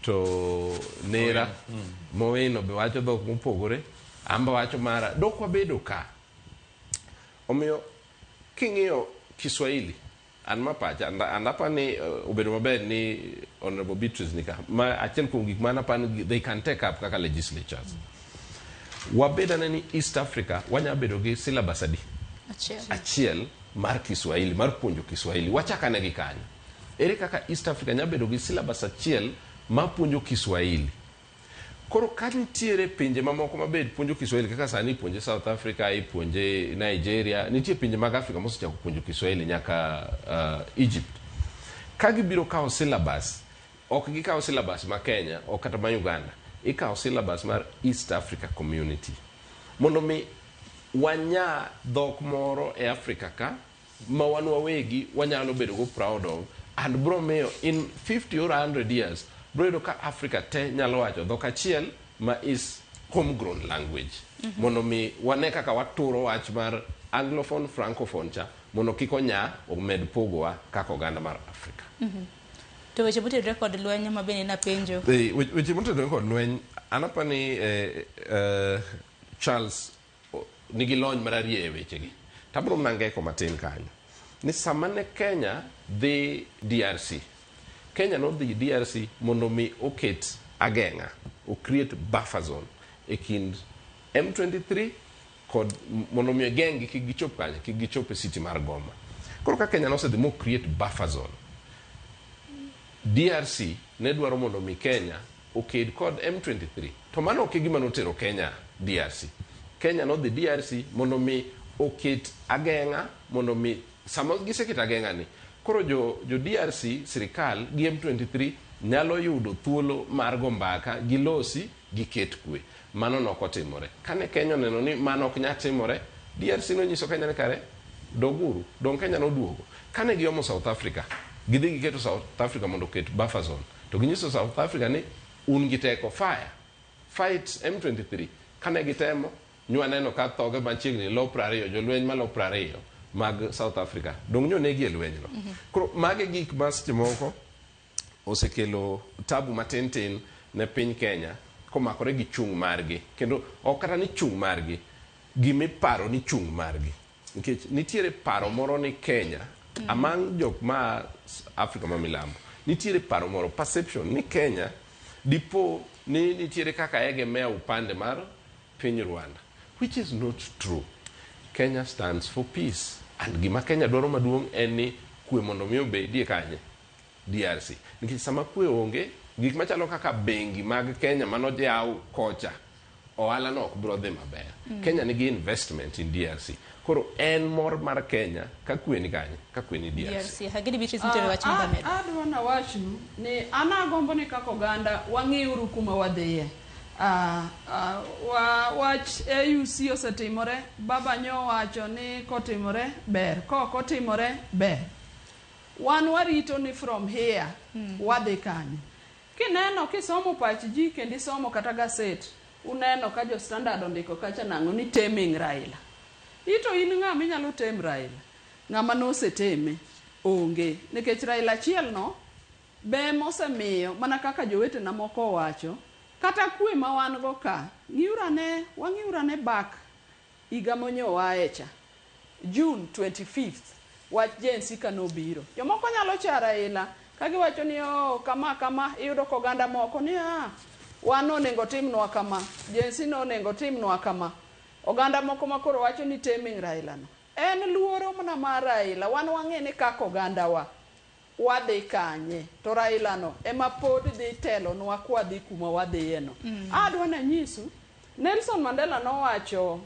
to Nera Mowino be wacho dhok mopogore, amba wacho mara, dok wabedo ka. Omiyo king'iyo Kiswahili, an ma pacha, and apa ni obedo maber ni Honorable Beatrice nika, ma achiel kuom gik ma apa ni they can take up kaka legislatures. Wabed ane ni East Africa wanya bedo gi syllabus adi? Achiel. Achiel mar Kiswahili, mar puonjo Kiswahili. Wachak ane gi kanyo. Ere kaka East Africa nya bedo gi syllabus achiel mar puonjo Kiswahili? Koro ka nitiere pinje mamoko mabed puonjo Kiswahili kaka sani ipuonje South Africa, ipuonje Nigeria, nitie pinje mag Afrika mosechako puonjo Kiswahili nyaka Egypt. Ka gibiro kawo syllabus, ok gikawo syllabus ma Kenya, ok kata ma Uganda, ikawo syllabus mar East Africa Community. Mondo mi wanya dhok moro e Afrika ka, ma wan wawegi wanyalo bedo go proud of, and bro miyo in 50 or 100 years, bro yudo ka Africa te nyalo wacho dhok achiel ma is homegrown language. Mondo mi wane kaka waturo wach mar Anglophone, Francophone cha, mondo kik onya omed pogowa kaka oganda mar Afrika. To weche motudore kod lweny ma bende napenjo. Weche motudore kod lweny, an apa ni Charles nigi lony mararieya e wechegi. Tabro mana ngeko matin kanyo. Ni sama ne Kenya dhi DRC, Kenya nodhi DRC mondo mi oket ageng'a, o create buffer zone e kind M23 kod mondo mi ogeng' gi kik gichop kanye, kik gichop e city mar Goma. Koro ka Kenya nosedhi mo create buffer zone, DRC ne dwaro mondo mi Kenya oked kod M23. To mano ok e gima notero Kenya DRC. Kenya nodhi DRC mondo mi oket ageng'a, mondo mi sama giseketo ageng'a ni, koro jo DRC, sirikal gi M23 nyalo yudo thuolo mar go mbaka, gilosi, giket kwe. Mano nok otimore. Kane Kenya oneno ni mano ok nyal timore, DRC nonyiso Kenya ni kare, doguru, dong Kenya noduogo. Kane giomo South Africa, gidhi giketo South Africa mondo oket buffer zone. To ginyiso South Africa ni un gi teko, fire, fight M23. Kane gitemo, nywaneno ka thoge machiegni lo 20, jolweny malo 20 mag South Africa. Dong nyo negi e lweny no. Koro mage gik ma seche moko osekelo tabu matin tin ne piny Kenya komakore gi chung' margi. Kendo ok kata ni chung' margi, gimiparo ni chung' margi. Nikech nitiere paro moro ni Kenya, among jok ma Afrika ma milambo, nitiere paro moro, perception ni Kenya dipo ni nitiere kaka egemea upande mar piny Rwanda, which is not true. Kenya stands for peace. And gima Kenya dwaro maduong' en ni kwe mondo mi obedie kanye? DRC. Nikech sama kwe onge, gik machalo kaka bengi mag Kenya manojaw kocha, ohala no ok biro dhi maber. Kenya nigi investment in DRC. Koro en mor mar Kenya ka kwe ni kanye? Ka kwe ni DRC. DRC. Hagidi Beatrice nitiere wach maber. Adwa nawachnu ni an agombo ni kaka oganda wang'iuru kuma wadhiye. Wach AUC osetimore, baba nyo wacho ni kotimore ber, kok otimore ber. Wan warito ni from here wadhi kanye. Kineno kisomo pach ji kendo isomo kata gaset, uneno ka jo Standard ondiko kacha nang'o ni taming Raila. Ito in ng'ama inyalo tame Raila? Ng'ama noseteme onge. Nikech Raila achiel no be mosemiyo mana kaka jowetena moko owacho, kata kwe ma wan go ka, wang'iurane back higa monyowae cha, June 25th, wach Gen Z ka nobiro. Jomoko nyalo cha Raila ka giwacho ni oh, kama kama, iyudo ka oganda moko ni wan onego timnwa kama, Gen Z no onego timnwa kama. Oganda moko ma koro wacho ni taming Raila no. En luoro mana mar Raila, wan wang'e ni kaka ogandawa wadhi kanye, to Raila no ema pod dhi telonwa kwadhi kuma wadhiye no. Adwa nanyisu, Nelson Mandela nowacho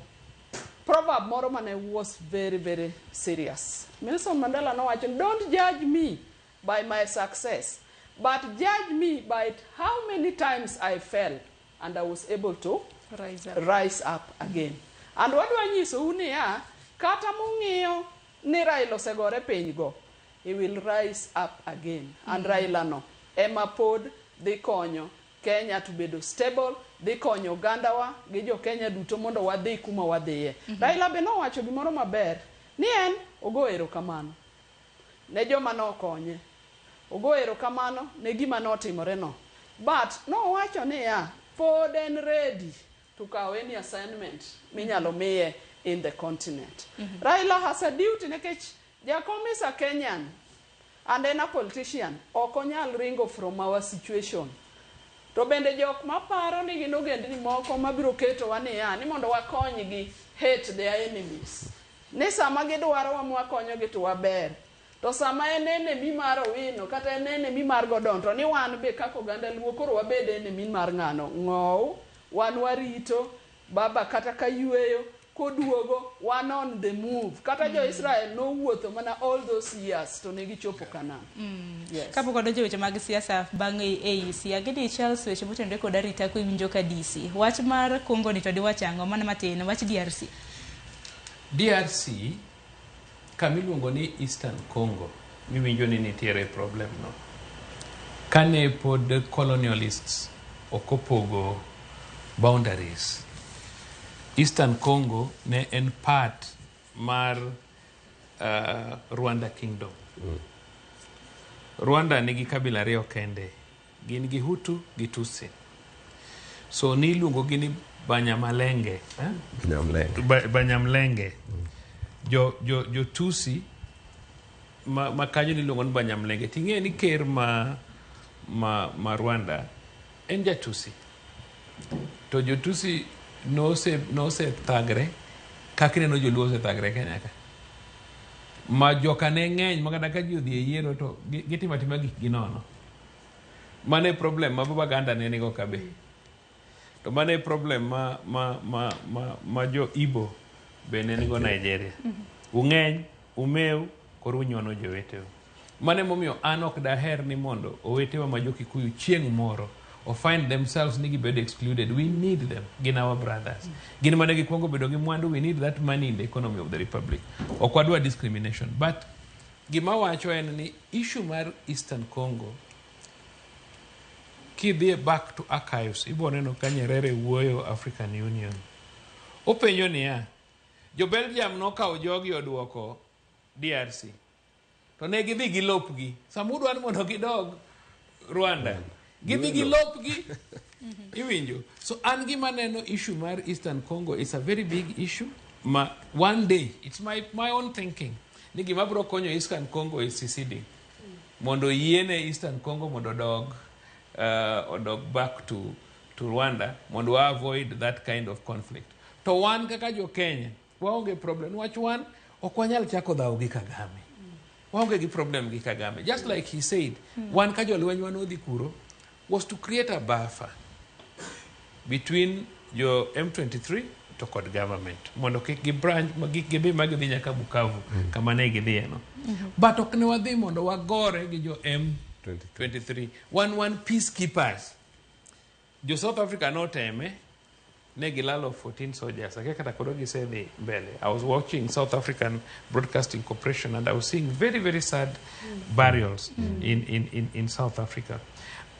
proverb moro mane was very very serious. Nelson Mandela nowacho, don't judge me by my success, but judge me by how many times I fell and I was able to rise up, rise up again. And wadwa nyisou niya, kata mung'iyo ni Raila osegore piny go, he will rise up again. And Raila no ema pod dhi konyo Kenya to bedo stable, dhi konyo ogandawa gi jo Kenya duto mondo wadhi kuma wadhiye. Raila be nowacho gimoro maber ni en ogo erokamano ne joma nokonye. Ogo erokamano ne gima notimore no. But nowacho niya, pod en ready to kawo any assignment minyalo miye in the continent. Raila has a duty nikech Jakom is a Kenyan and en a politician. Ok onyal ringo from our situation. To bende jok maparo ni gin ogendni moko mabiro ketowa niya ni mondo wakonygi hate their enemies. Ni sama gidwarowa mwakonyogi to waber. To sama en enemy mar Owino kata en enemy mar Gordon to ni wan be kaka oganda Luo koro wabed enemy mar ng'ano. Ng'ow, wan warito baba kata ka yweyo koduogo wan on the move. Kata jo Israel nowuotho mana all those years to ne gichopo Canaan. Yes. Kapok wadonjo e weche mag siasa bang' AUC, ageni Charles weche motenore kod arita kwe winjo ka DC. Wach mar Congo ni to diwach ang'o? Mana matin, wach DRC. DRC kama iluongo ni Eastern Congo miwinjo ni nitiere problem no. Kane pod colonialists ok opogo boundaries, Eastern Congo ne en part mar Rwanda Kingdom. Rwanda nigi kabila ariyo kende, gin gi Hutu gi Tutsi. So niluongo gi ni Banyamalenge. Eh? Banyamulenge. Banyamulenge. Jo Tutsi ma kanyo niluongo ni Banyamulenge. Ting'eyo ni ker ma Rwanda en ja-Tutsi. To jo-Tutsi nosethagre kaka ineno joluo osethagre Kenya ka. Ma joka ne ng'eny ma kata ka ji odhi e yiero to gitimo atima gik gi nono. Mano e problem ma Baba Ganda ne nigo ka be. To mano e problem ma jo Igbo be ne nigo Nigeria. Ung'eny, umew, koro unyono joweteu. Mano emomiyo an ok daher ni mondo owetewa ma jo Kikuyu chieng' moro o find themselves ni gibedo excluded. We need them, gin our brothers. Gin mane gikwongo bedo gi mwandu, we need that money in the economy of the republic. Ok wadwa discrimination. But gima wacho en ni issue mar Eastern Congo, kidhi back to archives, ibo neno ka Nyerere wuoyo African Union. Openjo niya, jo Belgium nokawo jogi oduoko DRC. To ne gidhi gi lopgi. Sama udwa ni mondo gidog Rwanda, gidhi gi lopgi. Iwinjo. So an gima neno issue mar Eastern Congo is a very big issue. Ma one day, it's my own thinking, ni gima biro konyo Eastern Congo is seceding. Mondo yiene Eastern Congo mondo odog back to Rwanda, mondo wa avoid that kind of conflict. To wan kaka jo Kenya, waonge problem. Wach wan, ok wanyal chako dhawo gi Kagame. Waonge gi problem gi Kagame. Just like he said, wan ka jolweny wan odhi kuro, was to create a buffer between jo M23 to kod government. Mondo kik gi branch, ma kik gidhi ma gidhi nyaka Bukavu, kama ne gidhiye no. But ok ne wadhi mondo wagore gi jo M23. Wan peacekeepers. Jo South Africa noteme, ne gilalo 14 soldiers. Akia kata koro gisedhi mbele. I was watching South African Broadcasting Corporation and I was seeing very, very sad burials in South Africa.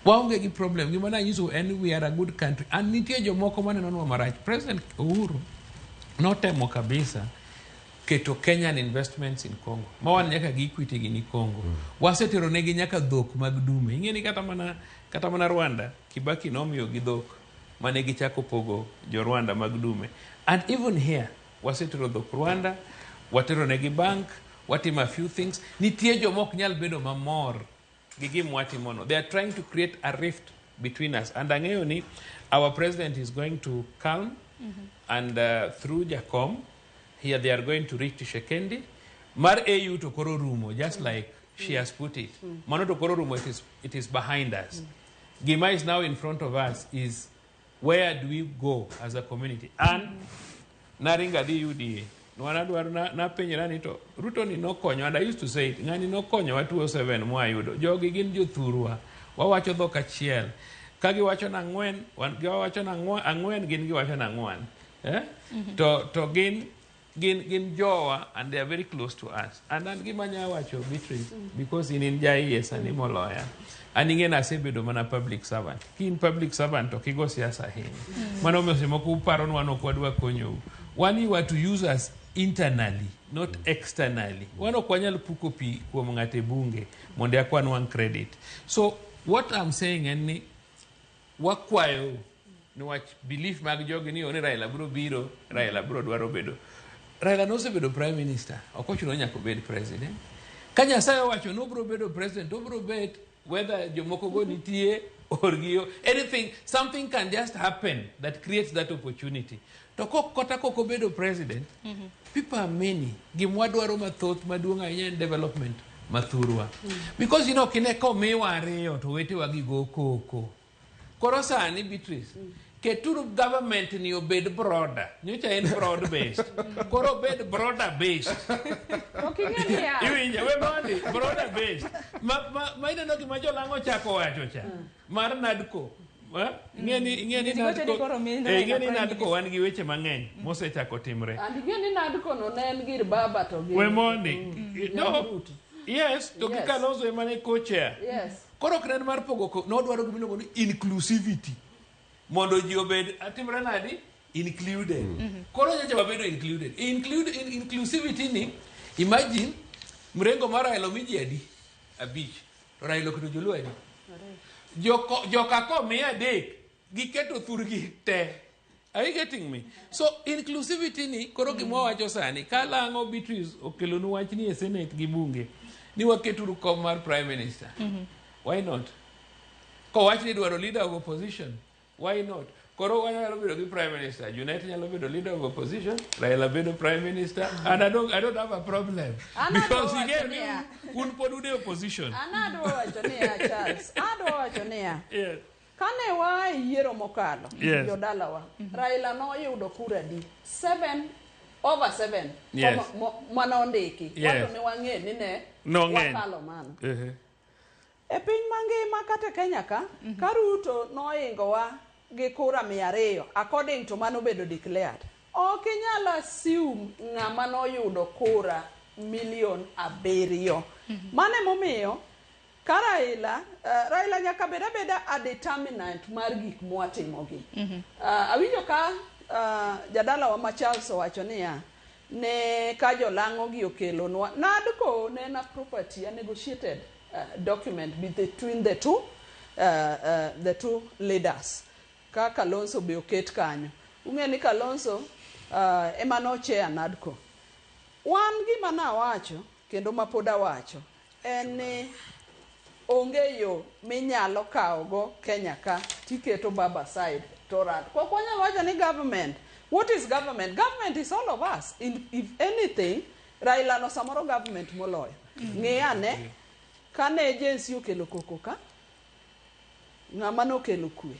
Waonge gi problem. Gima nanyiso en we are a good country. And nitie jomoko manenonwa marach. President Uhuru notemo kabisa keto Kenyan investments in Congo. Ma wan nyaka gi Equity gi ni Congo. Wasetero negi nyaka dhok mag dume. Ing'e ni kata mana Rwanda, Kibaki nomiyo gi dhok mane gichako pogo jo Rwanda mag dume. And even here, wasetero dhok Rwanda, watero negi bank, watimo a few things. Nitie joma ok nyal bedo mamor gi gima watimono. They are trying to create a rift between us. And ang'eyo ni our president is going to calm and through Jacom, here they are going to reach Tshisekedi. Mar AU to koro rumo, just like she has put it. Mano to koro rumo, it is behind us. Gima is now in front of us is where do we go as a community? And naringa dhi UDA. Nwana dwaro na napenjora ni to Ruto ni nokonyo, and I used to say it, ng'ani nokonyo wa 207 mwayudo. Jogi gin jothurwa. Wawacho dhok achiel. Ka giwacho na ang'wen, wan giwacho na ang'wen, gin giwacho na ang'wen. Eh? To gin jowa, and they are very close to us. And an gima anya wacho, Beatrice, because in jaiye sani moloya. An ing'e nasebedo mana public servant. Ki in public servant to kigo siasa ahinya. Mano omiyo seche moko uparonwa ni ok wadwa konyou. Wan you are to use us internally, not externally. Wan ok wanyal puko pi kuom ng'ato e bunge mondo eka wanwang' credit. So what I'm saying en ni wakwayo niwach belief mag jogi ni ni Raila biro biro, Raila biro dwaro bedo. Raila nosebedo prime minister, ok ochuno ni nyaka obed president. Ka Nyasaye owacho ni obiro bedo president, obiro bet whether jomoko go nitie or giyo anything, something can just happen that creates that opportunity. To kok kata kok obedo president, people are many. Gimwadwaro mathoth maduong' ahinya en development mathurwa. Because you know, kine komiwa ariyo to wetewa gi go koko. Koro sani Beatrice, keturu government ni obed broader. Nyocha en broad based. Koro obed broader based. Ok ing'e niya. Iwinjo, we mondi, broader based. Ma ineno gima jolang'o chako wacho cha. Mar NADCO. Ing'e ni Ji gocho ni NADCO, koro mi ing'e ni Raila NADCO wan gi weche mang'eny mosechako timre. And ing'e ni NADCO no ne en gir baba to gi We mondi. No. Ruto. Yes, to gi Kalonzo ema ne co-chair. Koro ok ne en mar pogo nodwaro gima iluongo ni inclusivity. Mondo ji obed atimre nadi? Included. Koro nyocha wabedo included. Inclusivity ni imagine mrengo mar Raila omi ji adi? Abich. To Raila oketo joluo adi? Joka komi adek, giketo thurgi te. Are you getting me? So inclusivity ni koro gima wawacho sani ka lang'o Beatrice okelonu wach ni e Senate gi bunge ni waketuru kom mar prime minister. Why not? Kowach ni idwaro leader of opposition. Why not? Koro wanyalo bedo gi prime minister. Junet nyalo bedo leader of opposition. Raila bedo prime minister. And I don't have a problem. An Because adwa again, wacho niya. un pod un e opposition. An adwa wacho niya, Charles, adwa wacho niya. Kane waa e yiero mokalo, jodalawa, Raila noyudo kura di 7 over 7 manondiki. Wato ne wang'e ni ne Nong'eny. wakalo mano. E piny mangima kata Kenya ka, ka Ruto noingowa gi kura 200 according to manobedo declared. Ok inyal assume ng'ama noyudo kura 7 million. Mano emomiyo ka Raila, Raila nyaka bed abeda a determinant mar gik mwatimogi. Awinjo ka jadalawa ma Charles owacho niya, ne ka jolang'o gi okelonwa NADCO ne en a property, a negotiated document between the two leaders. Ka Kalonzo be oket kanyo. Ung'e ni Kalonzo ema no chair NADCO. Wan gima nawacho kendo ma pod awacho en ni onge yo minyalo kawogo Kenya ka tiketo Baba side to rat. Ok wanyal wacho ni government. What is government? Government is all of us. If anything, Raila no samoro government moloyo. Ng'i ane kane agency okelo koko ka, ng'ama nokelo kwe?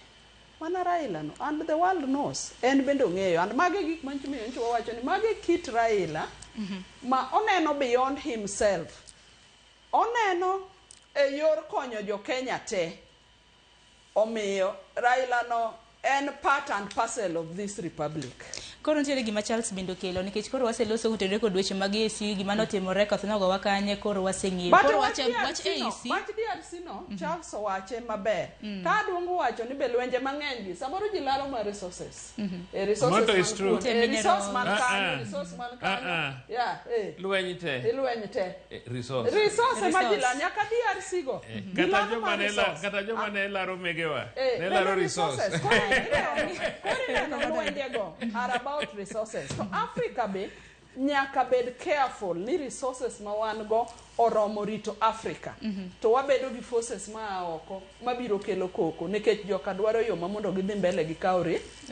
Mana Raila no. And the world knows. En bende ong'eyo. And magi gik mancho miyo nyocha wawacho ni magi kit Raila ma oneno beyond himself. Oneno e yor konyo jo Kenya te. Omiyo Raila no en part and parcel of this republic. Koro nitiere gima Charles bende okelo nikech koro waseloso kotenore kod weche mag AEC gima notimore koth nogowa kanye koro waseng'eyo. But Koro wach wach DRC no, AEC wach DRC no, Charles owache maber. Ka aduongo wacho ni be lwenje mang'eny gi, samoro ji laro mar resources. E resources Moto is man true. kuonde, e resource man kanyo, resource man kanyo. Yeah, eh. Lweny te. Lweny te. Resource. Resource ema ji Resource. laro, nyaka DRC go. Ji Kata laro joma mar ne la, resource. kata joma ne laro megewa. Ne Bedo laro resource. resources. Koro ineno lwenjego are about resources. To Africa be nyaka bed careful ni resources ma wan go oromo rito Africa. To wabedo gi forces maa oko mabiro kelo koko nikech joka dwaro yo ma mondo gidhi mbele gikaw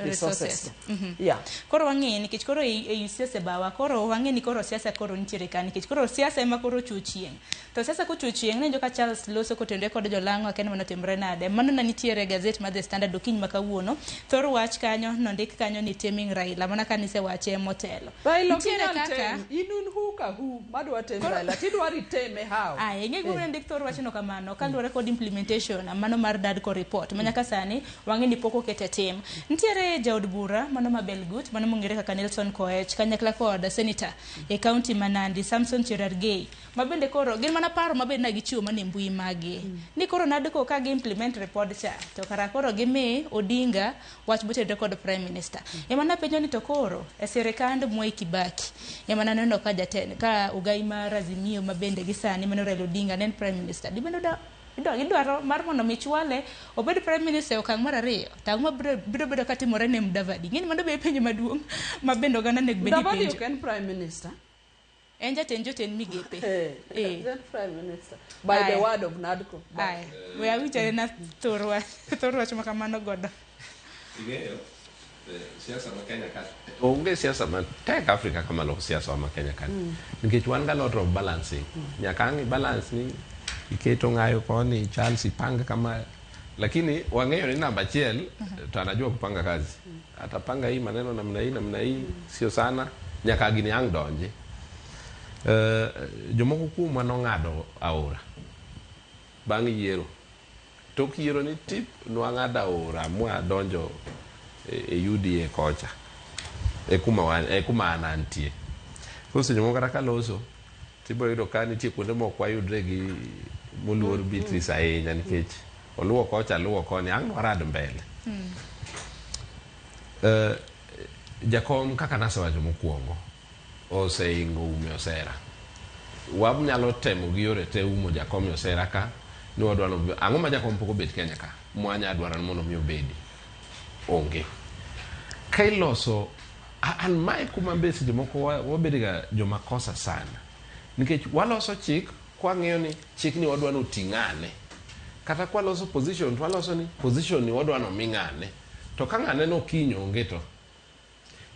resources. Go. Yeah. Koro wang'e nikech koro e siasa bawa koro wang'e ni koro siasa koro nitiere ka nikech koro siasa ema koro ochuo chieng'. To siasa kochuo chieng' ne joka Charles loso kotenore kod jolang'o akia ni mano timre nade. Mano ne nitiere e gazet mar The Standard okinyi ma kawuono. Thor wach kanyo nondik kanyo ni taming Raila mana ka nisewache motelo. Raila ok Nitiere inyal kaka tem. In un who ka who madwa tem Raila tidwaro item time how? Aya, ing'e gimomiyo ndik thor wachno kamano kaluwore kod implementation mano mar NADCO report ma nyaka sani wang'e ni pok oket e tim. Nitiere jaod bura mano ma Belgut mano mong'ere kaka Nelson Koech kanyakla kod senator e kaunti ma Nandi Samson Cherargei ma bende koro gin mana paro ma bende na gichiwo mana e mbui magi ni koro NADCO ka gi implement report cha to kara koro gimi Odinga wach motenore kod prime minister. Ema napenjo ni to koro e sirikand Mwai Kibaki ema naneno ka jatend ka ogai mar Azimio ma bende gi sani mano Raila Odinga ne en prime minister. Dibende idwaro mar mondo mi chwale obed prime minister e okang' mar ariyo to ang'o mabiro biro bedo katimore ne Mudavadi? Ing'eni mano be penjo maduong' ma bende oganda onego bed ni Mudavadi penjo. ok en prime minister. En jatend jotend migepe. Eh, en prime minister. By the Aya. word of NADCO. Aya, we awinjore na thor wach ma kamano godo. Ing'eyo, siasa ma Kenya ka onge siasa matek Afrika kama loko siasa ma Kenya ka. Nikech wan ga lot of balancing. Nyaka ang' i balance ni iketo ng'ayo koni Charles ipang kama lakini wang'eyo ni namba achiel to anajua kupanga kazi. Atapanga hii maneno namna hii namna hii sio sana nyaka gini ang' donji. Jomoko kuomwa nong'ado aora bang' yiero. Tok yiero ni tip nwang'ado aora mwadonjo e UDA kocha e kuma an antie. Koro seche moko kata kaloso tibiro yudo ka nitie kuonde mok wayudre gi moluor Beatrice ahinya nikech oluwo kocha aluwo koni ang' nwarad mbele. Jakom kaka nasewacho mokwongo oseingo ume osera. Wanyalo temo gi yore te umo jakom e osera ka ni wadwaro ang'o ma jakom pok obet Kenya ka mwanya dwaro ni mondo mi obedi onge. Ka iloso an mae kuma be seche moko wabedo ga joma kosa sana nikech waloso chik kwang'iyo ni chikni wadwa ni oti ng'ane kata kwaloso position to waloso ni position ni wadwa ni omi ng'ane to ka ng'ane no kiny onge to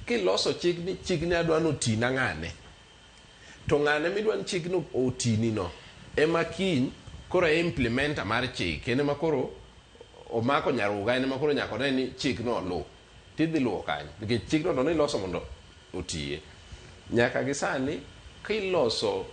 kiloso chik ni chikni adwa ni otina ng'ane to ng'ane midwa ni chikno otini no ema kiny koro e implementer mar chik en ema koro omako nyaruga en ema koro nyaka one ni chikno oluw tidhi luwo kanyo nikech chikno to niloso mondo otiye. Nyaka gi sani kiloso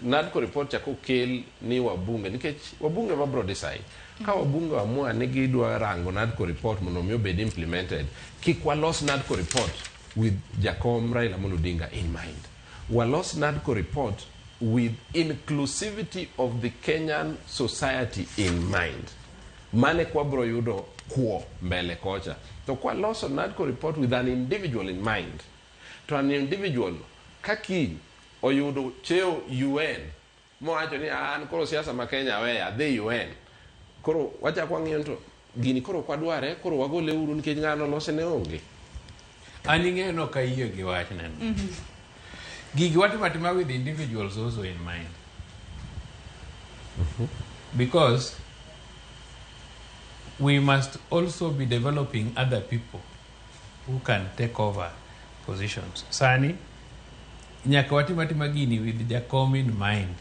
NADCO report cha kokel ni wabunge nikech wabunge ma bro decide ka wabunge amua ni gidwa rango NADCO report mondo mi obed implemented kik walos NADCO report with Jakom Raila Amolo Odinga in mind. Walos NADCO report with inclusivity of the Kenyan society in mind. Mane kwa bro yudo kuo mbele kocha. To kwa loso NADCO report with an individual in mind. To an individual kaki oyudo cheo UN mowacho ni an koro siasa ma Kenya weya adhi UN koro wachako wang'iyo to gini koro ok wadware koro wagole uru nikech ng'ano lose ne onge. An ing'eyo ni ok ayie gi wachneno. Gigi watimo atima with individuals also in mind. Because we must also be developing other people who can take over positions. Sani, nyaka watim atima gini with Jakom in mind.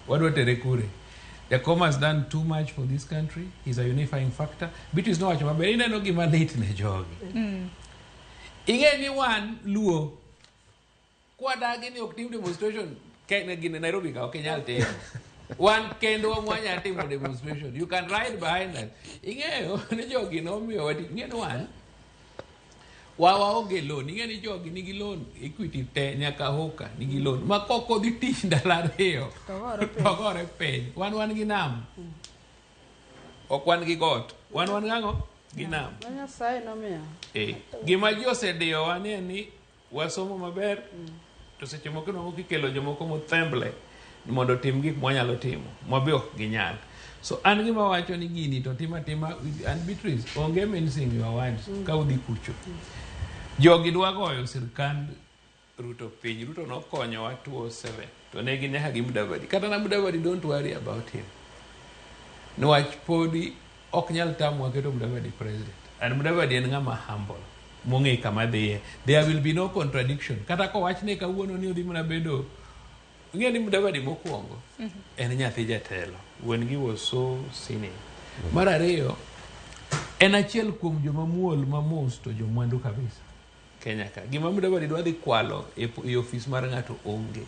Wadwa tere kure. Jakom has done too much for this country. He's a unifying factor. Beatrice nowacho maber, ineno gima lit ne jogi. Ing'e ni wan Luo, kwadagi ni ok tim demonstration gine Nairobi ka ok inyal timo. Wan kendo mwanya timo demonstration. You can ride behind us. Ing'eyo ni jogi nomiyo wati. Ing'e ni wan waonge loan. Ing'e ni jogi nigi loan Equity te nyaka Hoka nigi loan. Ma kok odhi tich ndalo ariyo to gore piny. Wan gi nam. Ok wan gi got. Wan gang'o? Gi nam. Ma Nyasaye nomiyo. Gima ji osediyowa ni en ni wasomo maber to seche moko inwang'o kikelo jomoko mothemble mondo otim gik mwanyalo timo mwabe ok ginyal. So an gima wacho ni gini to tim atima and Beatrice onge mincing your words ka udhi kucho. Jogi dwa goyo sirkand Ruto piny. Ruto nokonyowa 2007 to ne gin nyaka gi Mudavadi. Kata na Mudavadi don't worry about him. Niwach podi ok nyal tamwa keto Mudavadi president. And Mudavadi en ng'ama humble. Mong'e kama dhiye. There will be no contradiction. Kata kowachne kawuono ni odhi mana bedo ing'e ni Mudavadi mokwongo en nyathi jatelo. Wuon gi was so senior. Mar ariyo, en achiel kuom joma muol mamos to jomwandu kabisa. Kenya ka. Gima Mudavadi dwa dhi kwalo e ofis mar ng'ato onge.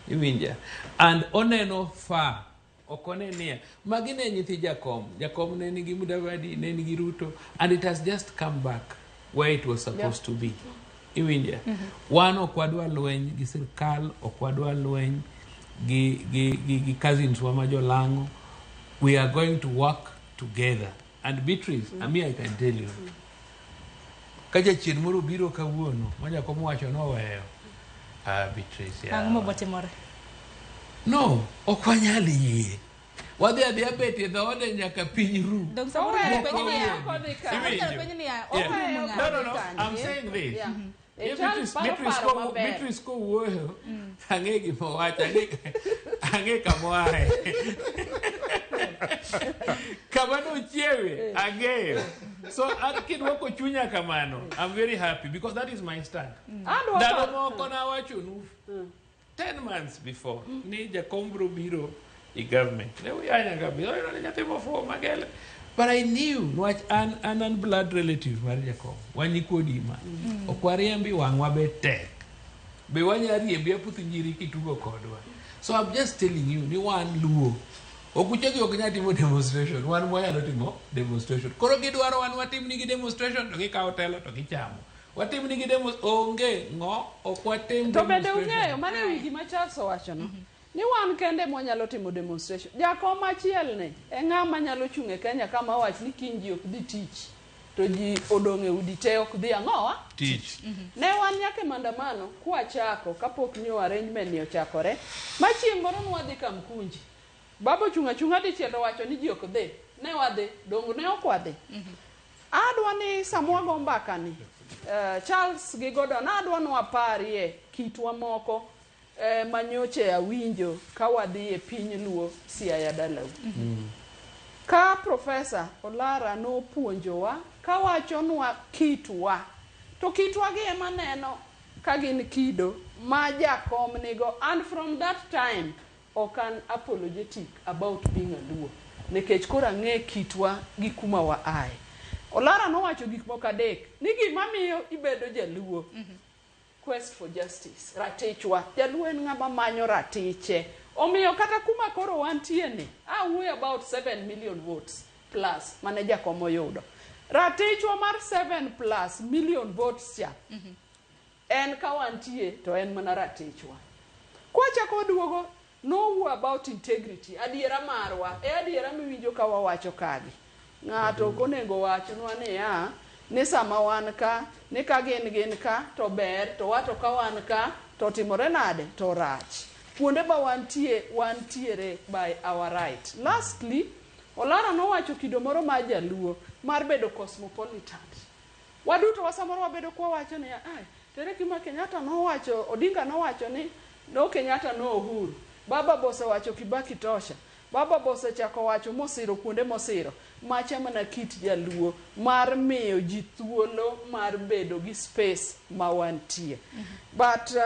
Iwinja? And oneno far. Ok one niya. Magi ne nyithi Jakom. Jakom ne nigi Mudavadi, ne nigi Ruto, and it has just come back where it was supposed to be. Iwinja? Wan ok wadwa lweny gi sirkal, ok wadwa lweny gi cousins wa ma jolang'o. We are going to work together. And Beatrice, ami I can tell you, ka jachien moro biro kawuono, ma Jakom wacho noweyo. Ah, Beatrice, Ang'o yawa. mabotimore? No, ok wanyal yie. Wadhi adhiya bet e dhoode nyaka piny ru. Dong samoro Oweyo, inyalo penjo niya, oweyo, samoro inyalo penjo niya, Yeah. orumo No, ng'a? no, no. I'm saying this. Yeah. Yeah, Charles paro paro maber. Beatrice kowuoyo, ang'e gima owacho, ang'e kama oaye. Kama nochiewe, ang'eyo. So an kidwoko chunya kamano, I'm very happy because that is my stand. Adwa Ndalo moko nawachonu 10 months before ni Jakom biro biro i government. Ne uyanya kabisa, "Oyo ni nyathi mofuwo magele." But I knew, niwach an blood relative mar Jakom, wan nyikwa Odima. Ok wariembi wang'wa be tek. Be wanya riembi aputh njiri kitugo kodwa. So I'm just telling you ni wan Luo. Ok uchogi ok nyal timo demonstration, wan mwanyalo timo demonstration. Koro gidwaro wan watim nigi demonstration to gikawo telo to gichamo. Watim nigi demo onge ng'o ok watim To bende demonstration. ung'eyo mano e wi gima Charles owachono ni wan kende mwanyalo timo demonstration. Jakom achiel ni e ng'ama nyalo chung' e Kenya kama wach ni kiny ji ok dhi tich to ji odong' e udi te ok dhi ang'owa. Tich. Ne wan nyaka e maandamano kwachako kapok new arrangement ni ochakore ma chieng' moro nwadhi Kamkunji. Baba ochung' achung'a dichiel to wacho ni ji ok dhi. Ne wadhi, dong ne ok wadhi. Adwa ni sama wago mbaka ni Charles gi Gordon adwa ni waparie kitwa moko manyoche awinjo ka wadhi e piny Luo Siaya dalau. Ka Profesa Olara nopuonjowa kawachonwa kitwa, to kitwa gi ema neno ka gin kido ma jakom nigo and from that time ok an apologetic about being a Luo nikech koro ang'e kitwa gi kuma wa ae. Olara nowacho gik moko adek ni gima miyo ibedo jaluo quest for justice ratichwa jaluo en ng'ama manyo ratiche omiyo kata kuma koro wantie ni awuoyo about 7 million votes plus mane jakom oyudo ratichwa mar 7 plus million votes cha en ka wantie to en mana ratichwa kwachako waduogo nowuo about integrity adiera marwa e adiera miwinjo ka wawacho kagi ng'ato ok onego wachnwa niya ni sama wan ka ni ka gin gin ka to ber to wato ka wan ka to timore nade to rach kuonde ma wantie wantiere by our right lastly Olara nowacho kido moro mar jaluo mar bedo cosmopolitan waduto wa samoro wabedo kwawacho niya ai tere kima Kenyatta nowacho Odinga nowacho ni no Kenyatta no Uhuru baba bosewacho Kibaki tosha baba bosechako wacho mosiro kuonde mosiro macha mana kit jaluo mar miyo ji thuolo mar bedo gi space ma wantie but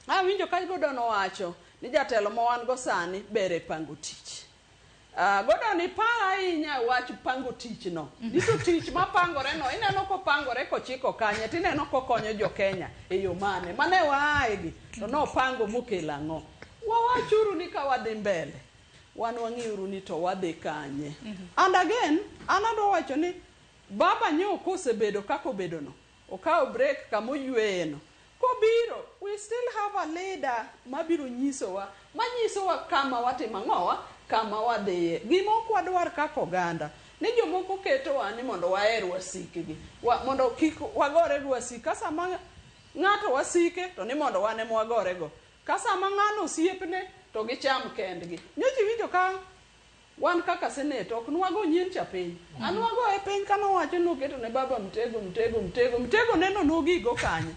awinjo ka Gordon owacho ni jatelo ma wan go sani ber e pango tich Gordon ipar ahinya wach pango tich no. Ni to tich mapangore no ineno kopangore kochiko kanye tineno kokonyo jo Kenya e yo mane. Mane waaye gi to nopango mokelo ang'o. Wawachuru ni ka wadhi mbele wan wang'iuru ni to wadhi kanye. And again an adwa wacho ni baba nyo kosebedo kaka obedo no okawo break kamoyweye no kobiro we still have a leader mabiro nyisowa manyisowa kama watimo ang'owa kama wadhiye gima ok wadwar kaka oganda ni jomoko ketowa ni mondo waher wasikgi mondo kik wagore gi wasik ka sama ng'ato wasike to ni mondo wan ema wagorego ka sama ng'ano osiepne to gicham kendgi nyocha iwinjo ka wan kaka senate ok nwago nyien cha piny an wagoye piny kanowacho noketo ne baba mtego mtego mtego mtego neno nogigo kanye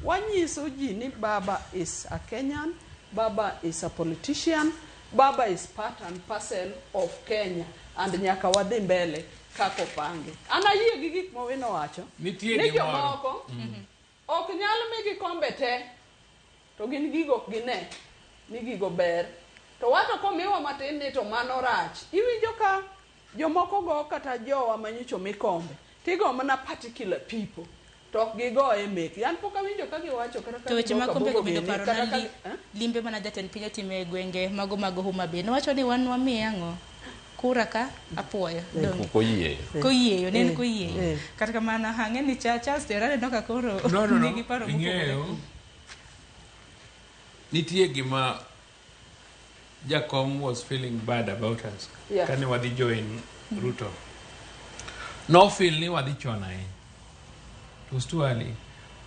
wanyiso ji ni baba is a Kenyan baba is a politician baba is part and parcel of Kenya and nyaka wadhi mbele kaka opange an ayie gi gik ma Owino wacho Nitie ni gimoro. jomoko ok nyal migi kombe te to gin gigo ok gine ni gigo ber to wato komiwa matin ni to mano rach iwinjo ka jomoko go kata jowa manyocha omi kombe tigo mana particular people to ok gigoye meki an pok awinjo ka giwacho kata ka To weche gigo mag kombe Kabogo go bende gini, parona kata ka li, eh? limbe mana jatend piny otimo e gwenge mago mag Homa Bay. Nowacho ni wan wamiye ang'o? Kura ka apuoyo. Donge? Koyieyo. Koyieyo, ne en koyieyo. Kata kamano ang'e ni Charles Tero aneno ka koro No. nigi paro mopogore. Ing'eyo, nitie gima Jakom was feeling bad about us. Kane wadhi join Ruto. No feel ni wadhi chon ahinya. It was too early.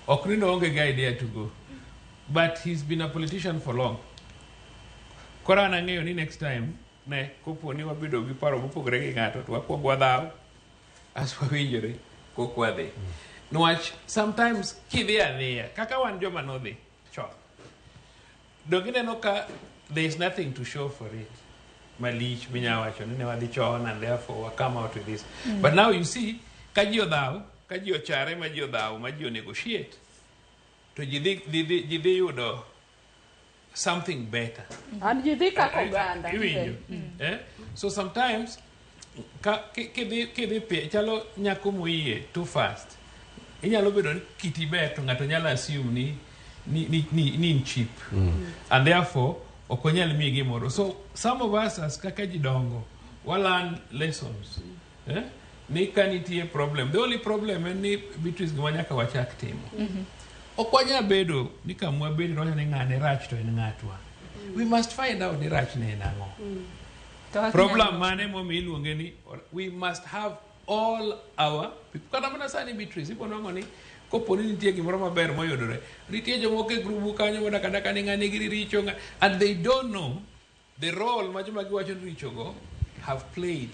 Ok ni noonge gi idea to go. But he's been a politician for long. Koro an ang'eyo ni next time ne kopo ni wabedo gi paro mopogore gi ng'ato to wakwong wadhaw as wawinjore kok wadhi. Niwach sometimes kidhi adhiya kaka wan joma nodhi chon. Donge ineno ka there is nothing to show for it. Malich minya wacho ni ne wadhi chon and therefore we come out with this. But now you see ka ji odhaw, ka ji ochare ma ji odhaw ma ji o negotiate to ji dhi yudo something better. And ji dhi kaka oganda. Iwinjo. Eh? So sometimes ka kidhi pie chalo nyako moyie too fast. Inyalo bedo ni kiti ber to ng'ato nyalo assume ni in cheap. And therefore ok onyal miyi gimoro. So some of us as kaka ji dongo wa learn lessons. Eh? Ni ka nitie problem. The only problem en ni Beatrice gima nyaka wachak timo. Ok wanyal bedo ni kamwa bedo roho ni ng'ane rach to en ng'atwa. We must find out ni rach ne en ang'o. To kaka Problem inyalo- mane momiyo iluonge ni we must have all our people. Kata mana sani Beatrice ibo nwang'o ni kopo ni nitie gimoro maber moyudore nitie jomoko e grubu kanyo modak adaka ni ng'ani giri richo and they don't know the role ma joma giwacho ni richogo have played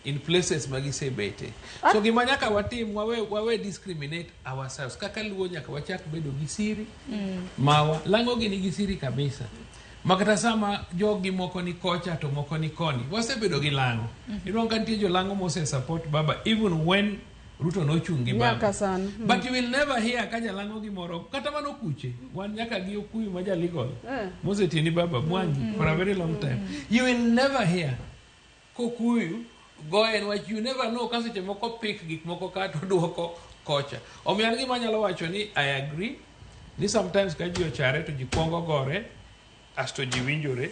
in places ma gisebete. So gima nyaka watim wawe discriminate ourselves. Kaka luo nyaka wachak bedo gi siri mawa lang'o gi nigi siri kabisa makata sama jogi moko ni kocha to moko ni koni wasebedo gi lang'o. Inwang'o ka nitie jolang'o mose support baba even when Ruto nochung' gi baba. Nyaka sani. But you will never hear ka jalang'o gimoro kata mano kuche wan nyaka gi okuyu ma jaligal mosetiyo ni baba Mwangi for a very long time. You will never hear kokuyu goye niwach you never know ka seche moko pik gik moko ka to duoko kocha. Omiyo an gima anyalo wacho ni I agree ni sometimes ka ji ochare to ji kuongo gore asto ji winjore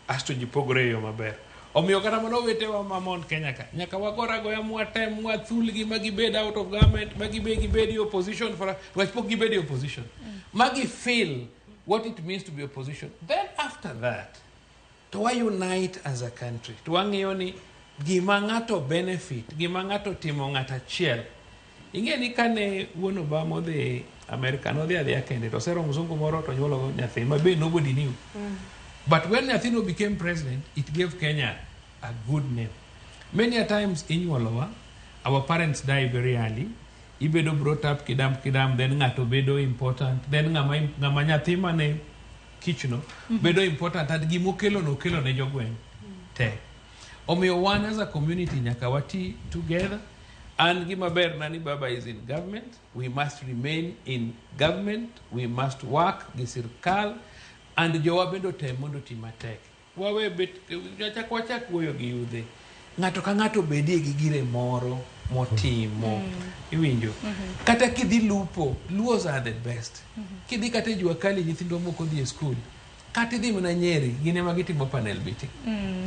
asto ji pogore e yo maber. Omiyo kata mana owetewa ma Mount Kenya ka nyaka wagor agoya mwatem mwathulgi ma gibed out of government ma gibed e opposition for niwach pok gibed e opposition. Ma gi feel what it means to be opposition. Then after that to wa unite as a country. To wang'iyo ni gima ng'ato benefit, gima ng'ato timo ng'at achiel. Ing'e ni kane wuon Obama odhi America, nodhi adhiya kende to osero mzungu moro to onyuolo nyathi ma be nobody knew. But when nyathino became president, it gave Kenya a good name. Many a times inyuolowa, our parents die very early. Ibedo brought up kidam kidam, then ng'ato bedo important, then ng'ama nyathi mane kichno bedo important and gimokelo no okelo ne jogweng' te. Omiyo wan as a community nyaka wati together. And gima ber na ni baba is in government, we must remain in government, we must work gi sirkal and jowa bende otem mondo oti matek. Wawe bet wachak wuoyo gi yudhe. Ng'ato ka ng'ato bedie gi gire moro motimo. Iwinjo? Kata kidhi lupo, Luos are the best. Kidhi kata e jua kali nyithindwa moko dhi e school. Kata idhi mana Nyeri, gin ema gitimo panel beating.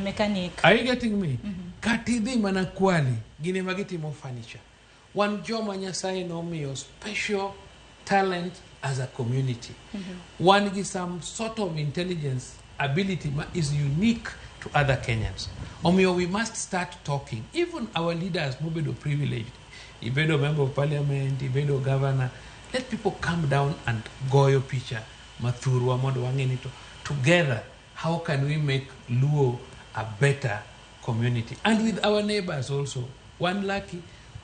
Mechanic. Are you getting me? Kata idhi mana Kwale, gin ema gitimo furniture. Wan joma Nyasaye nomiyo special talent as a community. Wan gi some sort of intelligence ability ma is unique to other Kenyans. Omiyo we must start talking. Even our leaders mobedo privileged. Ibedo member of parliament, ibedo governor. Let people come down and goyo picha mathurwa mondo wang'e ni to together how can we make Luo a better community? And with our neighbors also. One lucky,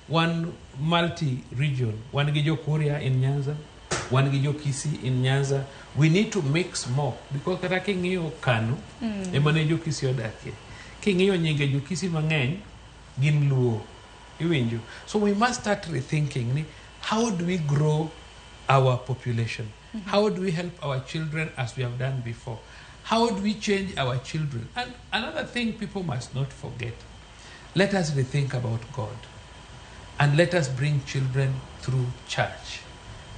one multi-region. One gi jo Kuria in Nyanza, one gi jo Kisii in Nyanza. We need to mix more because kata king'iyo Kano, ema ne jo Kisii odakie. King'iyo nyinge jo Kisii mang'eny gin Luo. Iwinjo? So we must start rethinking ni how do we grow our population? How do we help our children as we have done before? How do we change our children? And another thing people must not forget, let us rethink about God. And let us bring children through church.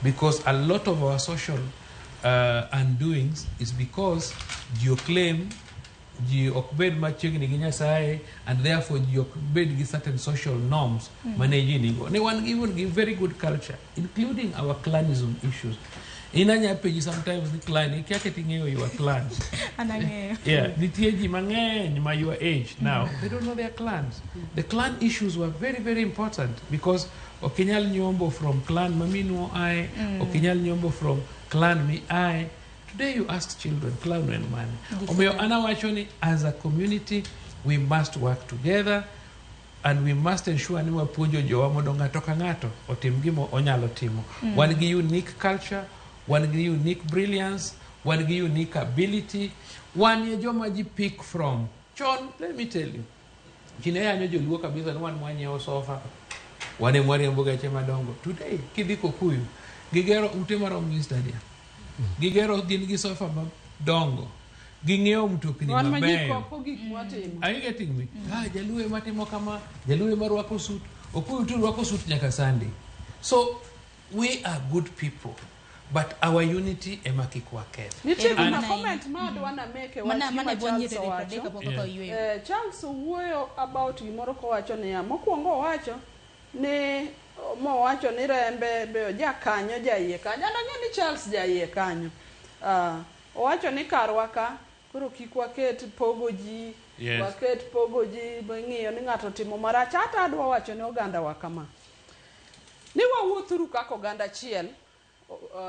Because a lot of our social undoings is because ji claim ji ok bed machiegni gi Nyasaye, and therefore ji ok bed gi certain social norms mane ji nigo. Ne wan even gi very good culture, including our clanism issues. In anya penji sometimes ni clan, ikia kata ing'eyo your clans. An ang'eyo. Yeah, nitie ji mang'eny ma your age now, they don't know their clans. The clan issues were very, very important because ok inyal nyombo from clan ma minu ae, ok inyal nyombo from clan mi ae. Today you ask children, clan en mane? Omiyo an awacho ni as a community, we must work together and we must ensure ni wapuonjo jowa mondo ng'ato ka ng'ato otim gima onyalo timo. Wan gi unique culture, wan gi unique brilliance, wan gi unique ability, wan ye joma ji pick from. Chon, let me tell you, ji ne yanyo joluo kabisa ni wan mwanyiewo sofa, wan ema wariembo geche madongo. Today, kidhi Kikuyu, gigero ute marom gi stadium. Gigero gin gi sofa madongo. Ging'iewo mtokni Wan ma ji mabeyo. kopo gik mwatimo. Are you getting me? Ah, Jaluo ema timo kama, Jaluo ema rwako suit, Okuyu to rwako suit nyaka Sunday. So, we are good people, but our unity ema kik waketh. Nitie And- gima comment ma adwa na make e wach Mana- gima mana Charles bwonje owacho. tede kapok oyweyo. Charles owuoyo about gimoro kowacho niya, mokwongo owacho ni mowacho ni Rembe be jakanyo jaiye kanyo. An ang'e ni Charles jaiye kanyo. Owacho ni karwa ka koro kik waket pogo ji, waket pogo ji ng'iyo ni ng'ato timo marach. Hata adwa wacho ne oganda wa kama, ni wawuothuru kaka oganda achiel,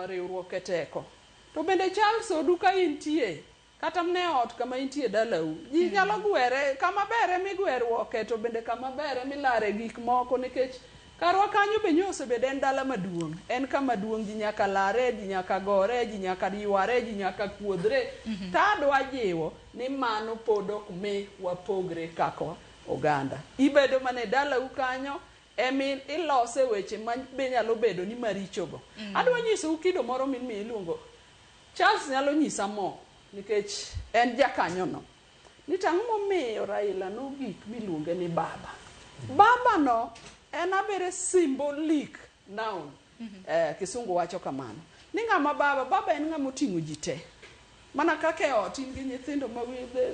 riwruok e teko. To bende Charles odu ka intie, kata mne ot kama intie dalau, ji nyalo gwere, kama ber ema igweruoke, to bende kama ber ema ilare gik moko, nikech karwa kanyo be nyo osebedo en dala maduong', en kama duong', ji nyaka lare, ji nyaka gore, ji nyaka yware, ji nyaka kuodhre. To adwa jiwo ni mano pod ok mi wapogre kaka oganda. Ibedo mana e dalau kanyo, emi ilose weche ma be nyalo bedo ni marichogo. Adwa nyisou kido moro min mi iluongo. Charles nyalo nyisa mo, nikech en jakanyono. Ni to ang'o momiyo Raila nogik miluonge ni baba? Baba no en a very symbolic noun. Kisungu wacho kamano. Ni ng'ama baba, baba en ng'ama oting'o ji te. Mana kaka e ot, in gi nyithindo ma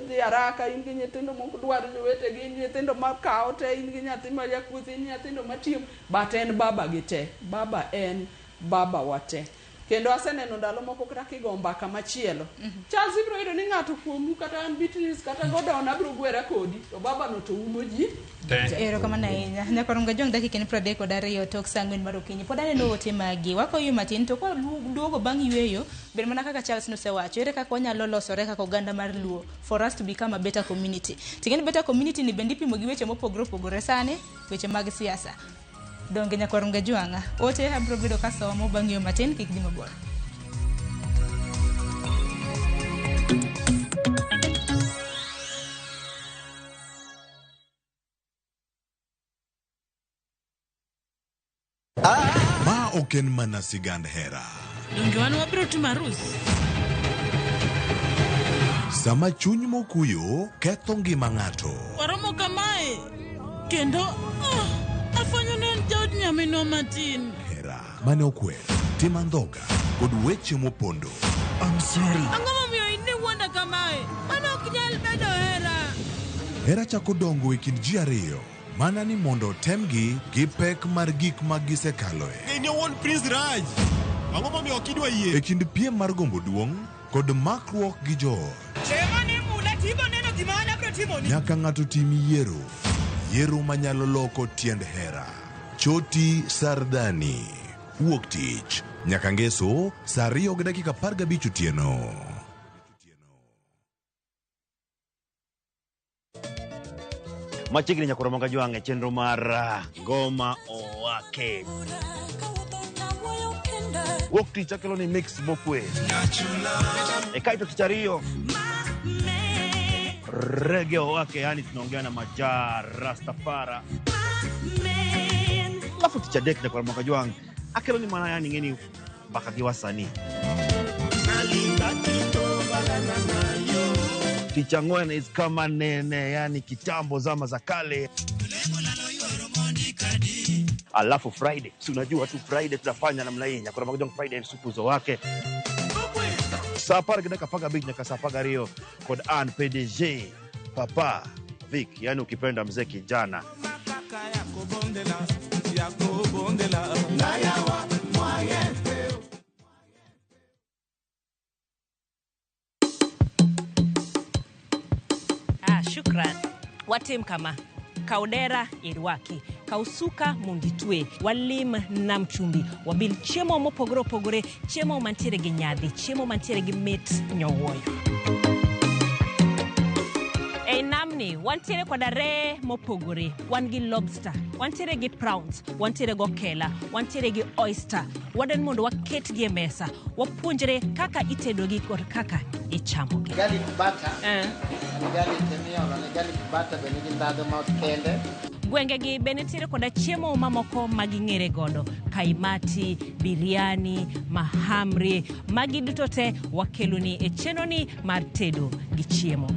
dhi haraka, in gi nyithindo mok dwar jowetegi, in gi nyithindo ma kawo te, in gi nyathi ma jakuoth, in gi nyithindo matiyo, but en baba gi te. Baba en baba wa te. Kendo aseneno ndalo moko kata kigo mbaka machielo. Charles ibiro yudo ni ng'ato kuomu kata an Beatrice kata Gordon abiro gwera kodi, to baba no to umo ji. Erokamano ahinya. Nyakwarom Gajwang' dakika en 32 tok saa 4 mar okinyi. Pod aneno ote magi. Wakoyo matin to kwaduogo bang' yweyo, bed mana kaka Charles nosewacho, ere kaka wanyalo losore kaka oganda mar Luo for us to become a better community. Ting'eni better community ni bende ipimo gi weche mopogore opogore sani, weche mag siasa. Donge Nyakwarom Gajwang', ote abiro bedo kasomo bang' yweyo matin, kik dhi mabor. Ma ok en mana sigand hera. Donge wan wabiro timo arus? Sama chuny mokuyo ketho ngima ng'ato. Waromo kamae, kendo afwenyo ni en jaod nyaminwa matin. Hera mane okwer, tim andhoga kod weche mopondo. I'm sorry. Ang'o momiyo in iwuonda kamae? Mano ok nyal bedo hera. Hera chako dongo e kind ji ariyo. Mana ni mondo otemgi gi pek mar gik ma gisekaloe. In owuon Prince Raj. Ang'o momiyo ok idwa yie? E kind piem mar gombo duong' kod makruok gi joot. Chema ni mula tibo neno gima an abiro timoni. Nyaka ng'ato tim yiero. Yiero manyalo loko tiend hera. Choti Sardani. Wuok tich. Nyaka ngeso saa 2:15 otieno. Machiegni Nyakwarom Gajwang' e chenro mar Ngoma Owake. Wuok tich akelo ni mix mokwe. E kaito tich ariyo Reggae Owake, yani tunaongea na Majaa Rastafara. Alafu tich adek Nyakwarom Gajwang' akelo ni mana yani ng'eni mbaka gi wasanii. Tich ang'wen is kama nene, yani kitambo zama za kale. Alafu Friday, si unajua tu Friday tunafanya namna hii. Nyakwarom Gajwang' Friday ni supu zo wake. Sa 10:15 nyaka saa 12 kod an PDG Papa Vic, yani ukipenda mzee kijana. Ah, shukran. Watim kama kaudera irwaki kausuka monditwe walim nam chumbi wabil chiemo mopogore opogore, chiemo mantiere gi nyadhi, chiemo mantiere gi mit nyowuoyo. Ei namni wantiere koda ree mopogore, wan gi lobster, wantiere gi prawns, wantiere gi okela, wantiere gi oyster. Wadwaro mondo waketgi e mesa, wapuonjre kaka itedogi kod kaka ichamogi. Garlic butter. En garlic miolo ne garlic butter be nigi ndhadhu ma kende. Gwengegi be nitiere koda chiemo mamoko ma ging'ere godo, kaimati, biryani, mahamri, magi duto te wakeloni e chenroni mar tedo gi chiemo.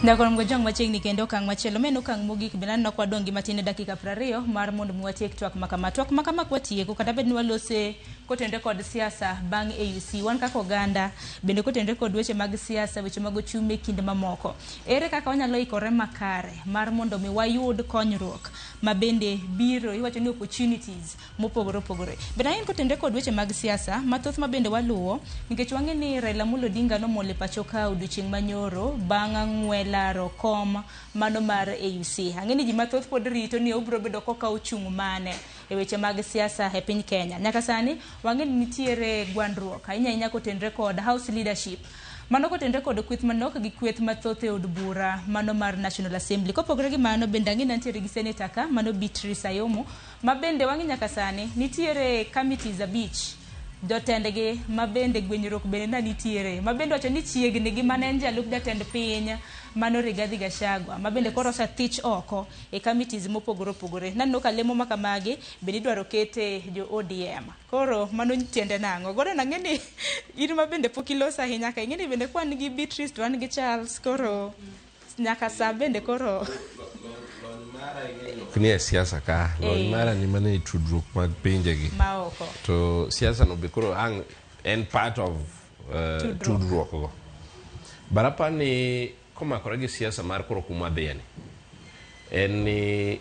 Nyakoro mgojong machiegni kendo okang' machielo meno okang' mogik bende aneno ka wadong' gi matin e dakika 20 mar mondo mi watiek twak makama. Twak makama kwatieko kata bed ni walose kotenore kod siasa bang' AUC, wan kaka oganda bende kotenore kod weche mag siasa, weche mag ochumi e kinde mamoko. Ere kaka wanyalo ikore makare mar mondo mi wayud konyruok ma bende biro iwacho ni opportunities mopogore opogore. Bende ahinya kotenore kod weche mag siasa mathoth ma bende waluwo nikech wang'e ni Raila Amolo Odinga nomol e pacho ka odiochieng' manyoro bang' ng'we laro kom mano mar AUC. Ang'e ni ji mathoth pod rito ni obiro bedo koka ochung' mane e weche mag siasa e piny Kenya. Nyaka sani wang'e ni nitiere gwandruok ahinya ahinya kotenore kod House leadership. Mano kotenore kod kweth manok gi kweth mathoth e od bura mano mar National Assembly. Kopogore gi mano bende ang'e ni nitiere gi seneta ka mano Beatrice Ayomo ma bende wang'e nyaka sani nitiere committees 5 jotendgi ma bende gwenyruok bende na nitiere ma bende wacho ni chiegni gi mane en jalup jatend piny mano Rigathi Gachagua ma bende koro osethich oko e committees mopogore opogore. Naneno ka lemo makamagi bende idwaro kete jo ODM. Koro mano tiende nang'o? Gordon ang'e ni in ma bende pok iloso ahinya ka ing'e ni bende kwan gi Beatrice to wan gi Charles koro nyaka sa bende koro Ok ni e siasa ka, lony mara ni mana e tudruok mag pinjegi. Maoko. To siasa no be koro ang' en part of tudruok go. But aparo ni komakore gi siasa mar koro kuma wadhiye ni, en ni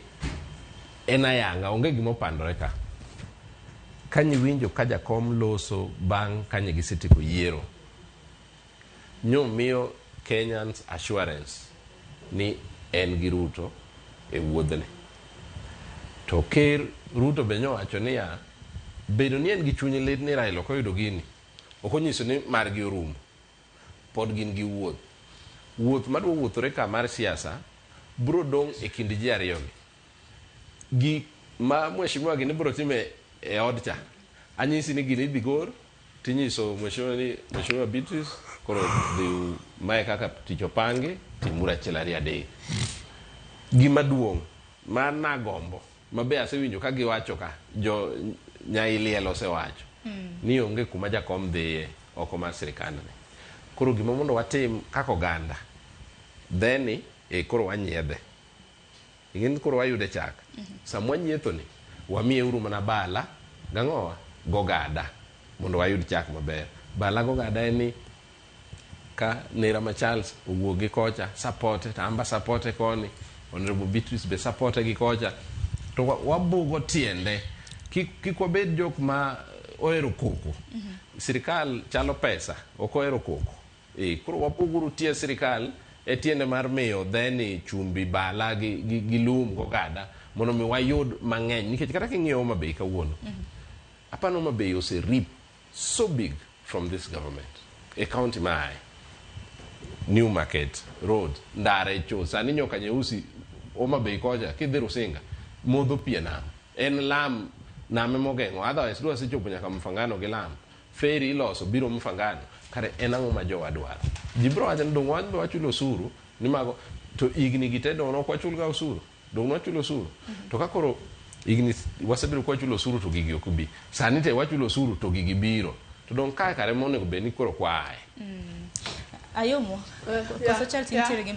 en ayanga, onge gima opandore ka. Kanyiwinjo ka jakom loso bang' kanye gisetieko yiero, nyomiyo Kenyans assurance ni en gi Ruto e wuodhni. To ker Ruto be nyowacho niya, bedo ni en gi chuny lit ni Raila ok oyudo gini, ok onyiso ni margi orumo. Pod gin gi wuoth. Wuoth madwa wuothore ka mar siasa bro dong' e kind ji ariyogi. Gik ma mheshimiwa gini bro time e od cha, anyisi ni gini idhi gor, tinyiso mheshimiwa ni mheshimiwa Beatrice koro dhi mae kaka tich opangi, timuru 1 2 3. Gima duong' ma nagombo ma be asewinjo ka giwacho ka jo Nyailiel osewacho ni onge kuma jakom dhiye oko mar sirikandni. Koro gima mondo watim kaka oganda then koro wanyiedhe. Ing'e koro wayude chak. Sama wanyietho ni wamiye uru mana bala gang'owa gogada mondo wayud chak maber. Bala gogada en ni ka nera ma Charles owuok gi kocha supporte, to amba supporte koni, Honorable Beatrice be supporte gi kocha, to wabugo tiende. Kik wabed jok ma ohero koko. Sirikal chalo pesa, ok ohero koko. Koro wabuguru tie sirikal e tiende mar miyo dheni chumbi bala gi lum gogada mondo mi wayud mang'eny. Nikech kata king'iyo Homa Bay kawuono, apano Homa Bay ose reap so big from this government. E county mae, New Market Road, ndare cho, sani nyoka nyeusi Homa Bay kocha, kidhi Rusinga, modho pi e nam. En lam, nam emogeng'o, otherwise dwa sechopo nyaka Mfangano gi lam. Ferry iloso biro Mfangano, kare en ang'o ma jowa dwaro? Ji biro wacho ni dong' wan be wachulo osuru, ni mago, to higni gi te dong' ok wachul ga osuru, dong' wachulo osuru. To ka koro higni wasebedo ka wachulo osuru to gigi ok bi. Sani te wachulo osuru to gigi biro. To dong' kae kare monego bed ni koro kwae. Ayomo. Yeah, Koso Charles yeah. nitiere gi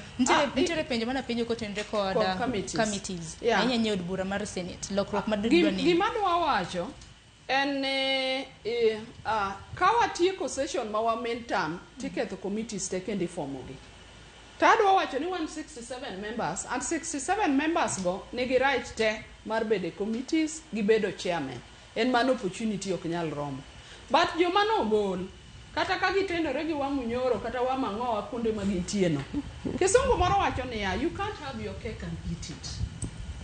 nitiere penjo mana penjo kotenore kod Kod committees. committees. Yeah. Ahinya nyie od bura mar Senate. Lokruok madwa ni. Gima dwa wacho en ni ka watieko session ma wa main term tiketho committees te kendo ifomogi. To adwa wacho ni wan 67 members and 67 members go nigi right te mar bedo e committees gi bedo chairman. En mano opportunity ok nyal romo. But joma nogol kata ka gitenore gi Wamunyoro kata Wamang'owa kuonde ma gintie no. Kisungu moro wacho niya, you can't have your cake and eat it.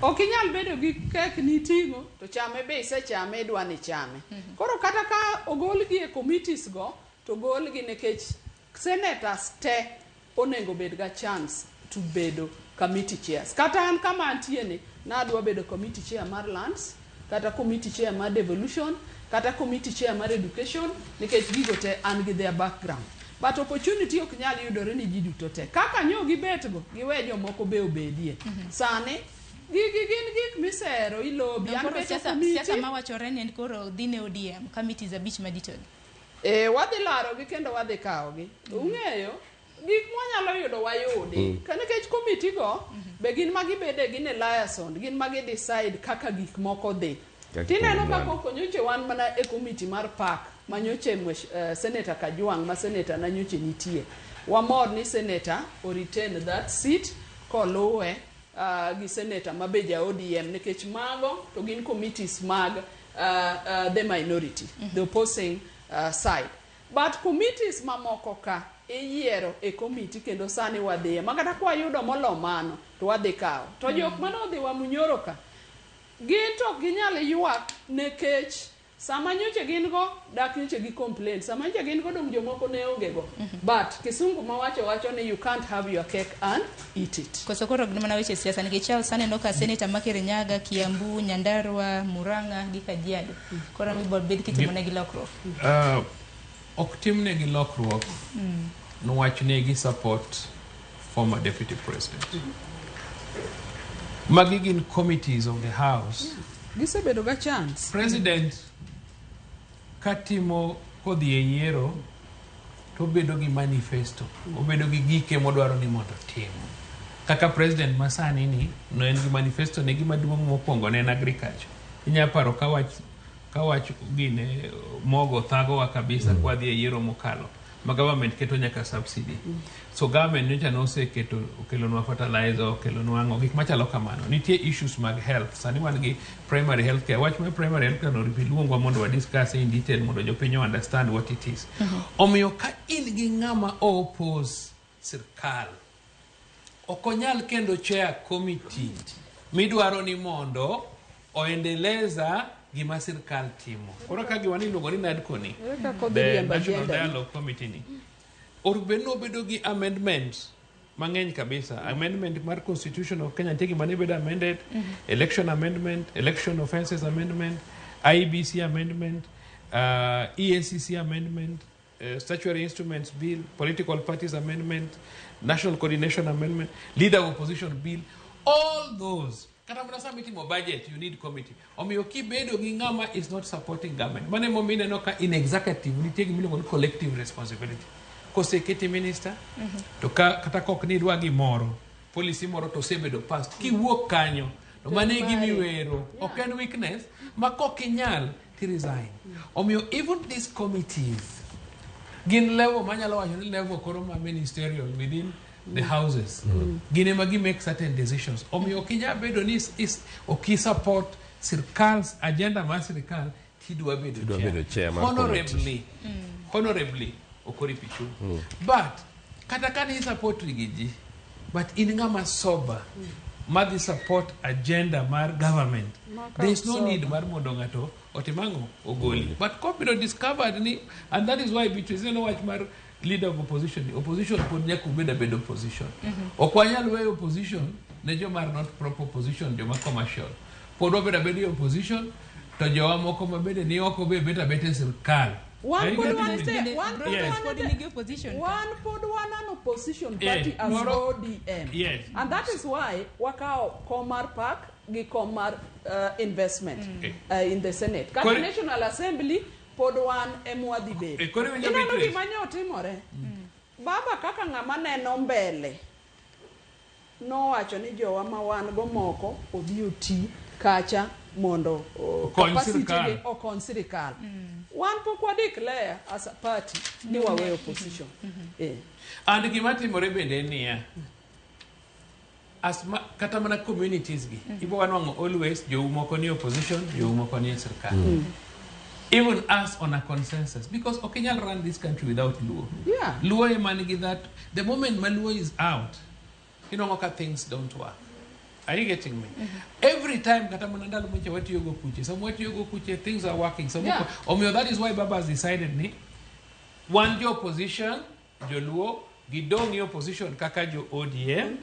Ok inyal bedo gi kek niting'o to chame be isechame idwa ni chame. Koro kata ka ogolgi e committees go to golgi nikech senators te onego bed ga chance to bedo committee chairs. Kata an kama antie ni nadwa bedo committee chair mar lands, kata committee chair mar devolution, kata committee chair mar education, nikech gigo te an gi their background. But opportunity ok nyal yudore ni ji duto te. Kaka nyo gibet go, giwe jomoko be obedie. Sani, gigi gin gik misero ilobi. An Koro bet e siasa committee. siasa mawachore ni en koro dhi ne ODM committees abich maditogi. Wadhi larogi kendo wadhi kawogi. Ung'eyo, gik mwanyalo yudo wayudi. Ka nikech committee go, be gin ma gibede gin e liaison, gin ma gi decide kaka gik moko dhi. Kaka Tineno mwandu. ka koko nyoche wan mana e committee mar park ma nyoche Senator Kajwang' ma senator na nyoche nitie. Wamor ni senator o retain that seat koluwe gi senator ma be ja ODM nikech mago to gin committees mag the minority, the opposing side. But committees mamoko ka iyiero e committee kendo sani wadhiye. Ma kata kwayudo molo mano to wadhi kawo. To jok mane odhi Wamunyoro ka gin to ok ginyal ywak nikech sama nyocha gin go dak nyocha gi complain sama nyocha gin go dong jomoko ne onge go but kisungu mawacho wacho ni you can't have your cake and eat it. Koso koro ok mana weche siasa nikech Charles aneno ka senator ma Kirinyaga, Kiambu, Nyandarua, Murang'a gi Kajiado. Koro ibiro bed kitimo negi lokruok. Ok timnegi lokruok niwach ne gi support former deputy president. Magi gin committees of the house. Gisebedo ga chance. President katimo kodhi e yiero to obedo gi manifesto, obedo gi gike modwaro ni mondo otim. Kaka president masani ni, no en gi manifesto ne gima duong' mokwongo ne en agriculture. Inya paro ka wach gine mogo thagowa kabisa kwadhi e yiero mokalo ma government keto nyaka subsidy. So government nyocha noseketo okelonwa fertilizer, okelonwa ang'o, gik machalo kamano. Nitie issues mag health. Sani wan gi primary health care. Wach mar primary health care no iluongwa mondo wa discuss in detail mondo jopiny o understand what it is. Omiyo ka in gi ng'ama o oppose sirkal, ok onyal kendo chair committee midwaro ni mondo oendeleza gima sirkal timo. Koro ka gima niluongo ni NADCO ni, Ere kaka odhi the riembo National agenda ni? Dialogue Committee ni, onego bed ni obedo gi amendments mang'eny kabisa. Amendment mar Constitution of Kenya nitie gima ne bedo amended, election amendment, election offences amendment, IEBC amendment, EACC amendment, statutory instruments bill, political parties amendment, national coordination amendment, leader of opposition bill, all those. Kata mana sama itimo budget, you need committee. Omiyo kibedo gi ng'ama is not supporting government. Mano emomiyo ineno ka in executive nitie gima iluongo ni collective responsibility. Koseketi minister, to ka, kata kok ni idwa gimoro, policy moro to osebedo passed, kiwuok kanyo, to mano e gima iwero. Ok en weakness, ma kok inyal, ti resign. Omiyo even these committees, gin level manyalo wacho ni level koro ma ministerial within the houses. Gin ema gi make certain decisions. Omiyo ok inyal bedo ni ok i support sirkal's agenda mar sirkal tidwa bedo Tidwa chair. bedo chair mar Honorably, honorably, ok oripo ichung. But kata ka ni support gi ji, but in ng'ama sober madhi support agenda mar government, Maka there is no sober. need mar mondo ng'ato otim ang'o ogoli. But kobiro discovered ni, and that is why Beatrice ineno wach mar leader of opposition ni, opposition pod nyaka ubed abed opposition. Ok wanyal weyo opposition ne joma are not proper opposition, joma commercial. Pod wabed abeda e opposition, to jowa moko mabende ni oko be bet abet e sirkal. Wan Are you pod getting wan me? te, wan pod Yes. wan Pod nigi opposition. Wan pod wan an opposition Yeah, party as ODM. Yes. And that is why wakawo kom mar park gi kom mar investment in the Senate. Kata National Assembly pod wan emwadhi bedo. Eh, koro iwinjo Ineno Beatrice? gima ne otimore? Baba kaka ng'ama neno mbele nowacho ni jowa ma wan go moko odhi oti kacha mondo Okony capacity sirkal. gi okony sirikal. Wan pok wa declare as a party ni wawe opposition. And gima timore bende en niya, as ma, kata mana communities gi, ibo wanwang'o always jou moko ni opposition, jou moko ni e sirkal. Even us on a consensus, because ok inyal run this country without Luo. Luo ema nigi that, the moment ma Luo is out, inwang'o ka things don't work. Are you getting me? Every time kata mana ndalo mocha watiyogo kuche, sama watiyogo kuche things are working. Sama Omiyo that is why Baba has decided ni wan jo opposition, joluo, gidong' e opposition kaka jo ODM.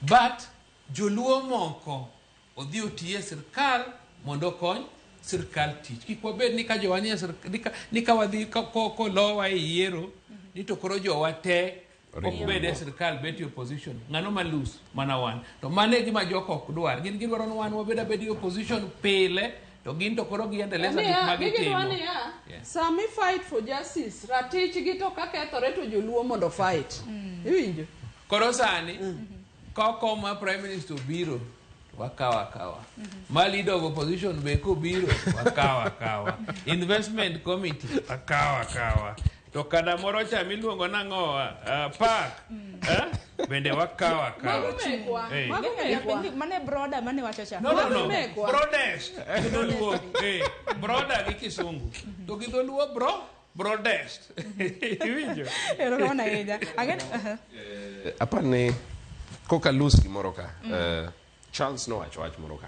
But joluo moko odhi oti e sirkal mondo okony sirkal tich. Kik wabed ni ka jowa nie sirk- ni ka- ni ka wadhi kolowa e yiero ni to koro jowa te ok bed e sirkal bet e opposition. Ng'ano ma lose? Mana wan. To mano e gima joko ok dwar. Gin gidwaro ni wan wabed abeda e opposition pile to gin to koro giendeleza gik ma Gidwa gitimo. niya, sami fight for justice, ratichgi to kakethore to joluo mondo fight. Iwinjo? Koro sani koko ma prime minister obiro wakawa akawa. Ma leader of opposition be kobiro wakawa akawa. Investment committee wakawa akawa. To kada moro cha miluongo nang'o park bende wakawa akawa. Mago mekwa, mago mekwa. Mane broda mane wacho cha. No, no, no. Broadest. Gi dholuo. Broda gi kisungu. To gi dholuo bro, broadest. Iwinjo? Erokamano ahinya. Ang'e Apar ni koka lus gimoro ka. Charles nowacho wach moro ka.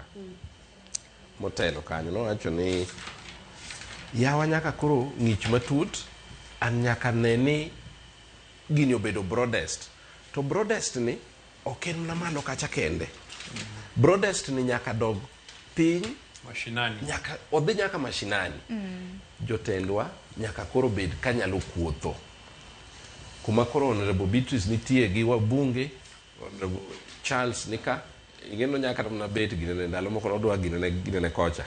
Motelo kanyo nowacho ni yawa nyaka koro ng'ich matut an nyaka ne ni gini obedo broadest. To broadest ni ok en mana malo kacha kende. Broadest ni nyaka dog piny mashinani. Nyaka odhi nyaka mashinani. Jotendwa nyaka koro bed kanyalo kuotho. Kuma koro Honorable Beatrice nitie gi wabunge, Honorable Charles nika, ing'eno nyaka kata mana bet ginene ndalo moko nodwa ginene ginene kocha.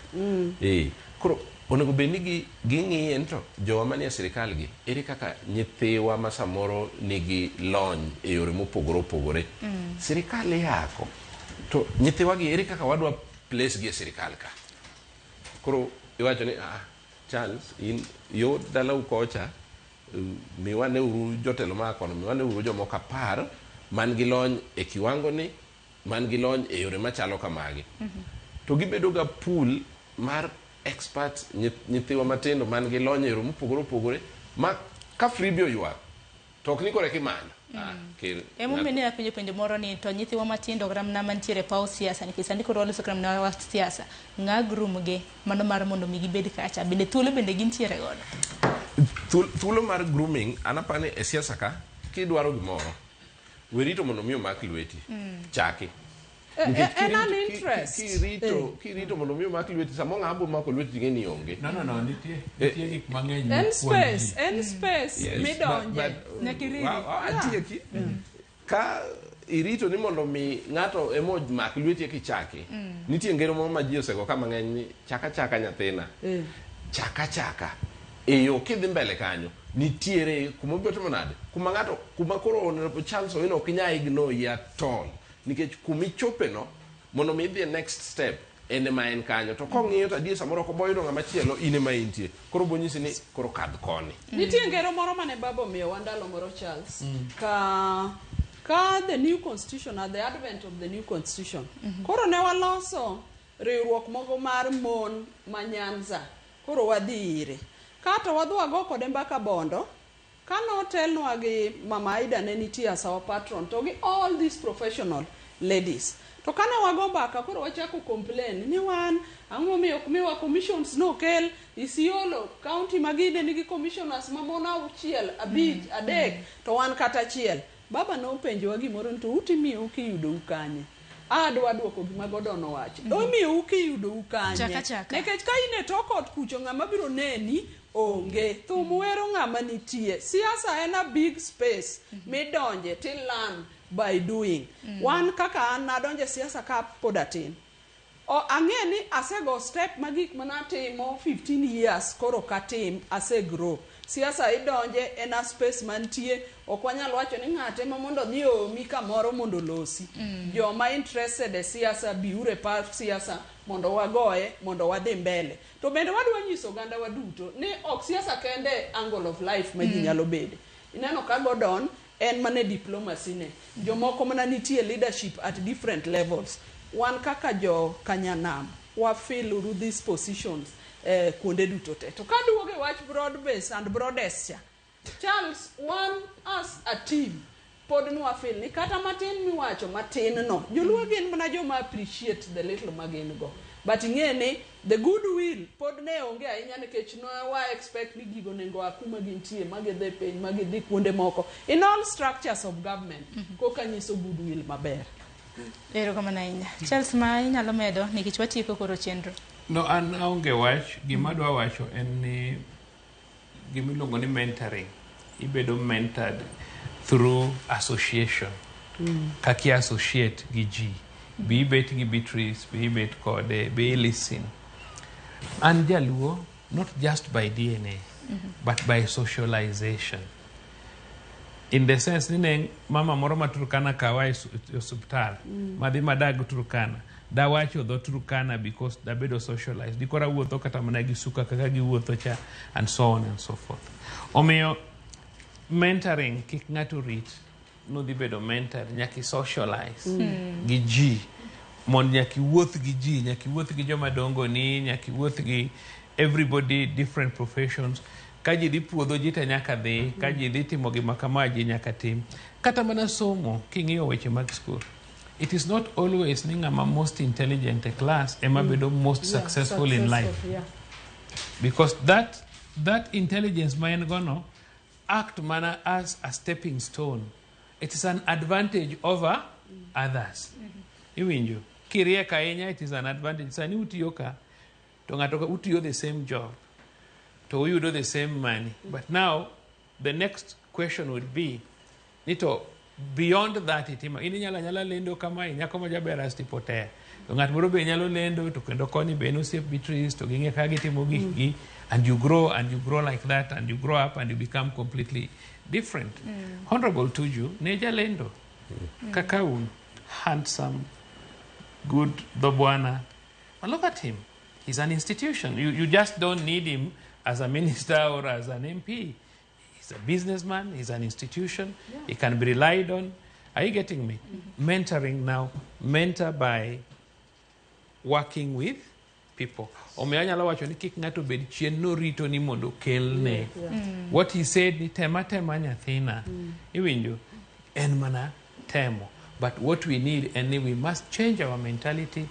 Koro onego bed ni ging'iye ni to jowa manie sirikal gi ere kaka nyithiwa ma samoro nigi lony e yore mopogore opogore. Sirikal iyako to nyithiwa gi ere kaka wadwa place gi e sirikal ka. Koro iwacho ni Charles in yo dalau kocha miwane uru jotelo maa kono, miwane uru jomoko 10 man gi lony e kiwango ni, man gi lony e yore machalo kamagi. To gibedo ga pool mar expert nyithiwa matindo man gi lony e yore mopogore opogore ma ka freebie oywak to ok ni kore kimanyo. Emomiyo ne apenjo penjo moro ni to nyithiwa matindo kata mana mantiere e paw siasa nikech sani koro waloso kata mana wach siasa ng'a groom gi mano mar mondo mi gibed kacha bende thuolo bende gintiere godo. Thuolo mar grooming an apani e siasa ka kidwaro gimoro werito mondo mi omak lweti. Chaki. Nikech En an interest. Kirito mondo mi omak lweti samo ng'ama bo mako lweti ting'e ni onge. No, no, no, nitie gik mang'eny En mipuonjo space, ji. en space Yes, midonje. Nyaka iriri. Atieki. Ka irito ni mondo mi ng'ato ema omak lweti eka ichaki. Nitie ngero moro ma ji osego ka mang'eny ni chaka chaka nyathina. Chaka chaka. E yo kidhi mbele kanyo nitiere kuma obiro timo nade? Kuma ng'ato kuma koro Honorable Charles Owino ok inyal ignore at all. Nikech kuma ichope no mondo mi idhi e next step en ema en kanyo. To kong'iyo to adier samoro ok obo yudo ng'ama chielo in ema intie. Koro bo nyisi ni koro kadh koni. Nitie ngero moro mane baba omiyowa ndalo moro Charles. Ka the new constitution, at the advent of the new constitution. Koro ne waloso riwruok moko mar mon ma Nyanza. Koro wadhi ire. Kato wadhi wago kode mbaka Bondo. Ka notelnwa gi Mama Aida ne nitie as our patron to gi all these professional ladies. To kane wago mbaka koro wachako complain ni wan ang'o momiyo ok miwa commissions nokel Isiolo county magine nigi commissioners mamon 6, 5, 3 to wan kata achiel. Baba nopenjowa gimoro ni to utimiyou kiyudou kanye? Adwa duoko gima Gordon owacho. Omiyou kiyudou kanye? Chaka chaka. Nikech ka in e tok ot kucho ng'ama biro neni onge. Thum wero ng'ama nitie. Siasa en a big space midonje ti learn by doing. Wan kaka an nadonje siasa ka pod atin. O, ang'e ni asego step ma gik manatimo 15 years koro katim ase grow. Siasa idonje en a space mantie ok wanyal wacho ni ng'ate ma mondo odhi oomi kamoro mondo olosi. Joma interested e siasa biuru e path siasa mondo wagoye mondo wadhi mbele. To bende wadwa nyiso oganda wa duto ni ok siasa kende angle of life ma ji nyalo bede. Ineno ka Gordon en mana e diplomacy ne. Jomoko mana nitie leadership at different levels. Wan kaka jo Kanyanam, wa fill uru these positions kuonde duto te. To kaduogo e wach broad base and broadest cha, Charles, wan as a team pod nwa feel ni kata matin miwacho matin no, joluo gin mana joma appreciate the little ma gin go. But ing'e ni the goodwill pod ne onge ahinya nikech ne wa expect ni gigo onego a kuma gintie ma gidhi piny ma gidhi kuonde moko in all structures of government koka nyiso goodwill maber. Erokamano ahinya. Charles, ma inyalo medo nikech watieko koro chenro. No, an aonge wach. Gima adwa wacho en ni gima iluongo ni mentoring. Ibedo mentored through association. Kaka i associate gi ji. Be ibet gi Beatrice, be ibet kode, be i listen. An jaluo, not just by DNA, but by socialization. In the sense ni ne mama moro ma Turkana kawa e osiptal, madhi madag Turkana, dawacho dho Turkana because dabedo socialized. Dikoro awuotho kata mana gi suka kaka giwuotho cha, and so on and so forth. Omiyo, mentoring kik ng'ato rit nodhi bedo mentor, nyaka i socialize gi ji mondo nyaka iwuoth gi ji, nyaka iwuoth gi joma dongo ni, nyaka iwuoth gi everybody, different professions. Ka ji dhi puodho ji te nyaka dhi, ka ji dhi timo gima kama ji nyaka tim. Kata mana somo, king'iyo weche mag school, it is not always ni ng'ama most intelligent e class ema bedo most successful in life. Because that intelligence ma en gono act mana as a stepping stone. It is an advantage over others. Iwinjo? Kiriek ahinya, it is an advantage. Sani utiyo ka, to ng'ato ka utiyo the same job, to uyudo the same money. But now, the next question would be, ni to beyond that itimo, in inyalo anyala lendo kamae, nyako ma jaber asti potea. To ng'at moro be nyalo lendo, to kendo koni be en osiep Beatrice, to ging'e kaka gitimo gikgi, and you grow, and you grow like that, and you grow up, and you become completely different. Honorable Tuju ne jalendo, kaka un, handsome, good dho bwana. But look at him. He's an institution. You just don't need him as a minister or as an MP. He's a businessman. He's an institution. He can be relied on. Are you getting me? Mentoring now. Mentor by working with people. Omiyo anyalo wacho ni kik ng'ato bed chien norito ni mondo okelne. What he said ni tema tema nyathina. Iwinjo? En mana temo. But what we need en ni we must change our mentality.